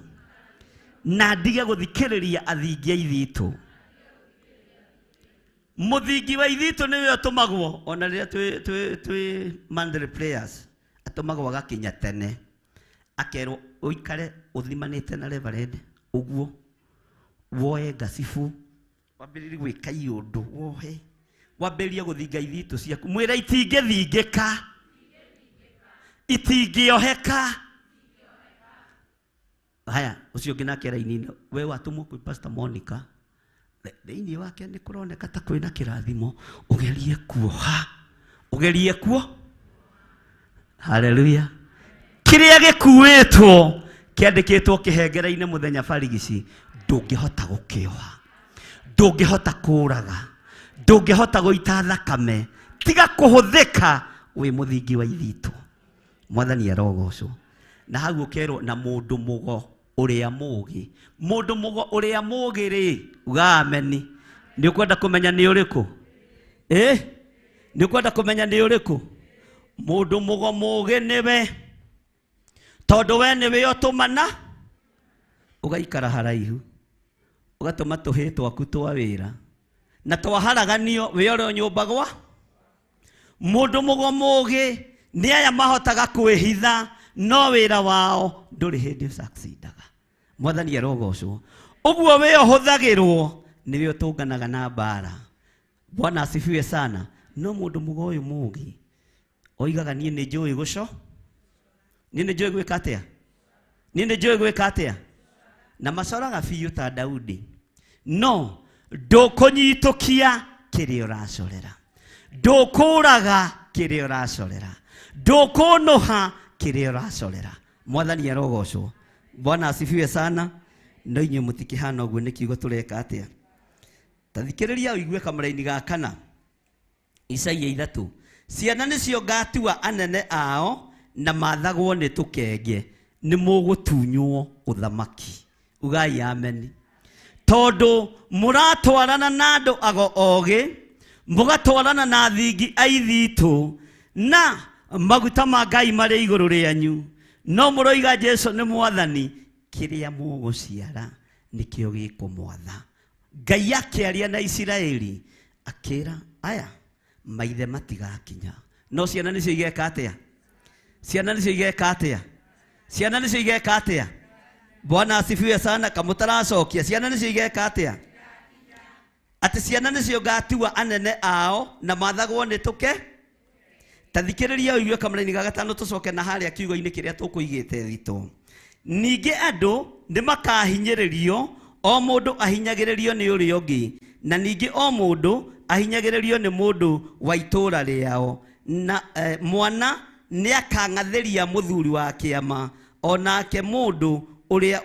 na ndige gũthikĩrĩria athingi a ithitũ. Mũthingi wa ithitũ nĩwe ũtũmagwo ona rĩrĩa twĩ monthly prayers atũmagwo agakinya tene akerwo ũikare ũthimanĩte na reverend ũguo woe ngacibu wambĩrĩrie gwĩka iũndũ wohe wambĩrĩrie gũthinga ithitũ ciaku mwĩra itingĩthingĩka itingĩoheka. Haya ũcio ũngĩ nake raini we watũmwo kwĩ Pastor Monica thĩinĩ wake nĩ kũroneka ta kwĩna kĩrathimo ũgerie kuoha ũgerie kuo. Haleluya. Kĩrĩa gĩkuĩtwo kĩandĩkĩtwo kĩhengere-inĩ mũthenya barigici ndũngĩhota gũkĩoha ndũngĩhota kũraga ndũngĩhota gũita thakame tiga kũhũthĩka wĩ mũthingi wa ithitũ. Mwathani arogocwo. Na hau ũkerwo na mũndũ mũgo ũrĩa mũũgĩ. Mũndũ mũgo ũrĩa mũũgĩ rĩ, uga ameni. Nĩ ũkwenda kũmenya nĩ ũrĩkũ? Nĩ ũkwenda kũmenya nĩ ũrĩkũ? Mũndũ mũgo mũũgĩ nĩwe tondũ we nĩwe ũtũmana ũgaikara haraihu ũgatũma tũhĩ twaku twa wĩra na twaharaganio wĩ ũrĩa nyũmba gwa. Mũndũ mũgo mũũgĩ nĩ aya mahotaga kwĩhitha no wĩra wao ndũrĩ hĩndĩ ũsucceedaga. Mwathani arogocwo. Ũguo wĩ ũhũthagĩrwo nĩwe ũtũnganaga na mbara. Bwana asifiwe sana. No mũndũ mũgo ũyũ mũũgĩ oigaga niĩ nĩ njũĩ gũco, niĩ nĩ njũĩ gwĩka atĩa, niĩ nĩ njũĩ gwĩka atĩa, na macoraga biũ ta Daudi. No ndũkũnyitũkia kĩrĩa ũracorera, ndũkũraga kĩrĩa ũracorera, ndũkũnũha kĩrĩa ũracorera. Mwathani arogocwo. Bwana asifiwe sana. No inyuĩ mũtikĩhana ũguo nĩ kiugo tũreka atĩa? Ta thikĩrĩria ũigue kamũraini ga kana Isaia 3. Ciana nĩcio ngatua anene ao na mathagwo nĩ tũkenge nĩ mũgũtunywo ũthamaki. Ugai ameni. Tondũ mũratwarana na andũ ago ogĩ, mũgatwarana na thingi a ithitũ na maguta ma Ngai marĩ igũrũ rĩanyu, no mũroiga Jesu nĩ mwathani, kĩrĩa mũgũciara nĩkĩo gĩkũmwatha. Ngai akĩaria na Isiraeli akĩra aya maithe matigakinya no ciana nĩcio igeka atĩa? Ciana nĩcio igeka atĩa? Ciana nĩcio igeka atĩa? Bwana asifiwe sana. Kamũtaracokia ciana nĩcio igeka atĩa? Atĩ ciana nĩcio ngatua anene ao na mathagwo nĩ tũke. Ta thikĩrĩria ũigue kamũraini ga gatano tũcoke na harĩa kiugo-inĩ kĩrĩa tũkũigĩte thitũ. Ningĩ andũ nĩ makahinyĩrĩrio, o mũndũ ahinyagĩrĩrio nĩ ũrĩa ũngĩ, na ningĩ o mũndũ ahinyagĩrĩrio nĩ mũndũ wa itũũra rĩao, na mwana nĩ akang'athĩria mũthuri wa kĩama, onake mũndũ ũrĩa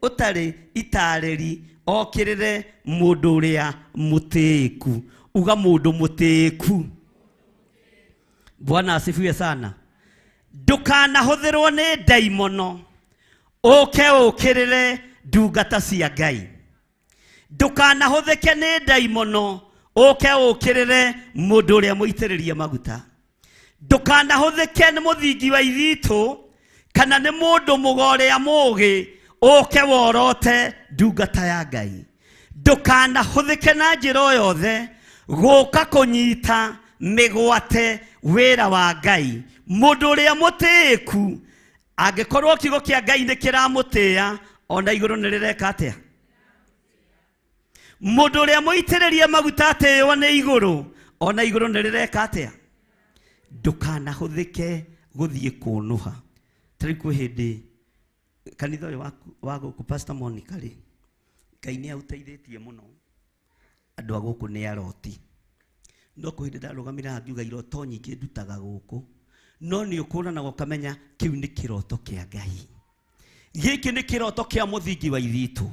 ũtarĩ itarĩri okĩrĩre mũndũ ũrĩa mũtĩĩku. Uga mũndũ mũtĩĩku. Bwana asifiwe sana. Ndũkanahũthĩrwo nĩ ndaimono ũke ũkĩrĩre ndungata cia Ngai. Ndũkanahũthĩke nĩ ndaimono ũke ũkĩrĩre mũndũ ũrĩa mũitĩrĩrie maguta. Ndũkanahũthĩke nĩ mũthingi wa ithitũ kana nĩ mũndũ mũgo ũrĩa mũũgĩ ũke worote ndungata ya Ngai. Ndũkanahũthĩke na njĩra o yothe gũka kũnyita mĩgwate wĩra wa Ngai. Mũndũ ũrĩa mũtĩĩku angĩkorwo kiugo kĩa Ngai nĩ kĩramũtĩĩa ona igũrũ nĩ rĩreka atĩa? Mũndũ ũrĩa mũitĩrĩrie maguta atĩĩo nĩ igũrũ ona igũrũ nĩ rĩreka atĩa? Ndũkanahũthĩke gũthiĩ kũnũha. Tarĩ kwĩ hĩndĩ kanitha ũyũ wa gũkũ Pastor Monica rĩ, Ngai nĩ aũteithĩtie mũno. Andũ a gũkũ nĩ aroti. No kwĩ hĩndĩ ndarũgamire haha ngiuga iroto nyingĩ ndutaga gũkũ. No nĩ ũkũranaga ũkamenya kĩu nĩ kĩroto kĩa Ngai. Gĩkĩ nĩ kĩroto kĩa mũthingi wa ithitũ.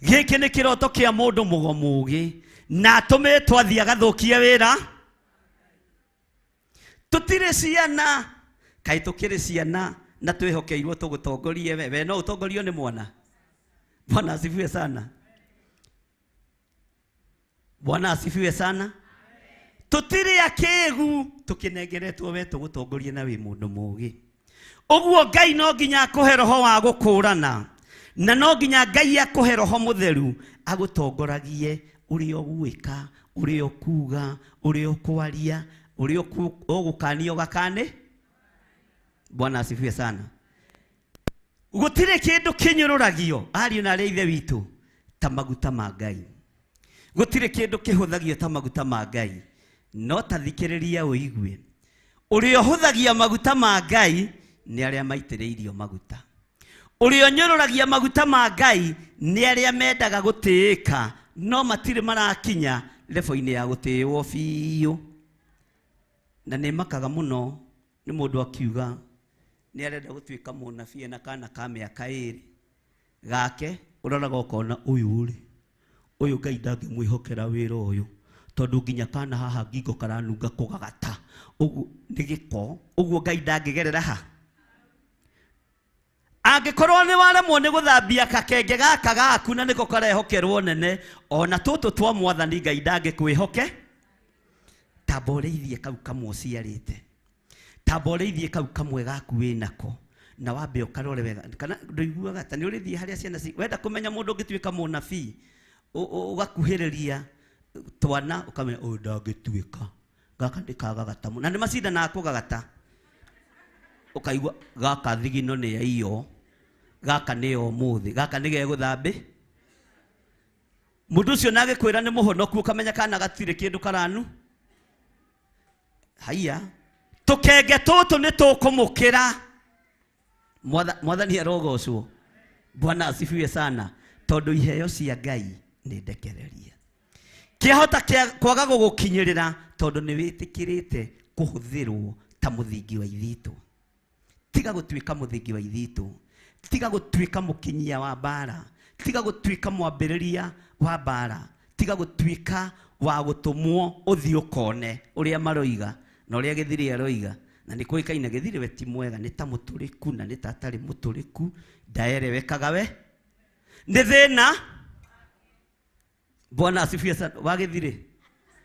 Gĩkĩ nĩ kĩroto kĩa mũndũ mũgomũgĩ na atũmĩtwo athiĩ agathũkie wĩra. Tũtirĩ ciana, kaĩ tũkĩrĩ ciana na twĩhokeirwo tũgũtongorie we. We no ũtongorio nĩ mwana. Bwana asifiwe sana. Bwana asifiwe sana. Tũtirĩ akĩgu tũkĩnengeretwo we tũgũtongorie na wĩ mũndũ mũgĩ. Ũguo Ngai no nginya akũhe roho wa gũkũrana, na no nginya Ngai akũhe roho mũtheru agũtongoragie ũrĩa ũgwĩka, ũrĩa ũkuga, ũrĩa ũkwaria, ũrĩa ũgũkania ũgakane. Bwana asifiwe sana. Gũtirĩ kĩndũ kĩnyũrũragio ariũ na arĩa ithe witũ ta maguta ma Ngai. Gũtirĩ kĩndũ kĩhũthagio ta maguta ma Ngai. No ta thikĩrĩria ũigue. Ũrĩa ũhũthagia maguta ma Ngai nĩ arĩa maitĩrĩirio maguta. Ũrĩa ũnyũrũragia maguta ma Ngai nĩ arĩa mendaga gũtĩĩka no matirĩ marakinya level-inĩ ya gũtĩĩwo biũ. Na nĩ makaga mũno nĩ mũndũ akiuga nĩ arenda gũtuĩka mũnabii na kana ka mĩaka ĩrĩ gake, ũroraga ũkona ũyũ rĩ, ũyũ Ngai ndangĩmwĩhokera wĩra ũyũ tondũ nginya kana haha ngingo karanunga kũgagata ũguo nĩ gĩko, ũguo Ngai ndangĩgerera ha. Angĩkorwo nĩ waremwo nĩ gũthambia kakenge gaka gaku na nĩko karehokerwo nene, ona tũtũ twa mwathani Ngai ndangĩkwĩhoke. Tamba ũrĩithie kau kamwe ũciarĩte, tamba ũrĩithie kau kamwe gaku wĩnako, na wambe ũkarore wega kana ndũiguaga ta nĩ ũrĩthiĩ harĩa ciana wenda kũmenya mũndũ ũngĩtuĩka mũnabii, ũgakuhĩrĩria twana ũkamenya ũyũ ndangĩtuĩka, gaka nĩ kagagata mũno, na nĩ macindanaga kũgagata. Ũkaigua gaka thigino nĩ yaiyo, gaka nĩ ya ũmũthĩ, gaka nĩ gegũthambĩ. Mũndũ ũcio na agĩkwĩra nĩ mũhonoku ũkamenya kana gatirĩ kĩndũ karanu. Haiya, tũkenge tũtũ nĩ tũkũmũkĩra. Mwathani arogocwo. Bwana asifiwe sana. Tondũ iheo cia Ngai nĩ ndekereria. Kĩahota kwaga gũgũkinyĩrĩra tondũ nĩ wĩtĩkĩrĩte kũhũthĩrwo ta mũthingi wa ithitũ. Tiga gũtuĩka mũthingi wa ithitũ, tiga gũtuĩka mũkinyia wa mbara, tiga gũtuĩka mwambĩrĩria wa mbara, tiga gũtuĩka wa gũtũmwo ũthiĩ ũkone ũrĩa maroiga na ũrĩa gĩthiri aroiga. Na nĩ kũĩkaine gĩthiri we ti mwega, nĩ ta mũtũrĩku na nĩ ta atarĩ mũtũrĩku, ndaerewekaga we nĩ thĩna. Bwana asifiwe sana. Wa gĩthiri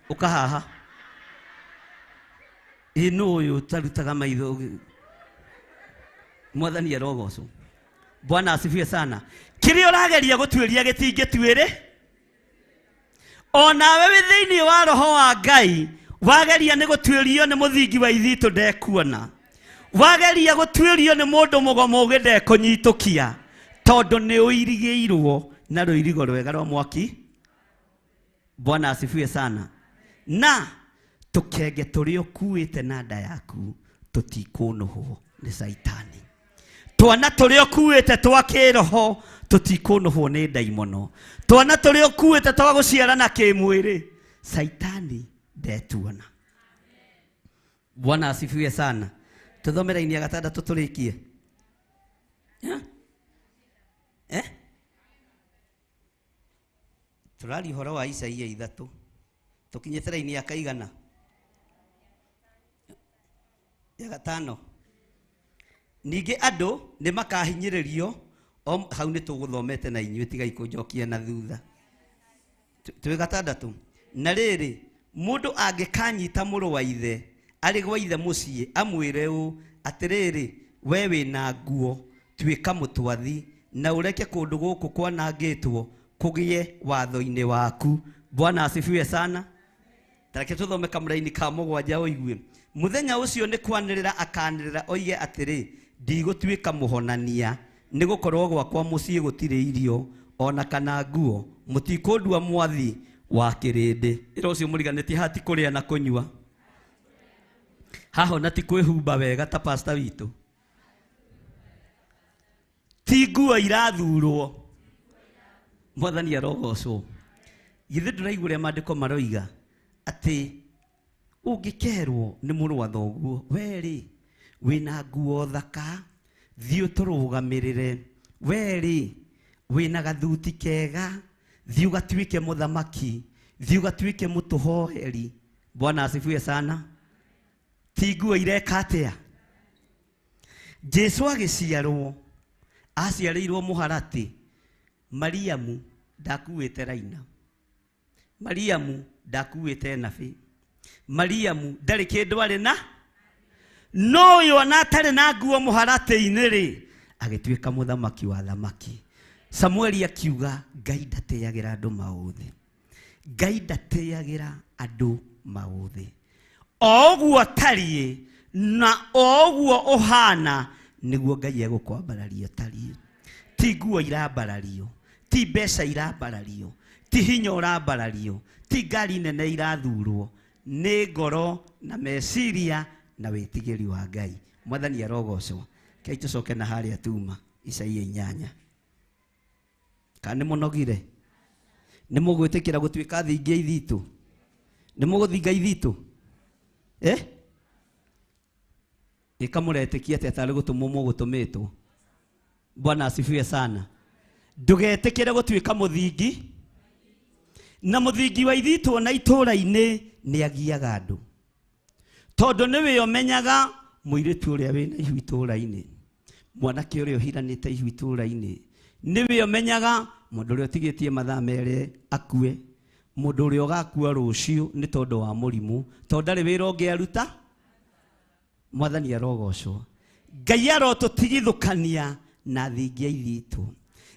ũkahaha ĩ nũ ũyũ ũtarutaga maitho? Mwathani arogocwo. Bwana asifiwe sana. Kĩrĩa ũrageria gũtuĩria gĩtingĩtuĩrĩ. Onawe wĩ thĩinĩ wa roho wa Ngai wageria nĩ gũtuĩrio nĩ mũthingi wa ithitũ ndekuona, wageria gũtuĩrio nĩ mũndũ mũgomũgĩ ndekũnyitũkia, tondũ nĩ ũirigĩirwo na rũirigo rwega rwa mwaki. Bwana asifiwe sana. Na tũkenge tũrĩa ũkuĩte na nda yaku tũtikũnũhwo nĩ Caitani. Twana tũrĩa ũkuĩte twa kĩroho tũtikũnũhwo nĩ ndaimono. Twana tũrĩa ũkuĩte twa gũciarana kĩmwĩrĩ Caitani ndetuona. Bwana asifiwe sana. Tũthome raini ya gatandatũ tũrĩkie. Eh? Tũraria ũhoro wa Isaia 3 tũkinyĩte raini ya kaigana ya gatano. Ningĩ andũ nĩ makahinyĩrĩrio hau nĩ tũgũthomete na inyuĩ tigai kũnjokia na thutha. Twĩ gatandatũ. Na rĩrĩ, mũndũ angĩkanyita mũrũ wa ithe arĩ gwa ithe mũciĩ amwĩre ũũ, atĩrĩrĩ, we wĩna nguo, tuĩka mũtwathi na ũreke kũndũ gũkũ kwanangĩtwo kũgĩe watho-inĩ waku. Bwana asifiwe sana. Tareke tũthome kamũraini ka 7 ũigue. Mũthenya ũcio nĩ kwanĩrĩra akanĩrĩra oige atĩrĩ, ndigũtuĩka mũhonania, nĩ gũkorwo gwakwa mũciĩ gũtirĩ irio ona kana nguo, mũtikũndua mwathi wa kĩrĩndĩ. Ĩra ũcio mũriganĩtie hati kũrĩa na kũnyua. Haha ona ti kwĩhumba wega ta pasta witũ, ti nguo irathurwo. Mwathani arogocwo. Githĩ ndũraigua ũrĩa maandĩko maroiga atĩ ũngĩkerwo nĩ mũrũ wa thoguo, we-rĩ wĩna nguo thaka, thiĩ ũtũrũgamĩrĩre, we-rĩ wĩna gathuti kega, thiĩ ũgatuĩke mũthamaki, thiĩ ũgatuĩke mũtũhoeri. Bwana asifiwe sana. Ti nguo ireka atĩa? Jesu agĩciarwo, aciarĩirwo mũharatĩ. Mariamu ndakuĩte raina, Mariamu ndakuĩte nabi, Mariamu ndarĩ kĩndũ arĩ na, no ũyũ ona atarĩ na nguo mũharatĩ-inĩ rĩ, agĩtuĩka mũthamaki wa thamaki. Samueli akiuga Ngai ndatĩagĩra andũ maũthĩ, Ngai ndatĩagĩra andũ maũthĩ. O ũguo ũtariĩ na o ũguo ũhana nĩguo Ngai egũkwambararia ũtariĩ. Ti nguo irambarario, ti mbeca irambarario, ti hinya ũrambarario, ti ngari nene irathurwo, nĩ ngoro na meciria na wĩtigĩri wa Ngai. Mwathani arogocwo. Kei tũcoke na harĩa tuma Isaia 8. Kana nĩ mũnogire? Nĩ mũgwĩtĩkĩra gũtuĩka thingi ithitũ? Nĩ mũgũthinga ithitũ? Eh? Ĩka mũretĩkia atĩa tarĩ gũtũmwo mũgũtũmĩtwo? Bwana asifiwe sana. Ndũgetĩkĩre gũtuĩka mũthingi, na mũthingi wa ithitũ na itũũra-inĩ nĩ agiaga andũ, tondũ nĩwe ũmenyaga mũirĩtu ũrĩa wĩna ihu itũũra-inĩ, mwanake ũrĩa ũhiranĩte ihu itũũra-inĩ, nĩwe ũmenyaga mũndũ ũrĩa ũtigĩtie mathaa merĩ akue, mũndũ ũrĩa ũgakua rũciũ nĩ tondũ wa mũrimũ, tondũ ndarĩ wĩra ũngĩ aruta. Mwathani arogocwo. Ngai arotũtigithũkania na thingi ya ithitũ.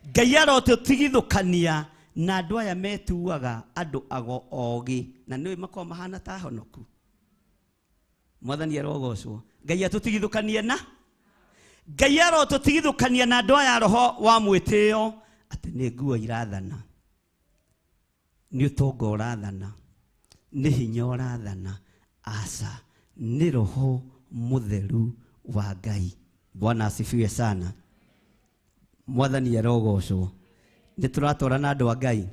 Ngai arotũtigithũkania na andũ aya metuaga andũ ago ogĩ, na nĩwe makoragwo mahana ta honoku. Mwathani arogocwo. Ngai atũtigithũkanie na Ngai arotũtigithũkania na andũ aya roho wa mwĩtĩo atĩ nĩ nguo irathana, nĩ ũtonga ũrathana, nĩ hinya ũrathana, aca, nĩ roho mũtheru wa Ngai. Bwana asifiwe sana. Mwathani arogocwo. Nĩ tũratwara na andũ a Ngai.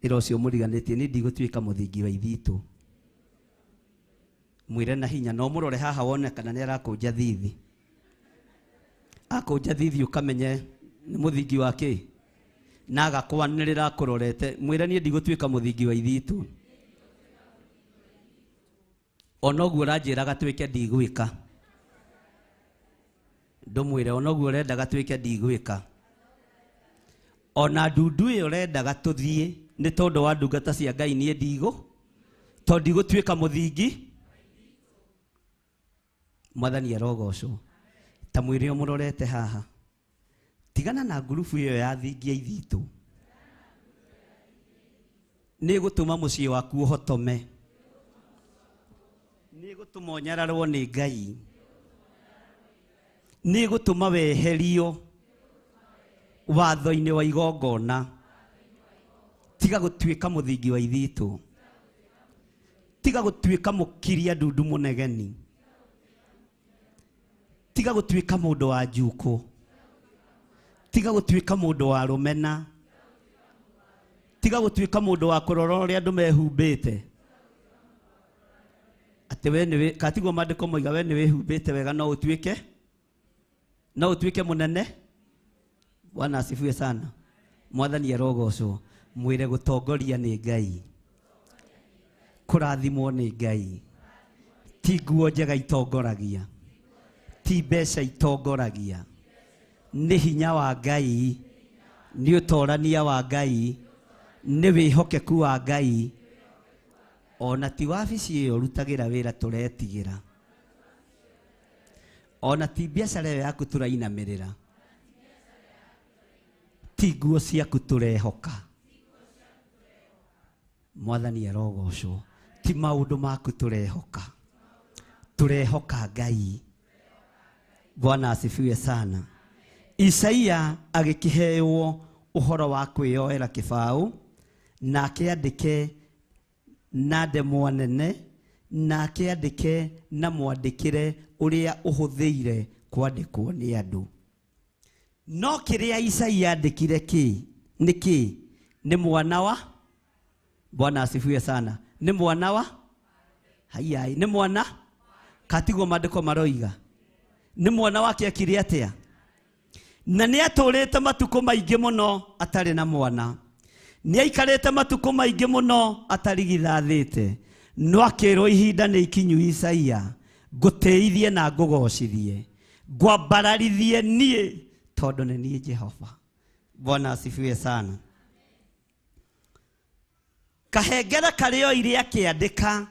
Ĩra ũcio mũriganĩtie, niĩ ndigũtuĩka mũthingi wa ithitũ. Mwĩre na hinya, na ũmũrore haha wone kana nĩ arakũnja thithi. Akũnja thithi ũkamenye nĩ mũthingi wa kĩ, na agakwanĩrĩra akũrorete. Mwĩre niĩ ndigũtuĩka mũthingi wa ithitũ. Ona ũguo ũranjĩra gatuĩke ndigwĩka, ndũmwĩre ona ũguo ũrenda gatuĩke ndigwĩka. Ona ndundu ĩyo ũrendaga tũthiĩ nĩ tondũ wa ndungata cia Ngai, niĩ ndigũ, tondũ ndigũtuĩka mũthingi. Mwathani arogocwo. Ta mwĩre ũmũrorete haha, tigana na ngurubu ĩyo ya thingi ya ithitũ, nĩ ĩgũtũma mũciĩ waku ũhotome, nĩ ĩgũtũma ũnyararwo nĩ Ngai, nĩ ĩgũtũma weherio watho-inĩ wa igongona. Tiga gũtuĩka mũthingi wa ithitũ, tiga gũtuĩka mũkiria ndundu mũnegeni, tiga gũtuĩka mũndũ wa njukũ, tiga gũtuĩka mũndũ wa rũmena, tiga gũtuĩka mũndũ wa kũrora ũrĩa andũ mehumbĩte, atĩ we nĩwe katiguo maandĩko moiga we nĩ wĩhumbĩte wega, no ũtuĩke, no ũtuĩke mũnene. Bwana asifiwe sana. Mwathani arogocwo. Mwĩre gũtongoria nĩ Ngai, kũrathimwo nĩ Ngai, ti nguo njega itongoragia, ti mbeca itongoragia, nĩ hinya wa Ngai, nĩ ũtorania wa Ngai, nĩ wĩhokeku wa Ngai. Ona ti wabici ĩyo ũrutagĩra wĩra tũretigĩra, ona ti biacara ĩyo yaku tũrainamĩrĩra, ti nguo ciaku tũrehoka. Mwathani arogocwo. Ti maũndũ maku tũrehoka, tũrehoka Ngai. Bwana asifiwe sana. Isaia agĩkĩheo ũhoro wa kwĩyoera kĩbaũ, na akĩandĩke na ndemwa nene na akĩandĩke na mwandĩkĩre ũrĩa ũhũthĩire kwandĩkwo nĩ andũ. No kĩrĩa Isaia andĩkire kĩ nĩ kĩ? Nĩ mwana wa Bwana asifiwe sana. Nĩ mwana wa haiai, nĩ mwana katigwo maandĩko maroiga nĩ mwana wake akire atĩa? Na nĩ atũrĩte matukũ maingĩ mũno atarĩ na mwana, nĩ aikarĩte matukũ maingĩ mũno atarigithathĩte, no akĩrwo ihinda nĩ ikinyu Isaia, ngũtĩithie na ngũgocithie, ngwambararithie niĩ tondũ nĩ niĩ Jehova. Bwana asifiwe sana. Kahengere karĩa oire akĩandĩka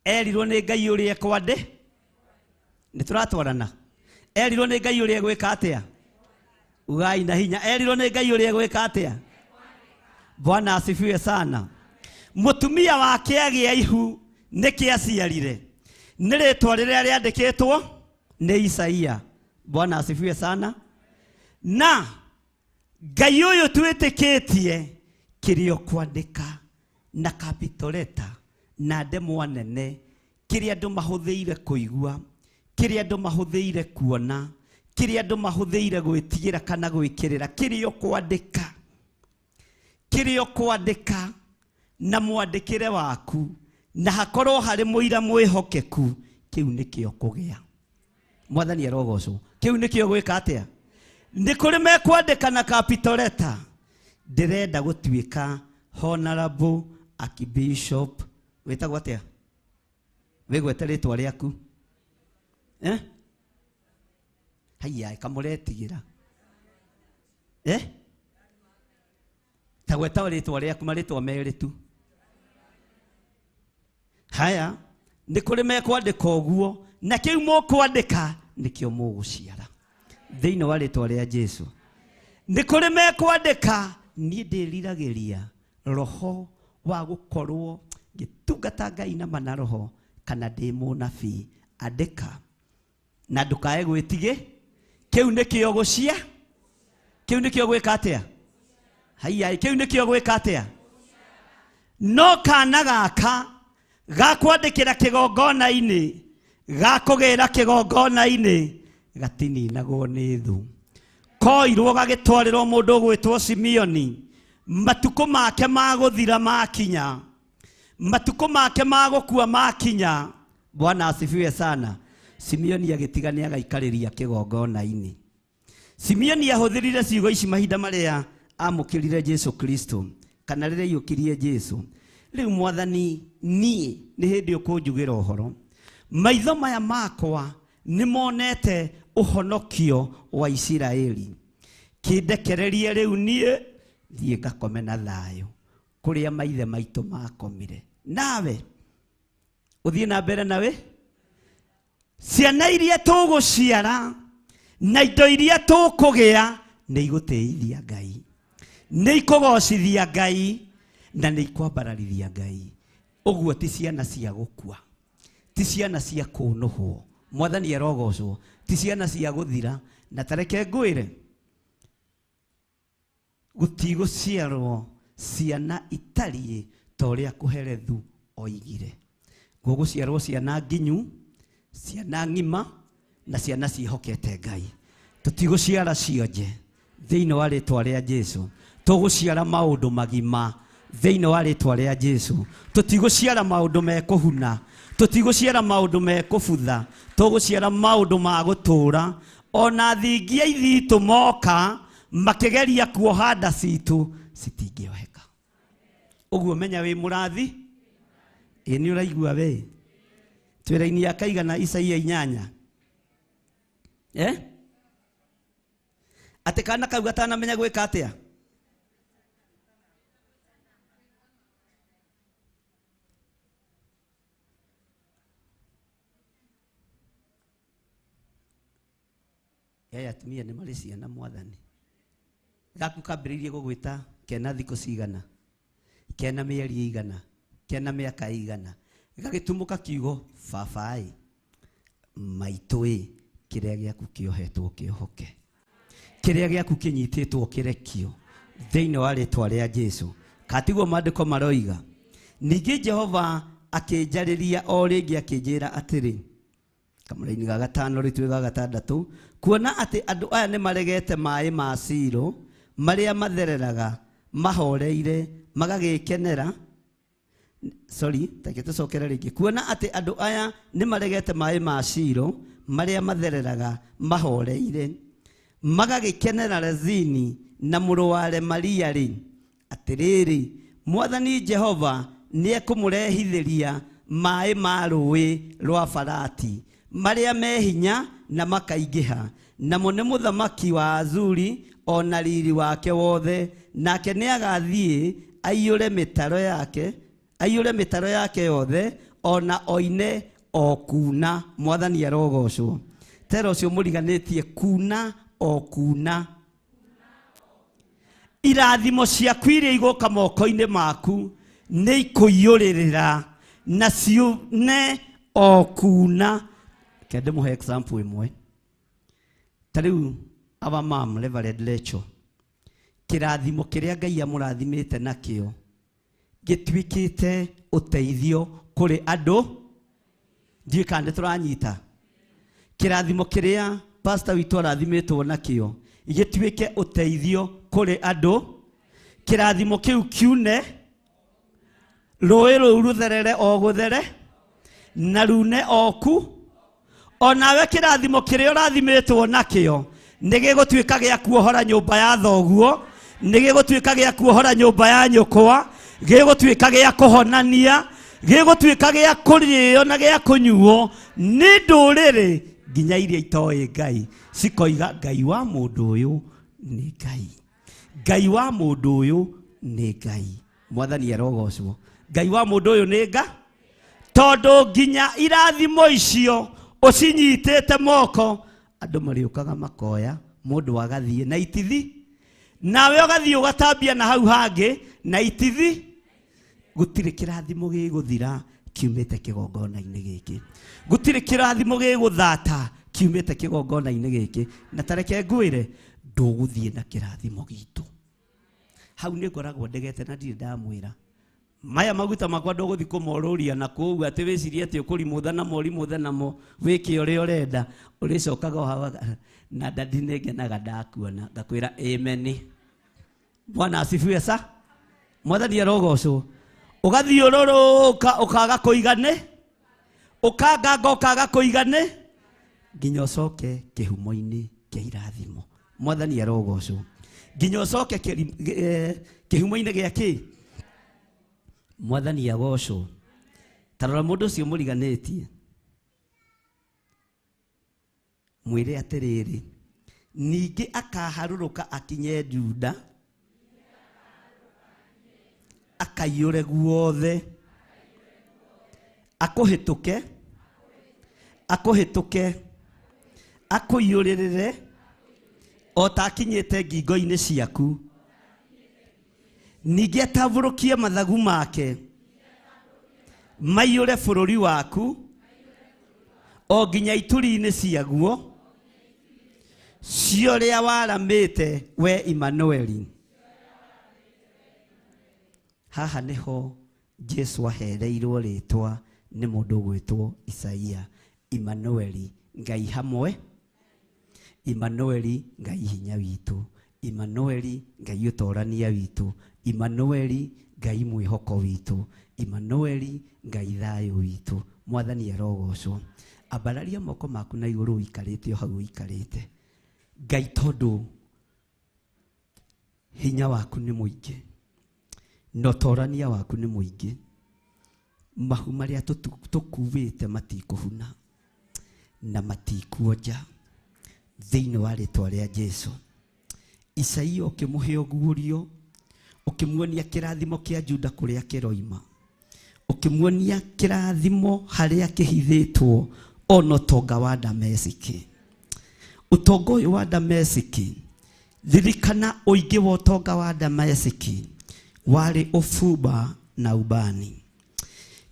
erirwo nĩ Ngai ũrĩa ekwandĩ, nĩ tũratwarana, erirwo nĩ Ngai ũrĩa egwĩka atĩa? Ugai na hinya, erirwo nĩ Ngai ũrĩa egwĩka atĩa? Bwana asifiwe sana. Mũtumia wake agĩa ihu nĩkĩ aciarire? Nĩ rĩtwa rĩrĩa rĩandĩkĩtwo nĩ Isaia. Bwana asifiwe sana. Na Ngai ũyũ twĩtĩkĩtie kĩrĩa ũkwandĩka na capital letter na ndemwa nene, kĩrĩa andũ mahũthĩire kũigua, kĩrĩa andũ mahũthĩire kuona, kĩrĩa andũ mahũthĩire gwĩtigĩra kana gwĩkĩrĩra, kĩrĩa ũkwandĩka, kĩrĩa ũkwandĩka na mwandĩkĩre waku, na hakorwo harĩ mũira mwĩhokeku, kĩu nĩkĩo kũgĩa. Mwathani arogocwo. Kĩu nĩkĩo gwĩka atĩa? Nĩ kũrĩ mekwandĩka na capital letter, ndĩrenda gũtuĩka honorable archbishop, wĩtagwo atĩa? Wĩgwete rĩtwa rĩaku eh? Haiya, kamũretigĩra eh? Ta gweta rĩtwa rĩaku, marĩtwa merĩ tu. Haya, nĩ kũrĩ mekwandĩka ũguo, na kĩu mũkwandĩka nĩkĩo mũgũciara thĩinĩ wa rĩtwa rĩa Jesu. Nĩ kũrĩ mekwandĩka, niĩ ndĩriragĩria roho wa gũkorwo ngĩtungata Ngai na mana roho kana ndĩ mũnabii, andĩka na ndũkae gwĩtigĩ, kĩu nĩkĩo gũcia, kĩu nĩkĩo gwĩka atĩa? Haiya, kĩu nĩkĩo gwĩka atĩa? No kana gaka gakwandĩkĩra kĩgongona-inĩ, gakũgĩra kĩgongona-inĩ, gatininagwo nĩ thũ. Koirwo gagĩtwarĩrwo mũndũ ũgwĩtwo Simeoni, matukũ make ma gũthira makinya, matukũ make ma gũkua makinya. Bwana asifiwe sana. Simeoni agĩtiga nĩ agaikarĩria kĩgongona-inĩ. Simeoni ahũthĩrire ciugo ici mahinda marĩa amũkĩrire Jesu Kristo, kana rĩrĩa aiyũkirie Jesu. Rĩu Mwathani, niĩ nĩ hĩndĩ ũkũnjugĩra ũhoro, maitho maya makwa nĩ monete ũhonokio wa Isiraeli, kĩndekererie rĩu niĩ thiĩ ngakome na thayũ kũrĩa maithe maitũ makomire. Nawe ũthiĩ na mbere nawe, ciana iria tũgũciara na indo iria tũkũgĩa nĩ igũtĩithia Ngai, nĩ ikũgocithia Ngai, na nĩ ikwambararithia Ngai. Ũguo ti ciana cia gũkua, ti ciana cia kũnũhwo, Mwathani arogocwo, ti ciana cia gũthira. Na tareke ngwĩre, gũtigũciarwo ciana itariĩ ta ũrĩa Kũherethu oigire. Gũgũciarwo ciana nginyu, ciana ng'ima, na ciana ciĩhokete Ngai. Tũtigũciara cionje thĩinĩ wa rĩtwa rĩa Jesu. Tũgũciara maũndũ magima thĩinĩ wa rĩtwa rĩa Jesu. Tũtigũciara maũndũ mekũhuna, tũtigũciara maũndũ mekũbutha, tũgũciara maũndũ ma gũtũũra. Ona thingia ithitũ moka makĩgeria kuoha nda citũ citingĩoheka. Ũguo menya wĩ mũrathi. Ĩ nĩ ũraigua we? Twĩra-inĩ ya kaigana Isaia 8. Eh? Atĩ kana kau gatanamenya gwĩka atĩa? Aya atumia nĩ marĩ ciana Mwathani. Gaku kambĩrĩirie gũgwĩta kena thikũ cigana, kena mĩeri igana, kena mĩaka igana, gagĩtumũka kiugo baba-ĩ, maitũ-ĩ, kĩrĩa gĩaku kĩohetwo kĩohoke, kĩrĩa gĩaku kĩnyitĩtwo kĩrekio thĩinĩ wa rĩtwa rĩa Jesu. Katiguo maandĩko maroiga. Ningĩ Jehova Akĩnjarĩria o rĩngĩ akĩnjĩra atĩrĩ, kamũraini ga gatano rĩu twĩ ga gatandatũ, kuona atĩ andũ aya nĩ maregete maĩ ma Silo marĩa mathereraga mahoreire magagĩkenera. Sorry, take tũcokere rĩngĩ. Kuona atĩ andũ aya nĩ maregete maĩ ma Shilo marĩa mathereraga mahoreire magagĩkenera Rezini na mũrũ wa Remalia rĩ, atĩrĩrĩ, Mwathani Jehova nĩekũmũrehithĩria maĩ ma rũĩ rwa Farati marĩa me hinya na makaingĩha, namo nĩ mũthamaki wa Azuri o na riri wake wothe, nake nĩagathiĩ aiyũre mĩtaro yake, aiyũre mĩtaro yake yothe, o na oine o kuna. Mwathani arogocwo. Tera ũcio mũriganĩtie kuna o kuna. Irathimo ciaku iria igũka moko-inĩ maku nĩ ikũiyũrĩrĩra na ciune o kuna. Reke ndĩmũhe example ĩmwe. Ta rĩu our mom Reverend Lecho, kĩrathimo kĩrĩa Ngai amũrathimĩte nakĩo gĩtuĩkĩte ũteithio kũrĩ andũ. Ndiũĩ kana nĩ tũranyita. Kĩrathimo kĩrĩa pastor witũ arathimĩtwo nakĩo gĩtuĩke ũteithio kũrĩ andũ. Kĩrathimo kĩu kiune, rũĩ rũu rũtherere o gũthere na rune o ku. Onawe kĩrathimo kĩrĩa ũrathimĩtwo nakĩo nĩ gĩgũtuĩka gĩa kuohora nyũmba ya thoguo, nĩ gĩgũtuĩka gĩa kuohora nyũmba ya nyũkwa, gĩgũtuĩka gĩa kũhonania, gĩgũtuĩka gĩa kũrĩo na gĩa kũnyuo nĩ ndũrĩrĩ nginya iria itoĩ Ngai, cikoiga Ngai wa mũndũ ũyũ nĩ Ngai, Ngai wa mũndũ ũyũ nĩ Ngai. Mwathani arogocwo. Ngai wa mũndũ ũyũ nĩ Ngai, tondũ nginya irathimo icio ũcinyitĩte moko, andũ marĩũkaga makoya, mũndũ agathiĩ na itithi, nawe ũgathiĩ ũgatambia na hau hangĩ na itithi. Gũtirĩ kĩrathimo gĩgũthira kiumĩte kĩgongona-inĩ gĩkĩ, gũtirĩ kĩrathimo gĩgũthata kiumĩte kĩgongona-inĩ gĩkĩ. Na tareke ngwĩre, ndũgũthiĩ na kĩrathimo gitũ. Hau nĩ ngoragwo ndegete na ndirĩ ndamwĩra maya maguta makwa ndũgũthiĩ kũmorũria na kũu atĩ wĩcirie atĩ ũkũrimũtha namo ũrimũthe namo wĩke ũrĩa ũrenda. Ũrĩcokaga o hau na ndadi nĩngenaga ndakuona ngakwĩra amen. Bwana asifiwe sa. Mwathani arogocwo. Ũgathiũrũrũka ũkaga kũigane, ũkanganga ũkaga kũigane, nginya ũcoke kĩhumo-inĩ kĩa irathimo. Mwathani arogocwo. Nginya ũcoke kĩhumo-inĩ gĩa kĩ? Mwathani agocwo. Ta rora mũndũ ũcio mũriganĩtie, mwĩre atĩrĩrĩ, ningĩ akaharũrũka akinye Juda, akaiyũre guothe, akũhĩtũke, akũhĩtũke, akũiyũrĩrĩre o ta akinyĩte ngingo-inĩ ciaku, ningĩ atambũrũkie mathagu make maiyũre bũrũri waku o nginya ituri-inĩ ciaguo cio ũrĩa waramĩte we Imanueli. Haha nĩho Jesu ahereirwo rĩtwa nĩ mũndũ ũgwĩtwo Isaia, Imanueli, Ngai hamwe, Imanueli, Ngai hinya witũ, Imanueli, Ngai ũtorania witũ, Imanueli, Ngai mwĩhoko witũ, Imanueli, Ngai thayũ witũ. Mwathani arogocwo. Ambararia moko maku na igũrũ ũikarĩte o hau ũikarĩte. Ngai, tondũ hinya waku nĩ mũingĩ na ũtorania waku nĩ mũingĩ, mahu marĩa tũkuĩte matikũhuna na matikuonja thĩinĩ wa rĩtwa rĩa Jesu. Isaia ũkĩmũhe ũguũrio, ũkĩmuonia kĩrathimo kĩa Juda kũrĩa kĩroima, ũkĩmuonia kĩrathimo harĩa kĩhithĩtwo ona ũtonga wa Damesiki. Ũtonga ũyũ wa Damesiki, ririkana ũingĩ wa ũtonga wa Damesiki warĩ ũbumba na ubani.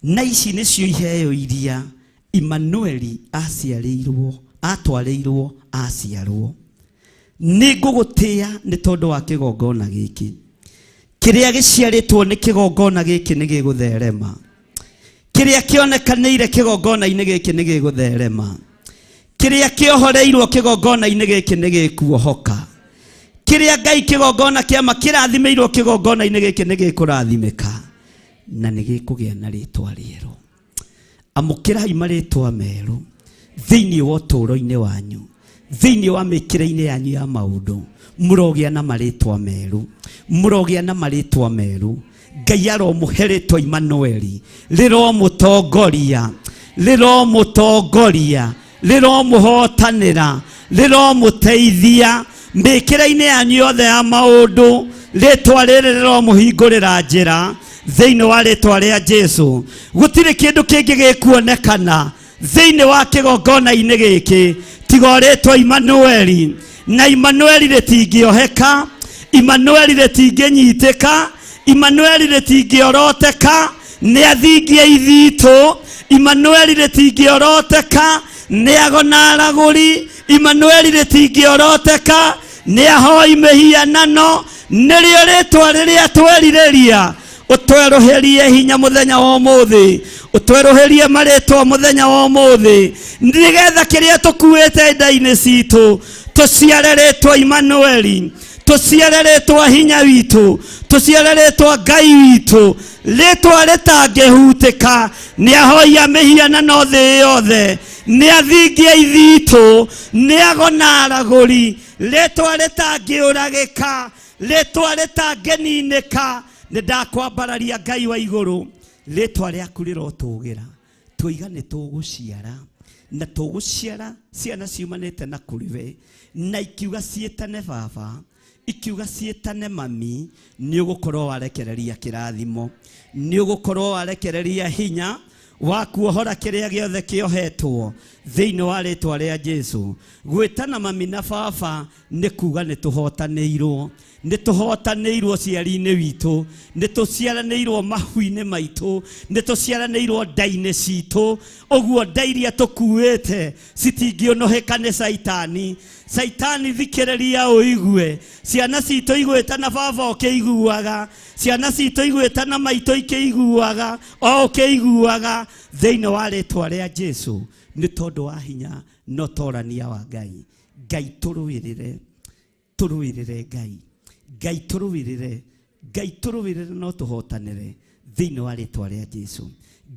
Na ici nĩcio iheo iria Imanueli aciarĩirwo, atwarĩirwo aciarwo. Nĩ ngũgũtĩa nĩ tondũ wa kĩgongona gĩkĩ. Kĩrĩa gĩciarĩtwo nĩ kĩgongona gĩkĩ nĩ gĩgũtherema. Kĩrĩa kĩonekanĩire kĩgongona-inĩ gĩkĩ nĩ gĩgũtherema. Kĩrĩa kĩohoreirwo kĩgongona-inĩ gĩkĩ nĩ gĩkuohoka. Kĩrĩa Ngai kĩgongona kĩama kĩrathimĩirwo kĩgongona-inĩ gĩkĩ nĩ gĩkũrathimĩka na nĩ gĩkũgĩa na rĩtwa rĩerũ. Amũkĩrai marĩtwa merũ thĩinĩ wa ũtũũro-inĩ wanyu, thĩinĩ wa mĩkĩre-inĩ yanyu ya maũndũ. Mũrogĩa na marĩtwa merũ, mũrogĩa na marĩtwa merũ. Ngai aromũhe rĩtwa Imanueli, rĩromũtongoria, rĩromũtongoria, rĩromũhotanĩra, rĩromũteithia mĩkĩre-inĩ yanyu yothe ya maũndũ. Rĩtwa rĩrĩ rĩromũhingũrĩra njĩra thĩinĩ wa rĩtwa rĩa Jesu. Gũtirĩ kĩndũ kĩngĩ gĩkuonekana thĩinĩ wa kĩgongona-inĩ gĩkĩ tiga o rĩtwa Imanueli. Na Imanueli rĩtingĩoheka, Imanueli rĩtingĩnyitĩka, Imanueli rĩtingĩoroteka, nĩ athingie ithitũ. Imanueli rĩtingĩoroteka, nĩ agona aragũri. Imanueli rĩtingĩoroteka, nĩ ahoi mĩhianano. Nĩrĩo rĩtwa rĩrĩa twerirĩria. Ũtwerũhĩrie hinya mũthenya wa ũmũthĩ, ũtwerũhĩrie marĩtwa mũthenya wa ũmũthĩ, nĩgetha kĩrĩa tũkuĩte nda-inĩ citũ tũciare rĩtwa Imanueli, tũciare rĩtwa hinya witũ, tũciare rĩtwa Ngai witũ, rĩtwa rĩtangĩhutĩka nĩ ahoi a mĩhianano thĩ yothe, nĩ athingia ithitũ, nĩ agona aragũri, rĩtwa rĩtangĩũragĩka, rĩtwa rĩtangĩninĩka. Nĩ ndakwambararia Ngai wa igũrũ, rĩtwa rĩaku rĩrotũgĩra. Tũiga nĩ tũgũciara, na tũgũciara ciana ciumanĩte na kũrĩ we, na ikiuga ciĩtane baba, ikiuga ciĩtane mami. Nĩ ũgũkorwo warekereria kĩrathimo, nĩ ũgũkorwo warekereria hinya wa kuohora kĩrĩa gĩothe kĩohetwo thĩinĩ wa rĩtwa rĩa Jesu. Gwĩtana mami na baba nĩ kuga nĩ tũhotanĩirwo, nĩ tũhotanĩirwo ciari-inĩ witũ, nĩ tũciaranĩirwo mahu-inĩ maitũ, nĩ tũciaranĩirwo nda-inĩ citũ. Ũguo nda iria tũkuĩte citingĩũnũhĩka nĩ Caitani. Caitani, thikĩrĩria ũigue, ciana citũ igwĩtana baba ũkĩiguaga, ciana citũ igwĩtana maitũ ikĩiguaga, o ũkĩiguaga, thĩinĩ wa rĩtwa rĩa Jesu. Nĩ tondũ wa hinya na ũtorania wa Ngai. Ngai tũrũĩrĩre, tũrũĩrĩre Ngai, Ngai tũrũĩrĩre, Ngai tũrũĩrĩre no tũhotanĩre thĩinĩ wa rĩtwa rĩa Jesu.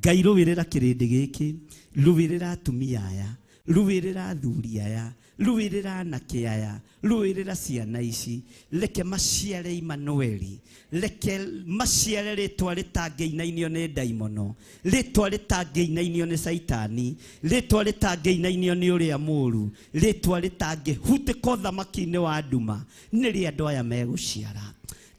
Ngai rũĩrĩra kĩrĩndĩ gĩkĩ, rũĩrĩra atumia aya, rũĩrĩra athuri aya, rũĩrĩra anake aya, rũĩrĩra ciana ici. Reke maciare Imanueli, reke maciare rĩtwa rĩtangĩinainio nĩ ndaimono, rĩtwa rĩtangĩinainio nĩ Caitani, rĩtwa rĩtangĩinainio nĩ ũrĩa mũũru, rĩtwa rĩtangĩhutĩka ũthamaki-inĩ wa nduma, nĩrĩ andũ aya megũciara.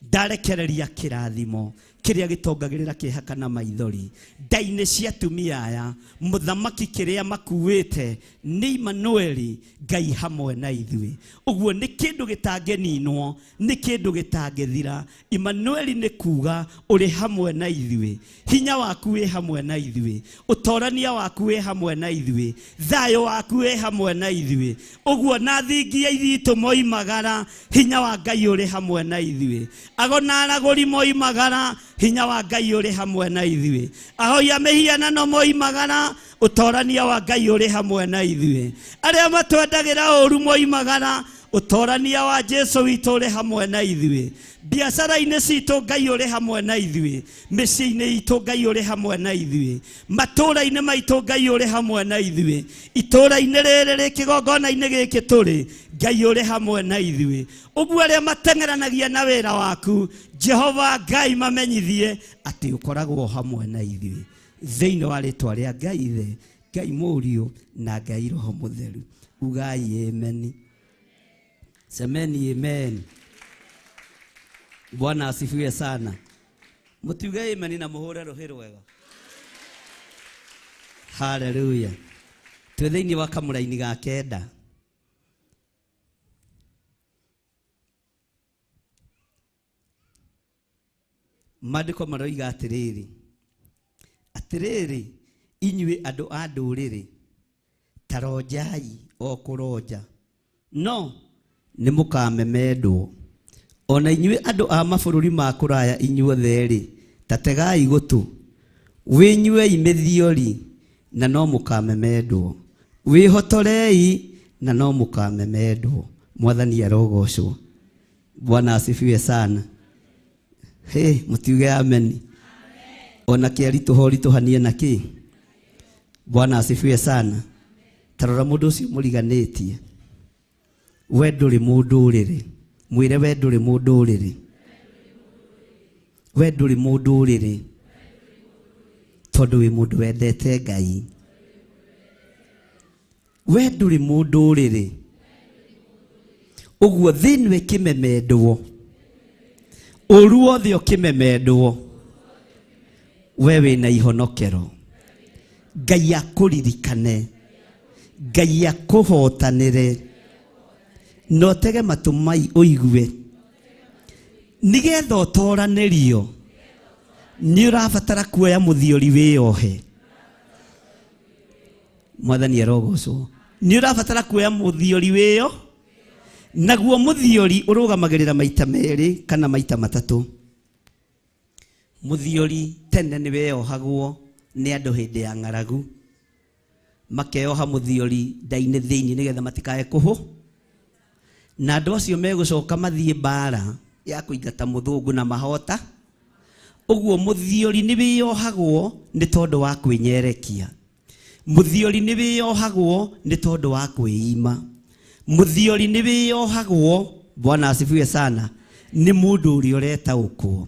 Ndarekereria kĩrathimo kĩrĩa gĩtongagĩrĩra kĩeha kana maithori nda-inĩ cia atumia aya. Mũthamaki, kĩrĩa makuĩte nĩ Imanueli, Ngai hamwe na ithuĩ. Ũguo nĩ kĩndũ gĩtangĩninwo, nĩ kĩndũ gĩtangĩthira. Imanueli nĩ kuga ũrĩ hamwe na ithuĩ, hinya waku wĩ hamwe na ithuĩ, ũtorania waku wĩ hamwe na ithuĩ, thayũ waku wĩ hamwe na ithuĩ. Ũguo na thingia ithitũ moimagara, hinya wa Ngai ũrĩ hamwe na ithuĩ. Agona aragũri moimagara, hinya wa Ngai ũrĩ hamwe na ithuĩ. Ahoi a mĩhianano moimagara, ũtorania wa Ngai ũrĩ hamwe na ithuĩ. Arĩa matwendagĩra ũru moimagara, ũtorania wa Jesu witũ ũrĩ hamwe na ithuĩ. Biacara-inĩ citũ Ngai ũrĩ hamwe na ithuĩ, mĩciĩ-inĩ itũ Ngai ũrĩ hamwe na ithuĩ, matũũra-inĩ maitũ Ngai ũrĩ hamwe na ithuĩ, itũũra-inĩ rĩrĩ rĩ kĩgongona-inĩ gĩkĩ tũrĩ, Ngai ũrĩ hamwe na ithuĩ. Ũguo arĩa mateng'eranagia na wĩra waku, Jehova Ngai, mamenyithie atĩ ũkoragwo hamwe na ithuĩ, thĩinĩ wa rĩtwa rĩa Ngai Ithe, Ngai Mũriũ na Ngai Roho Mũtheru. Ugai amen. Semeni amen. Bwana asifiwe sana. Mũtiuge amen na mũhũre rũhĩ rwega. Haleluya. Twĩ thĩinĩ wa kamũraini ga kenda. Maandĩko maroiga atĩrĩrĩ, atĩrĩrĩ inyuĩ andũ a ndũrĩrĩ, ta ronjai o kũronja, no nĩ mũkamemendwo. O na inyuĩ andũ a mabũrũri ma kũraya inyuothe-rĩ, ta tegai gũtũ. Wĩnyuei mĩthiori na no mũkamemendwo, wĩhotorei na no mũkamemendwo. Mwathani arogocwo. Bwana asifiwe sana. Hey, mũtiuge ameni. Ona kĩaritũha ũritũhanie na kĩ? Bwana asifiwe sana. Tarora mũndũ ũcio mũriganĩtie, we ndũrĩ mũndũrĩrĩ. Mwĩre we ndũrĩ mũndũrĩrĩ, we ndũrĩ mũndũrĩrĩ, tondũ wĩ mũndũ wendete Ngai. We ndũrĩ mũndũrĩrĩ, ũguo thĩ ĩno ĩkĩmemendwo, ũru wothe ũkĩmemendwo, we wĩna ihonokero. Ngai akũririkane, Ngai akũhotanĩre, na ũtege matũ mai ũigue, nĩgetha ũtoranĩrio. Nĩ ũrabatara kuoya mũthiori wĩyohe. Mwathani arogocwo. Nĩ ũrabatara kuoya mũthiori wĩyo, naguo mũthiori ũrũgamagĩrĩra maita merĩ kana maita matatũ. Mũthiori tene nĩ weyohagwo nĩ andũ hĩndĩ ya ng'aragu, makeyoha mũthiori nda-inĩ thĩinĩ nĩgetha matikae kũhũ, na andũ acio megũcoka mathiĩ mbara ya kũingata mũthũngũ na mahota. Ũguo mũthiori nĩ wĩyohagwo nĩ tondũ wa kwĩnyerekia, mũthiori nĩ wĩyohagwo nĩ tondũ wa kwĩima, mũthiori nĩ wĩyohagwo. Bwana asifiwe sana. Nĩ mũndũ ũrĩa ũretaũkwo.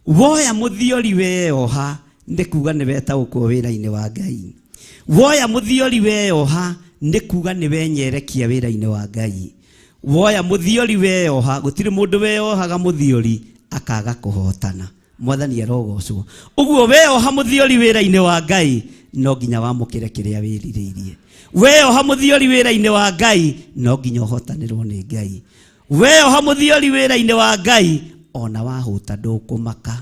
Woya mũthiori weyoha nĩ kuga nĩ wetaũkwo wĩra-inĩ wa Ngai. Woya mũthiori weyoha nĩ kuga nĩ wenyerekia wĩra-inĩ wa Ngai. Woya mũthiori weyoha, gũtirĩ mũndũ weyohaga mũthiori akaga kũhotana. Mwathani arogocwo. Ũguo weyoha mũthiori wĩra-inĩ wa Ngai, no nginya wamũkĩre kĩrĩa wĩrirĩirie. Weyoha mũthiori wĩra-inĩ wa Ngai, no nginya ũhotanĩrwo nĩ Ngai. Weyoha mũthiori wĩra-inĩ wa Ngai, ona wahũta ndũkũmaka,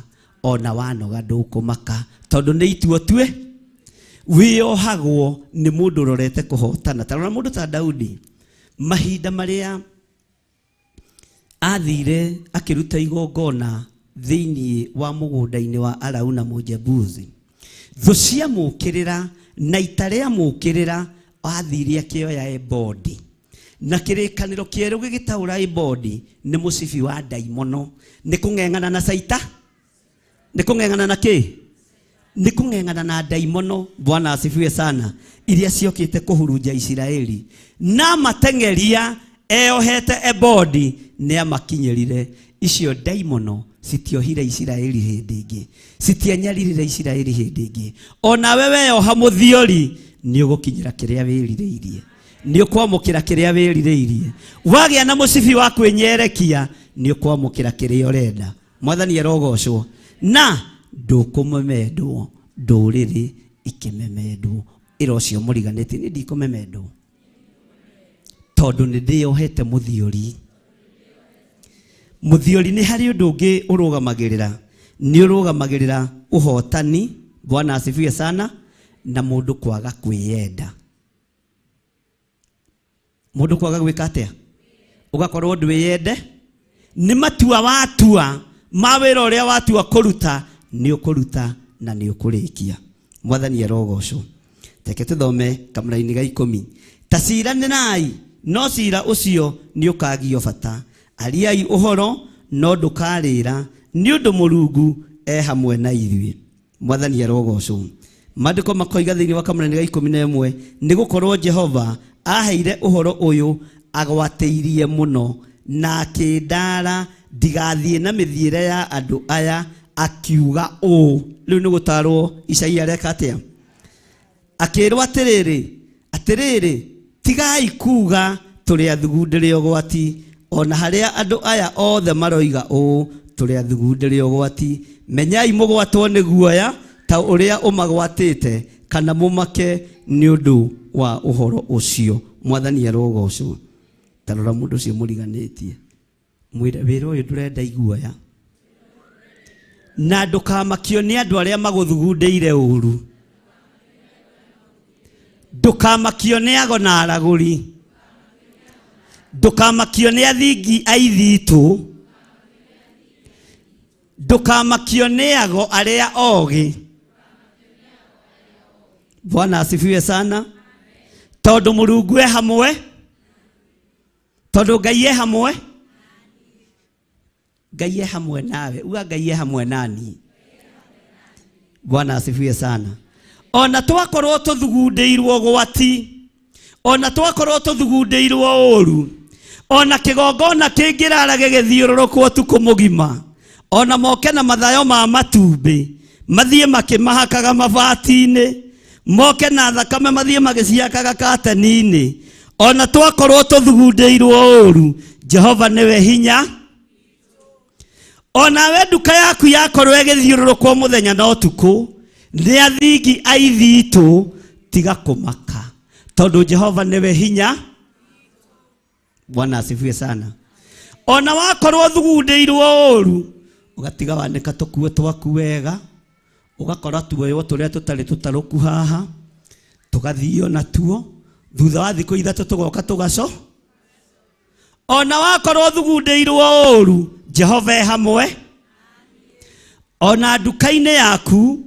ona wanoga ndũkũmaka, tondũ nĩ itua tue wĩyohagwo nĩ mũndũ ũrorete kũhotana. Ta rora mũndũ ta Daudi, mahinda marĩa athire akĩruta igongona thĩinĩ wa mũgũnda-inĩ wa Arauna Mũjebusi, thũ ciamũkĩrĩra na ita rĩamũkĩrĩra, athire akĩoya ebodi, na kĩrĩkanĩro kĩerũ gĩgĩtaũra ebodi nĩ mũcibi wa ndaimono, nĩ kũng'eng'ana na saita, nĩ kũng'eng'ana na kĩ, nĩ kũng'eng'ana na ndaimono. Bwana asifiwe sana. Iria ciokĩte kũhurunja Isiraeli, na mateng'eria eyohete ebodi, nĩ amakinyĩrire. Icio ndaimono citiohire Isiraeli hĩndĩ ĩngĩ, citianyaririre Isiraeli hĩndĩ ĩngĩ. Onawe weyoha mũthiori nĩ ũgũkinyĩra kĩrĩa wĩrirĩirie, nĩ ũkwamũkĩra kĩrĩa wĩrirĩirie. Wagĩa na mũcibi wa kwĩnyerekia, nĩ ũkwamũkĩra kĩrĩa ũrenda. Mwathani arogocwo. Na ndũkũmemendwo, ndũrĩrĩ ikĩmemendwo. Ĩra ũcio mũriganĩtie, niĩ ndikũmemendwo, tondũ nĩ ndĩyohete mũthiori. Mũthiori nĩ harĩ ũndũ ũngĩ ũrũgamagĩrĩra, nĩ ũrũgamagĩrĩra ũhotani. Bwana asifiwe sana. Na mũndũ kwaga kwĩyenda, mũndũ kwaga gwĩka atĩa, ũgakorwo ndwĩyende, nĩ matua watua ma wĩra ũrĩa watua kũruta, nĩ ũkũruta na nĩ ũkũrĩkia. Mwathani arogocwo. Reke tũthome kamũraini ga 10. Ta ciranĩrai, no cira ũcio nĩ ũkagio bata. Ariai ũhoro, no ndũkarĩra, nĩ ũndũ Mũrungu e hamwe na ithuĩ. Mwathani arogocwo. Maandĩko makoiga thĩinĩ wa kamũraini ga 11, nĩ gũkorwo Jehova aheire ũhoro ũyũ agwatĩirie mũno, na akĩndara ndigathiĩ na mĩthiĩre ya andũ aya, akiuga ũũ. Rĩu nĩ gũtarwo Isaia areka atĩa? Akĩrwo atĩrĩrĩ, atĩrĩrĩ, tigai kuga tũrĩ athugundĩre ũgwati, ona harĩa andũ aya othe maroiga ũũ, tũrĩ athugundĩre ũgwati. Menyai mũgwatwo nĩ guoya ta ũrĩa ũmagwatĩte, kana mũmake nĩ ũndũ wa ũhoro ũcio. Mwathani arogocwo. Ta rora mũndũ ũcio mũriganĩtie, mwĩre wĩra ũyũ ndũrenda iguoya, na ndũkamakio nĩ andũ arĩa magũthugundĩire ũru, ndũkamakio nĩ ago na aragũri, ndũkamakio nĩ athingi a ithitũ, ndũkamakio nĩ ago arĩa ogĩ. Bwana asifiwe sana. Tondu Murungu e hamwe, tondu Ngai e hamwe, Ngai e hamwe nawe, uga Ngai e hamwe nani. Bwana asifiwe sana. Ona twakorwo tuthugundeirwo gwati, ona twakorwo tuthugundeirwo uru, ona kigongona kingirara gigithiururukwo tuku mugima, ona moke na mathayo ma matumbi mathie makimahakaga mabati-ini, moke na thakame mathie magiciakaga kateni-ini, ona twakorwo tuthugundeirwo uru, Jehova niwe hinya. Ona we nduka yaku yakorwo ĩgĩthiũrũrũkwo mũthenya na ũtukũ nĩ athingi a ithitũ, tiga kũmaka tondũ Jehova niwe hinya. Bwana asifiwe sana. Ona wakorwo thugundĩirwo ũru, ũgatiga wanĩka tũkuo twaku wega, ũgakora tuoywo tũrĩa tũtarĩ tũtarũku haha, tũgathio natuo, thutha wa thikũ ithatũ tũgoka tũgaco. Ona wakorwo thugundĩirwo ũru, Jehova e hamwe. Ona nduka-inĩ yaku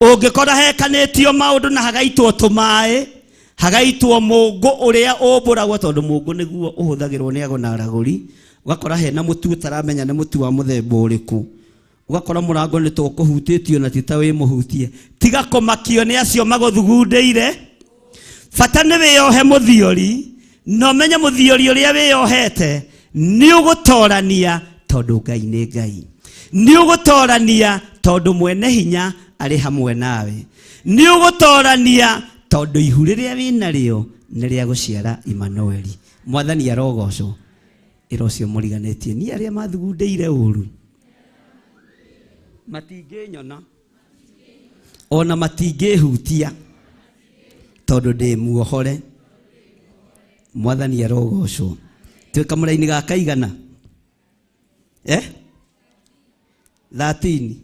ũngĩkora hekanĩtio maũndũ na hagaitwo tũmaĩ, hagaitwo mũngũ ũrĩa ũmbũragwo, tondũ mũngũ nĩguo ũhũthagĩrwo nĩ ago na aragũri, ũgakora hena mũtu ũtaramenya nĩ mũtu wa mũthemba ũrĩkũ, ũgakora mũrango nĩ tũkũhutĩtio na ti ta wĩ mũhutie. Tiga kũmakio nĩ acio magũthugundĩire, bata nĩ wĩyohe mũthiori, na ũmenye mũthiori ũrĩa wĩyohete nĩ ũgũtorania, tondũ Ngai nĩ Ngai. Nĩ ũgũtorania tondũ mwene hinya arĩ hamwe nawe. Nĩ ũgũtorania tondũ ihu rĩrĩa wĩnarĩo nĩ rĩa gũciara Immanueli. Mwathani arogocwo. Ĩra ũcio mũriganĩtie, niĩ arĩa mathugundĩire ũru matingĩnyona ona matingĩhutia tondũ ndĩ muohore. Mwathani arogocwo. Twĩ kamũraini ga kaigana? 13.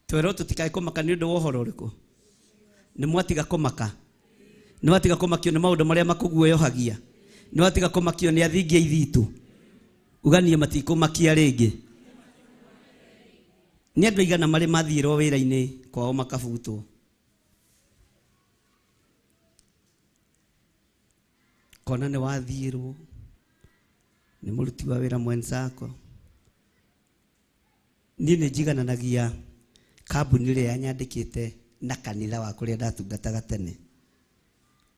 Twerwo tũtikae kũmaka nĩ ũndũ wa ũhoro ũrĩkũ? Nĩ mwatiga kũmaka? Nĩ watiga kũmakio nĩ maũndũ marĩa makũguoyohagia? Nĩ watiga kũmakio nĩ athingi a ithitũ? Uga niĩ matikũmakia rĩngĩ. Nĩ andũ aigana marĩ mathiĩrwo wĩra-inĩ kwao makabutwo? Kona nĩ wathiĩrwo nĩ mũruti wa wĩra mwenzako. Niĩ nĩ njigananagia kambuni ĩrĩa yanyandĩkĩte na kanitha wa kũrĩa ndatungataga tene.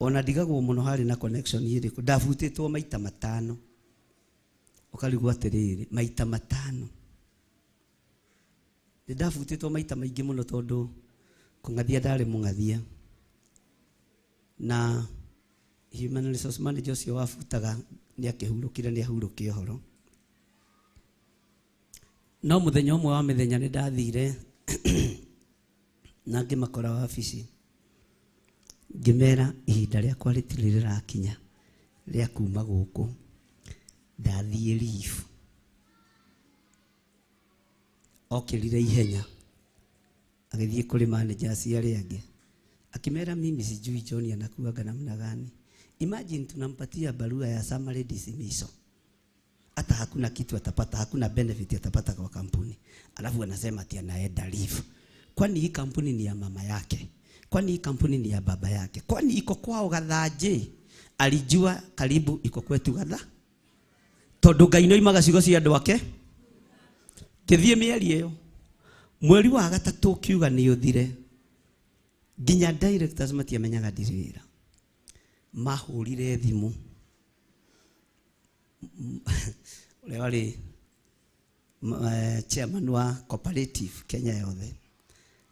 Ona ndigagwo mũno harĩ na connection ĩrĩkũ. Ndabutĩtwo maita matano. Ũkarigwo atĩrĩrĩ, maita matano. Nĩ ndabutĩtwo maita maingĩ mũno tondũ kũng'athia ndarĩ mũng'athia. Na human resource manager ũcio wabutaga nĩ akĩhurũkire, nĩ ahurũke ũhoro. No mũthenya ũmwe wa mĩthenya nĩ ndathire na ngĩmakora wabici, ngĩmera ihinda rĩakwa rĩtirĩ rĩrakinya rĩa kuma gũkũ, ndathiĩ leave. Okĩrire ihenya agĩthiĩ kũrĩ managers arĩa angĩ akĩmera, mimi sijui John anakuanga namna gani. Imagine tunampatia barua ya summary dismissal, hata hakuna kitu atapata, hakuna benefit atapata kwa kampuni, alafu anasema ati anaenda leave. Kwani hii kampuni ni ya mama yake? Kwani hii kampuni ni ya baba yake? Kwani iko kwao Gathanjĩ? Alijua karibu iko kwetu Gatha, tondu Ngai no imaga ciugo cia andũ ake. Ngĩthiĩ mĩeri ĩyo, mweri wa gatatũ ũkiuga nĩ ũthire, nginya directors matiamenyaga ndirĩ wĩra. Mahũrire thimũ ũrĩa warĩ chairman wa cooperative Kenya yothe,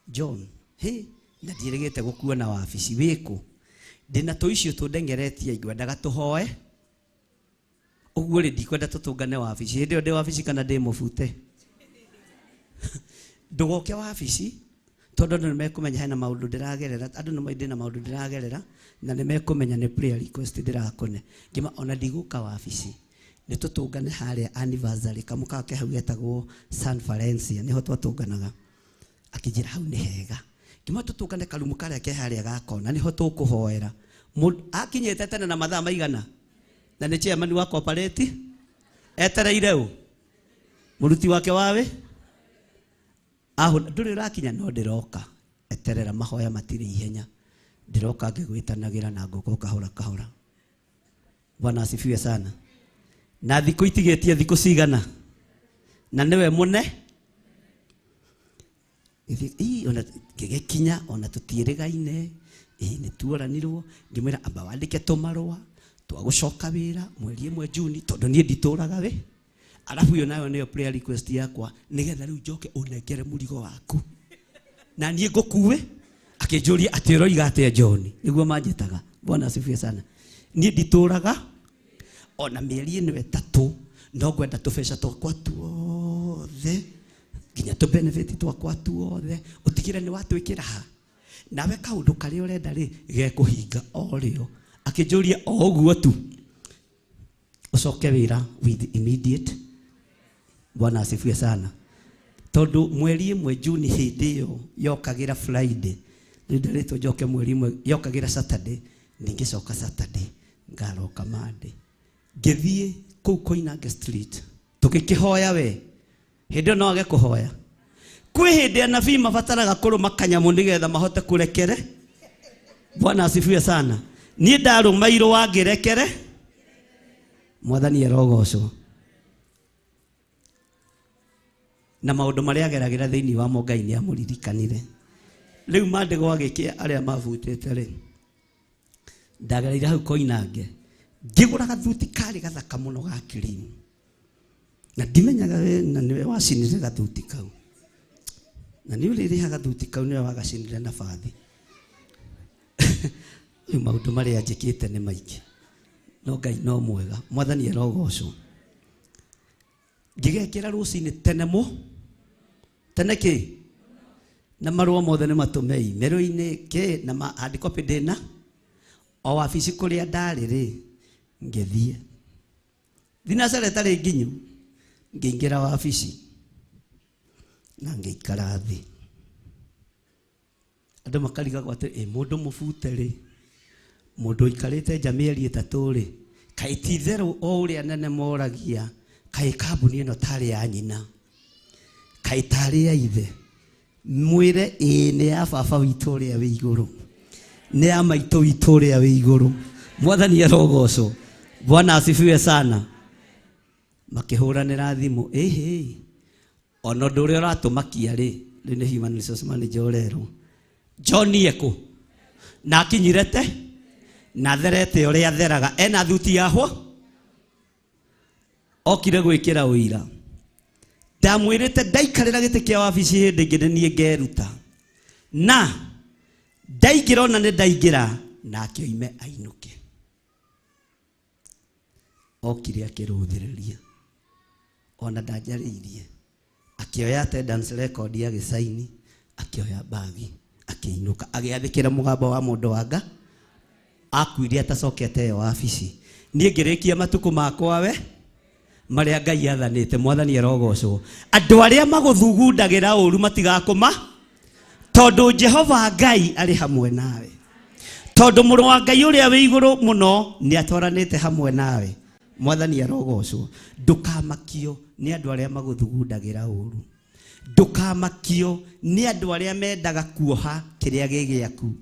John, hey, na ndiĩrĩgĩte gũkuona wabici wĩkũ? Ndĩna tũ icio tũndengeretie, ngwendaga tũhoe ũguo rĩ, ndikwenda tũtũngane wabici. Hĩndĩ ĩyo ndĩ wabici kana ndĩ mũbute? Ndũgoke wabici tondũ andũ nĩ mekũmenya hena maũndũ ndĩragerera, andũ nĩ moĩ ndĩna maũndũ ndĩragerera na nĩ mekũmenya nĩ prayer request ndĩrakũne. Ngĩma ona ndigũka wabici, nĩ tũtũngane harĩa anniversary kamũkawa ke hau getagwo San Valencia, nĩho twatũnganaga. Akĩnjĩra hau nĩ hega. Ngĩma tũtũngane karumu karĩa ke harĩa ga kona, nĩho tũkũhoera. Akinyĩte tene na mathaa maigana, na nĩ chairman wa cooperative, etereire ũ mũruti wake wawe. Aho ndũrĩ ũrakinya no ndĩroka. Eterera mahoya matirĩ ihenya. Ndĩroka ngĩgwĩtanagĩra na ngũka kahora kahora. Bwana asifiwe sana. Na thikũ itigĩtie thikũ cigana? Na nĩwe mũne? Ii ona ngĩgĩkinya ona tũtiĩrĩgaine, ĩ nĩ tuoranirwo, ngĩmwĩra amba wandĩke tũmarũa twa gũcoka wĩra mweri 1 Juni tondũ niĩ nditũraga we. Arabu ĩyo nayo nĩyo prayer request yakwa nĩgetha rĩu njoke ũnengere mũrigo waku. Na niĩ ngũkue. Akĩnjũria atĩ ũroiga atĩa John? Nĩguo manjĩtaga. Bwana asifiwe sana. Niĩ nditũraga ona mĩeri ĩno 3 no ngwenda tũbeca twakwa tuothe nginya tũ benefit twakwa tuothe ũtigĩre nĩ watwĩkĩra ha. Nawe kaũndũ karĩa ũrenda rĩ gekũhinga o rĩo. Akĩnjũria o ũguo tu ũcoke wĩra with immediate. Bwana asifiwe sana. Tondũ mweri 1 Juni hĩndĩ ĩyo yokagĩra Friday, rĩu ndarĩtwo njoke mweri 1 yokagĩra Saturday, ningĩcoka Saturday ngaroka Monday. Ngĩthiĩ kũu Koinange Street tũgĩkĩhoya we. Hĩndĩ ĩyo no age kũhoya. Kwĩ hĩndĩ anabii mabataraga kũrũma kanyamũ nĩgetha mahote kũrekere. Bwana asifiwe sana. Niĩ ndarũmairwo wangĩrekere. Mwathani arogocwo. Na maũndũ marĩa ageragĩra thĩinĩ wa mo Ngai nĩamũririkanire. Rĩu mandĩgo agĩkĩa arĩa mabutĩte rĩ, ndagereire hau Koinange ngĩgũra gathuti karĩ gathaka mũno ga cream. Na ndimenyaga we na nĩwe wacinire gathuti kau. Na nĩ ũrĩrĩha gathuti kau nĩwe wagacinire na bathi. Rĩu maũndũ marĩa njĩkĩte nĩ maingĩ. No Ngai no mwega. Mwathani arogocwo. Ngĩgekĩra rũcinĩ tene mũ. Tene kĩ? Na marũa mothe nĩ matũme email-inĩ kĩ na hard copy ndĩna. O wabici kũrĩa ndarĩ rĩ, ngĩthiĩ. Thinacara ĩtarĩ nginyu, ngĩingĩra wabici na ngĩikara thĩ. Andũ makarigagwo atĩ ĩ mũndũ mũbute rĩ, mũndũ ũikarĩte nja mĩeri 3 rĩ, kaĩ ti itherũ o ũrĩa nene moragia, kaĩ kambuni ĩno tarĩ ya nyina, kaĩ tarĩ ya ithe. Mwĩre ĩĩ nĩ ya baba witũ ũrĩa wĩ igũrũ, nĩ ya maitũ witũ ũrĩa wĩ igũrũ. Mwathani arogocwo. Bwana asifiwe sana. Makĩhũranĩra thimũ, ĩhĩ, ona ũndũ ũrĩa ũratũmakia rĩ, rĩu nĩ human resource manager ũrerwo John ekũ na akinyire te na therete ũrĩa atheraga, ena thuti yahwo okire gwĩkĩra ũira. Ndamwĩrĩte ndaikarĩra gĩtĩ kĩa wabici hĩndĩ ĩngĩ nĩ niĩ ngeruta, na ndaingĩra ona nĩ ndaingĩra nake oime ainũke. Okire akĩrũthĩrĩria ona ndanjarĩirie, akĩoya attendance record agĩcaini, akĩoya bagi akĩinũka, agĩathĩkĩra mũgambo wa mũndũ wa nga. Akuire atacokete ĩyo wabici. Niĩ ngĩrĩkia matukũ makwa we marĩa Ngai athanĩte. Mwathani arogocwo. Andũ arĩa magũthugundagĩra ũru matigakũma, tondũ Jehova Ngai arĩ hamwe nawe, tondũ mũrũ wa Ngai ũrĩa wĩ igũrũ mũno nĩ atwaranĩte hamwe nawe. Mwathani arogocwo. Ndũkamakio nĩ andũ arĩa magũthugundagĩra ũru. Ndũkamakio nĩ andũ arĩa mendaga kuoha kĩrĩa gĩ gĩaku.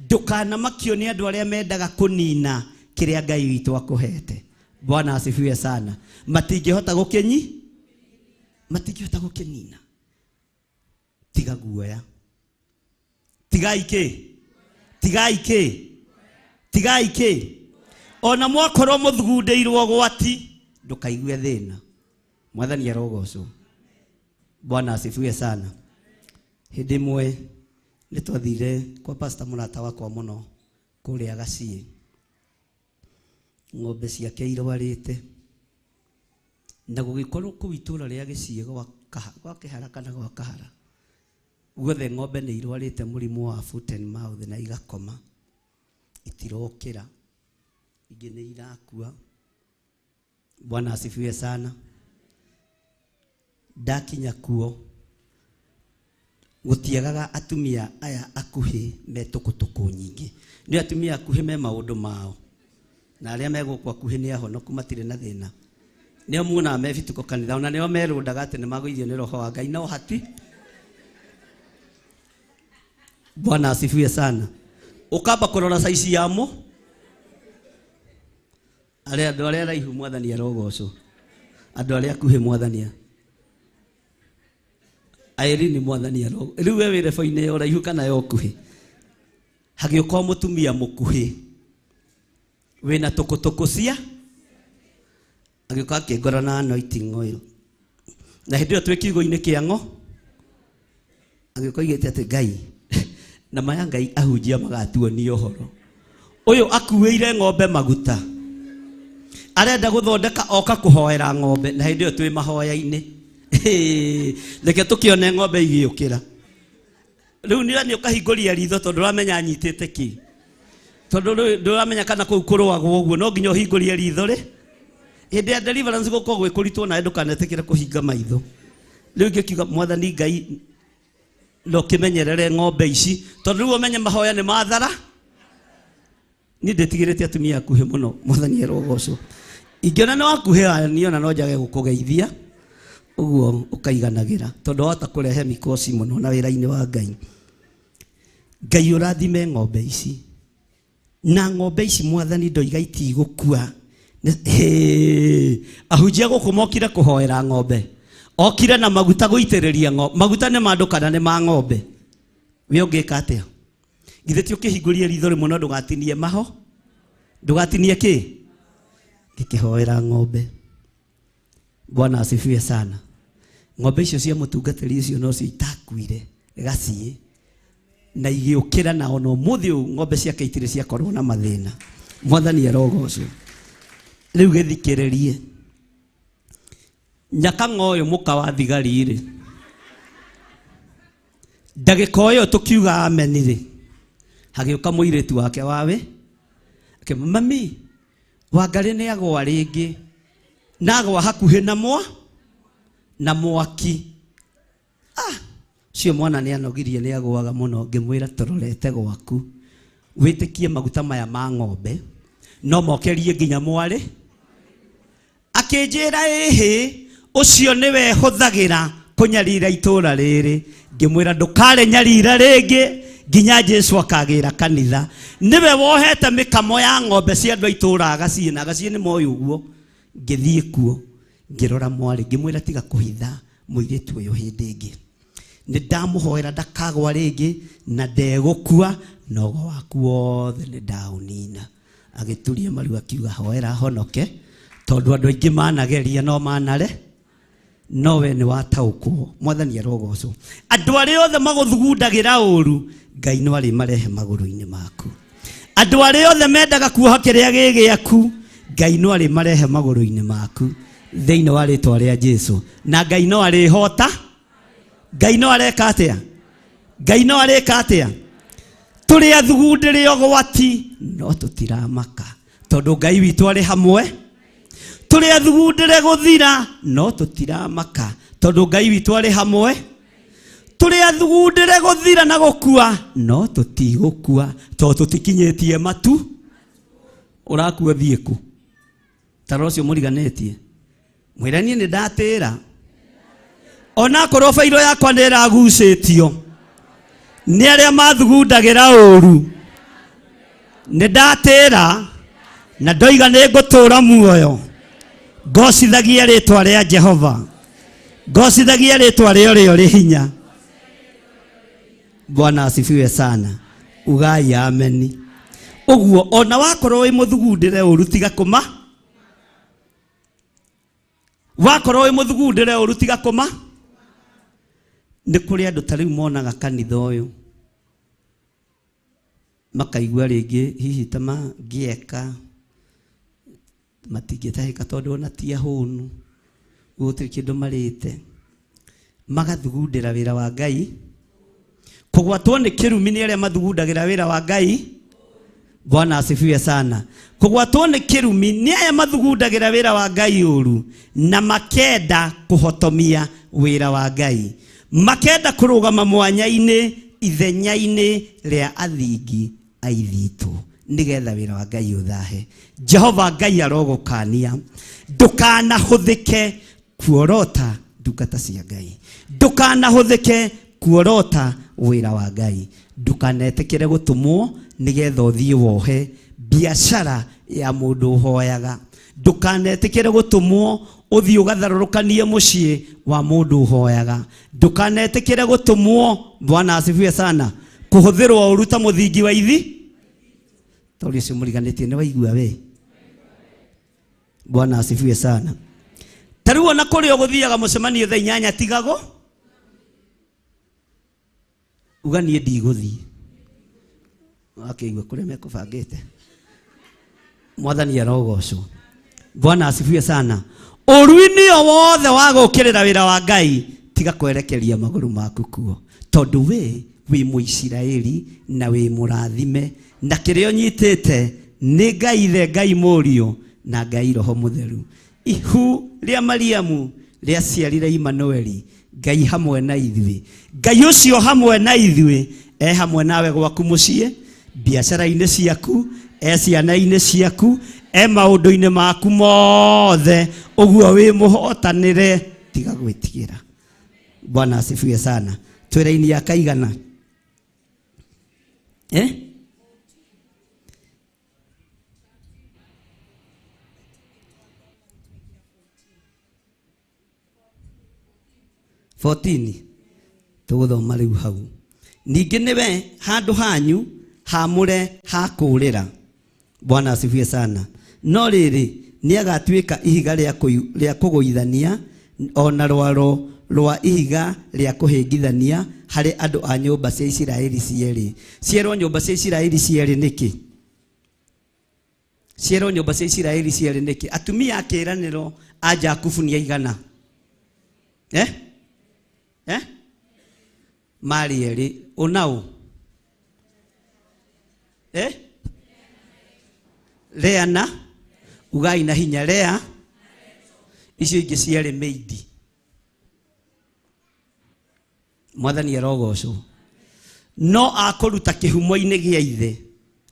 Ndũkanamakio nĩ andũ arĩa mendaga kũnina kĩrĩa Ngai witũ akũhete. Bwana asifiwe sana. Matingĩhota gũkĩnyi, matingĩhota gũkĩnina. Tiga guoya. Tigai kĩ? Tigai kĩ? Tigai kĩ? Ona mwakorwo mũthugundĩirwo gwati, ndũkaigue thĩna. Mwathani arogocwo. Bwana asifiwe sana. Hĩndĩ ĩmwe nĩ twathire kwa pastor mũrata wakwa mũno kũrĩa Gaciĩ. Ng'ombe ciake irwarĩte. Na gũgĩkorwo kũu itũũra rĩa Gĩciĩ gwa Kĩhara kana gwa Kahara. Guothe ng'ombe nĩ irwarĩte mũrimũ wa foot and mouth na igakoma. Itirokĩra. Ingĩ nĩ irakua. Bwana asifiwe sana. Ndakinya kuo gũtiagaga atumia aya akuhĩ me tũkũtũkũ nyingĩ. Nĩ atumia akuhĩ me maũndũ mao. Na arĩa me gũkũ akuhĩ nĩ ahonoku matirĩ na thĩna. Nĩo muonaga me bituko kanitha, ona nĩo merũndaga atĩ nĩ magũithio nĩ roho wa Ngai, no hati. Bwana asifiwe sana. Ũkamba kũrora saici yamo arĩa andũ arĩa araihu mwathani arogocwo, andũ arĩa akuhĩ mwathani Irene mwathani arogocwo. Rĩu we wĩ rebo-inĩ ya ũraihu kana ya ũkuhĩ? Hagĩũka o mũtumia mũkuhĩ wĩna tũkũtũkũ cia agĩũka akĩngora na anointing oil, na hĩndĩ ĩyo twĩ kiugo-inĩ kĩa ng'o, agĩũka oigĩte atĩ Ngai na maya Ngai ahunjia magatuonia ũhoro ũyũ akuĩire ng'ombe maguta, arenda gũthondeka oka kũhoera ng'ombe, na hĩndĩ ĩyo twĩ mahoya-inĩ. Reke tũkĩone ng'ombe igĩũkĩra. Rĩu nĩ ũkahingũria ritho tondũ ndũramenya anyitĩte kĩ, tondũ rĩu ndũramenya kana kũu kũrũagwo ũguo, no nginya ũhingũrie ritho rĩ. Hĩndĩ ya deliverance gũkorwo gwĩ kũritũ, nawe ndũkanetĩkĩre kũhinga maitho. Rĩu ngĩkiuga mwathani Ngai no kĩmenyerere ng'ombe ici, tondũ rĩu ũmenye mahoya nĩ mathara. Niĩ ndĩtigĩrĩte atumia akuhĩ mũno, mwathani arogocwo. Ingĩona nĩ wakuhĩ niĩ ona no njage gũkũgeithia ũguo ũkaiganagĩra, tondũ wahota kũrehe mikosi mũno na wĩra-inĩ wa Ngai. Ngai ũrathime ng'ombe ici, na ng'ombe ici mwathani ndoiga itigũkua. Ahunjia gũkũ mokire kũhoera ng'ombe, okire na maguta gũitĩrĩria ng'ombe. Maguta nĩ ma andũ kana nĩ ma ng'ombe? We ũngĩka atĩa? Githĩ ti ũkĩhingũrie ritho rĩmwe no ndũgatinie maho, ndũgatinie kĩ? Ngĩkĩhoera ng'ombe. Bwana asifiwe sana. Ng'ombe icio cia mũtungatĩri ũcio nocio itakuire gaciĩ na igĩũkĩra, na ona ũmũthĩ ũyũ ng'ombe ciake itirĩ ciakorwo na mathĩna. Mwathani arogocwo. Rĩu gĩthikĩrĩrie nyakang'a ũyũ mũka wa thigari rĩ, ndagĩka ĩyo tũkiuga ameni rĩ, hagĩũka mũirĩtu wake wawe akĩmwĩra, mami Wangarĩ nĩ agwa rĩngĩ, na agwa hakuhĩ na mwa na mwaki. Ũcio mwana nĩ anogirie, nĩ agũaga mũno. Ngĩmwĩra tũrorete gwaku, wĩtĩkie maguta maya ma ng'ombe no mokerie nginya mwarĩ. Akĩnjĩra ĩhĩ, ũcio nĩwe hũthagĩra kũnyarira itũra rĩrĩ. Ngĩmwĩra ndũkarĩ nyarira rĩngĩ nginya Jesu akagĩra kanitha. Nĩwe wohete mĩkamo ya ng'ombe cia andũ a itũra agaciĩ, na agaciĩ nĩ moĩ ũguo. Ngĩthiĩ kuo ngĩrora mwarĩ, ngĩmwĩra tiga kũhitha mũirĩtu ũyũ hĩndĩ ĩngĩ, nĩ ndamũhoera ndakagwa rĩngĩ na ndegũkua, nogo waku wothe nĩ ndaũnina. Agĩturia maru akiuga hoera honoke, tondũ andũ aingĩ manageria no manare, no we nĩ wataũkwo. Mwathani arogocwo. Andũ arĩa othe magũthugundagĩra ũru, Ngai no arĩmarehe magũrũ-inĩ maku. Andũ arĩa othe mendaga kuoha kĩrĩa gĩ gĩaku, Ngai no arĩmarehe magũrũ-inĩ maku thĩinĩ wa rĩtwa rĩa Jesu. Na Ngai no arĩhota. Ngai no areka atĩa? Ngai no arĩka atĩa? Tũrĩ athugundĩre ũgwati, no tũtiramaka, tondũ Ngai witũ arĩ hamwe. Tũrĩ athugundĩre gũthira, no tũtiramaka, tondũ Ngai witũ arĩ hamwe. Tũrĩ athugundĩre gũthira na gũkua, no tũtigũkua, tondũ tũtikinyĩtie matu. Ũrakua thiĩ kũ? Tara ũcio mũriganĩtie, mwĩre niĩ nĩ ndatĩra, onakorwo bairo yakwa nĩ ĩragucĩtio nĩ arĩa mathugundagĩra ũru, nĩ ndatĩra na ndoiga nĩ ngũtũra muoyo ngocithagia rĩtwa rĩa Jehova, ngocithagia rĩtwa rĩa ũrĩa ũrĩ hinya. Bwana asifiwe sana. Ugai ameni. Ũguo ona wakorwo wĩ mũthugundĩre ũru, tiga kũma. Wakorwo wĩ mũthugundĩre ũru, tiga kũma. Nĩ kũrĩ andũ ta rĩu monaga kanitha ũyũ makaigua rĩngĩ hihi ta mangĩeka matingĩtahĩka, tondũ ona ti ahũnu, gũtirĩ kĩndũ marĩte, magathugundĩra wĩra wa Ngai. Kũgwatwo nĩ kĩrumi nĩ arĩa mathugundagĩra wĩra wa Ngai. Bwana asifiwe sana. Kũgwatwo nĩ kĩrumi nĩ aya mathugundagĩra wĩra wa Ngai ũru, na makenda kũhotomia wĩra wa Ngai, makenda kũrũgama mwanya-inĩ ithenya-inĩ rĩa athingi aithitũ, nĩgetha wĩra wa Ngai ũthahe. Jehova Ngai arogũkania ndũkanahũthĩke kuorota ndungata cia Ngai, ndũkanahũthĩke kuorota wĩra wa Ngai. Ndũkanetĩkĩre gũtũmwo nĩgetha ũthiĩ wohe biashara ya mũndũ ũhoyaga. Ndũkanetĩkĩre gũtũmwo ũthiĩ ũgatharũrũkanie mũciĩ wa mũndũ ũhoyaga. Ndũkanetĩkĩre gũtũmwo, Bwana asifiwe sana, kũhũthĩrwo ũru ta mũthingi wa ithi. Tondũ ũcio mũriganĩtie nĩ waigua we. Bwana asifiwe sana. Ta rĩu ona kũrĩa ũgũthiaga mũcemanio thaa 8 tigago uga niĩ ndigũthiĩ. Wakĩigua kũrĩa mekũbangĩte. Mwathani arogocwo. Bwana asifiwe sana. Ũruinĩ o wothe wa gũkĩrĩra wĩra wa Ngai tiga kwerekeria magũrũ maku kuo, tondũ we wĩ Mũisiraeli na wĩ mũrathime, na kĩrĩa ũnyitĩte nĩ Ngai Ithe, Ngai Mũriũ na Ngai Roho Mũtheru. Ihu rĩa Mariamu rĩaciarire Imanueli, Ngai hamwe na ithuĩ. Ngai ũcio hamwe na ithuĩ e hamwe nawe gwaku mũciĩ, biacara-inĩ ciaku, e ciana-inĩ ciaku, e maũndũ-inĩ maku mothe, ũguo wĩ mũhotanĩre, tiga gwĩtigĩra. Bwana asifiwe sana. Twĩra-inĩ ya kaigana? Eh? 14 tũgũthoma rĩu hau. Ningĩ nĩwe handũ hanyu hamũre ha kũũrĩra. Bwana asifiwe sana. No rĩrĩ, nĩagatuĩka ihiga rĩa kũgũithania ona rwaro rwa ihiga rĩa kũhĩngithania harĩ andũ a nyũmba cia Isiraeli cierĩ. Cierwo nyũmba cia Isiraeli cierĩ nĩkĩ? Cierwo nyũmba cia Isiraeli cierĩ nĩkĩ? Atumia a kĩĩranĩro a Jakubu nĩ aigana? Eh? Eh? Marĩ erĩ. Ũnaũ? Eh? Lea na ugai na hinya Lea. Icio ingĩ ciarĩ meidi. Mwathani arogocwo. No akũruta kĩhumo-inĩ gĩa ithe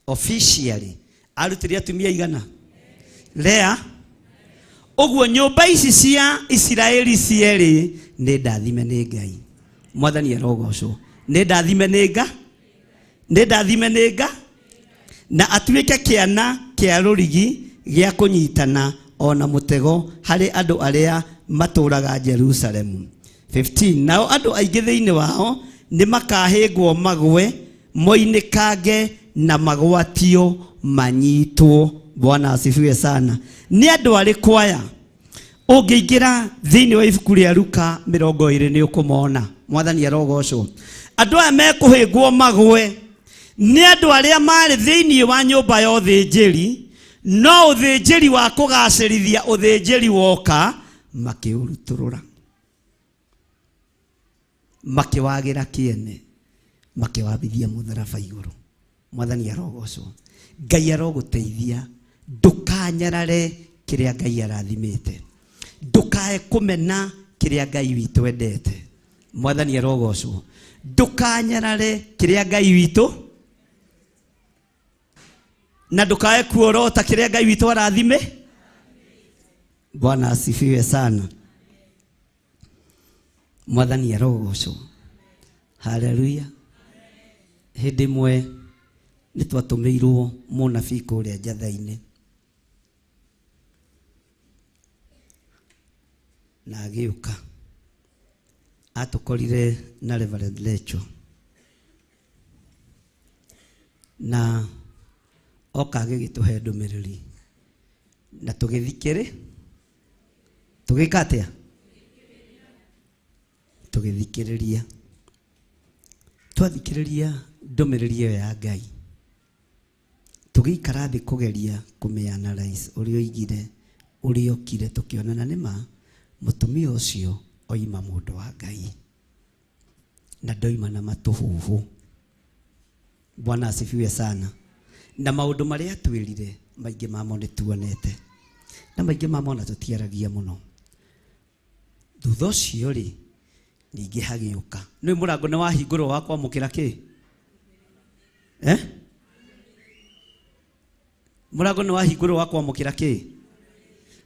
officially arutire atumia igana? Lea. Ũguo nyũmba ici cia Isiraeli cierĩ nĩ ndathime nĩ Ngai. Mwathani arogocwo. Nĩ ndathime nĩ Ngai. Nĩ ndathime nĩ Ngai. Na atuĩke kĩana kĩa rũrigi gĩa kũnyitana ona mũtego harĩ andũ arĩa matũũraga Jerusalemu. 15 nao andũ aingĩ thĩinĩ wao nĩ makahĩngwo magwe moinĩkange na magwatio manyitwo. Bwana asifiwe sana. Nĩ andũ arĩkũ aya? Ũngĩingĩra thĩinĩ wa ibuku rĩa Luka 20 nĩ ũkũmona. Mwathani arogocwo. Andũ aya mekũhĩngwo magwe nĩ andũ arĩa marĩ thĩinĩ wa nyũmba ya ũthĩnjĩri, no ũthĩnjĩri wa kũgacĩrithia ũthĩnjĩri woka makĩũrutũrũra, makĩwagĩra kĩene, makĩwambithia mũtharaba igũrũ. Mwathani arogocwo. Ngai arogũteithia ndũkanyarare kĩrĩa Ngai arathimĩte, ndũkae kũmena kĩrĩa Ngai witũ endete. Mwathani arogocwo. Ndũkanyarare kĩrĩa Ngai witũ, na ndũkae kuorota kĩrĩa Ngai witũ arathime. Bwana asifiwe sana. Mwathani arogocwo. Haleluya. Hĩndĩ ĩmwe nĩ twatũmĩirwo mũnabii kũrĩa Njatha-inĩ, na agĩũka atũkorire na Reverend Lecho, na oka agĩgĩtũhe ndũmĩrĩri na tũgĩthikĩrĩ, tũgĩka atĩa? Tũgĩthikĩrĩria. Twathikĩrĩria ndũmĩrĩri ĩyo ya Ngai, tũgĩikara thĩ kũgeria kũmĩ-analyze ũrĩa oigire, ũrĩa okire, tũkĩonana nĩ ma mũtumia ũcio oima mũndũ wa Ngai na ndoima na matũhũhũ. Bwana asifiwe sana. Na maũndũ marĩa atwĩrire maingĩ mamo nĩ tuonete, na maingĩ mamo ona tũtiaragia mũno. Thutha ũcio rĩ, ningĩ hagĩũka nĩ mũrango nĩ wahingũrwo wa kwamũkĩra kĩ? Eh? Mũrango nĩ wahingũrwo wa kwamũkĩra kĩ?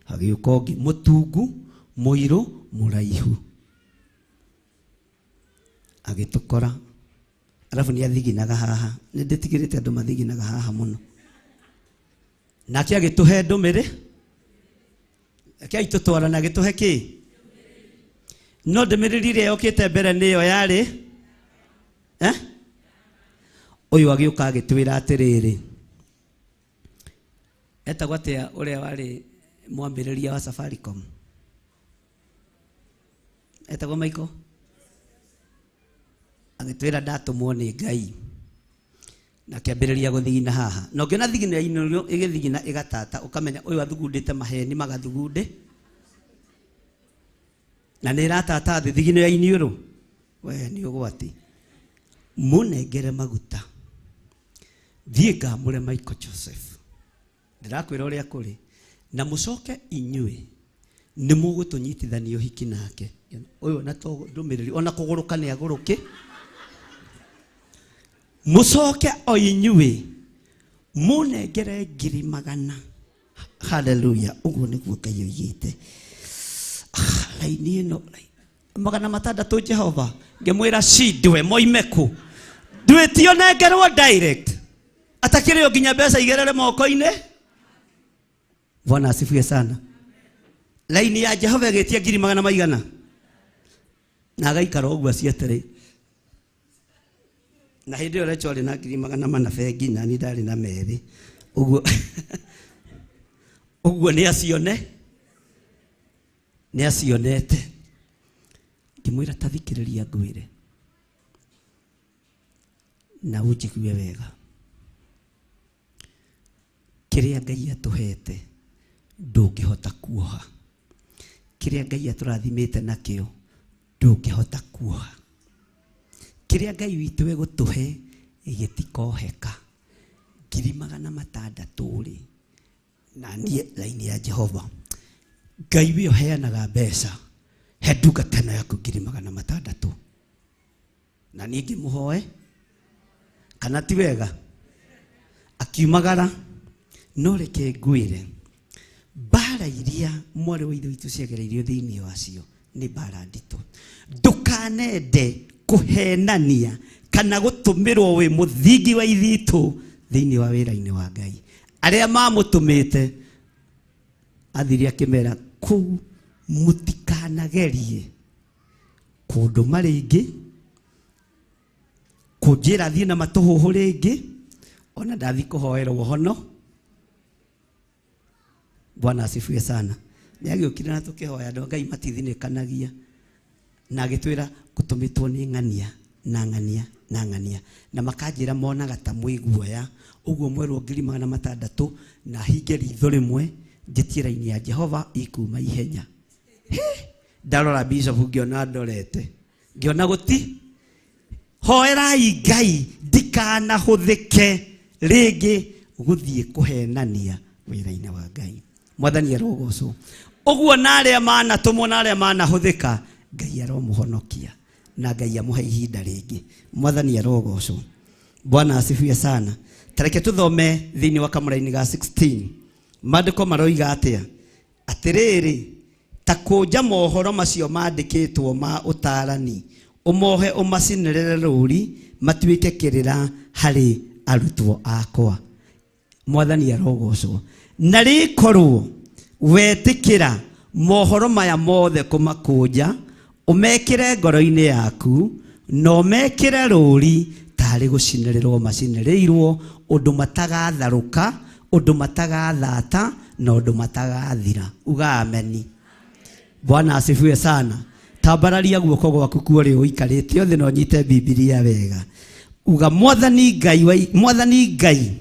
Hagĩũka ũngĩ mũtungu mũirũ mũraihu, agĩtũkora. Arabu nĩ athiginaga haha, nĩ ndĩtigĩrĩte andũ mathiginaga haha mũno. Nake agĩtũhe ndũmĩrĩ, rekei tũtwarane, agĩtũhe kĩ? No ndũmĩrĩri ĩrĩa yokĩte mbere nĩyo yarĩ eh? Ũyũ agĩũka agĩtwĩra atĩrĩrĩ, etagwo atĩa ũrĩa warĩ mwambĩrĩria wa Safaricom? Etagwo Michael? Agĩtwĩra ndatũmwo nĩ Ngai, na akĩambĩrĩria gũthigina haha. Na ũngĩona thigina ĩno ĩgĩthigina ĩgatata, ũkamenya ũyũ athugundĩte maheni magathugunde, na nĩ ĩratata thĩ thigino ya iniũrũ. We nĩ ũgwati. Mũnengere maguta, thiĩ ngamũre Michael Joseph, ndĩrakwĩra ũrĩa kũrĩ, na mũcoke inyuĩ nĩ mũgũtũnyitithania ũhiki nake. Ũyũ na to ndũmĩrĩri, ona kũgũrũka nĩ agũrũke. Mũcoke o inyuĩ mũnengere 100,000. Haleluya, ũguo nĩguo Ngai oigĩte. Laini ĩno 600, Jehova ngĩmwĩra cindwe moime kũ, ndwĩtio nengerwo direct, atakĩrĩ o nginya mbeca igerere moko-inĩ. Bwana asifiwe sana. Laini ya Jehova ĩgĩtia ngiri magana maigana, na agaikara ũguo acietereire. Na hĩndĩ ĩyo Rachel arĩ na 400,000 bengi, na niĩ ndarĩ na 2 ũguo. Ũguo nĩ acione, nĩ acionete. Ngĩmwĩra ta thikĩrĩria ngwĩre na ũnjigue wega, kĩrĩa Ngai atũhete ndũngĩhota kuoha, kĩrĩa Ngai atũrathimĩte nakĩo ndũngĩhota kuoha, kĩrĩa Ngai witũ egũtũhe gĩtikoheka. 600,000 rĩ, na niĩ laini ya Jehova, Ngai we ũheanaga mbeca, he ndungata ĩno yaku 600,000, na niĩ ngĩmũhoe kana ti wega. Akiumagara, no reke ngwĩre, mbara iria mwarĩ wa ithe witũ ciagereirio thĩinĩ wacio nĩ mbara nditũ. Ndũkanende kũhenania kana gũtũmĩrwo wĩ mũthingi wa ithitũ thĩinĩ wa wĩra-inĩ wa Ngai. Arĩa mamũtũmĩte athire akĩmera kũu mũtikanagerie kũndũma rĩngĩ, kũnjĩra thiĩ na matũhũhũ rĩngĩ, ona ndathi kũhoerwo hono. Bwana asifiwe sana. Nĩ agĩũkire na tũkĩhoya andũ a Ngai matithinĩkanagia, na agĩtwĩra gũtũmĩtwo nĩ ng'ania na ng'ania na ng'ania, na makanjĩra monaga ta mwĩ guoya ũguo mwerwo 600,000, na hinge ritho rĩmwe njĩtie raini ya Jehova ikuma ihenya. Ndarora bishop ngĩona ndorete, ngĩona gũti hoerai Ngai ndikanahũthĩke rĩngĩ gũthiĩ kũhenania wĩra-inĩ wa Ngai. Mwathani arogocwo. Ũguo na arĩa manatũmwo na arĩa manahũthĩka, Ngai aromũhonokia na Ngai amũhe ihinda rĩngĩ. Mwathani arogocwo. Bwana asifiwe sana. Tareke tũthome thĩinĩ wa kamũraini ga 16. Maandĩko maroiga atĩa? Atĩrĩrĩ, ta kũnja mohoro macio mandĩkĩtwo ma ũtaarani, ũmohe ũmacinĩrĩre rũũri, matuĩke kĩrĩra harĩ arutwo akwa. Mwathani arogocwo. Na rĩkorwo wetĩkĩra mohoro maya mothe kũmakũnja, ũmekĩre ngoro-inĩ yaku, na ũmekĩre rũũri tarĩ gũcinĩrĩrwo macinĩrĩirwo, ũndũ matagatharũka, ũndũ matagathata, na ũndũ matagathira. Uga ameni. Bwana asifiwe sana. Tambararia guoko gwaku kuo rĩ ũikarĩte ũthĩ na ũnyite Bibilia wega. Uga Mwathani Ngai wa Mwathani Ngai,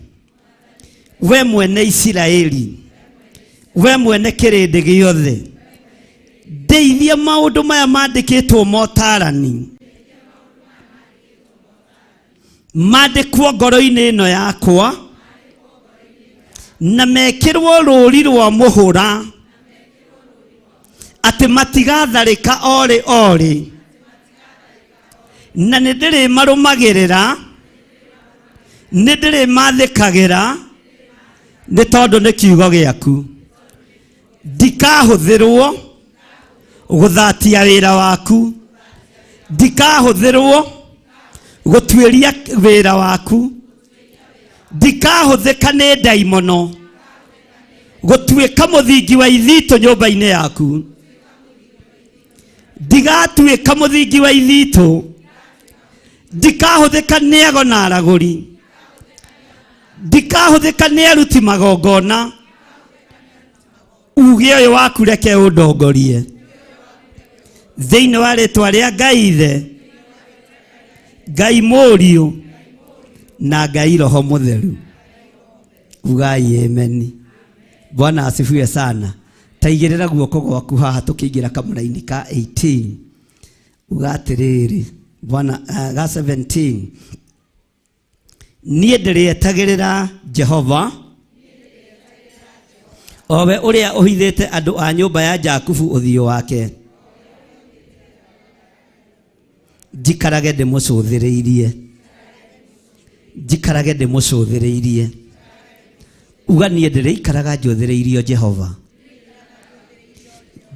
we mwene Isiraeli, we mwene kĩrĩndĩ gĩothe, ndeithia maũndũ maya mandĩkĩtwo motarani mandĩkwo ngoro-inĩ ĩno yakwa, na mekĩrwo rũũri rwa mũhũra, atĩ matigatharĩka orĩ orĩ, na nĩ ndĩrĩmarũmagĩrĩra, nĩ ndĩrĩmathĩkagĩra, nĩ tondũ nĩ kiugo gĩaku. Ndikahũthĩrwo gũthatia wĩra waku, ndikahũthĩrwo Gũtuĩria wĩra waku. Ndikahũthĩka nĩ ndaimono. Gũtuĩka mũthingi wa ithitũ nyũmba-inĩ yaku. Ndigatuĩka mũthingi wa ithitũ. Ndikahũthĩka nĩ ago na aragũri. Ndikahũthĩka nĩ aruti magongona. Uge ũyũ waku reke ũndongorie. Thĩinĩ wa rĩtwa rĩa Ngai Ithe, Ngai Mũriũ na Ngai Roho Mũtheru. Ugai ameni. Bwana asifiwe sana. Taigĩrĩra guoko gwaku haha tũkĩingĩra kamũraini ka 18. Uga atĩrĩrĩ, Bwana ga 17. Niĩ ndĩrĩetagĩrĩra Jehova, o we ũrĩa ũhithĩte andũ a nyũmba ya Jakubu ũthiũ wake. Njikarage ndĩmũcũthĩrĩirie. Njikarage ndĩmũcũthĩrĩirie. Uga niĩ ndĩrĩikaraga njũthĩrĩirio Jehova.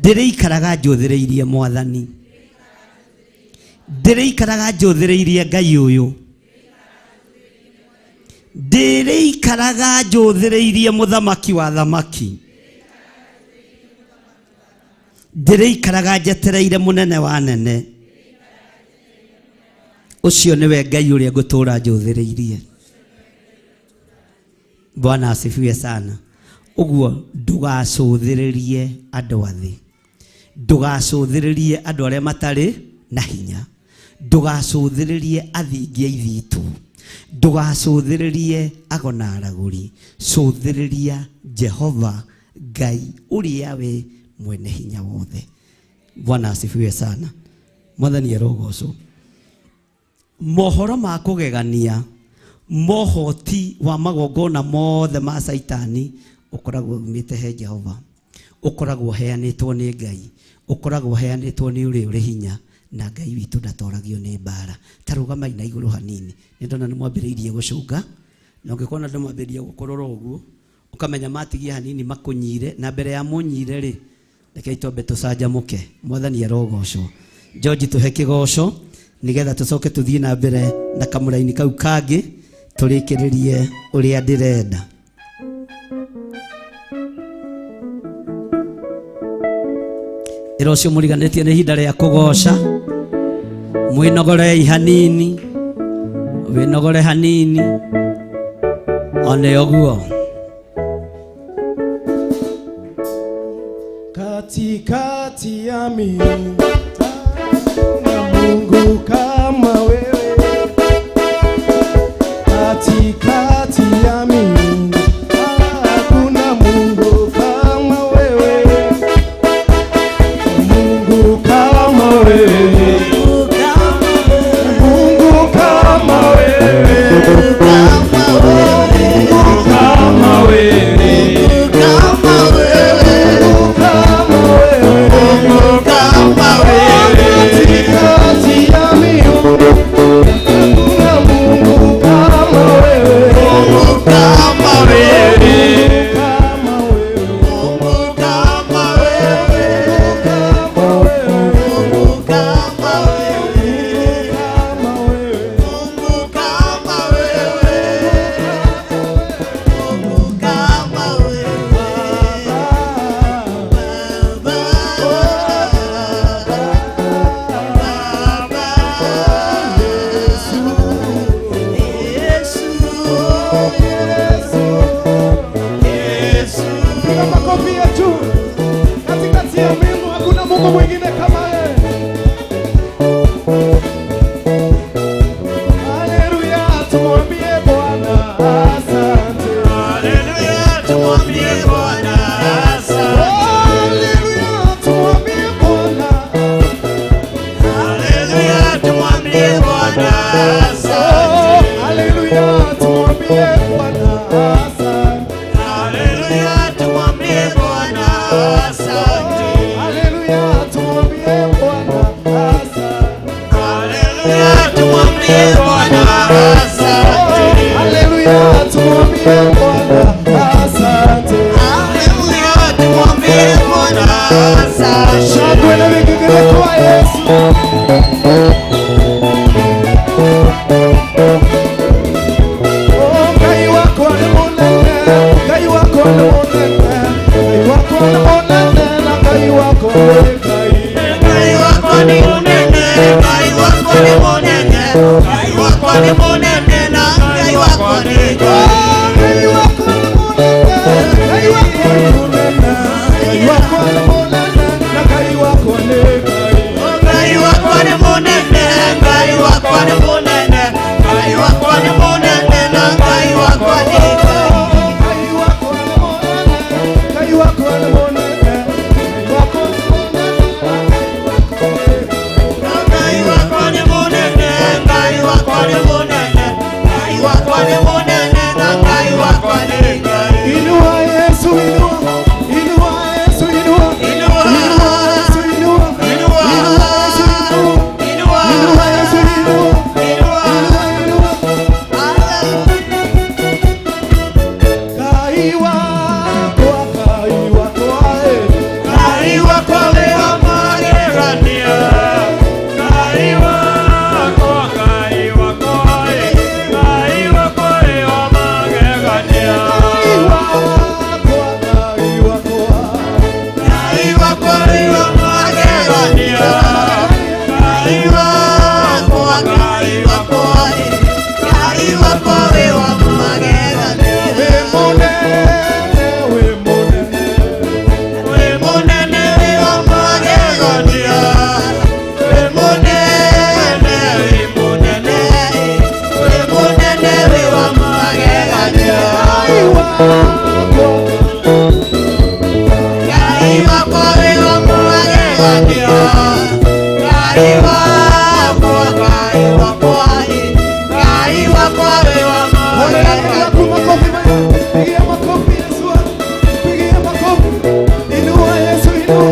Ndĩrĩikaraga njũthĩrĩirie Mwathani. Ndĩrĩikaraga njũthĩrĩirie Ngai ũyũ. Ndĩrĩikaraga njũthĩrĩirie mũthamaki wa thamaki. Ndĩrĩikaraga njetereire mũnene wa nene. Ũcio nĩwe Ngai ũrĩa ngũtũũra njũthĩrĩirie. Bwana asifiwe sana. Ũguo ndũgacũthĩrĩrie andũ a thĩ. Ndũgacũthĩrĩrie andũ arĩa matarĩ na hinya. Ndũgacũthĩrĩrie athingi a ithitũ. Ndũgacũthĩrĩrie ago na aragũri. Cũthĩrĩria Jehova Ngai ũrĩa we mwene hinya wothe. Bwana asifiwe sana. Mwathani arogocwo. Mohoro ma kũgegania, mohoti wa magongona mothe ma Saitani ũkoragwo umĩte he Jehova, ũkoragwo ũheanĩtwo nĩ Ngai, ũkoragwo ũheanĩtwo nĩ ũrĩa ũrĩ hinya, na Ngai witũ ndatoragio nĩ mbara. Ta rũgamai na igũrũ hanini, nĩ ndona nĩ mwambĩrĩirie gũcũnga, na ũngĩkona andũ mambĩrĩria gũkũrora ũguo, ũkamenya matigia hanini makũnyire, na mbere ya mũnyire rĩ, rekei twambe tũcanjamũke. Mwathani arogocwo. George tũhe kĩgoco nĩgetha tũcoke tũthiĩ na mbere na kamũraini kau kangĩ tũrĩkĩrĩrie ũrĩa ndĩrenda. Ĩra ũcio mũriganĩtie nĩ ihinda rĩa kũgoca. Mwĩnogorei hanini, wĩnogore hanini, one ũguo. Katikati ya miungu na Mungu kama wewe, katikati ya miungu hakuna Mungu kama wewe, Mungu kama wewe, Mungu kama wewe, Mungu kama wewe, Mungu kama wewe, katikati ya miungu hakuna Mungu kama wewe, Mungu kama wewe, kama wewe, Mungu kama wewe, kama wewe, Mungu kama wewe, kama wewe, Mungu kama wewe, Mungu kama wewe, Piga makofi ya juu. Katikati ya mbingu hakuna Mungu mwingine kama yeye. Haleluya, tumwambie Bwana asante. Haleluya, tumwambie Bwana asante. Haleluya, tumwambie Bwana. Haleluya, tumwambie Bwana asante. Haleluya, tumwambie Bwana asante. Haleluya, tumwambie Bwana asante. Haleluya, tumwambie Bwana asante. Haleluya, tumwambie Bwana asante. Haleluya, tumwambie Bwana asante. Haleluya, tumwambie Bwana asante. Shangwe na vigelegele kwa Yesu. wakwa nĩ mũnene na Ngai wakwa nĩ Ngai. Ngai wakwa nĩ mũnene, Ngai wakwa nĩ mũnene, Ngai wakwa nĩ mũnene na Ngai wakwa nĩ Ngai. Ngai wakwa nĩ mũnene, Ngai wakwa nĩ mũnene, Ngai wakwa nĩ mũnene na Ngai wakwa nĩ Ngai. Ngai wakwa nĩ mũnene, Ngai wakwa nĩ mũnene, Ngai wakwa nĩ mũnene na Ngai wakwa nĩ Ngai. Ngai wakwa nĩ mũnene, Ngai wakwa nĩ mũnene, Ngai wakwa nĩ mũnene na Ngai wakwa nĩ Ngai. Ngai wakwa nĩ mũnene, Ngai wakwa nĩ mũnene, Ngai wakwa nĩ mũnene na Ngai wakwa nĩ Ngai. Inua Yesu, inua, inua Yesu, inua, Inua. inua Yesu, inua, Inua. inua Yesu, inua, Inua. inua Yesu, inua, Inua. inua, inua. Ngai wakwa, Ngai wakwa, eh. Ngai wakwa wĩ wa magegania. Ngai wakwa, Ngai wakwa, Ngai wakwa wĩ wa magegania. Ngai wakwa, Ngai wakwa. Ngai wakwa wĩ wa magegania. Ngai wakwa, Ngai wakwa, Ngai wakwa wĩ wa magegania. Wĩ mũnene, wĩ mũnene. Wĩ mũnene wĩ wa magegania. Wĩ mũnene, wĩ mũnene, wĩ mũnene wĩ wa magegania. Ngai wakwa, Ngai wakwa wĩ wa magegania. Ngai wakwa, Ngai wakwa, Ngai wakwa wĩ wa magegania. Makofi maya, pigia makofi Yesu, pigia makofi. Inua Yesu, inua.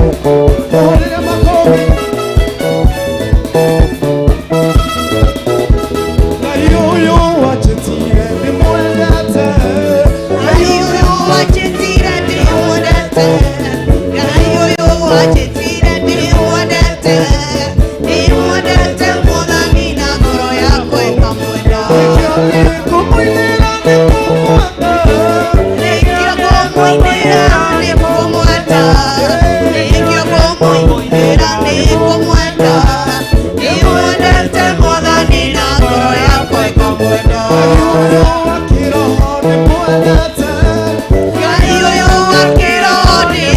Muhurire makofi. Ngai ũyũ wanjĩtire ndĩmwendete. Ngai ũyũ wanjĩtire ndĩmwendete. Ngai ũyũ wanjĩtire ndĩmwendete. Ndĩmwendete Mwathani na ngoro yakwa ĩkamwenda. Nĩkĩo nĩngũmũinĩra nĩngũmwenda. Nĩkĩo ngũmũinĩra nĩngũmwenda. Nĩkĩo ngũmũinĩra nĩngũmwenda. Ndĩmwendete Mwathani na ngoro yakwa ĩkamwenda. Ngai ũyũ wa kĩroho ndĩmwendete. Ngai ũyũ wa kĩroho ndĩmwendete.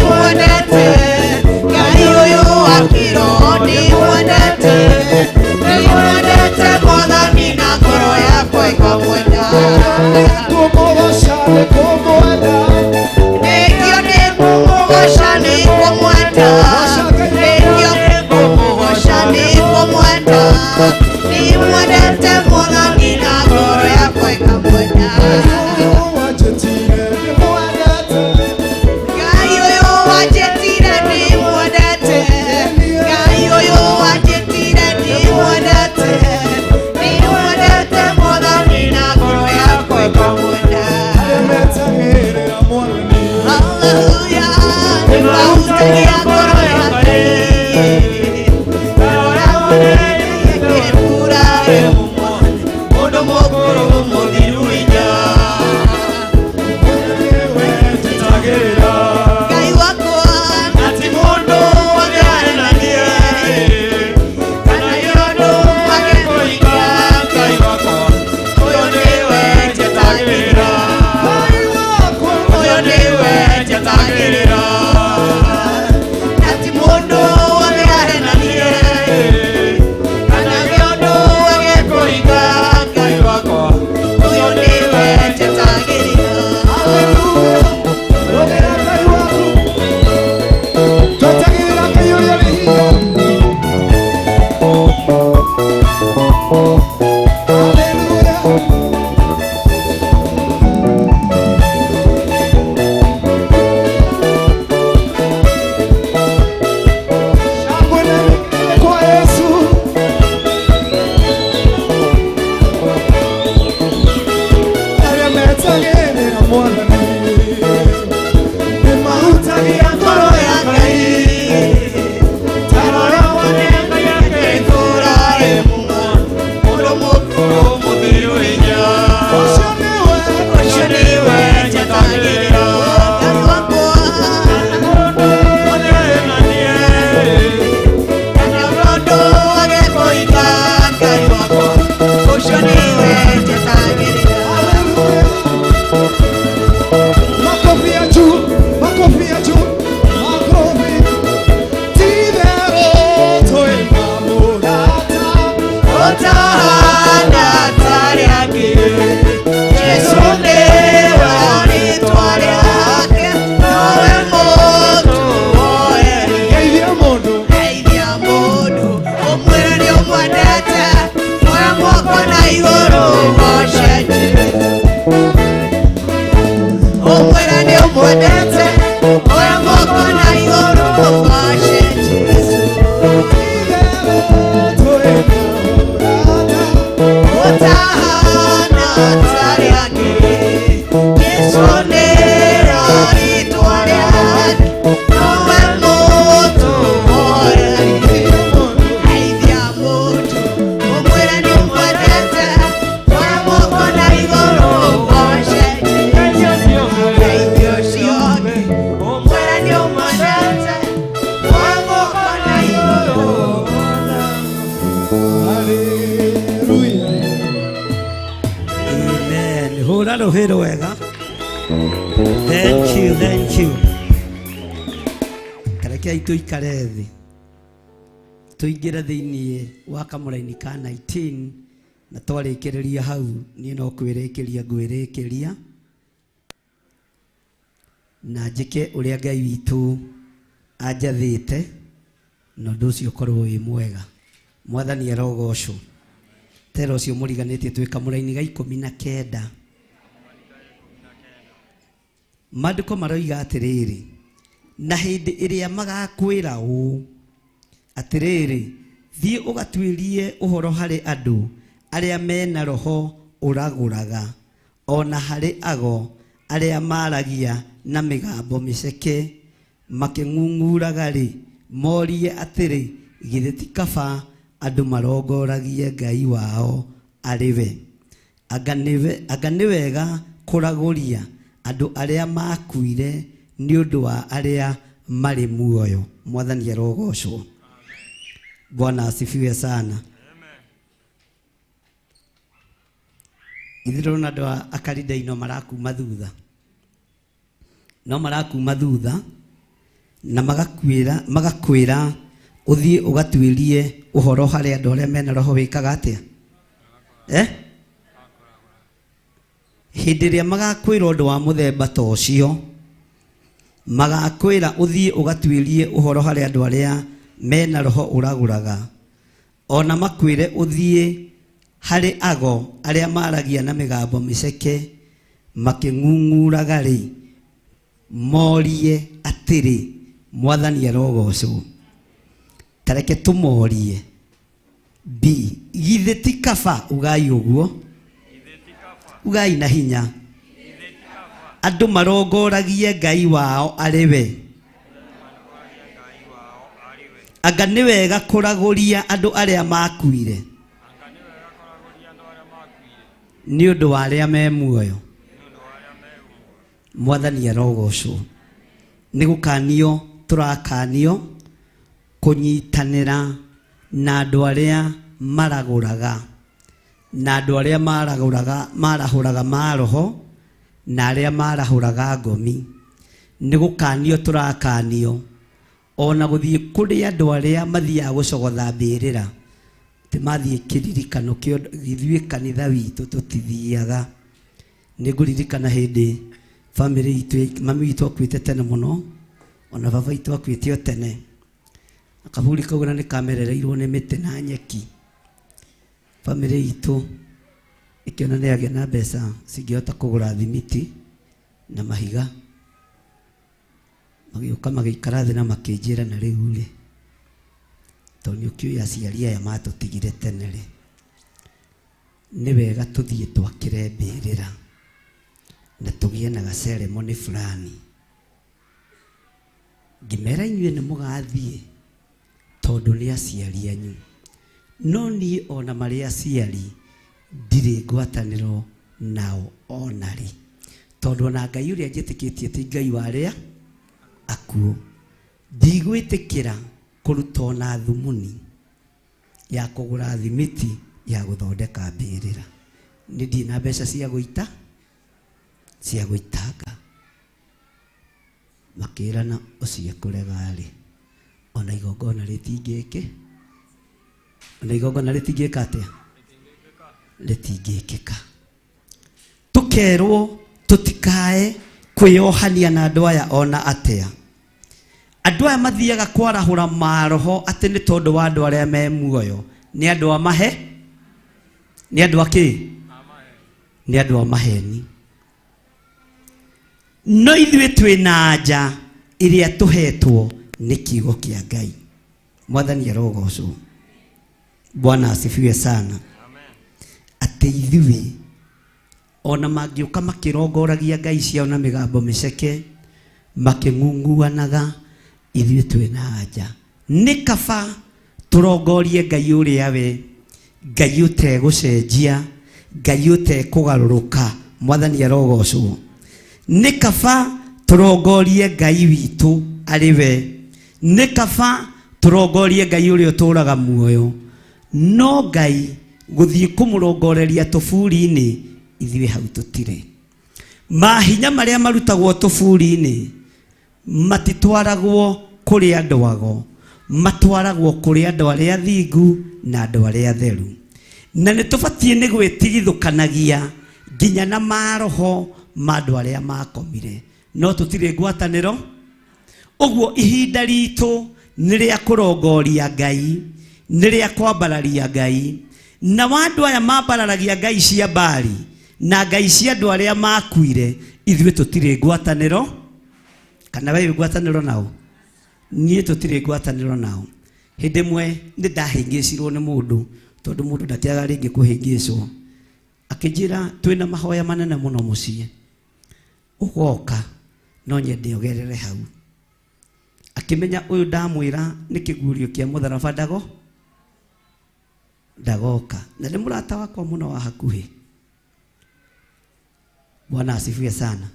Rũhĩ rwega. Thank you, thank you. Karekei tũikare thĩ tũingĩre thĩinĩ wa kamũraini ka 19 na twarĩkĩrĩria hau niĩ no kwĩrĩkĩria ngwĩrĩkĩria na njĩke ũrĩa Ngai witũ anjathĩte na ũndũ ũcio ũkorwo wĩ mwega. Mwathani arogocwo. Tera ũcio mũriganĩtie twĩ kamũraini ga 19. Maandĩko maroiga atĩrĩrĩ, na hĩndĩ ĩrĩa magakwĩra ũũ atĩrĩrĩ, thiĩ ũgatuĩrie ũhoro harĩ andũ arĩa mena roho ũragũraga, o na harĩ ago arĩa maragia na mĩgambo mĩceke makĩng'ung'uraga-rĩ, morie atĩrĩ, githĩ ti kaba andũ marongoragie Ngai wao arĩ we? Anga nĩ wega kũragũria andũ arĩa makuire nĩ ũndũ wa arĩa marĩ muoyo? Mwathani arogocwo. Bwana asifiwe sana. Ithuĩ ndĩrona andũ a Akaridai no marakuma thutha, no marakuma thutha na magakwĩra ũthiĩ ũgatuĩrie ũhoro harĩ andũ arĩa mena roho wĩkaga atĩa? Hĩndĩ ĩrĩa magakwĩra ũndũ wa mũthemba ta ũcio, magakwĩra ũthiĩ ũgatuĩrie ũhoro harĩ andũ arĩa mena roho ũragũraga, ona makwĩre ũthiĩ harĩ ago arĩa maragia na mĩgambo mĩceke makĩng'ung'uraga-rĩ, morie atĩrĩ, Mwathani arogocwo. Tareke tũmorie B, githĩ ti kaba ugai ũguo, ugai na hinya, andũ marongoragie Ngai wao arĩ we. Anga nĩ wega kũragũria andũ arĩa makuire nĩ ũndũ wa arĩa me muoyo? Mwathani arogocwo. Nĩ gũkanio tũrakanio kũnyitanĩra na andũ arĩa maragũraga, na andũ arĩa maragũraga, marahũraga maroho, na arĩa marahũraga ngomi. Nĩ gũkanio tũrakanio ona gũthiĩ kũrĩ andũ arĩa mathiaga gũcogotha mbĩrĩra, atĩ mathiĩ kĩririkano kĩa ithuĩ kanitha witũ tũtithiaga. Nĩ ngũririkana hĩndĩ famĩlĩ itũ, mami witũ akuĩte tene mũno, ona baba witũ akuĩte o tene. Kaburi kau na nĩ kamerereirwo nĩ mĩtĩ na nyeki. Famĩlĩ itũ ĩkĩona nĩ yagĩa na mbeca cingĩhota kũgũra thimiti na mahiga, magĩũka magĩikara thĩ na makĩnjĩra, na rĩu rĩ, tondũ nĩ ũkĩũĩ aciari aya matũtigire tene rĩ, nĩ wega tũthiĩ twakĩre mbĩrĩra na tũgĩe na gaceremoni fulani. Ngĩmera inyuĩ nĩ mũgathiĩ tondũ nĩ aciari anyu, no niĩ ona marĩ aciari ndirĩ ngwatanĩro nao ona rĩ, tondũ ona Ngai ũrĩa njĩtĩkĩtie ti Ngai wa arĩa akuũ. Ndigwĩtĩkĩra kũruta ona thumuni ya kũgũra thimiti ya gũthondeka mbĩrĩra. Nĩ ndirĩ na mbeca cia gũita, cia gũitanga. Makĩrana ũcio ekũrega rĩ, ona igongona rĩtingĩke, ona igongona rĩtingĩka atĩa? Rĩtingĩkĩka. Tũkerwo tũtikae kwĩyohania na andũ aya ona atĩa. Andũ aya mathiaga kwarahũra maroho atĩ nĩ tondũ wa andũ arĩa me muoyo. Nĩ andũ a mahe? Nĩ andũ a kĩ? Nĩ andũ a maheni. No ithuĩ twĩ na nja ĩrĩa tũhetwo nĩ kiugo kĩa Ngai. Mwathani arogocwo. Bwana asifiwe sana. Atĩ ithuĩ ona mangĩũka makĩrongoragia ngai ciao na mĩgambo mĩceke, makĩng'ung'uanaga, ithuĩ twĩ na nja. Nĩ kaba tũrongorie Ngai ũrĩa we, Ngai ũtegũcenjia, Ngai ũtekũgarũrũka. Mwathani arogocwo. Nĩ kaba tũrongorie Ngai witũ arĩ we. Nĩ kaba tũrongorie Ngai ũrĩa ũtũũraga muoyo. No Ngai gũthiĩ kũmũrongoreria tũburi-inĩ, ithuĩ hau tũtirĩ. Mahinya marĩa marutagwo tũburi-inĩ matitwaragwo kũrĩ andũ ago, matwaragwo kũrĩ andũ arĩa athingu na andũ arĩa atheru. Na nĩ tũbatiĩ nĩ gwĩtigithũkanagia nginya na maroho ma andũ arĩa makomire, no tũtirĩ ngwatanĩro. Ũguo ihinda ritũ nĩ rĩa kũrongoria Ngai, nĩ rĩa kwambararia Ngai. Na wa andũ aya mambararagia ngai cia Baali na ngai cia andũ arĩa makuire, ithuĩ tũtirĩ ngwatanĩro. Kana we wĩ ngwatanĩro nao? Niĩ tũtirĩ ngwatanĩro nao. Hĩndĩ ĩmwe nĩ ndahĩngĩcirwo nĩ mũndũ, tondũ mũndũ ndakĩaga rĩngĩ kũhĩngĩcwo. Akĩnjĩra twĩna mahoya manene mũno mũciĩ, ũgoka no nyende ũgerere hau. Akĩmenya ũyũ ndamwĩra nĩ kĩguũrio kĩa mũtharaba ndagoka. Na nĩ mũrata wakwa mũno wa hakuhĩ. Bwana asifiwe sana.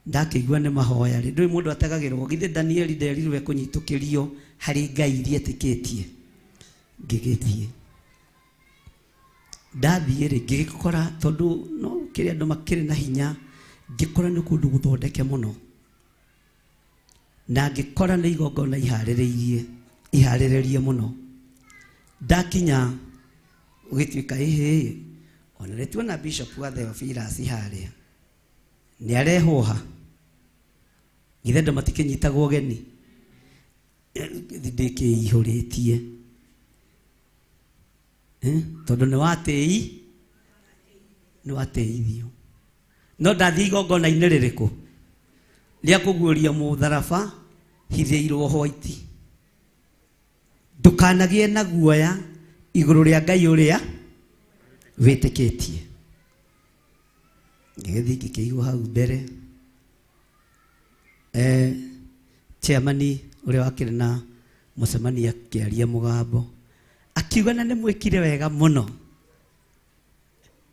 Ndakĩigua nĩ mahoya rĩ, ndũĩ mũndũ ategagĩrwo. Githĩ Danieli nderirwo ekũnyitũkĩrio harĩ ngai iria etĩkĩtie. Ngĩgĩthiĩ. Ndathiĩ rĩ, ngĩgĩkora tondũ no kĩrĩ andũ makĩrĩ na hinya, ngĩkora nĩ kũndũ gũthondeke mũno. Na ngĩkora nĩ igongona iharĩrĩrie mũno. Ndakinya gũgĩtuĩka ĩhĩ, ona nĩ tuona Bishop wa Theophilus harĩa. Nĩ arehwo ha? Githĩ andũ matikĩnyitagwo ũgeni? Ndĩkĩihũrĩtie. Tondũ nĩ watĩi, nĩ watĩithio. No ndathiĩ igongona-inĩ rĩrĩkũ? Rĩa kũguũria mũtharaba hithĩirwo white. Ndũkanagĩe na guoya igũrũ rĩa Ngai ũrĩa wĩtĩkĩtie. Ngĩgĩthiĩ ngĩkĩigwo hau mbere. Chairman ũrĩa wakĩrĩ na mũcemanio akĩaria mũgambo, akiuga na nĩ mwĩkire wega mũno.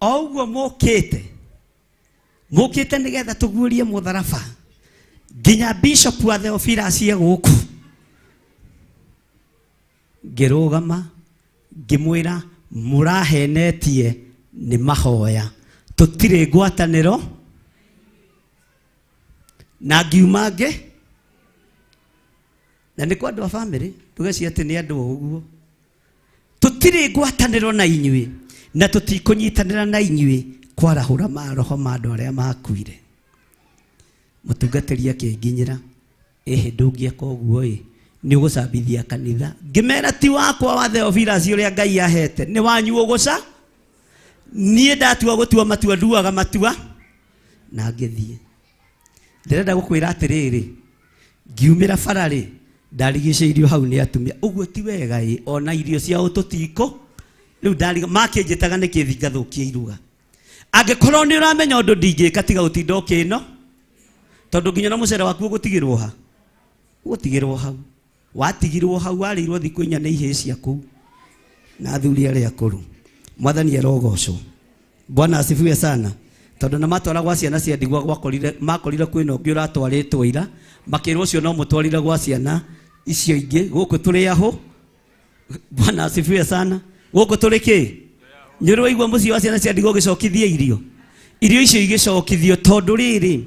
O ũguo mũkĩte, mũkĩte nĩgetha tũguũrie mũtharaba nginya Bishop wa Theophilus e gũkũ. Ngĩrũgama ngĩmwĩra mũrahenetie nĩ mahoya, tũtirĩ ngwatanĩro. Na ngiuma ngĩ, na nĩ kwa andũ a family, ndũgecirie atĩ nĩ andũ o ũguo. Tũtirĩ ngwatanĩro na inyuĩ na tũtikũnyitanĩra na inyuĩ kwarahũra maroho ma andũ arĩa makuire. Mũtungatĩri akĩnginyĩra, ĩhĩ ndũngĩeka ũguo ĩ, nĩ ũgũcambithia kanitha. Ngĩmera ti wakwa wa Theophilus ũrĩa Ngai ahete, nĩ wanyu ũgũca. Niĩ ndatua gũtua matua, nduaga matua na ngĩthiĩ. Ndĩrenda gũkwĩra atĩrĩrĩ, ngiumĩra bara rĩ, ndarigicĩirio hau nĩ atumia. Ũguo ti wega ĩ, ona irio ciao tũtikũ. Rĩu ndariga, makĩnjĩtaga nĩkĩ thiĩ ngathũkie iruga. Angĩkorwo nĩ ũramenya ũndũ ndingĩka tiga gũtinda ũkĩno, tondũ nginya na mũcere waku ũgũtigĩrwo ha? Ũgũtigĩrwo hau. Watigirwo hau, warĩirwo thikũ inya nĩ ihĩĩ ciaku na athuri arĩa akũrũ. Mwathani arogocwo. Bwana asifiwe sana. Tondũ na matwara gwa ciana cia ndigwa gwakorire, makorire kwĩna ũngĩ ũratwarĩtwo ira, makĩrwo ũcio no mũtwarire gwa ciana icio ingĩ. Gũkũ tũrĩ ahũ. Bwana asifiwe sana. Gũkũ tũrĩ kĩ? Nĩ ũrĩ waigua mũciĩ wa ciana cia ndigwa ũgĩcokithia irio? Irio icio igĩcokithio tondũ rĩrĩ,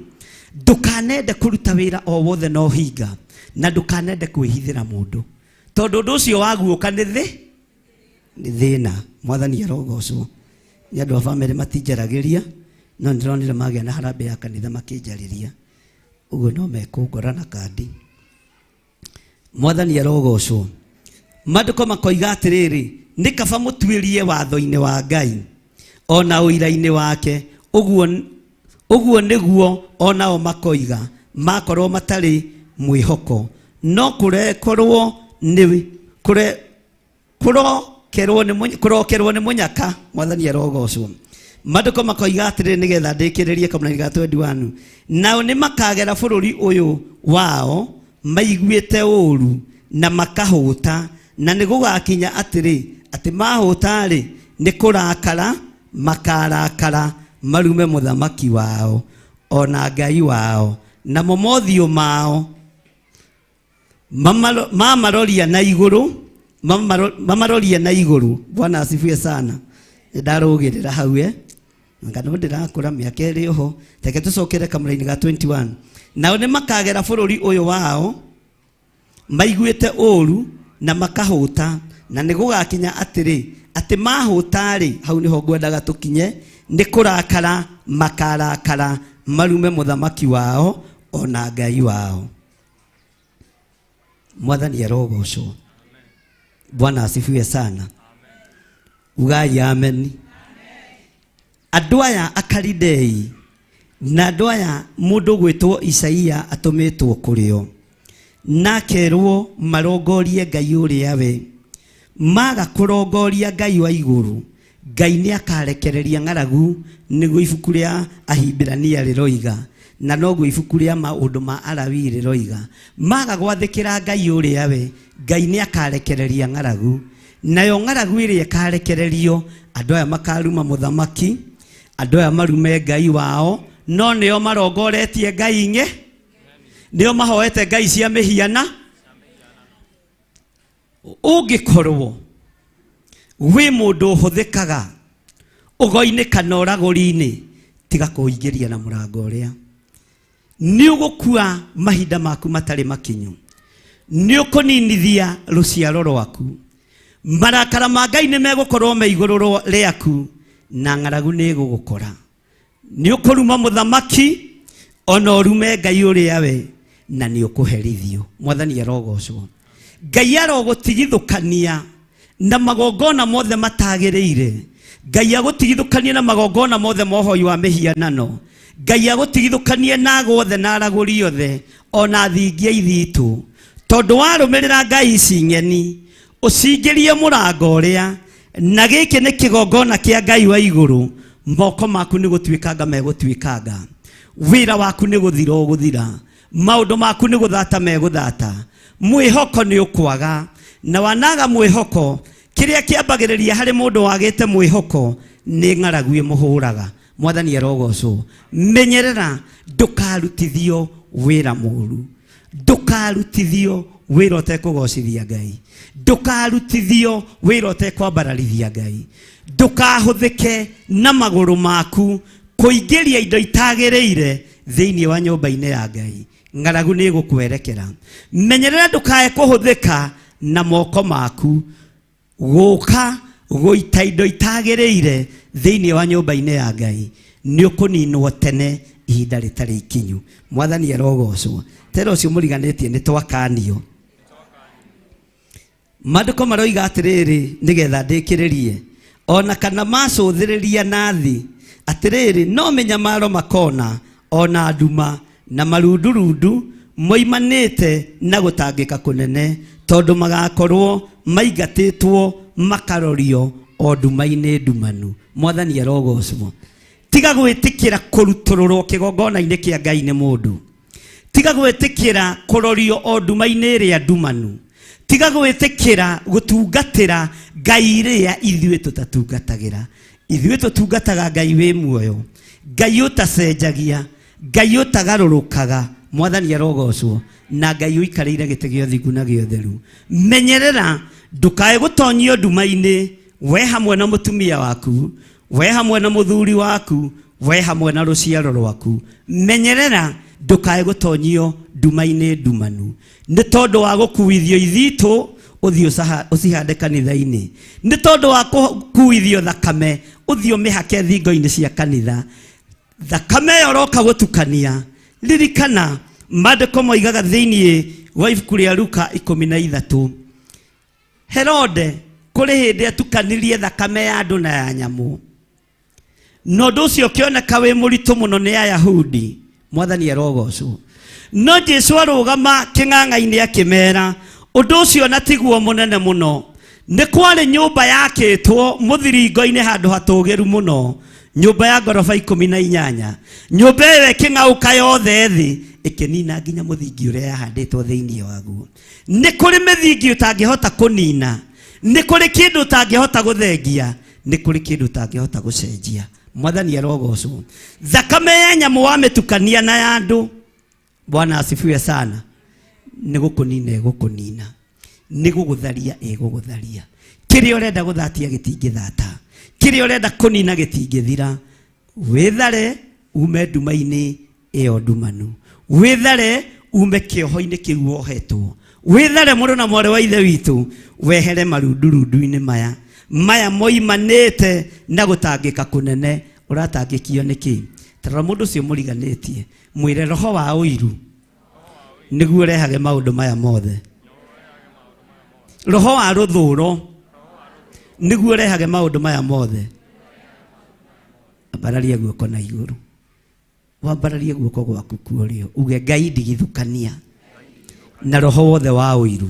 ndũkanende kũruta wĩra o wothe na ũhinga, na ndũkanende kwĩhithĩra mũndũ, tondũ ũndũ ũcio waguũka nĩ thĩ, nĩ thĩna. Mwathani arogocwo. Nĩ andũ a bamĩrĩ matinjaragĩria, no nĩndĩronire magĩa na harambee ya kanitha makĩnjarĩria. Ũguo no mekũngora na kandi. Mwathani arogocwo. Maandĩko makoiga atĩrĩrĩ, nĩ kaba mũtuĩrie watho-inĩ wa Ngai ona ũira-inĩ wake. Ũguo nĩguo onao makoiga, makorwo matarĩ mwĩhoko. No kũrekorwo nĩ kũre, kũrokerwo nĩ mũny-, kũrokerwo nĩ mũnyaka. Mwathani arogocwo. Maandĩko makoiga atĩrĩrĩ, nĩgetha ndĩkĩrĩrie kamũrangi ga 21, nao nĩ makagera bũrũri ũyũ wao maiguĩte ũũru na makahũta, na nĩ gũgakinya atĩrĩ, atĩ mahũta-rĩ, nĩ kũrakara makarakara marume mũthamaki wao ona Ngai wao, namo mothiũ mao mamaroria na igũrũ, mamaroria na igũrũ. Bwana asifiwe sana. Ndarũgĩrĩra hau, Anga no ndĩrakũra mĩaka ĩrĩ oho. Reke tũcokere kamũra-inĩ ga 21. Nao nĩ makagera bũrũri ũyũ wao maiguĩte ũũru na makahũta, na nĩ gũgakinya atĩrĩ, atĩ mahũta-rĩ, hau nĩho ngwendaga tũkinye, nĩ kũrakara makarakara marume mũthamaki wao ona Ngai wao. Mwathani arogocwo. Bwana asifiwe sana. Ugai amen. Andũ aya Akalidei na andũ aya mũndũ gwĩtwo Isaia atũmĩtwo kũrĩ o, na akerwo marongorie Ngai ũrĩa we. Maga kũrongoria Ngai wa igũrũ, Ngai nĩ akarekereria ng'aragu, nĩguo ibuku rĩa Ahibirania rĩroiga, na noguo ibuku rĩa maũndũ ma Alawii rĩroiga. Maga gwathĩkĩra Ngai ũrĩa we, Ngai nĩ akarekereria ng'aragu. Nayo ng'aragu ĩrĩa ĩkarekererio, andũ aya makaruma mũthamaki, andũ aya marume Ngai wao, no nĩo marongoretie Ngai ingĩ, nĩo mahoete Ngai cia mĩhiana. Ũngĩkorwo wĩ mũndũ ũhũthĩkaga ũgo-inĩ kana ũragũri-inĩ, tiga kũingĩria na mũrango ũrĩa. Nĩ ũgũkua mahinda maku matarĩ makinyu, nĩ ũkũninithia rũciaro rwaku, marakara ma Ngai nĩ megũkorwo me igũrũ rĩaku, na ng'aragu nĩ ĩgũgũkora. Nĩ ũkũruma mũthamaki ona ũrume Ngai ũrĩa we, na nĩ ũkũherithio. Mwathani arogocwo. Ngai arogũtigithũkania na magongona mothe matagĩrĩire. Ngai agũtigithũkanie na magongona mothe ma ũhoi wa mĩhianano. Ngai agũtigithũkanie na ago othe na aragũri othe ona thingia ithitũ, tondũ warũmĩrĩra Ngai ici ng'eni ũcingĩrie mũrango ũrĩa, na gĩkĩ nĩ kĩgongona kĩa Ngai wa igũrũ, moko maku nĩ gũtuĩkanga megũtuĩkanga, wĩra waku nĩ gũthira ũgũthira, maũndũ maku nĩ gũthata megũthata, mwĩhoko nĩ ũkwaga, na wanaga mwĩhoko, kĩrĩa kĩambagĩrĩria harĩ mũndũ wagĩte mwĩhoko nĩ ng'aragu ĩmũhũraga. Mwathani arogocwo. Menyerera ndũkarutithio wĩra mũru, ndũkarutithio wĩra ũtekũgocithia Ngai, ndũkarutithio wĩra ũtekwambararithia Ngai, ndũkahũthĩke na magũrũ maku kũingĩria indo itagĩrĩire thĩinĩ wa nyũmba-inĩ ya Ngai. Ng'aragu nĩ ĩgũkwerekera. Menyerera ndũkae kũhũthĩka na moko maku gũka gũita indo itagĩrĩire thĩinĩ wa nyũmba-inĩ ya Ngai. Nĩ ũkũninwo tene ihinda rĩtarĩ ikinyu. Mwathani arogocwo. Tera ũcio mũriganĩtie nĩ twakanio. Maandĩko maroiga atĩrĩrĩ, nĩgetha ndĩkĩrĩrie, ona kana macũthĩrĩria na thĩ, atĩrĩrĩ, no mĩnyamaro makona, ona nduma na marundurundu moimanĩte na gũtangĩka kũnene, tondũ magakorwo maingatĩtwo makarorio o nduma-inĩ ndumanu. Mwathani arogocwo. Tiga gwĩtĩkĩra kũrutũrũrwo kĩgongona-inĩ kĩa Ngai nĩ mũndũ. Tiga gwĩtĩkĩra kũrorio o nduma-inĩ ĩrĩa ndumanu. Tiga gwĩtĩkĩra gũtungatĩra Ngai ĩrĩa ithuĩ tũtatungatagĩra. Ithuĩ tũtungataga Ngai wĩ muoyo, Ngai ũtacenjagia, Ngai ũtagarũrũkaga. Mwathani arogocwo, na Ngai ũikarĩire gĩtĩ gĩa ũthingu na gĩa ũtheru. Menyerera ndũkae gũtonyio nduma-inĩ, we hamwe na mũtumia waku, we hamwe na mũthuri waku, we hamwe na rũciaro rwaku. Menyerera ndũkae gũtonyio nduma-inĩ ndumanu, nĩ tondũ wa gũkuithio ithitũ ũthiĩ ũcihande kanitha-inĩ, nĩ tondũ wa gũkuithio thakame ũthiĩ ũmĩhake thingo-inĩ cia kanitha. Thakame ĩyo ũroka gũtukania. Ririkana maandĩko moigaga thĩinĩ wa ibuku rĩa Luka 13, Herode kũrĩ hĩndĩ atukanirie thakame ya andũ na ya nyamũ, na ũndũ ũcio ũkĩoneka wĩ mũritũ mũno nĩ Ayahudi. Mwathani arogocwo. No Jesu arũgama kĩng'ang'a-inĩ akĩmera, ũndũ ũcio na tiguo mũnene mũno. Nĩ kwarĩ nyũmba yakĩtwo mũthiringo-inĩ handũ hatũgĩru mũno, nyũmba ya ngoroba 18. Nyũmba ĩyo ĩkĩng'aũka yothe thĩ, ĩkĩnina nginya mũthingi ũrĩa yahandĩtwo thĩinĩ waguo. Nĩ kũrĩ mĩthingi ũtangĩhota kũnina, nĩ kũrĩ kĩndũ ũtangĩhota gũthengia, nĩ kũrĩ kĩndũ ũtangĩhota gũcenjia. Mwathani arogocwo. Thakame ya nyamũ wamĩtukania na ya andũ, Bwana asifiwe sana, nĩ gũkũnina ĩgũkũnina, nĩ gũgũtharia ĩgũgũtharia. Kĩrĩa ũrenda gũthatia gĩtingĩthata, kĩrĩa ũrenda kũnina gĩtingĩthira. Wĩthare ume nduma-inĩ ĩyo ndumanu, wĩthare ume kĩoho-inĩ kĩu wohetwo, wĩthare mũrũ na mwarĩ wa ithe witũ, wehere marundurundu-inĩ maya maya moimanĩte na gũtangĩka kũnene. Ũratangĩkio nĩ kĩ? Tarora mũndũ ũcio mũriganĩtie, mwĩre roho wa ũiru nĩguo ũrehage maũndũ maya mothe, roho wa rũthũro nĩguo ũrehage maũndũ maya mothe. Ambararia guoko na igũrũ, wambararie guoko gwaku kuorio, uge Ngai ndigithũkania na roho wothe wa ũiru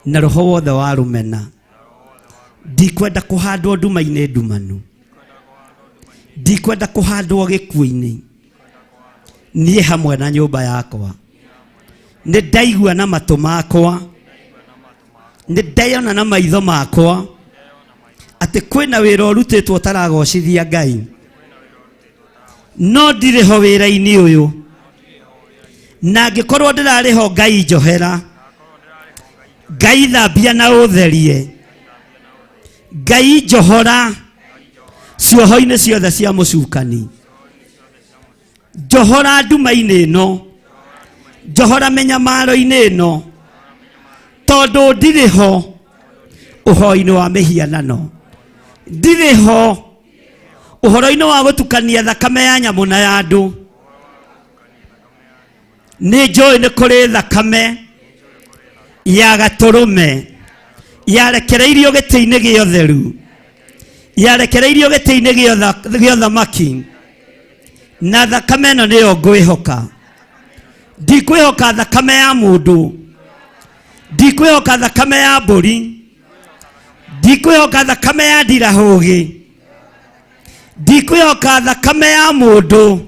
na roho wothe wa rũmena. Ndikwenda kũhandwo nduma-inĩ ndumanu, ndikwenda kũhandwo gĩkuũ-inĩ, niĩ hamwe na nyũmba yakwa. Nĩ ndaigua na matũ makwa, nĩ ndayona na maitho makwa atĩ kwĩna wĩra ũrutĩtwo ũtaragocithia Ngai, no ndirĩ ho wĩra-inĩ ũyũ, na angĩkorwo ndĩrarĩ ho, Ngai njohera, Ngai thambia na ũtherie, Ngai njohora cioho-inĩ ciothe cia mũcukani, njohora nduma-inĩ ĩno, njohora mĩnyamaro-inĩ ĩno, tondũ ndirĩ ho ũhoi-inĩ wa mĩhianano, ndirĩ ho ũhoro-inĩ wa gũtukania thakame ya nyamũ na ya andũ. Nĩ njũĩ nĩ kũrĩ thakame ya gatũrũme yarekereirio gĩtĩ-inĩ gĩa ũtheru, yarekereirio gĩtĩ-inĩ gĩa ũthamaki, na thakame ĩno nĩyo ngwĩhoka. Ndikwĩhoka thakame ya mũndũ, ndikwĩhoka thakame ya mbũri, ndikwĩhoka thakame ya ndirahũgĩ, ndikwĩhoka thakame ya mũndũ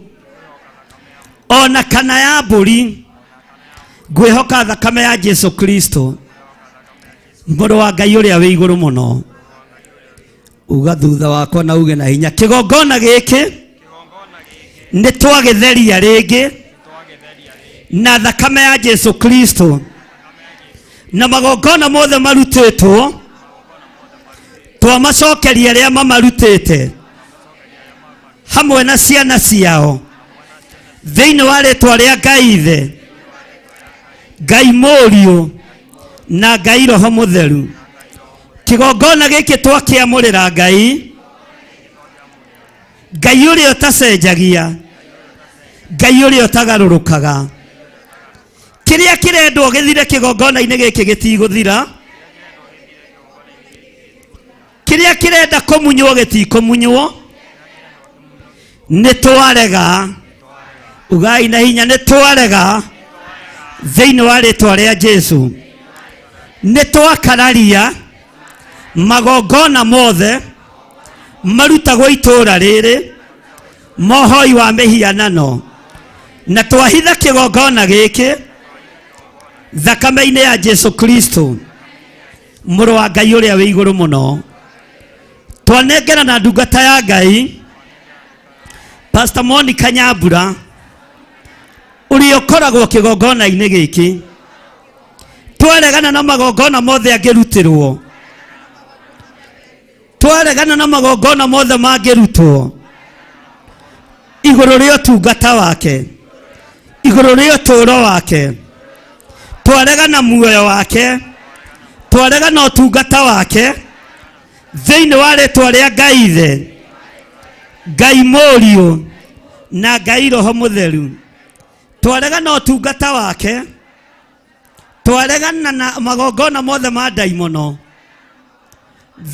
ona kana ya mbũri, ngwĩhoka thakame ya Jesu Kristo mũrũ wa Ngai ũrĩa wĩ igũrũ mũno. Uga thutha wakwa na uge na hinya, kĩgongona gĩkĩ nĩ twagĩtheria rĩngĩ na thakame ya Jesu Kristo, na magongona mothe marutĩtwo twamacokeria arĩa mamarutĩte hamwe na ciana ciao, thĩinĩ wa rĩtwa rĩa Ngai Ithe, Ngai Mũriũ na Ngai Roho Mũtheru. Kĩgongona gĩkĩ twakĩamũrĩra Ngai, Ngai ũrĩa ũtacenjagia, Ngai ũrĩa ũtagarũrũkaga. Kĩrĩa kĩrendwo gĩthire kĩgongona-inĩ gĩkĩ gĩtigũthira, kĩrĩa kĩrenda kũmunywo gĩtikũmunywo. Nĩ twarega, ugai na hinya, nĩ twarega thĩinĩ wa rĩtwa rĩa Jesu. Nĩ twakararia magongona mothe marutagwo itũũra rĩrĩ mohoi wa mĩhianano, na twahitha kĩgongona gĩkĩ thakame-inĩ ya Jesu Kristo mũrũ wa Ngai ũrĩa wĩ igũrũ mũno. Twanengera na ndungata ya Ngai Pastor Monica Nyambura ũrĩa ũkoragwo kĩgongona-inĩ gĩkĩ. Twaregana na magongona mothe angĩrutĩrwo, twaregana na magongona mothe mangĩrutwo igũrũ rĩa ũtungata wake, igũrũ rĩa ũtũũro wake, twaregana muoyo wake, twaregana ũtungata wake thĩinĩ wa rĩtwa rĩa Ngai Ithe, Ngai Mũriũ na Ngai Roho Mũtheru. Twaregana ũtungata wake, twaregana na magongona mothe ma ndaimono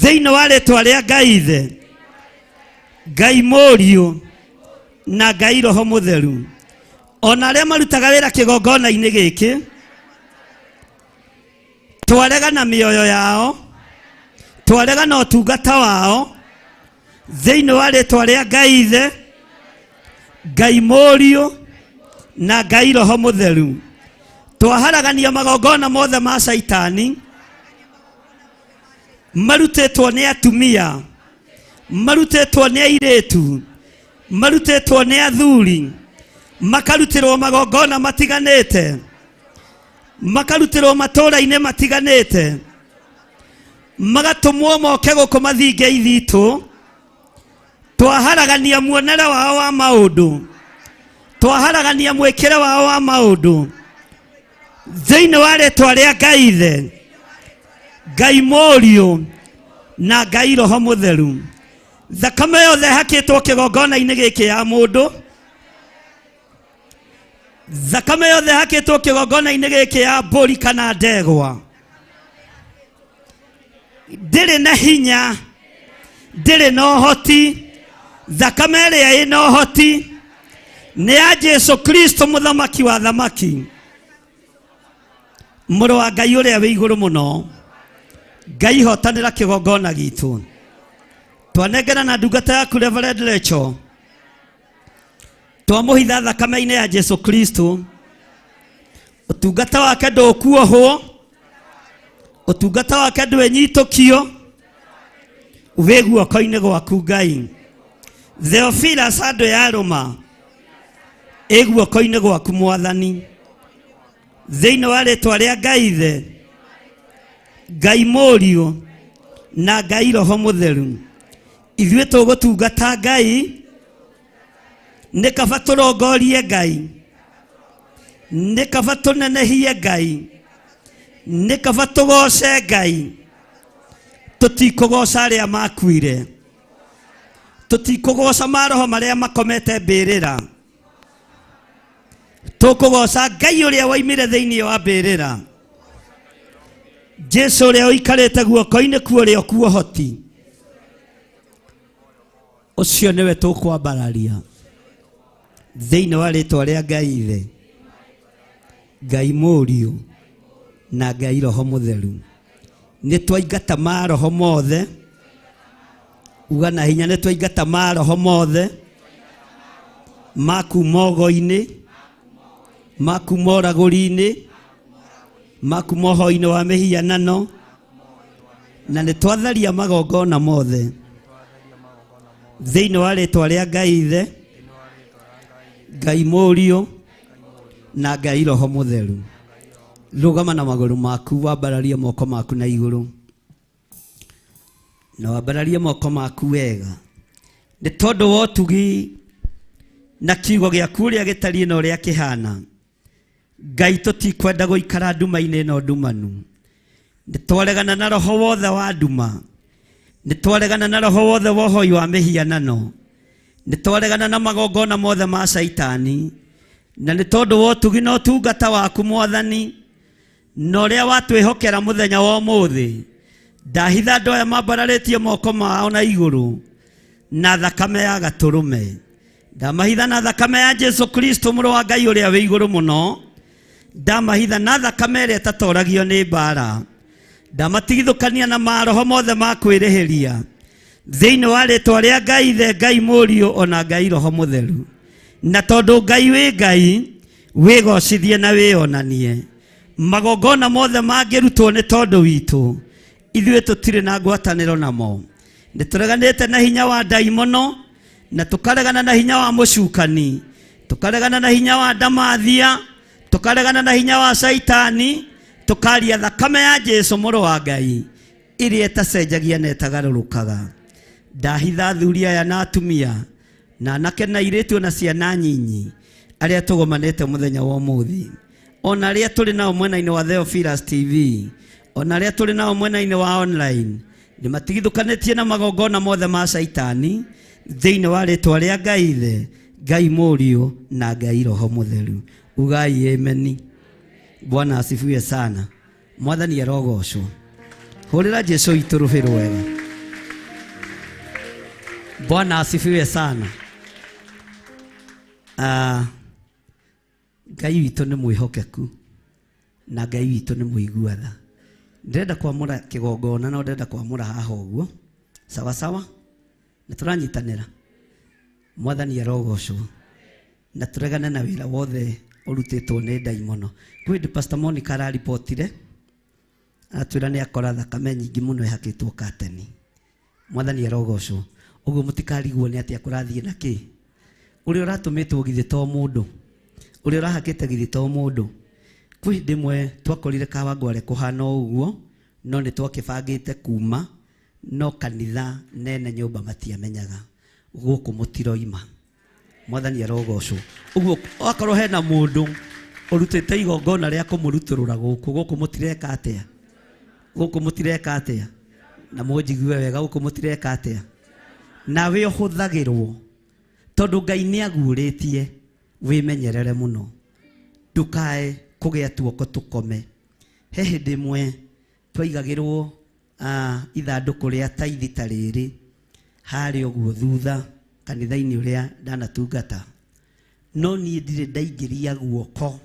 thĩinĩ wa rĩtwa rĩa Ngai Ithe, Ngai Mũriũ na Ngai Roho Mũtheru. Ona arĩa marutaga wĩra kĩgongona-inĩ gĩkĩ, twaregana mĩoyo yao, twaregana ũtungata wao thĩinĩ wa rĩtwa rĩa Ngai Ithe, Ngai Mũriũ na Ngai Roho Mũtheru. Twaharagania magongona mothe ma Caitani marutĩtwo nĩ atumia, marutĩtwo nĩ airĩtu, marutĩtwo nĩ athuri, makarutĩrwo magongona matiganĩte, makarutĩrwo matũũra-inĩ matiganĩte, magatũmwo moke gũkũ mathinge ithitũ. Twaharagania muonere wao wa maũndũ, twaharagania mwĩkĩre wao wa maũndũ thĩinĩ wa rĩtwa rĩa Ngai Ithe, Ngai Mũriũ na Ngai Roho Mũtheru. Thakame yothe ĩhakĩtwo kĩgongona-inĩ gĩkĩ ya mũndũ, thakame yothe ĩhakĩtwo kĩgongona-inĩ gĩkĩ ya mbũri kana ndegwa, ndĩrĩ na hinya, ndĩrĩ na ũhoti. Thakame ĩrĩa ĩna ũhoti nĩ ya Jesu Kristo, mũthamaki wa thamaki, mũrũ wa Ngai ũrĩa wĩ igũrũ mũno. Ngai, hotanĩra kĩgongona gitũ. Twanengera na ndungata yaku Reverend Rachel, twamũhitha thakame-inĩ ya Jesu Kristo. Ũtungata wake ndũkuohwo, ũtungata wake ndwĩnyitũkio, wĩ guoko-inĩ gwaku Ngai. Theophilus andũ ya rũma ĩ guoko-inĩ gwaku Mwathani, thĩinĩ wa rĩtwa rĩa Ngai Ithe, Ngai Mũriũ na Ngai Roho Mũtheru. Ithuĩ tũgũtungata Ngai, nĩ kaba tũrongorie Ngai, nĩ kaba tũnenehie Ngai, nĩ kaba tũgoce Ngai. Tũtikũgoca arĩa makuire, tũtikũgoca maroho marĩa makomete mbĩrĩra, tũkũgoca Ngai ũrĩa waimire thĩinĩ wa mbĩrĩra, Jesu ũrĩa ũikarĩte guoko-inĩ kwa ũrĩo kwa ũhoti. Ũcio nĩwe tũkwambararia thĩinĩ wa rĩtwa rĩa Ngai Ithe, Ngai Mũriũ na Ngai Roho Mũtheru. Nĩ twaingata maroho mothe, uga na hinya, nĩ twaingata maroho mothe makuma ũgo-inĩ, makuma ũragũri-inĩ, makuma ũhoi-inĩ wa mĩhianano, na nĩ twatharia magongona mothe thĩinĩ wa rĩtwa rĩa Ngai Ithe, Ngai Mũriũ na Ngai Roho Mũtheru. Rũgama na magũrũ maku, wambararie moko maku na igũrũ, na wambararie moko maku wega, nĩ tondũ wa ũtugi na kiugo gĩaku ũrĩa gĩtariĩ na ũrĩa kĩhana. Ngai, tũtikwenda gũikara nduma-inĩ ĩno ndumanu. Nĩ twaregana na roho wothe wa nduma, nĩ twaregana na roho wothe wa ũhoi wa mĩhianano, nĩ twaregana na magongona mothe ma caitani, na nĩ tondũ wa ũtugi na ũtungata waku Mwathani na ũrĩa watwĩhokera mũthenya wa ũmũthĩ, ndahitha andũ aya mambararĩtie moko mao na igũrũ na thakame ya gatũrũme. Ndamahitha na thakame ya Jesu Kristo, mũrũ wa Ngai ũrĩa wĩ igũrũ mũno. Ndamahitha na thakame ĩrĩa ĩtatoragio nĩ mbara. Ndamatigithũkania na maroho mothe ma kwĩrĩhĩria thĩinĩ wa rĩtwa rĩa Ngai Ithe, Ngai Mũriũ ona Ngai Roho Mũtheru. Na tondũ Ngai wĩ Ngai, wĩgocithie na wĩonanie. Magongona mothe mangĩrutwo nĩ tondũ witũ, ithuĩ tũtirĩ na ngwatanĩro namo. Nĩ tũreganĩte na hinya wa ndaimono, na tũkaregana na hinya wa mũcukani, tũkaregana na hinya wa ndamathia, tũkaregana na hinya wa caitani, tũkaria thakame ya Jesu mũrũ wa Ngai ĩrĩa ĩtacenjagia na ĩtagarũrũkaga. Ndahitha athuri aya na atumia na anake na airĩtu na ciana nyinyi arĩa tũgomanĩte mũthenya wa ũmũthĩ, ona arĩa tũrĩ nao mwena-inĩ wa Theophilus TV, ona arĩa tũrĩ nao mwena-inĩ wa online, nĩ matigithũkanĩtie na magongona mothe ma caitani thĩinĩ wa rĩtwa rĩa Ngai Ithe, Ngai Mũriũ na Ngai Roho Mũtheru. Ugai ameni. Bwana asifiwe sana. Mwathani arogocwo. Hũrĩra Jesu witũ rũhĩ rwega. Bwana asifiwe sana. Ngai witũ nĩ mwĩhokeku na Ngai witũ nĩ mũigua tha. Ndĩrenda kwamũra kĩgongona no ndĩrenda kwamũra haha ũguo. Sawa sawa, nĩ tũranyitanĩra. Mwathani arogocwo. Na tũregane na wĩra wothe ũrutĩtwo nĩ ndaimono. Kwĩ hĩndĩ Pastor Monica araribotire aratwĩra nĩ akora thakame nyingĩ mũno ĩhakĩtwo kateni. Mwathani arogocwo. Ũguo mũtikarigwo nĩ atĩa kũrathiĩ na kĩ. Ũrĩa ũratũmĩtwo githĩ to mũndũ, ũrĩa ũrahakĩte githĩ to mũndũ. Kwĩ hĩndĩ ĩmwe twakorire Kawangware kũhana o ũguo, no nĩ twakĩbangĩte kuma, no kanitha nene nyũmba matiamenyaga. Gũkũ mũtiroima. Mwathani arogocwo. Ũguo akorwo hena mũndũ ũrutĩte igongona rĩa kũmũrutũrũra gũkũ, gũkũ mũtireka atĩa? Gũkũ mũtireka atĩa? Na mũnjigue wega, gũkũ mũtireka atĩa? Nawe ũhũthagĩrwo tondũ Ngai nĩ aguũrĩtie, wĩmenyerere mũno ndukae kũgĩa tuoko tũkome. He hĩndĩ ĩmwe twaigagĩrwo ithandũkũ rĩa taithi ta rĩrĩ harĩa ũguo thutha kanitha-inĩ ũrĩa ndanatungata, no niĩ ndirĩ ndaingĩria guoko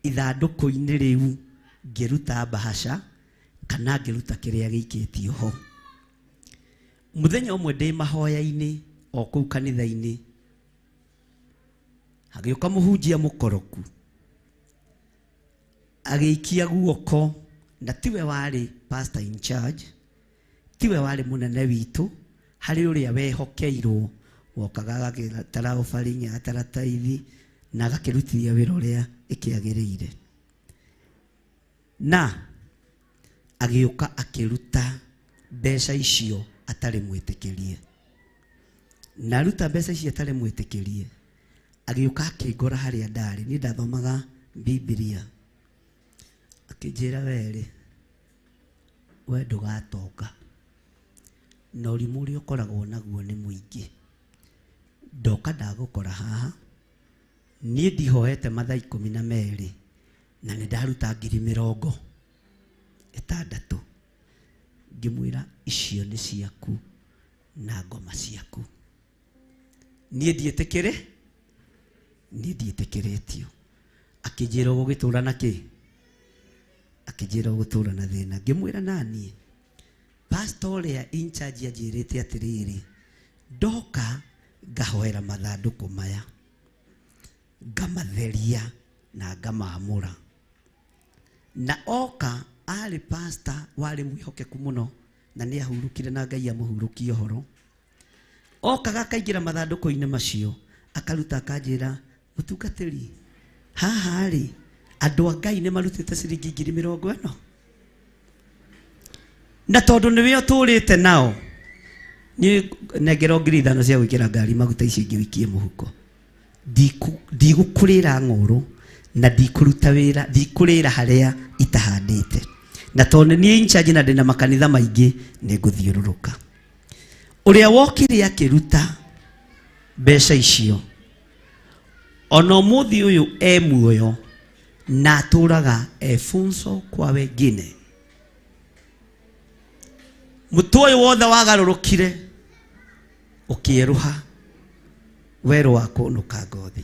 ithandũkũ-inĩ rĩu ngĩruta mbahaca kana ngĩruta kĩrĩa gĩikĩtio ho. Mũthenya ũmwe ndĩ mahoya-inĩ o kũu kanitha-inĩ, hagĩũka mũhunjia mũkoroku agĩikia guoko, na tiwe warĩ pastor in charge, tiwe warĩ mũnene witũ, harĩ ũrĩa wehokeirwo wokaga agagĩtara offering, agatara taithi na agakĩrutithia wĩra ũrĩa ĩkĩagĩrĩire. Na agĩũka akĩruta mbeca icio atarĩ mwĩtĩkĩrie, na aruta mbeca icio atarĩ mwĩtĩkĩrie, agĩũka akĩngora harĩa ndarĩ. Niĩ ndathomaga Bibilia, akĩnjĩra, werĩ we ndũgatonga na ũrimũ ũrĩa ũkoragwo naguo nĩ mũingĩ. Ndoka ndagũkora haha, niĩ ndihoete mathaa 12 na nĩ ndaruta 60,000. Ngĩmwĩra icio nĩ ciaku na ngoma ciaku, niĩ ndiĩtĩkĩre, niĩ ndiĩtĩkĩrĩtio. Akĩnjĩra ũgũgĩtũra na kĩ? Akĩnjĩra ũgũtũra na thĩna. Ngĩmwĩra naniĩ pastor ũrĩa in charge anjĩrĩte atĩrĩrĩ, ndoka ngahoera mathandũkũ maya, ngamatheria na ngamamũra. Na oka arĩ pastor warĩ mwĩhokeku mũno na nĩ ahurũkire na Ngai amũhurũkie ũhoro. Okaga akaingĩra mathandũkũ-inĩ macio akaruta, akanjĩra, mũtungatĩri, haha rĩ andũ a Ngai nĩ marutĩte ciringi 40,000, na tondũ nĩwe ũtũrĩte nao, niĩ nengera 5,000 cia gwĩkĩra ngari maguta, icio ingĩ ũikie mũhuko. Ndigũkũrĩra ng'ũrũ na ndikũruta wĩra, ndikũrĩra harĩa itahandĩte, na tondũ niĩ in charge na ndĩna makanitha maingĩ nĩ ngũthiũrũrũka. Ũrĩa wokire akĩruta mbeca icio ona ũmũthĩ ũyũ e muoyo na atũraga e funzo kwa wengine. Mũtwe ũyũ wothe wagarũrũkire ũkĩerũha werũ wa kũnũka ngothi,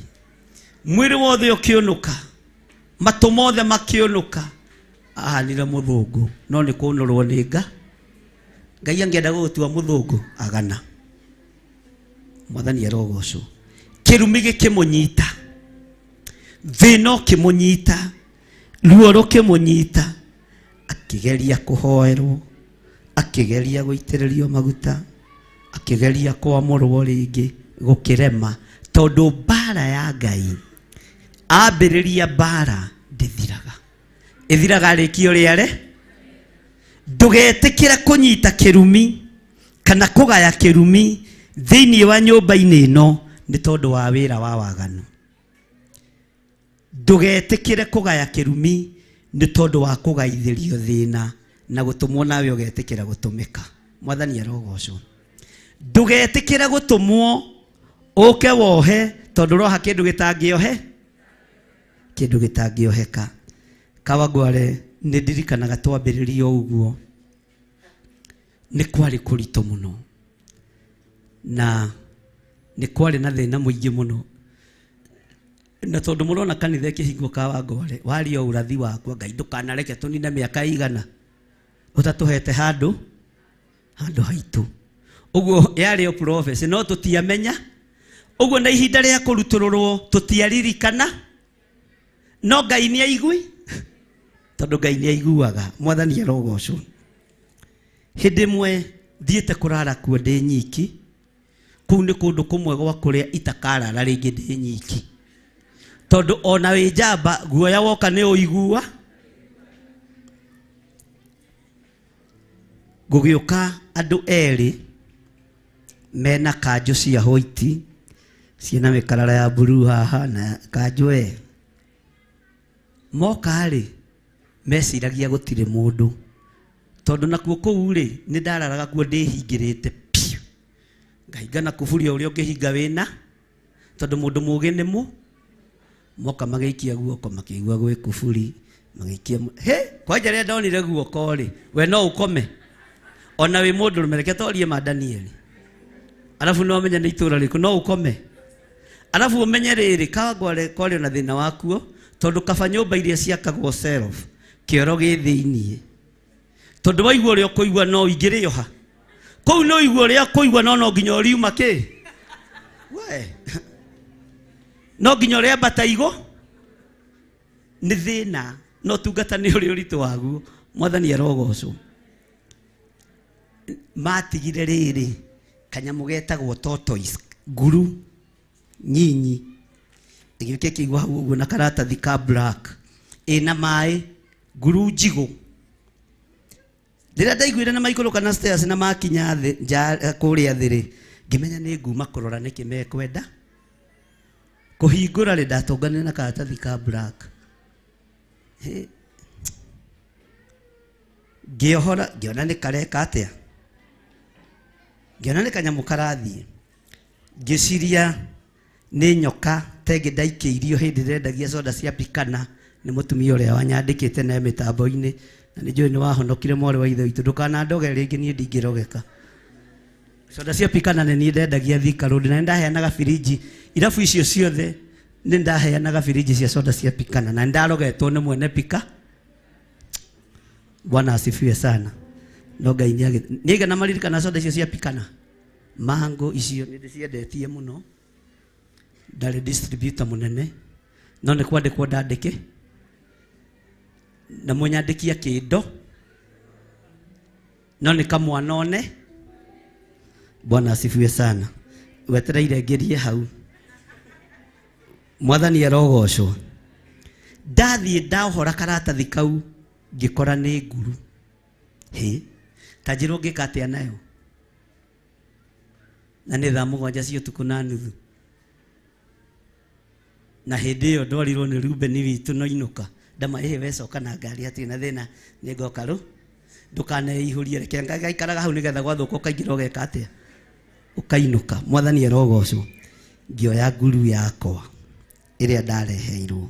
mwĩrĩ wothe ũkĩũnũka, matũ mothe makĩũnũka, ahanire mũthũngũ no nĩ kũnũrwo nĩ nga. Ngai angĩenda gũgũtua mũthũngũ agana. Mwathani arogocwo. Kĩrumi gĩkĩmũnyita, thĩna ũkĩmũnyita, ruo rũkĩmũnyita, akĩgeria kũhoerwo, akĩgeria gũitĩrĩrio maguta, akĩgeria kwamũrwo rĩngĩ, gũkĩrema, tondũ mbara ya Ngai ambĩrĩria mbara ndĩthiraga, ĩthiraga arĩkia ũrĩa re. Ndũgetĩkĩre kũnyita kĩrumi kana kũgaya kĩrumi thĩinĩ wa nyũmba-inĩ ĩno nĩ tondũ wa wĩra wa waganu. Ndũgetĩkĩre kũgaya kĩrumi nĩ tondũ wa kũgaithĩrio thĩna na gũtũmwo nawe ũgetĩkĩra gũtũmĩka. Mwathani arogocwo. Ndũgetĩkĩre gũtũmwo ũke wohe tondũ ũroha kĩndũ gĩtangĩohe, kĩndũ gĩtangĩoheka. Kawangware nĩ ndirikanaga twambĩrĩria ũguo nĩ kwarĩ kũritũ mũno na nĩ kwarĩ na thĩna mũingĩ mũno, na tondũ mũrona kanitha ĩkĩhingwo Kawangware warĩ o ũrathi wakwa, Ngai ndũkanareke tũnine mĩaka igana ũtatũhete handũ handũ haitũ. Ũguo yarĩ o prophecy no tũtiamenya ũguo, na ihinda rĩa kũrutũrũrwo tũtiaririkana, no Ngai nĩ aigui, tondũ Ngai nĩ aiguaga. Mwathani arogocwo. Hĩndĩ ĩmwe thiĩte kũrara kuo ndĩ nyiki, kũu nĩ kũndũ kũmwe gwa kũrĩa itakarara rĩngĩ ndĩ nyiki, tondũ ona wĩ njamba guoya woka nĩ ũigua. Gũgĩũka andũ erĩ Mena kanjũ cia white ciĩna mĩkarara ya blue haha na kanjũ e. Moka rĩ, meciragia gũtirĩ mũndũ. Tondũ nakuo kũu rĩ, nĩ ndararaga kuo ndĩhingĩrĩte piũ. Ngahinga na kuburi o ũrĩa ũngĩhinga wĩna, tondũ mũndũ mũũgĩ nĩ mũ. Moka magĩikia guoko makĩigua gwĩ kuburi, magĩikia he, kwanja rĩrĩa ndonire guoko rĩ, we no ũkome. Ona wĩ mũndũrũme, reke torie ma Danieli. Arabu no ũmenye nĩ itũũra rĩrĩkũ, no ũkome. Arabu ũmenye rĩrĩ, Kawangware kwarĩ ona thĩna wakuo, tondũ kaba nyũmba iria ciakagwo self, kĩoro gĩ thĩiniĩ. Tondũ waigua ũrĩa ũkũigua no ũingĩre oha. Kũu no ũigua ũrĩa ũkũigua no no nginya ũriuma kĩ? We. No nginya ũrĩambata igũ? Nĩ thĩna, no tungata nĩ ũrĩ ũritũ waguo. Mwathani arogocwo. Matigire rĩrĩ, kanyamũ getagwo tortoise, nguru nyinyi. Ĩgĩũka ĩkĩigwo hau ũguo na karatathi ka black. Ĩna maĩ, nguru njigũ. Rĩrĩa ndaiguire na maikũrũka na stairs na makinya thĩ, nja kũrĩa thĩ rĩ, ngĩmenya nĩ nguma kũrora nĩkĩ mekwenda. Kũhingũra rĩ, ndatũnganire na karatathi ka black. Hĩ. Ngĩohora, ngĩona nĩ kareka atĩa. Ngĩona nĩ kanyamũ karathiĩ. Ngĩciria nĩ nyoka tengĩ ndaikĩirio hĩndĩ ndendagia soda cia Pikana nĩ mũtumia ũrĩa wanyandĩkĩte na mĩtambo-inĩ, na nĩ njũĩ nĩ wahonokire mwarĩ wa ithe witũ, ndũkanandoge rĩngĩ niĩ ndingĩrogeka. Soda cia Pikana nĩ niĩ ndendagia Thika Road, na nĩ ndaheanaga birinji irabu icio ciothe, nĩ ndaheanaga birinji cia soda cia Pikana, na nĩ ndarogetwo nĩ mwene Pika. Bwana asifiwe sana. No Ngai nĩ aigana maririkana soda icio cia Pikana. Mango icio nĩ ndĩciendetie mũno. Ndarĩ distributor mũnene, no nĩ kwandĩkwo ndandĩke na mũnyandĩkia kĩndo, no nĩ kamwana one. Bwana asifiwe sana. Wetereire ngĩrie hau. Mwathani arogocwo. Ndathiĩ ndaohora karatathi kau ngĩkora nĩ nguru. Hĩ, ta njĩra ũngĩka atĩa nayo? Na nĩ thaa mũgwanja cia ũtukũ na nuthu. Na hĩndĩ ĩyo ndwarirwo nĩ Rubeni witũ no inũka. Ndama ĩhĩ we coka na ngari hatirĩ na thĩna nĩ ngoka rũ. Ndũkaneihũrie reke ngaikaraga hau nĩgetha gwathũka ũkaingĩra ũgeka atĩa? Ũkainũka. Mwathani arogocwo. Ngĩoya nguru yakwa ĩrĩa ndareheirwo.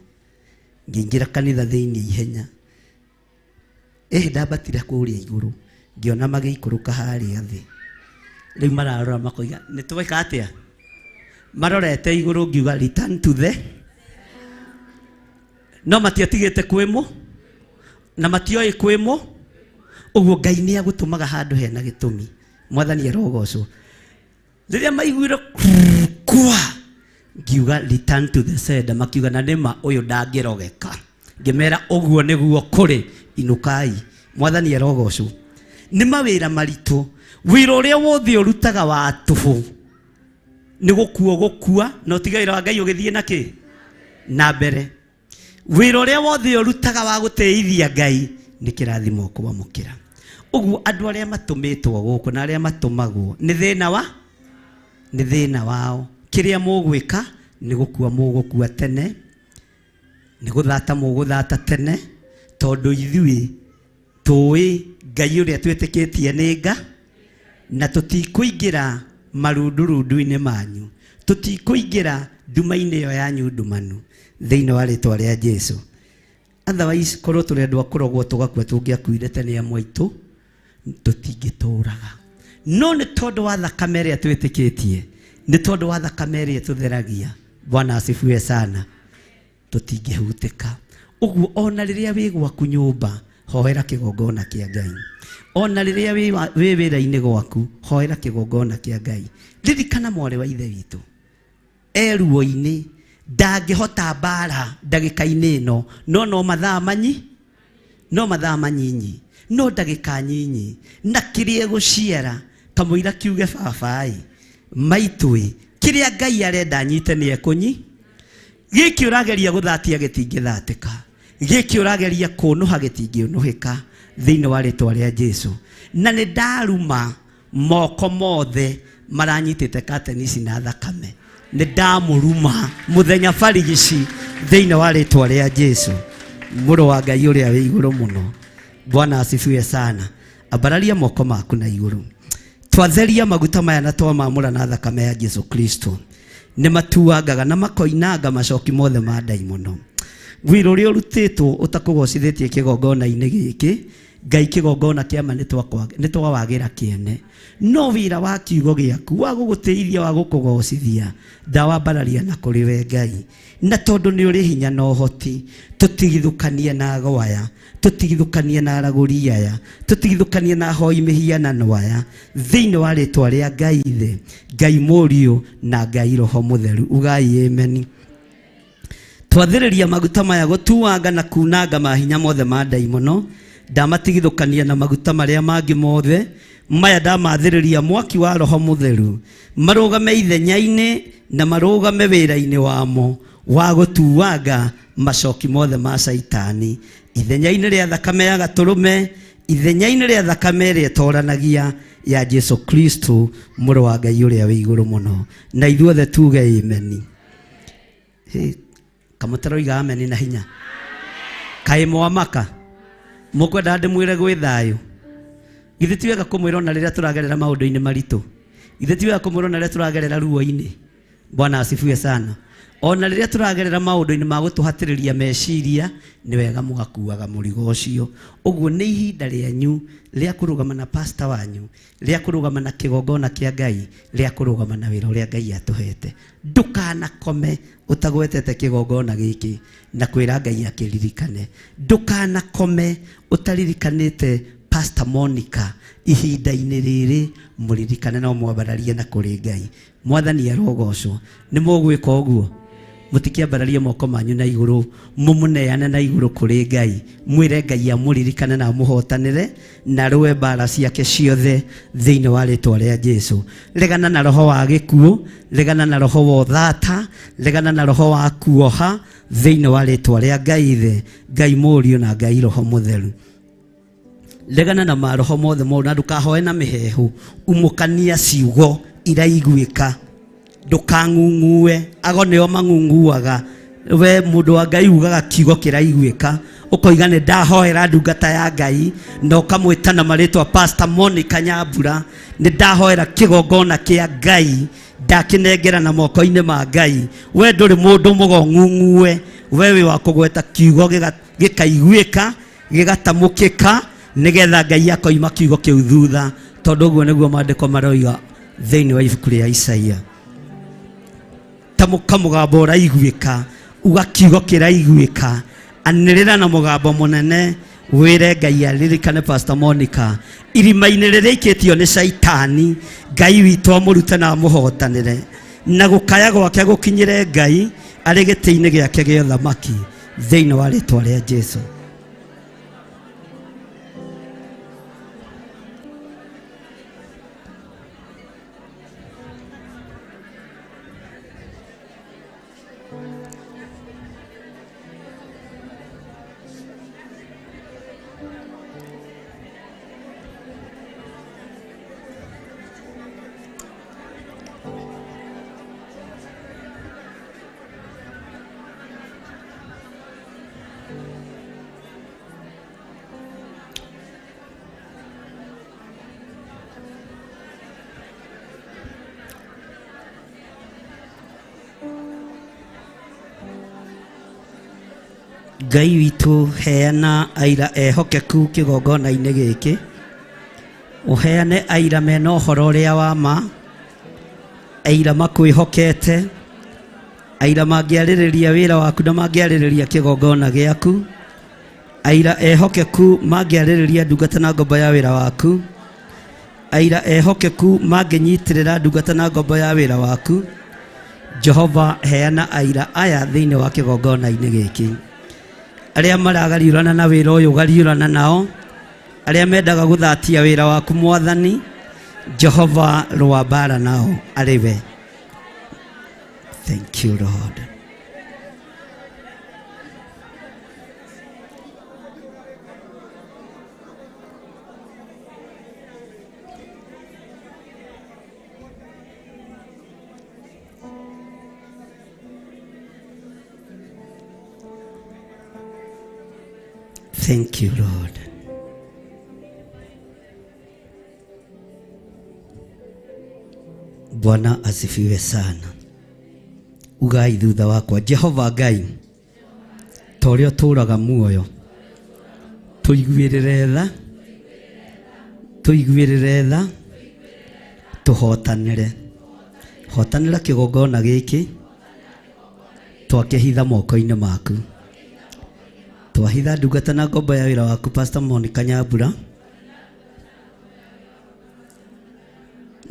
Ngĩingĩra kanitha thĩinĩ ihenya. Ĩhĩ ndambatire kũrĩa igũrũ ngĩona magĩikũrũka harĩa thĩ. Rĩu mararora makoiga nĩ tweka atĩa? Marorete igũrũ ngiuga return to the no matiatigĩte kwĩmũ na matioĩ kwĩmũ. Ũguo Ngai nĩ agũtũmaga handũ hena gĩtũmi. Mwathani arogocwo. Rĩrĩa maiguire kwa ngiuga return to the sender, makiuga na nĩma ũyũ ndangĩrogeka. Ngĩmera ũguo nĩguo kũrĩ, inũkai. Mwathani arogocwo. Nĩ mawĩra maritũ. Wĩra ũrĩa wothe ũrutaga wa tũhũ nĩ gũkua gũkua, na ũtige wĩra wa Ngai ũgĩthiĩ na kĩ? Na mbere. Wĩra ũrĩa wothe ũrutaga wa gũtĩithia Ngai nĩ kĩrathimo ũkwamũkĩra. Ũguo andũ arĩa matũmĩtwo gũkũ na arĩa matũmagwo nĩ thĩna wa? Nĩ thĩna wao. Kĩrĩa mũgwĩka nĩ gũkua mũgũkua tene, nĩ gũthata mũgũthata tene, tondũ ithuĩ tũĩ Ngai ũrĩa twĩtĩkĩtie nĩ nga, na tũtikũingĩra marundurundu-inĩ manyu, tũtikũingĩra nduma-inĩ ĩyo yanyu ndumanu, thĩinĩ wa rĩtwa rĩa Jesu. Otherwise, korwo tũrĩ andũ a kũrogwo tũgakua tũngĩakuire tene amwe aitũ, tũtingĩtũraga. No nĩ tondũ wa thakame ĩrĩa twĩtĩkĩtie, nĩ tondũ wa thakame ĩrĩa ĩtũtheragia, Bwana asifiwe sana, tũtingĩhutĩka. Ũguo ona rĩrĩa wĩ gwaku nyũmba, hoera kĩgongona kĩa Ngai. Ona rĩrĩa wĩ wĩra-inĩ gwaku, hoera kĩgongona kĩa Ngai. Ririkana mwarĩ wa ithe witũ, e ruo-inĩ, ndangĩhota mbara ndagĩka-inĩ ĩno, no no mathaa manyi, no mathaa manyinyi, no ndagĩka nyinyi, na kĩrĩa egũciara, kamũira kiuge baba-ĩ, maitũ-ĩ, kĩrĩa Ngai arenda nyite nĩ ekũnyi. Gĩkĩ ũrageria gũthatia gĩtingĩthatĩka, gĩkĩ ũrageria kũnũha gĩtingĩũnũhĩka thĩinĩ wa rĩtwa rĩa Jesu. Na nĩ ndaruma moko mothe Maranyitĩte kateni ici na thakame. Nĩ ndamũruma mũthenya barigici thĩinĩ wa rĩtwa rĩa Jesu, mũrũ wa Ngai ũrĩa wĩ igũrũ mũno. Bwana asifiwe sana. Ambararia moko maku na igũrũ. Twatheria maguta maya na twamamũra na thakame ya Jesu Kristo. Nĩ matuangaga na makoinanga macoki mothe ma ndaimono. Wĩra ũrĩa ũrutĩtwo ũtakũgocithĩtie kĩgongona-inĩ gĩkĩ, Ngai kĩgongona kĩa ma nĩ twawagĩra kĩene. No wĩra wa kiugo gĩaku wa gũgũtĩithia wa gũkũgocithia ndawambararia na kũrĩ we Ngai. Na tondũ nĩ ũrĩ hinya na ũhoti, tũtigithũkanie na ago aya, tũtigithũkanie na aragũri aya, tũtigithũkanie na ahoi mĩhianano aya, thĩinĩ wa rĩtwa rĩa Ngai Ithe, Ngai Mũriũ na Ngai Roho Mũtheru. Ugai ameni. Twathĩrĩria maguta maya gũtuanga na kunanga mahinya mothe ma ndaimono. Ndamatigithũkania na maguta marĩa mangĩ mothe. Maya ndamathĩrĩria mwaki wa Roho Mũtheru, marũgame ithenya-inĩ na marũgame wĩra-inĩ wamo wa gũtuanga macoki mothe ma Caitani, ithenya-inĩ rĩa thakame ya gatũrũme, ithenya-inĩ rĩa thakame ĩrĩa ĩtoranagia ya Jesu Kristo, mũrũ wa Ngai ũrĩa wĩ igũrũ mũno. Na ithuothe tuge ameni. Kamũtaroiga ameni na hinya. Kaĩ mwamaka? Mũkwenda ndĩmwĩre gwĩ thayũ? Githĩ ti wega kũmwĩra ona rĩrĩa tũragerera maũndũ-inĩ maritũ? Githĩ ti wega kũmwĩra ona rĩrĩa tũragerera ruo-inĩ? Bwana asifiwe sana. Ona rĩrĩa tũragerera maũndũ-inĩ ma gũtũhatĩrĩria meciria, nĩ wega mũgakuaga mũrigo ũcio. Ũguo nĩ ihinda rĩanyu rĩa kũrũgama na pastor wanyu, rĩa kũrũgama na kĩgongona kĩa Ngai, rĩa kũrũgama na wĩra ũrĩa Ngai atũhete. Ndũkanakome ũtagwetete kĩgongona gĩkĩ na kwĩra Ngai akĩririkane. Ndũkanakome ũtaririkanĩte Pastor Monica ihinda-inĩ rĩrĩ, mũririkane no mwambararie na kũrĩ Ngai. Mwathani arogocwo. Nĩ mũgwĩka ũguo? Mũtikĩambararie moko manyu na igũrũ, mũmũneane na igũrũ kũrĩ Ngai. Mwĩre Ngai amũririkane na amũhotanĩre na rũe mbara ciake ciothe thĩinĩ wa rĩtwa rĩa Jesu. Regana na roho wa gĩkuũ, regana na roho wa ũthata, regana na roho wa kuoha thĩinĩ wa rĩtwa rĩa Ngai Ithe, Ngai Mũriũ na Ngai Roho Mũtheru. Regana na maroho mothe moru na ndũkahoe na mĩheehũ. Umũkania ciugo iraiguĩka, ndũkang'ung'ue. Ago nĩo mang'ung'uaga. We mũndũ wa Ngai ugaga kiugo kĩraiguĩka, ũkoiga nĩ ndahoera ndungata ya Ngai, na ũkamwĩta na marĩtwa Pastor Monica Nyambura, nĩ ndahoera kĩgongona kĩa Ngai, ndakĩnengera na moko-inĩ ma Ngai. We ndũrĩ mũndũ mũgo ng'ung'ue, we wĩ wa kũgweta kiugo gĩkaiguĩka, gĩgatamũkĩka, nĩgetha Ngai akoima kiugo kĩu thutha, tondũ ũguo nĩguo maandĩko maroiga thĩinĩ wa ibuku rĩa Isaia. Tamũka mũgambo ũraiguĩka, uga kiugo kĩraiguĩka, anĩrĩra na mũgambo mũnene, wĩre Ngai aririkane Pastor Monica irima-inĩ rĩrĩa ikĩtio nĩ Caitani. Ngai witũ amũrute na amũhotanĩre, na gũkaya gwake gũkinyĩre Ngai arĩ gĩtĩ-inĩ gĩake gĩa ũthamaki thĩinĩ wa rĩtwa rĩa Jesu. Ngai witũ, heana aira ehokeku kĩgongona-inĩ gĩkĩ, ũheane aira mena ũhoro ũrĩa wa ma, aira makwĩhokete, aira mangĩarĩrĩria wĩra waku na mangĩarĩrĩria kĩgongona gĩaku, aira ehokeku mangĩarĩrĩria ndungata na ngombo ya wĩra waku, aira ehokeku mangĩnyitĩrĩra ndungata na ngombo ya wĩra waku. Jehova, heana aira aya thĩinĩ wa kĩgongona-inĩ gĩkĩ, arĩa maragariũrana na wĩra ũyũ gariũrana nao, arĩa mendaga gũthatia wĩra waku Mwathani. Jehova, rũa mbara nao arĩ we. Thank you Lord. Thank you Lord. Bwana asifiwe sana. Ugai thutha wakwa, Jehova Ngai, ta ũrĩa ũtũũraga muoyo, tũiguĩrĩre tha, tũiguĩrĩre tha, tũhotanĩre. Hotanĩra kĩgongona gĩkĩ, twakĩhitha moko-inĩ maku. Twahitha ndungata na ngombo ya wĩra waku Pastor Monica Nyambura,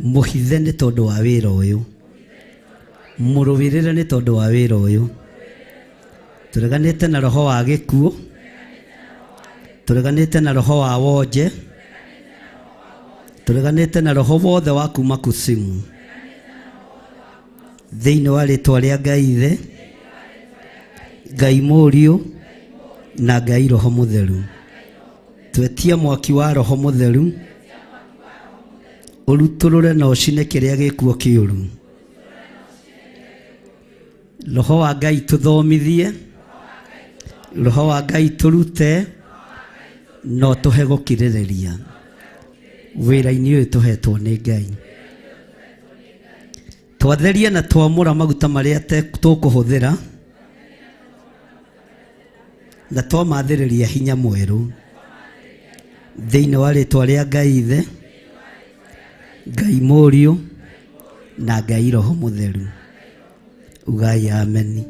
mũhithe nĩ tondũ wa wĩra ũyũ, mũrũĩrĩre nĩ tondũ wa wĩra ũyũ. Tũreganĩte na roho wa gĩkuũ, tũreganĩte na roho wa wonje, tũreganĩte na roho wothe wa kuma kusimu. Thĩinĩ wa rĩtwa rĩa Ngai Ithe, Ngai Mũriũ na Ngai Roho Mũtheru, twetia mwaki wa Roho Mũtheru ũrutũrũre na ũcine kĩrĩa gĩkuo kĩũru. Roho wa Ngai tũthomithie, Roho wa Ngai tũrute, no tũhe gũkirĩrĩria wĩra-inĩ ũyũ tũhetwo nĩ Ngai. Twatheria na twamũra maguta marĩa tũkũhũthĩra, na twamathĩrĩria hinya mwerũ thĩinĩ wa rĩtwa rĩa Ngai Ithe, Ngai Mũriũ na Ngai Roho Mũtheru. Ugai ameni.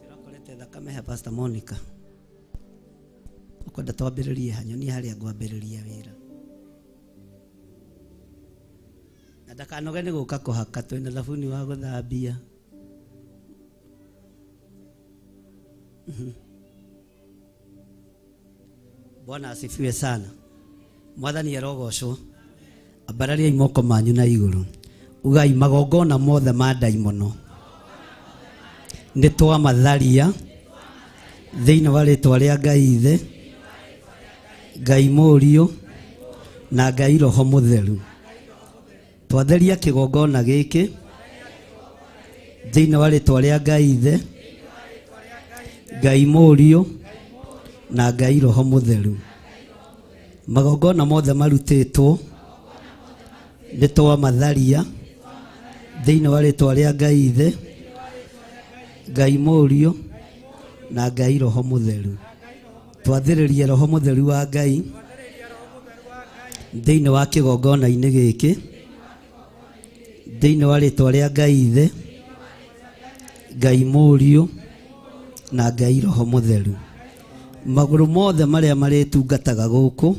Tũrakorete thakame he Pastor Monica. Ũkwenda twambĩrĩrie ha? Nyonia harĩa ngwambĩrĩria wĩra. Na ndakanoge nĩ gũka kũhaka, twĩna thabuni wa gũthambia. Bwana asifiwe sana. Mwathani arogocwo. Ambarariai moko manyu na igũrũ. Ugai magongona mothe ma ndaimono nĩ twamatharia thĩinĩ wa rĩtwa rĩa Ngai Ithe, Ngai Mũriũ na Ngai Roho Mũtheru. Twatheria kĩgongona gĩkĩ thĩinĩ wa rĩtwa rĩa Ngai Ithe, Ngai Mũriũ na Ngai Roho Mũtheru. Magongona mothe marutĩtwo nĩ twamatharia thĩinĩ wa rĩtwa rĩa Ngai Ithe, Ngai Mũriũ na Ngai Roho Mũtheru. Twathĩrĩrie Roho Mũtheru wa Ngai thĩinĩ wa kĩgongona-inĩ gĩkĩ, thĩinĩ wa rĩtwa rĩa Ngai Ithe, Ngai Mũriũ na Ngai Roho Mũtheru. Magũrũ mothe marĩa marĩtungataga gũkũ,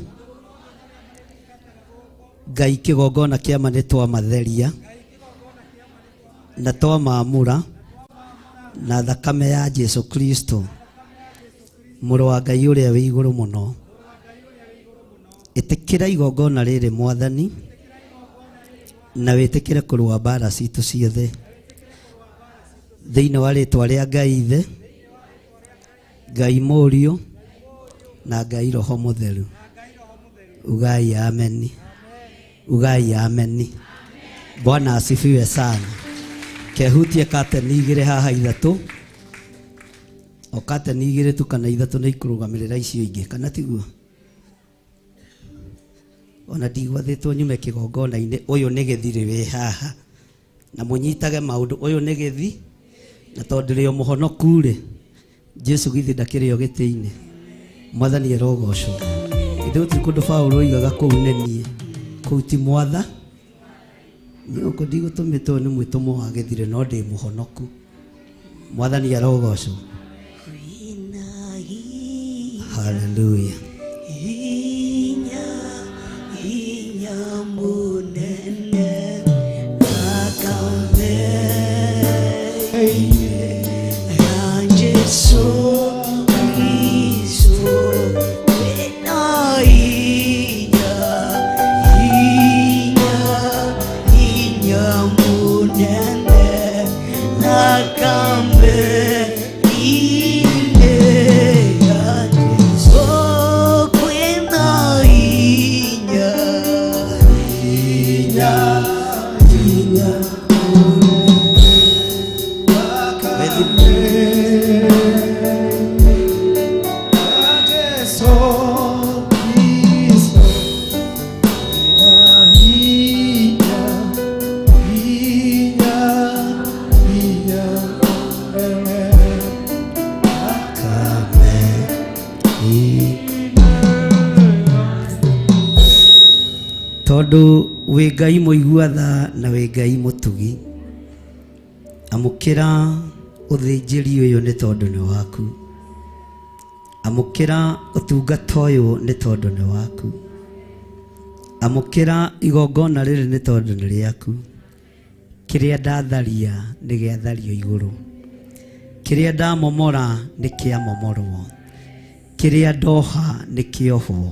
Ngai kĩgongona kĩama nĩ twamatheria na twamamũra na thakame ya Jesu Kristo, mũrũ wa Ngai ũrĩa wĩ igũrũ mũno. Ĩtĩkĩra igongona rĩrĩ Mwathani, na wĩtĩkĩre kũrũa mbara citũ ciothe thĩinĩ wa rĩtwa rĩa Ngai Ithe, Ngai Mũriũ na Ngai Roho Mũtheru. Ugai ameni. Ugai ameni. Bwana asifiwe sana. Kehutie kateni igĩrĩ haha ithatũ, o kateni igĩrĩ tu kana ithatũ nĩ ikũrũgamĩrĩra icio ingĩ, kana tiguo? Ona ndigwathĩtwo nyume kĩgongona-inĩ, ũyũ nĩ gĩthirĩ wĩ haha, na mũnyitage maũndũ, ũyũ nĩ gĩthi, na tondũ ndĩrĩ o mũhonoku rĩ, Jesu githĩ ndakĩrĩ o gĩtĩ-inĩ. Mwathani arogocwo. Ithe gũtirĩ kũndũ Paũlũ oigaga kũu nĩ niĩ, kũu ti mwatha. Niĩ gũkũ ndigũtũmĩtwo nĩ mwĩtũmwo wa gĩthirĩ, no ndĩ mũhonoku. Mwathani arogocwo. Hallelujah. Hinya, hinya munene, thakame ya Jesu Kristo, wĩna hinya, hinya, hinya munene, thakame ya Jesu, kwĩna hinya, hinya, hinya. Tondũ wĩ Ngai mũigua tha na wĩ Ngai mũtugi, amũkĩra ũthĩnjĩri ũyũ nĩ tondũ nĩ waku, amũkĩra ũtungata ũyũ nĩ tondũ nĩ waku, amũkĩra igongona rĩrĩ nĩ tondũ nĩ rĩaku. Kĩrĩa ndatharia nĩ gĩathario igũrũ, kĩrĩa ndamomora nĩ kĩamomorwo, kĩrĩa ndoha nĩ kĩohwo,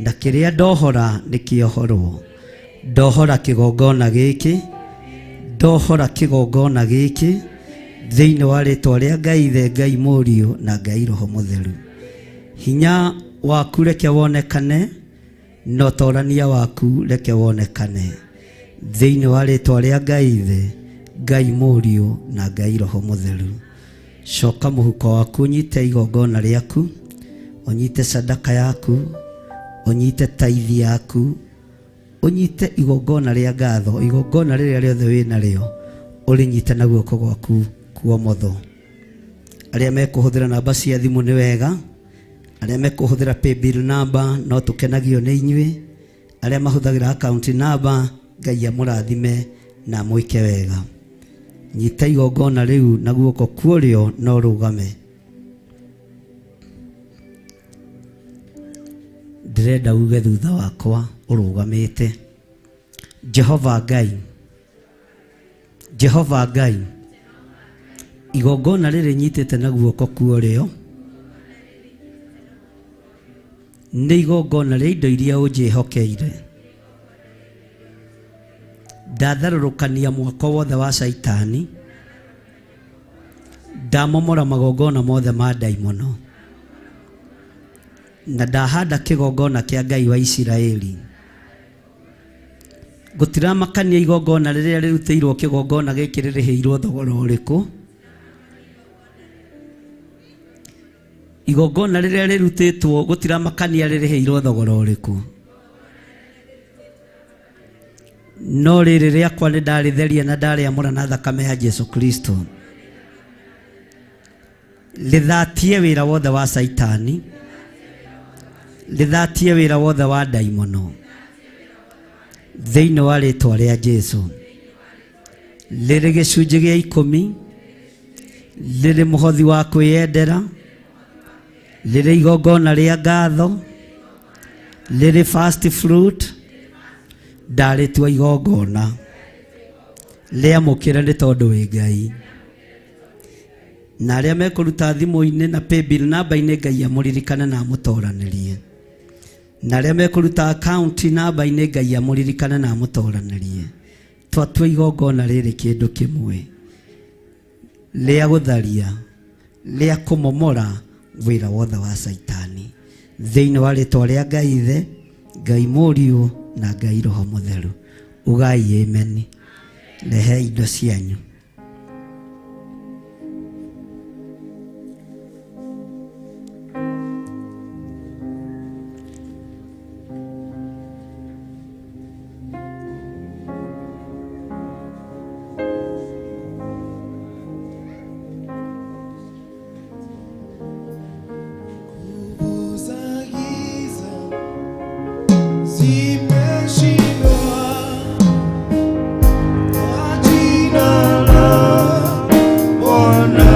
na kĩrĩa ndohora nĩ kĩohorwo. Ndohora kĩgongona gĩkĩ, ndohora kĩgongona gĩkĩ thĩinĩ wa rĩtwa rĩa Ngai Ithe, Ngai Mũriũ na Ngai Roho Mũtheru. Hinya waku reke wonekane na ũtorania waku reke wonekane thĩinĩ wa rĩtwa rĩa Ngai Ithe, Ngai Mũriũ na Ngai Roho Mũtheru. Coka mũhuko waku, ũnyite igongona rĩaku, ũnyite sadaka yaku, ũnyite taithi yaku, ũnyite igongona rĩa ngatho, igongona rĩrĩa rĩothe wĩ narĩo ũrĩnyite na guoko gwaku kuomotho. Arĩa mekũhũthĩra namba cia thimũ nĩ wega, arĩa mekũhũthĩra paybill number no tũkenagio nĩ inyuĩ, arĩa mahũthagĩra account number Ngai amũrathime na amwĩke wega. Nyita igongona rĩu na guoko kuorĩo no rũgame. Ndĩrenda uge thutha wakwa ũrũgamĩte, Jehova Ngai, Jehova Ngai, igongona rĩrĩ nyitĩte na guoko kuorĩo nĩ igongona rĩa indo iria ũnjĩhokeire. Ndatharũrũkania mwako wothe wa Caitani, ndamomora magongona mothe ma ndaimono, na ndahanda kĩgongona kĩa Ngai wa Isiraeli. Gũtiramakania igongona rĩrĩa rĩrutĩirwo kĩgongona gĩkĩ rĩrĩhĩirwo thogora ũrĩkũ, igongona rĩrĩa rĩrutĩtwo gũtiramakania rĩrĩhĩirwo thogora ũrĩkũ, no rĩrĩ rĩakwa nĩ ndarĩtheria na ndarĩamũra na thakame ya Jesu Kristo. Rĩthatie wĩra wothe wa Caitani, rĩthatie wĩra wothe wa ndaimono thĩinĩ wa rĩtwa rĩa Jesu. Rĩrĩ gĩcunjĩ gĩa ikũmi, rĩrĩ mũhothi wa kwĩyendera, rĩrĩ igongona rĩa ngatho, rĩrĩ first fruit, ndarĩtua igongona rĩamũkĩre nĩ tondũ wĩ Ngai. Na arĩa mekũruta thimũ-inĩ na paybill namba-inĩ Ngai amũririkane na amũtoranĩrie. Na arĩa mekũruta account namba-inĩ Ngai amũririkane na amũtoranĩrie. Twatua igongona rĩrĩ kĩndũ kĩmwe rĩa gũtharia, rĩa kũmomora wĩra wothe wa Caitani thĩinĩ wa rĩtwa rĩa Ngai Ithe, Ngai Mũriũ na Ngai Roho Mũtheru. Ugai amen. Rehe indo cianyu. Nguvu za giza zimeshindwa kwa jina la Bwana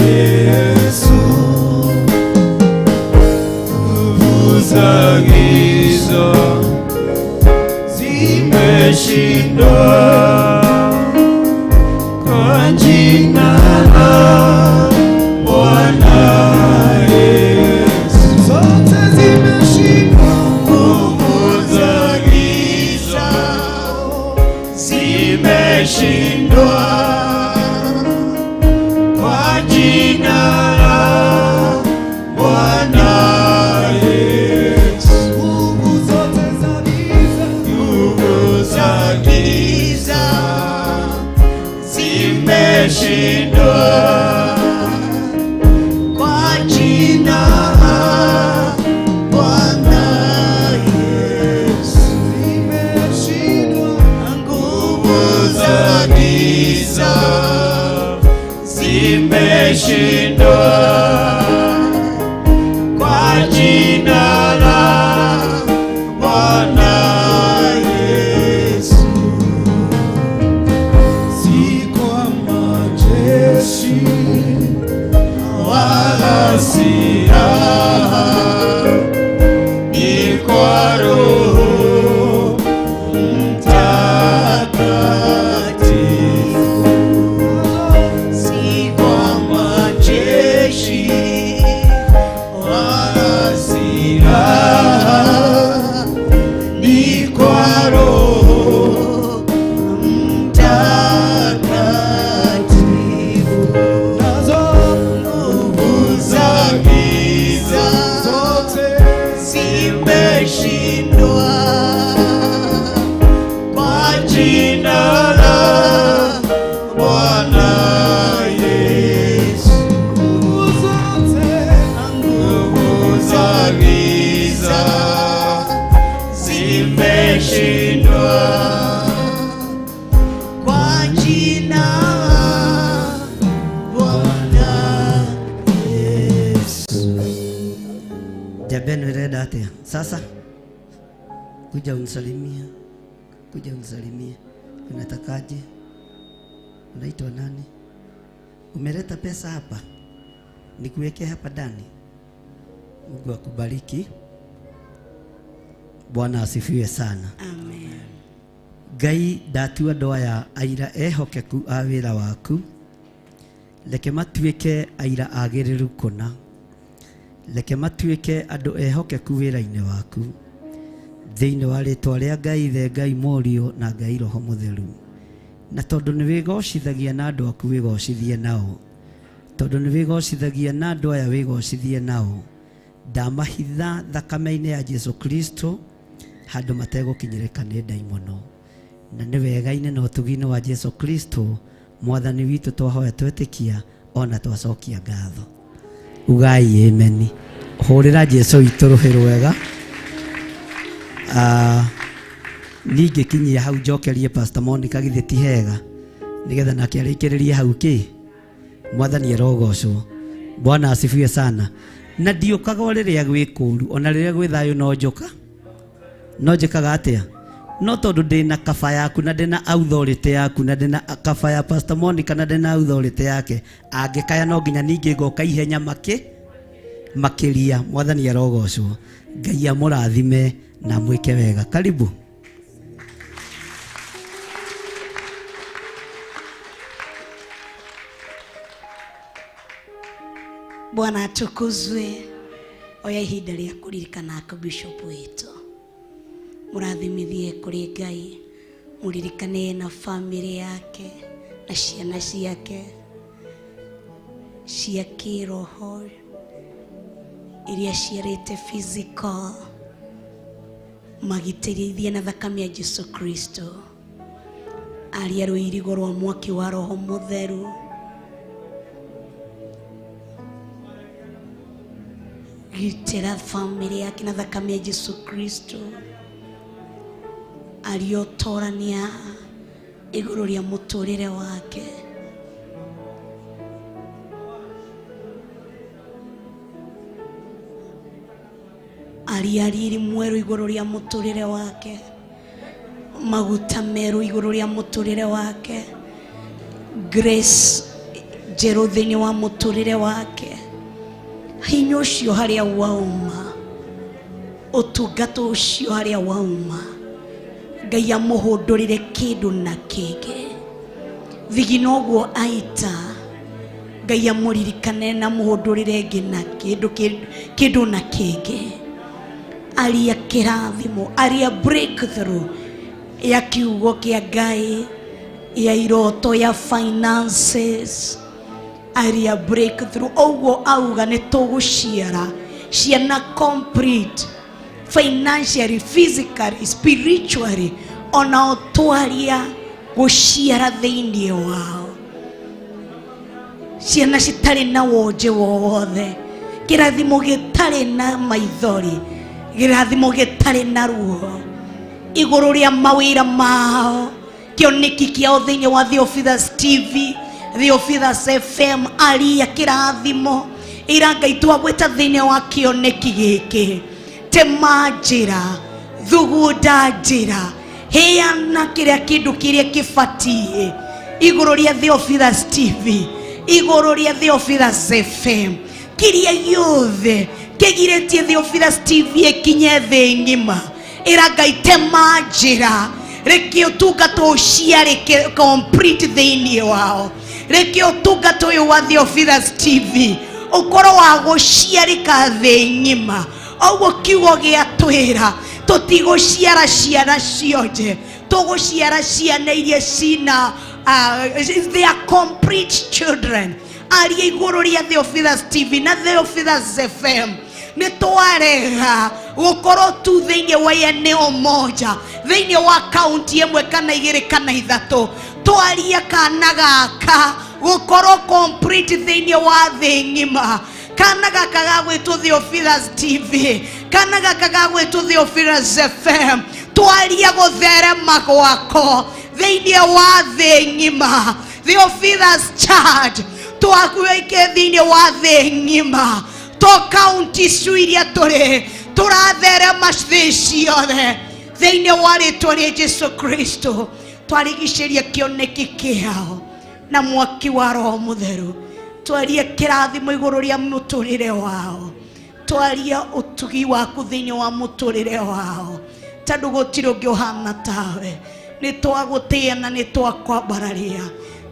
Yesu. Nguvu za giza zimeshindwa kwa jina la Bwana Yesu. Zote zimeshindwa. Nguvu za giza zimeshindwa kwa jina la Bwana Yesu. Nguvu zote za giza Nguvu za giza zimeshindwa kwa jina la Bwana Yesu. zimeshindwa. Nguvu za giza zimeshindwa kwa jina la Bwana Yesu. Si kwa majeshi wala silaha, ni kwa Roho Mtakatifu. Si kwa majeshi wala silaha, ni kwa Roho Mtakatifu. Nazo Nguvu za giza zote zimeshindwa kwa jina la Bwana Yesu. Nguvu zote Nguvu za giza zimeshindwa kwa jina la Bwana Yesu. Njamba ĩno ĩrenda atĩa? Sasa kuja unisalimia, kuja unisalimia. Unatakaje? Unaitwa nani? Umeleta pesa hapa? Nikuweke hapa ndani? Mungu akubariki. Bwana asifiwe sana. Amen. Ngai, ndatua andũ aya aira ehokeku a wĩra waku, reke matuĩke aira agĩrĩru kũna, reke matuĩke andũ ehokeku wĩra-inĩ waku, thĩinĩ wa rĩtwa rĩa Ngai Ithe, Ngai Mũriũ na Ngai Roho Mũtheru. Na tondũ nĩ wĩgocithagia na andũ aku, wĩgocithie nao, tondũ nĩ wĩgocithagia na andũ aya, wĩgocithie nao. Ndamahitha thakame-inĩ ya Jesu Kristo handũ mategũkinyĩrĩka nĩ ndaimono, na nĩ wega-inĩ na ũtugi-inĩ wa Jesu Kristo Mwathani witũ twahoya twetĩkia ona twacokia ngatho. Ugai ameni. Hũrĩra Jesu witũ rũhĩ rwega. Ningĩkinyia hau njokerie Pastor Monica, githĩ ti hega, nĩgetha nake arĩkĩrĩrie hau kĩ. Mwathani arogocwo. Bwana asifiwe sana. Na ndiũkaga o rĩrĩa gwĩ kũũru, ona rĩrĩa gwĩ thayũ no njoka, no njĩkaga atĩa? No tondũ ndĩna kaba yaku na ndĩna authority yaku na ndĩna kaba ya Pastor Monica na ndĩna authority yake, angĩkaya no nginya ningĩ ngoka ihenya makĩria. Mwathani arogocwo. Ngai amũrathime na mwĩke wega. Karibu. Bwana atukuzwe. Oya ihinda rĩa kũririkana Bishop witũ, mũrathimithie kũrĩ Ngai, mũririkane na famĩlĩ yake na ciana ciake cia kĩroho iria ciarĩte physical, magitĩrithie na thakame ya Jesu Kristo, aria rũirigo rwa mwaki wa Roho Mũtheru. Gitĩra famĩlĩ yake na thakame ya Jesu Kristo, ariotorania igũrũ rĩa mũtũrĩre wake. Aria riri mwerũ igũrũ rĩa mũtũrĩre wake, maguta merũ igũrũ rĩa mũtũrĩre wake, grace njerũ thĩinĩ wa mũtũrĩre wake. Hinya ũcio harĩa wauma, ũtungata ũcio harĩa wauma, Ngai amũhũndũrĩre kĩndũ na kĩngĩ. Thigino ũguo aita, Ngai amũririkane na amũhũndũrĩre ĩngĩ na kĩndũ, kĩndũ na kĩngĩ. Aria kĩrathimo, aria breakthrough ya kiugo kĩa Ngai, ya iroto, ya finances, aria breakthrough. Ũguo auga nĩ tũgũciara ciana complete financially, physically, spiritually, ona ũtwaria gũciara thĩinĩ wao, ciana citarĩ na wonje wothe, kĩrathimo gĩtarĩ na maithori, kĩrathimo gĩtarĩ na ruo igũrũ rĩa mawĩra mao, kĩoneki kĩao thĩinĩ wa Theophilus TV. Theophilus FM aria kĩrathimo ira Ngai twagwĩta thĩinĩ wa kĩoneki gĩkĩ tema njĩra thugunda njĩra heana kĩrĩa kĩndũ kĩrĩa kĩbatiĩ igũrũ rĩa Theophilus TV igũrũ rĩa Theophilus FM kĩrĩa gĩothe kĩgirĩtie Theophilus TV ĩkinye thĩ ng'ima ĩra Ngai tema njĩra reke ũtungata ũciarĩke complete thĩinĩ wao reke ũtungata ũyũ wa Theophilus TV ũkorwo wa gũciarĩka thĩ ng'ima ũguo kiugo gĩa twĩra tũtigũciara ciana cionje tũgũciara ciana iria cina they are complete children aria igũrũ rĩa Theophilus TV na Theophilus FM nĩ twarega gũkorwo tu thĩinĩ wa eneo moja thĩinĩ wa kaunti ĩmwe kana igĩrĩ kana ithatũ twarie kana gaka gũkorwo complete thĩinĩ wa thĩ ng'ima kana gaka gagwĩtwo Theophilus TV kana gaka gagwĩtwo Theophilus FM twarie gũtherema gwako thĩinĩ wa thĩ ng'ima Theophilus Church twakuĩke thĩinĩ wa thĩ ng'ima to kaunti icio iria tũrĩ tũratherema thĩ ciothe thĩinĩ wa rĩtwa rĩa Jesu Kristo twarigicĩria kĩoneki kĩao na mwaki wa Roho Mũtheru twarie kĩrathimo igũrũ rĩa mũtũrĩre wao twarie ũtugi waku thĩinĩ wa mũtũrĩre wao tondũ gũtirĩ ũngĩ ũhana tawe nĩ twagũtĩĩa na nĩ twakwambararia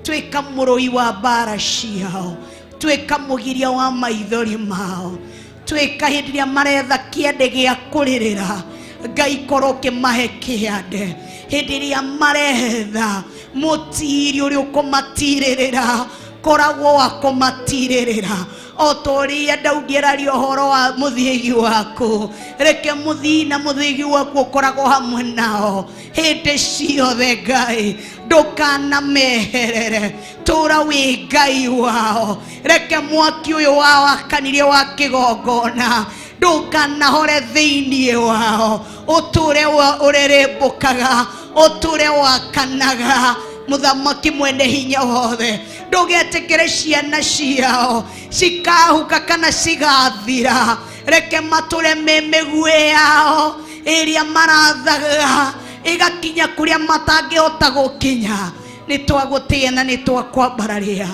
tuĩka mũrũi wa mbara ciao tuĩka mũgiria wa maithori mao tuĩka hĩndĩ ĩrĩa maretha kĩande gĩa kũrĩrĩra Ngai korwo ũkĩmahe kĩande hĩndĩ ĩrĩa maretha mũtiri ũrĩa ũkũmatirĩrĩra koragwo wa kũmatirĩrĩra o ta ũrĩa Daudi araria ũhoro wa mũthĩgi waku reke mũthii na mũthĩgi waku ũkoragwo hamwe nao hĩndĩ ciothe Ngai ndũkanameherere tũra wĩ Ngai wao reke mwaki ũyũ wao akanirie wa kĩgongona ndũkanahore thĩinĩ wao ũtũre ũrĩrĩmbũkaga ũtũre wakanaga mũthamaki mwene hinya wothe ndũgetĩkĩre ciana ciao cikahuka kana cigathira reke matũre me mĩguĩ yao ĩrĩa marathaga ĩgakinya kũrĩa matangĩhota gũkinya nĩ twagũtĩĩa na nĩ twakwambararia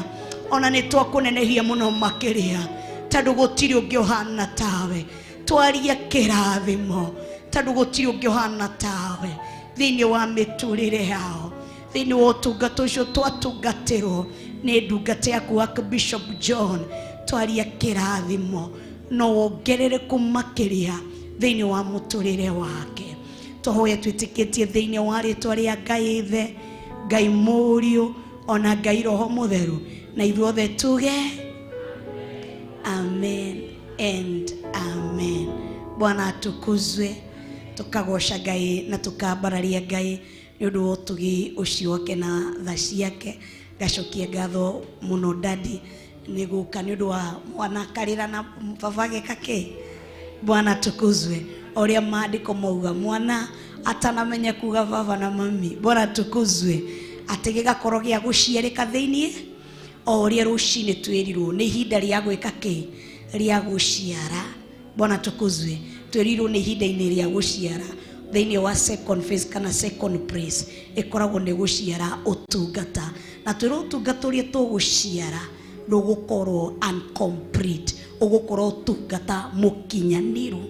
ona nĩ twakũnenehia mũno makĩria tondũ gũtirĩ ũngĩ ũhana tawe twarie kĩrathimo tondũ gũtirĩ ũngĩ ũhana tawe thĩinĩ wa mĩtũrĩre yao thĩinĩ wa ũtungata ũcio twatungatĩrwo nĩ ndungata yaku Archbishop John twarie kĩrathimo no wongerereku makĩria thĩinĩ wa mũtũrĩre wake tũhoye twĩtĩkĩtie thĩinĩ wa rĩtwa rĩa Ngai Ithe Ngai Mũriũ ona Ngai Roho Mũtheru na ithuothe tuge amen and amen. Bwana atukuzwe tukagoca Ngai na tukambararia Ngai nĩ ũndũ wa ũtugi ũcio wake na tha ciake ngacokia ngatho mũno dadi nĩ gũka nĩ ũndũ wa mwana akarĩra na baba ageka kĩ. Bwana atukuzwe ũrĩa maandĩko mauga mwana atanamenya kuga baba na mami. Bwana atukuzwe atĩ gĩgakorwo gĩa gũciarĩka thĩinĩ o ũrĩa rũcinĩ twĩrirwo nĩ ihinda rĩa gwĩka kĩ rĩa gũciara. Bwana atukuzwe twĩrirwo nĩ ihinda-inĩ rĩa gũciara thĩinĩ wa second phase kana second place ĩkoragwo nĩ gũciara ũtungata na twĩrwo ũtungata ũrĩa tũgũciara ndũgũkorwo incomplete ũgũkorwo ũtungata mũkinyanĩru.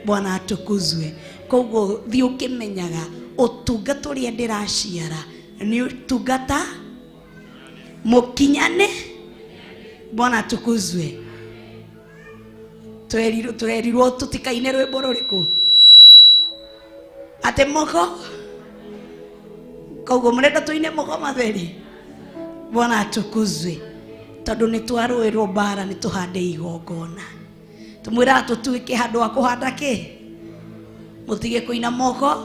Bwana atukuzwe koguo thiĩ ũkĩmenyaga ũtungata ũrĩa ndĩraciara nĩ ũtungata mũkinyane. Bwana atukuzwe twerirwo tũtikaine rwĩmbo rũrĩkũ atĩ moko koguo mũrenda tũine moko matheri. Bwana atukuzwe tondũ nĩ twarũĩrwo mbara nĩ tũhande igongona tũmwĩraga tũtuĩke handũ ha kũhanda kĩ mũtige kũina moko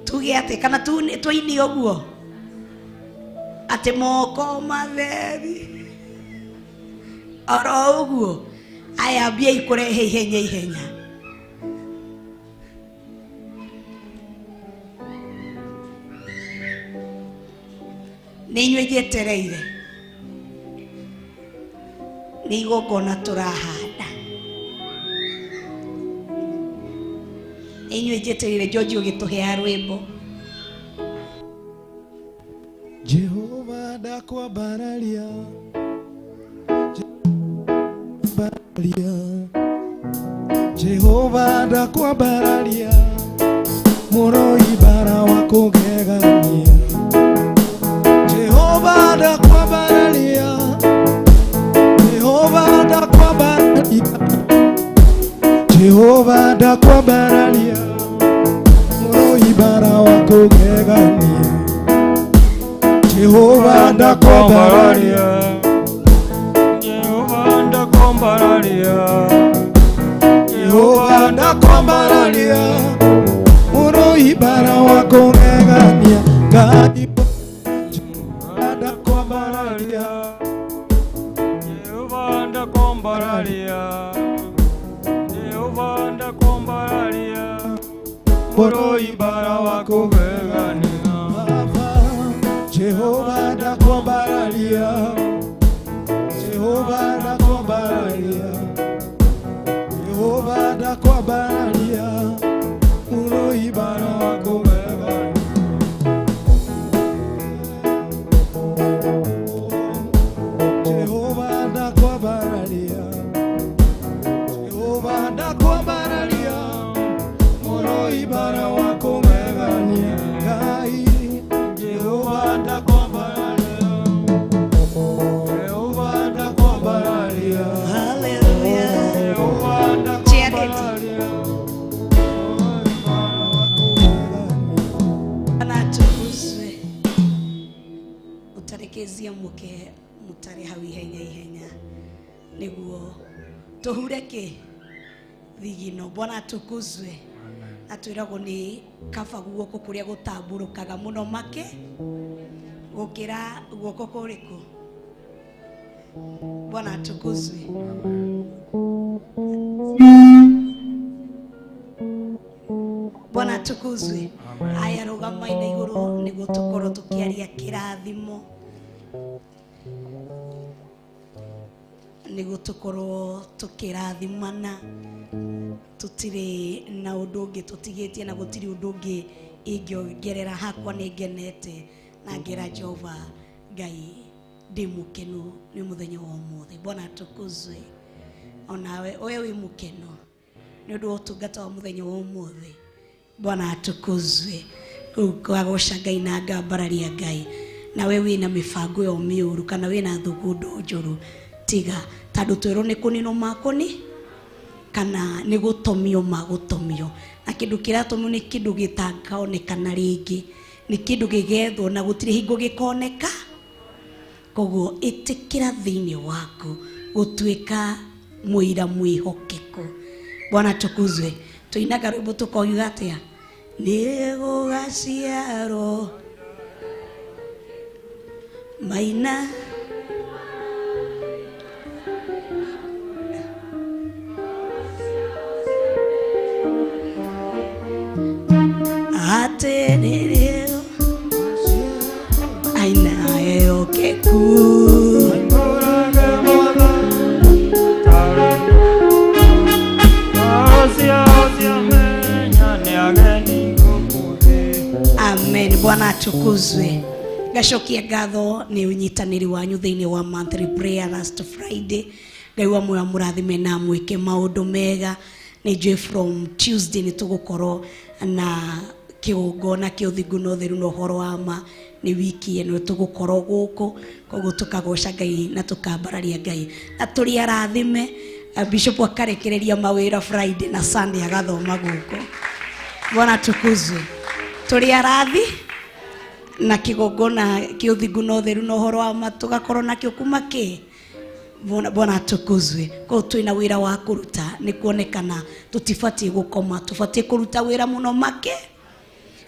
tuge atĩ kana tũine ũguo atĩ moko matheri oro ũguo aya mbia ikũrehe ihenya ihenya. Nĩ inyuĩ njetereire Nĩ igongona tũrahanda. Inyuĩ njeterire George ũgĩtũhea rwĩmbo. Jehova ndakwambararia, Jehova ndakwambararia, mũroi bara wa kũgegania. Jehova ndakwambararia, Jehova ndakwambararia, Jehova ndakwambararia, mũroi bara wa kũgegania. Jehova ndakwambararia, Jehova ndakwambararia, Jehova ndakwambararia, mũroi bara wa kũgegania. Ngai Jehova ndakwambararia, Jehova ndakwambararia, Jehova ndakwambararia, mũroi bara wa kũgegania. Baba Jehova ndakwambararia, Jehova ndakwambararia, Jehova ndakwambararia, mũroi bara wa kũgegania. Jehova ndakwambararia, Jehova ndakwambararia, mũroi bara wa kũgegania. Ngai Jehova ndakwambararia, Jehova ndakwambararia, Hallelujah. Jehova ndakwambararia. Bwana atukuzwe. Utarekezia muke mutare hau ihenya ihenya niguo tuhure ki thigino. Bwana atukuzwe. Na twiragwo ni kaba guoko kuria gutamburukaga muno make gukira guoko kuriku. Bwana atukuzwe. Bwana atukuzwe. Aya rugamaine iguru niguo tukorwo tukiaria kirathimo, niguo tukorwo tukirathimana. Tutiri na undu ungi tutigitie na gutiri undu ungi ingiongerera hakwa. Ni ngenete na ngera Jehova Ngai ndi mukenu ni muthenya wa umuthi. Bwana atukuzwe. Onawe we wi mukenu ni undu wa utungata wa muthenya wa umuthi. Bwana atukuzwe. Kwagoca Ngai na ngambararia Ngai. Nawe wina mibango yo miuru kana wina thugundo njuru, tiga tondu twirwo ni kuninwo makuni kana ni gutomio magutomio, na kindu kiratomio ni kindu gitangaonekana ringi, ni kindu gigethwo na gutiri hingo gikoneka. Koguo itikira thiini waku gutuika muira mwihokeku. Bwana atukuzwe. Tuinaga rwimbo tukoiga atia? Ni gugaciarwo maina atiriri aina eokeku. Amen. Bwana atukuzwe. Ngacokia ngatho ni unyitaniri wanyu thiini wa monthly prayer last Friday. Ngai wa muoyo murathime na mwike maundu mega. Ni njũĩ from Tuesday ni tugukorwo na kigongona kia uthingu na utheru na uhoro wa ma. Ni wiki ĩno tugukorwo guku, koguo tukagoca Ngai na tukambararia Ngai na turi arathime. Bishop akarekereria mawira Friday na Sunday agathoma guku. Bwana atukuzwe. Turi arathi na kigongona kia uthingu na utheru na uhoro wa ma tugakorwo nakio kuma ki. Bwana atukuzwe. Koguo twina wira wa kuruta ni kuonekana tutibatie gukoma, tubatie kuruta wira muno make.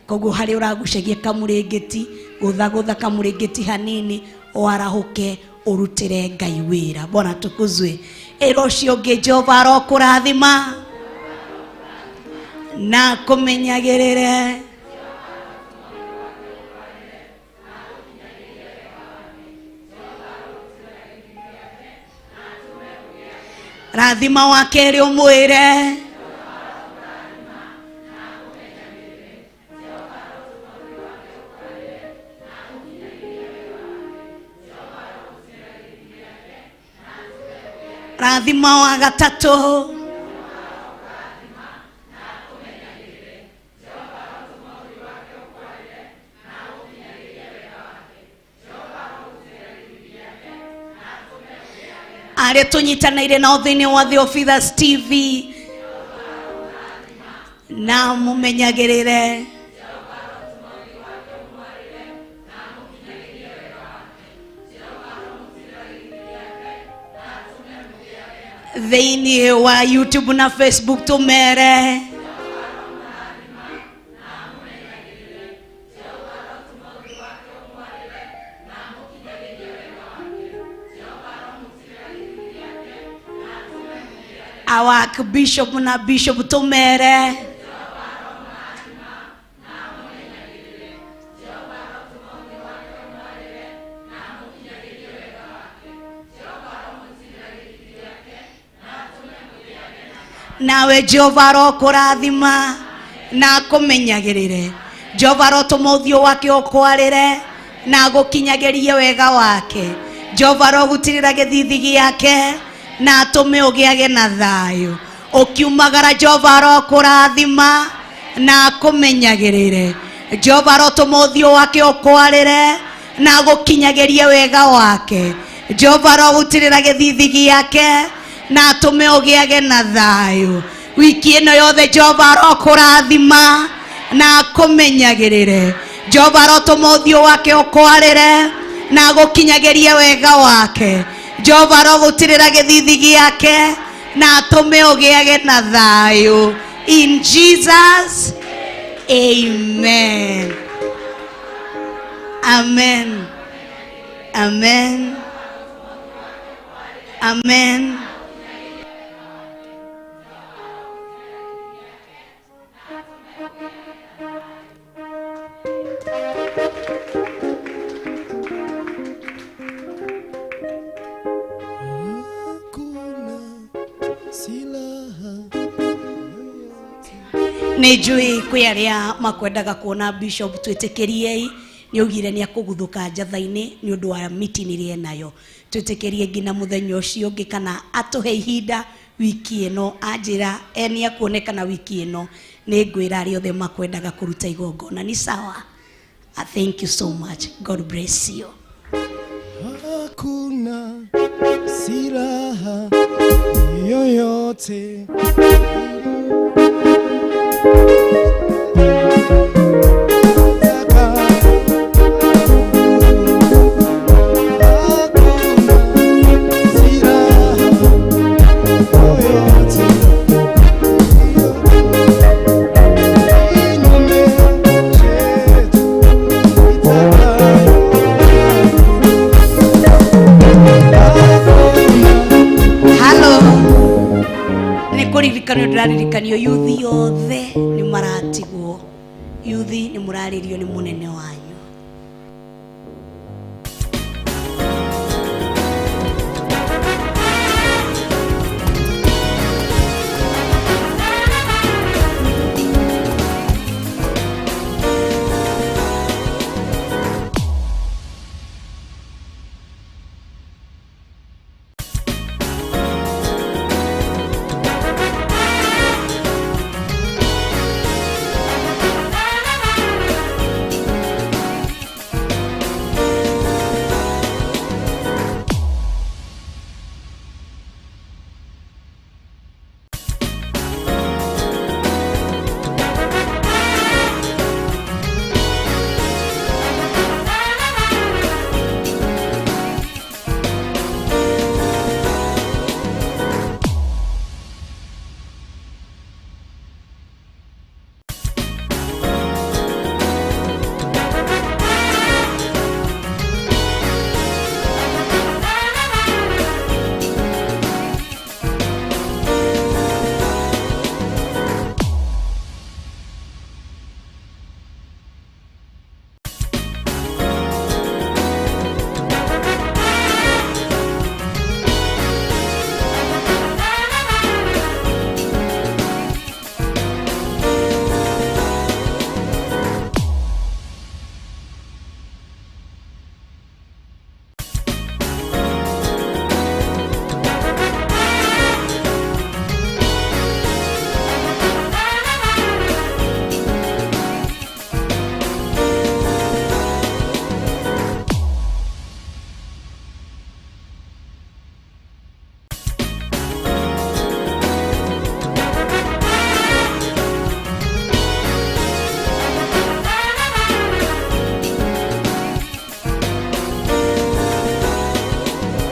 Koguo hari uragucagia kamuringiti, guthagutha kamuringiti hanini, warahuke urutire Ngai wira. Bwana atukuzwe. Ĩra ũcio ũngĩ Jehova arokũrathima na kũmenyagĩrĩre. Rathima wa kerĩ ũmwĩre. Rathima wa gatatũ. Arĩa tũnyitanĩire nao thĩinĩ wa Theophilus TV na mũmenyagĩrĩre. Thĩinĩ wa YouTube na Facebook tũmere. Our bishop na bishop tumere. Nawe Jehova arokũrathima na akũmenyagĩrĩre. Jehova arotũma ũthiũ wake ũkwarĩre na agũkinyagĩrie wega wake. Jehova arogutirĩra gĩthithi gĩake na atũme ũgĩage na thayũ. Ũkiumagara Jehova arokũrathima na akũmenyagĩrĩre. Jehova arotũma ũthiũ wake ũkwarĩre na agũkinyagĩrie wega wake. Jehova arogutirĩra gĩthithi gĩake na atũme ũgĩage na thayũ. Wiki ĩno yothe Jehova arokũrathima na akũmenyagĩrĩre. Jehova arotũma ũthiũ wake ũkwarĩre na agũkinyagĩrie wega wake. Jehova arogutirĩra gĩthithi gĩake na atũme ũgĩage na thayũ. In Jesus, amen. Amen. Amen. Amen. Nĩ njũĩ kwĩ arĩa makwendaga kuona bishop twĩtĩkĩriei nĩ augire nĩ akũguthũka njatha-inĩ nĩ ũndũ wa meeting ĩrĩa enayo. Twĩtĩkĩrie nginya mũthenya ũcio ũngĩ kana atũhe ihinda wiki ĩno anjĩra nĩ akuonekana wiki ĩno nĩ ngwĩra arĩa othe makwendaga kũruta igongona. Ni sawa. I thank you so much. God bless you. Hakuna silaha yoyote Kũririkanio ndĩraririkanio yuthi yothe nĩ maratigwo. Yuthi nĩ mũrarĩrio nĩ mũnene wanyu.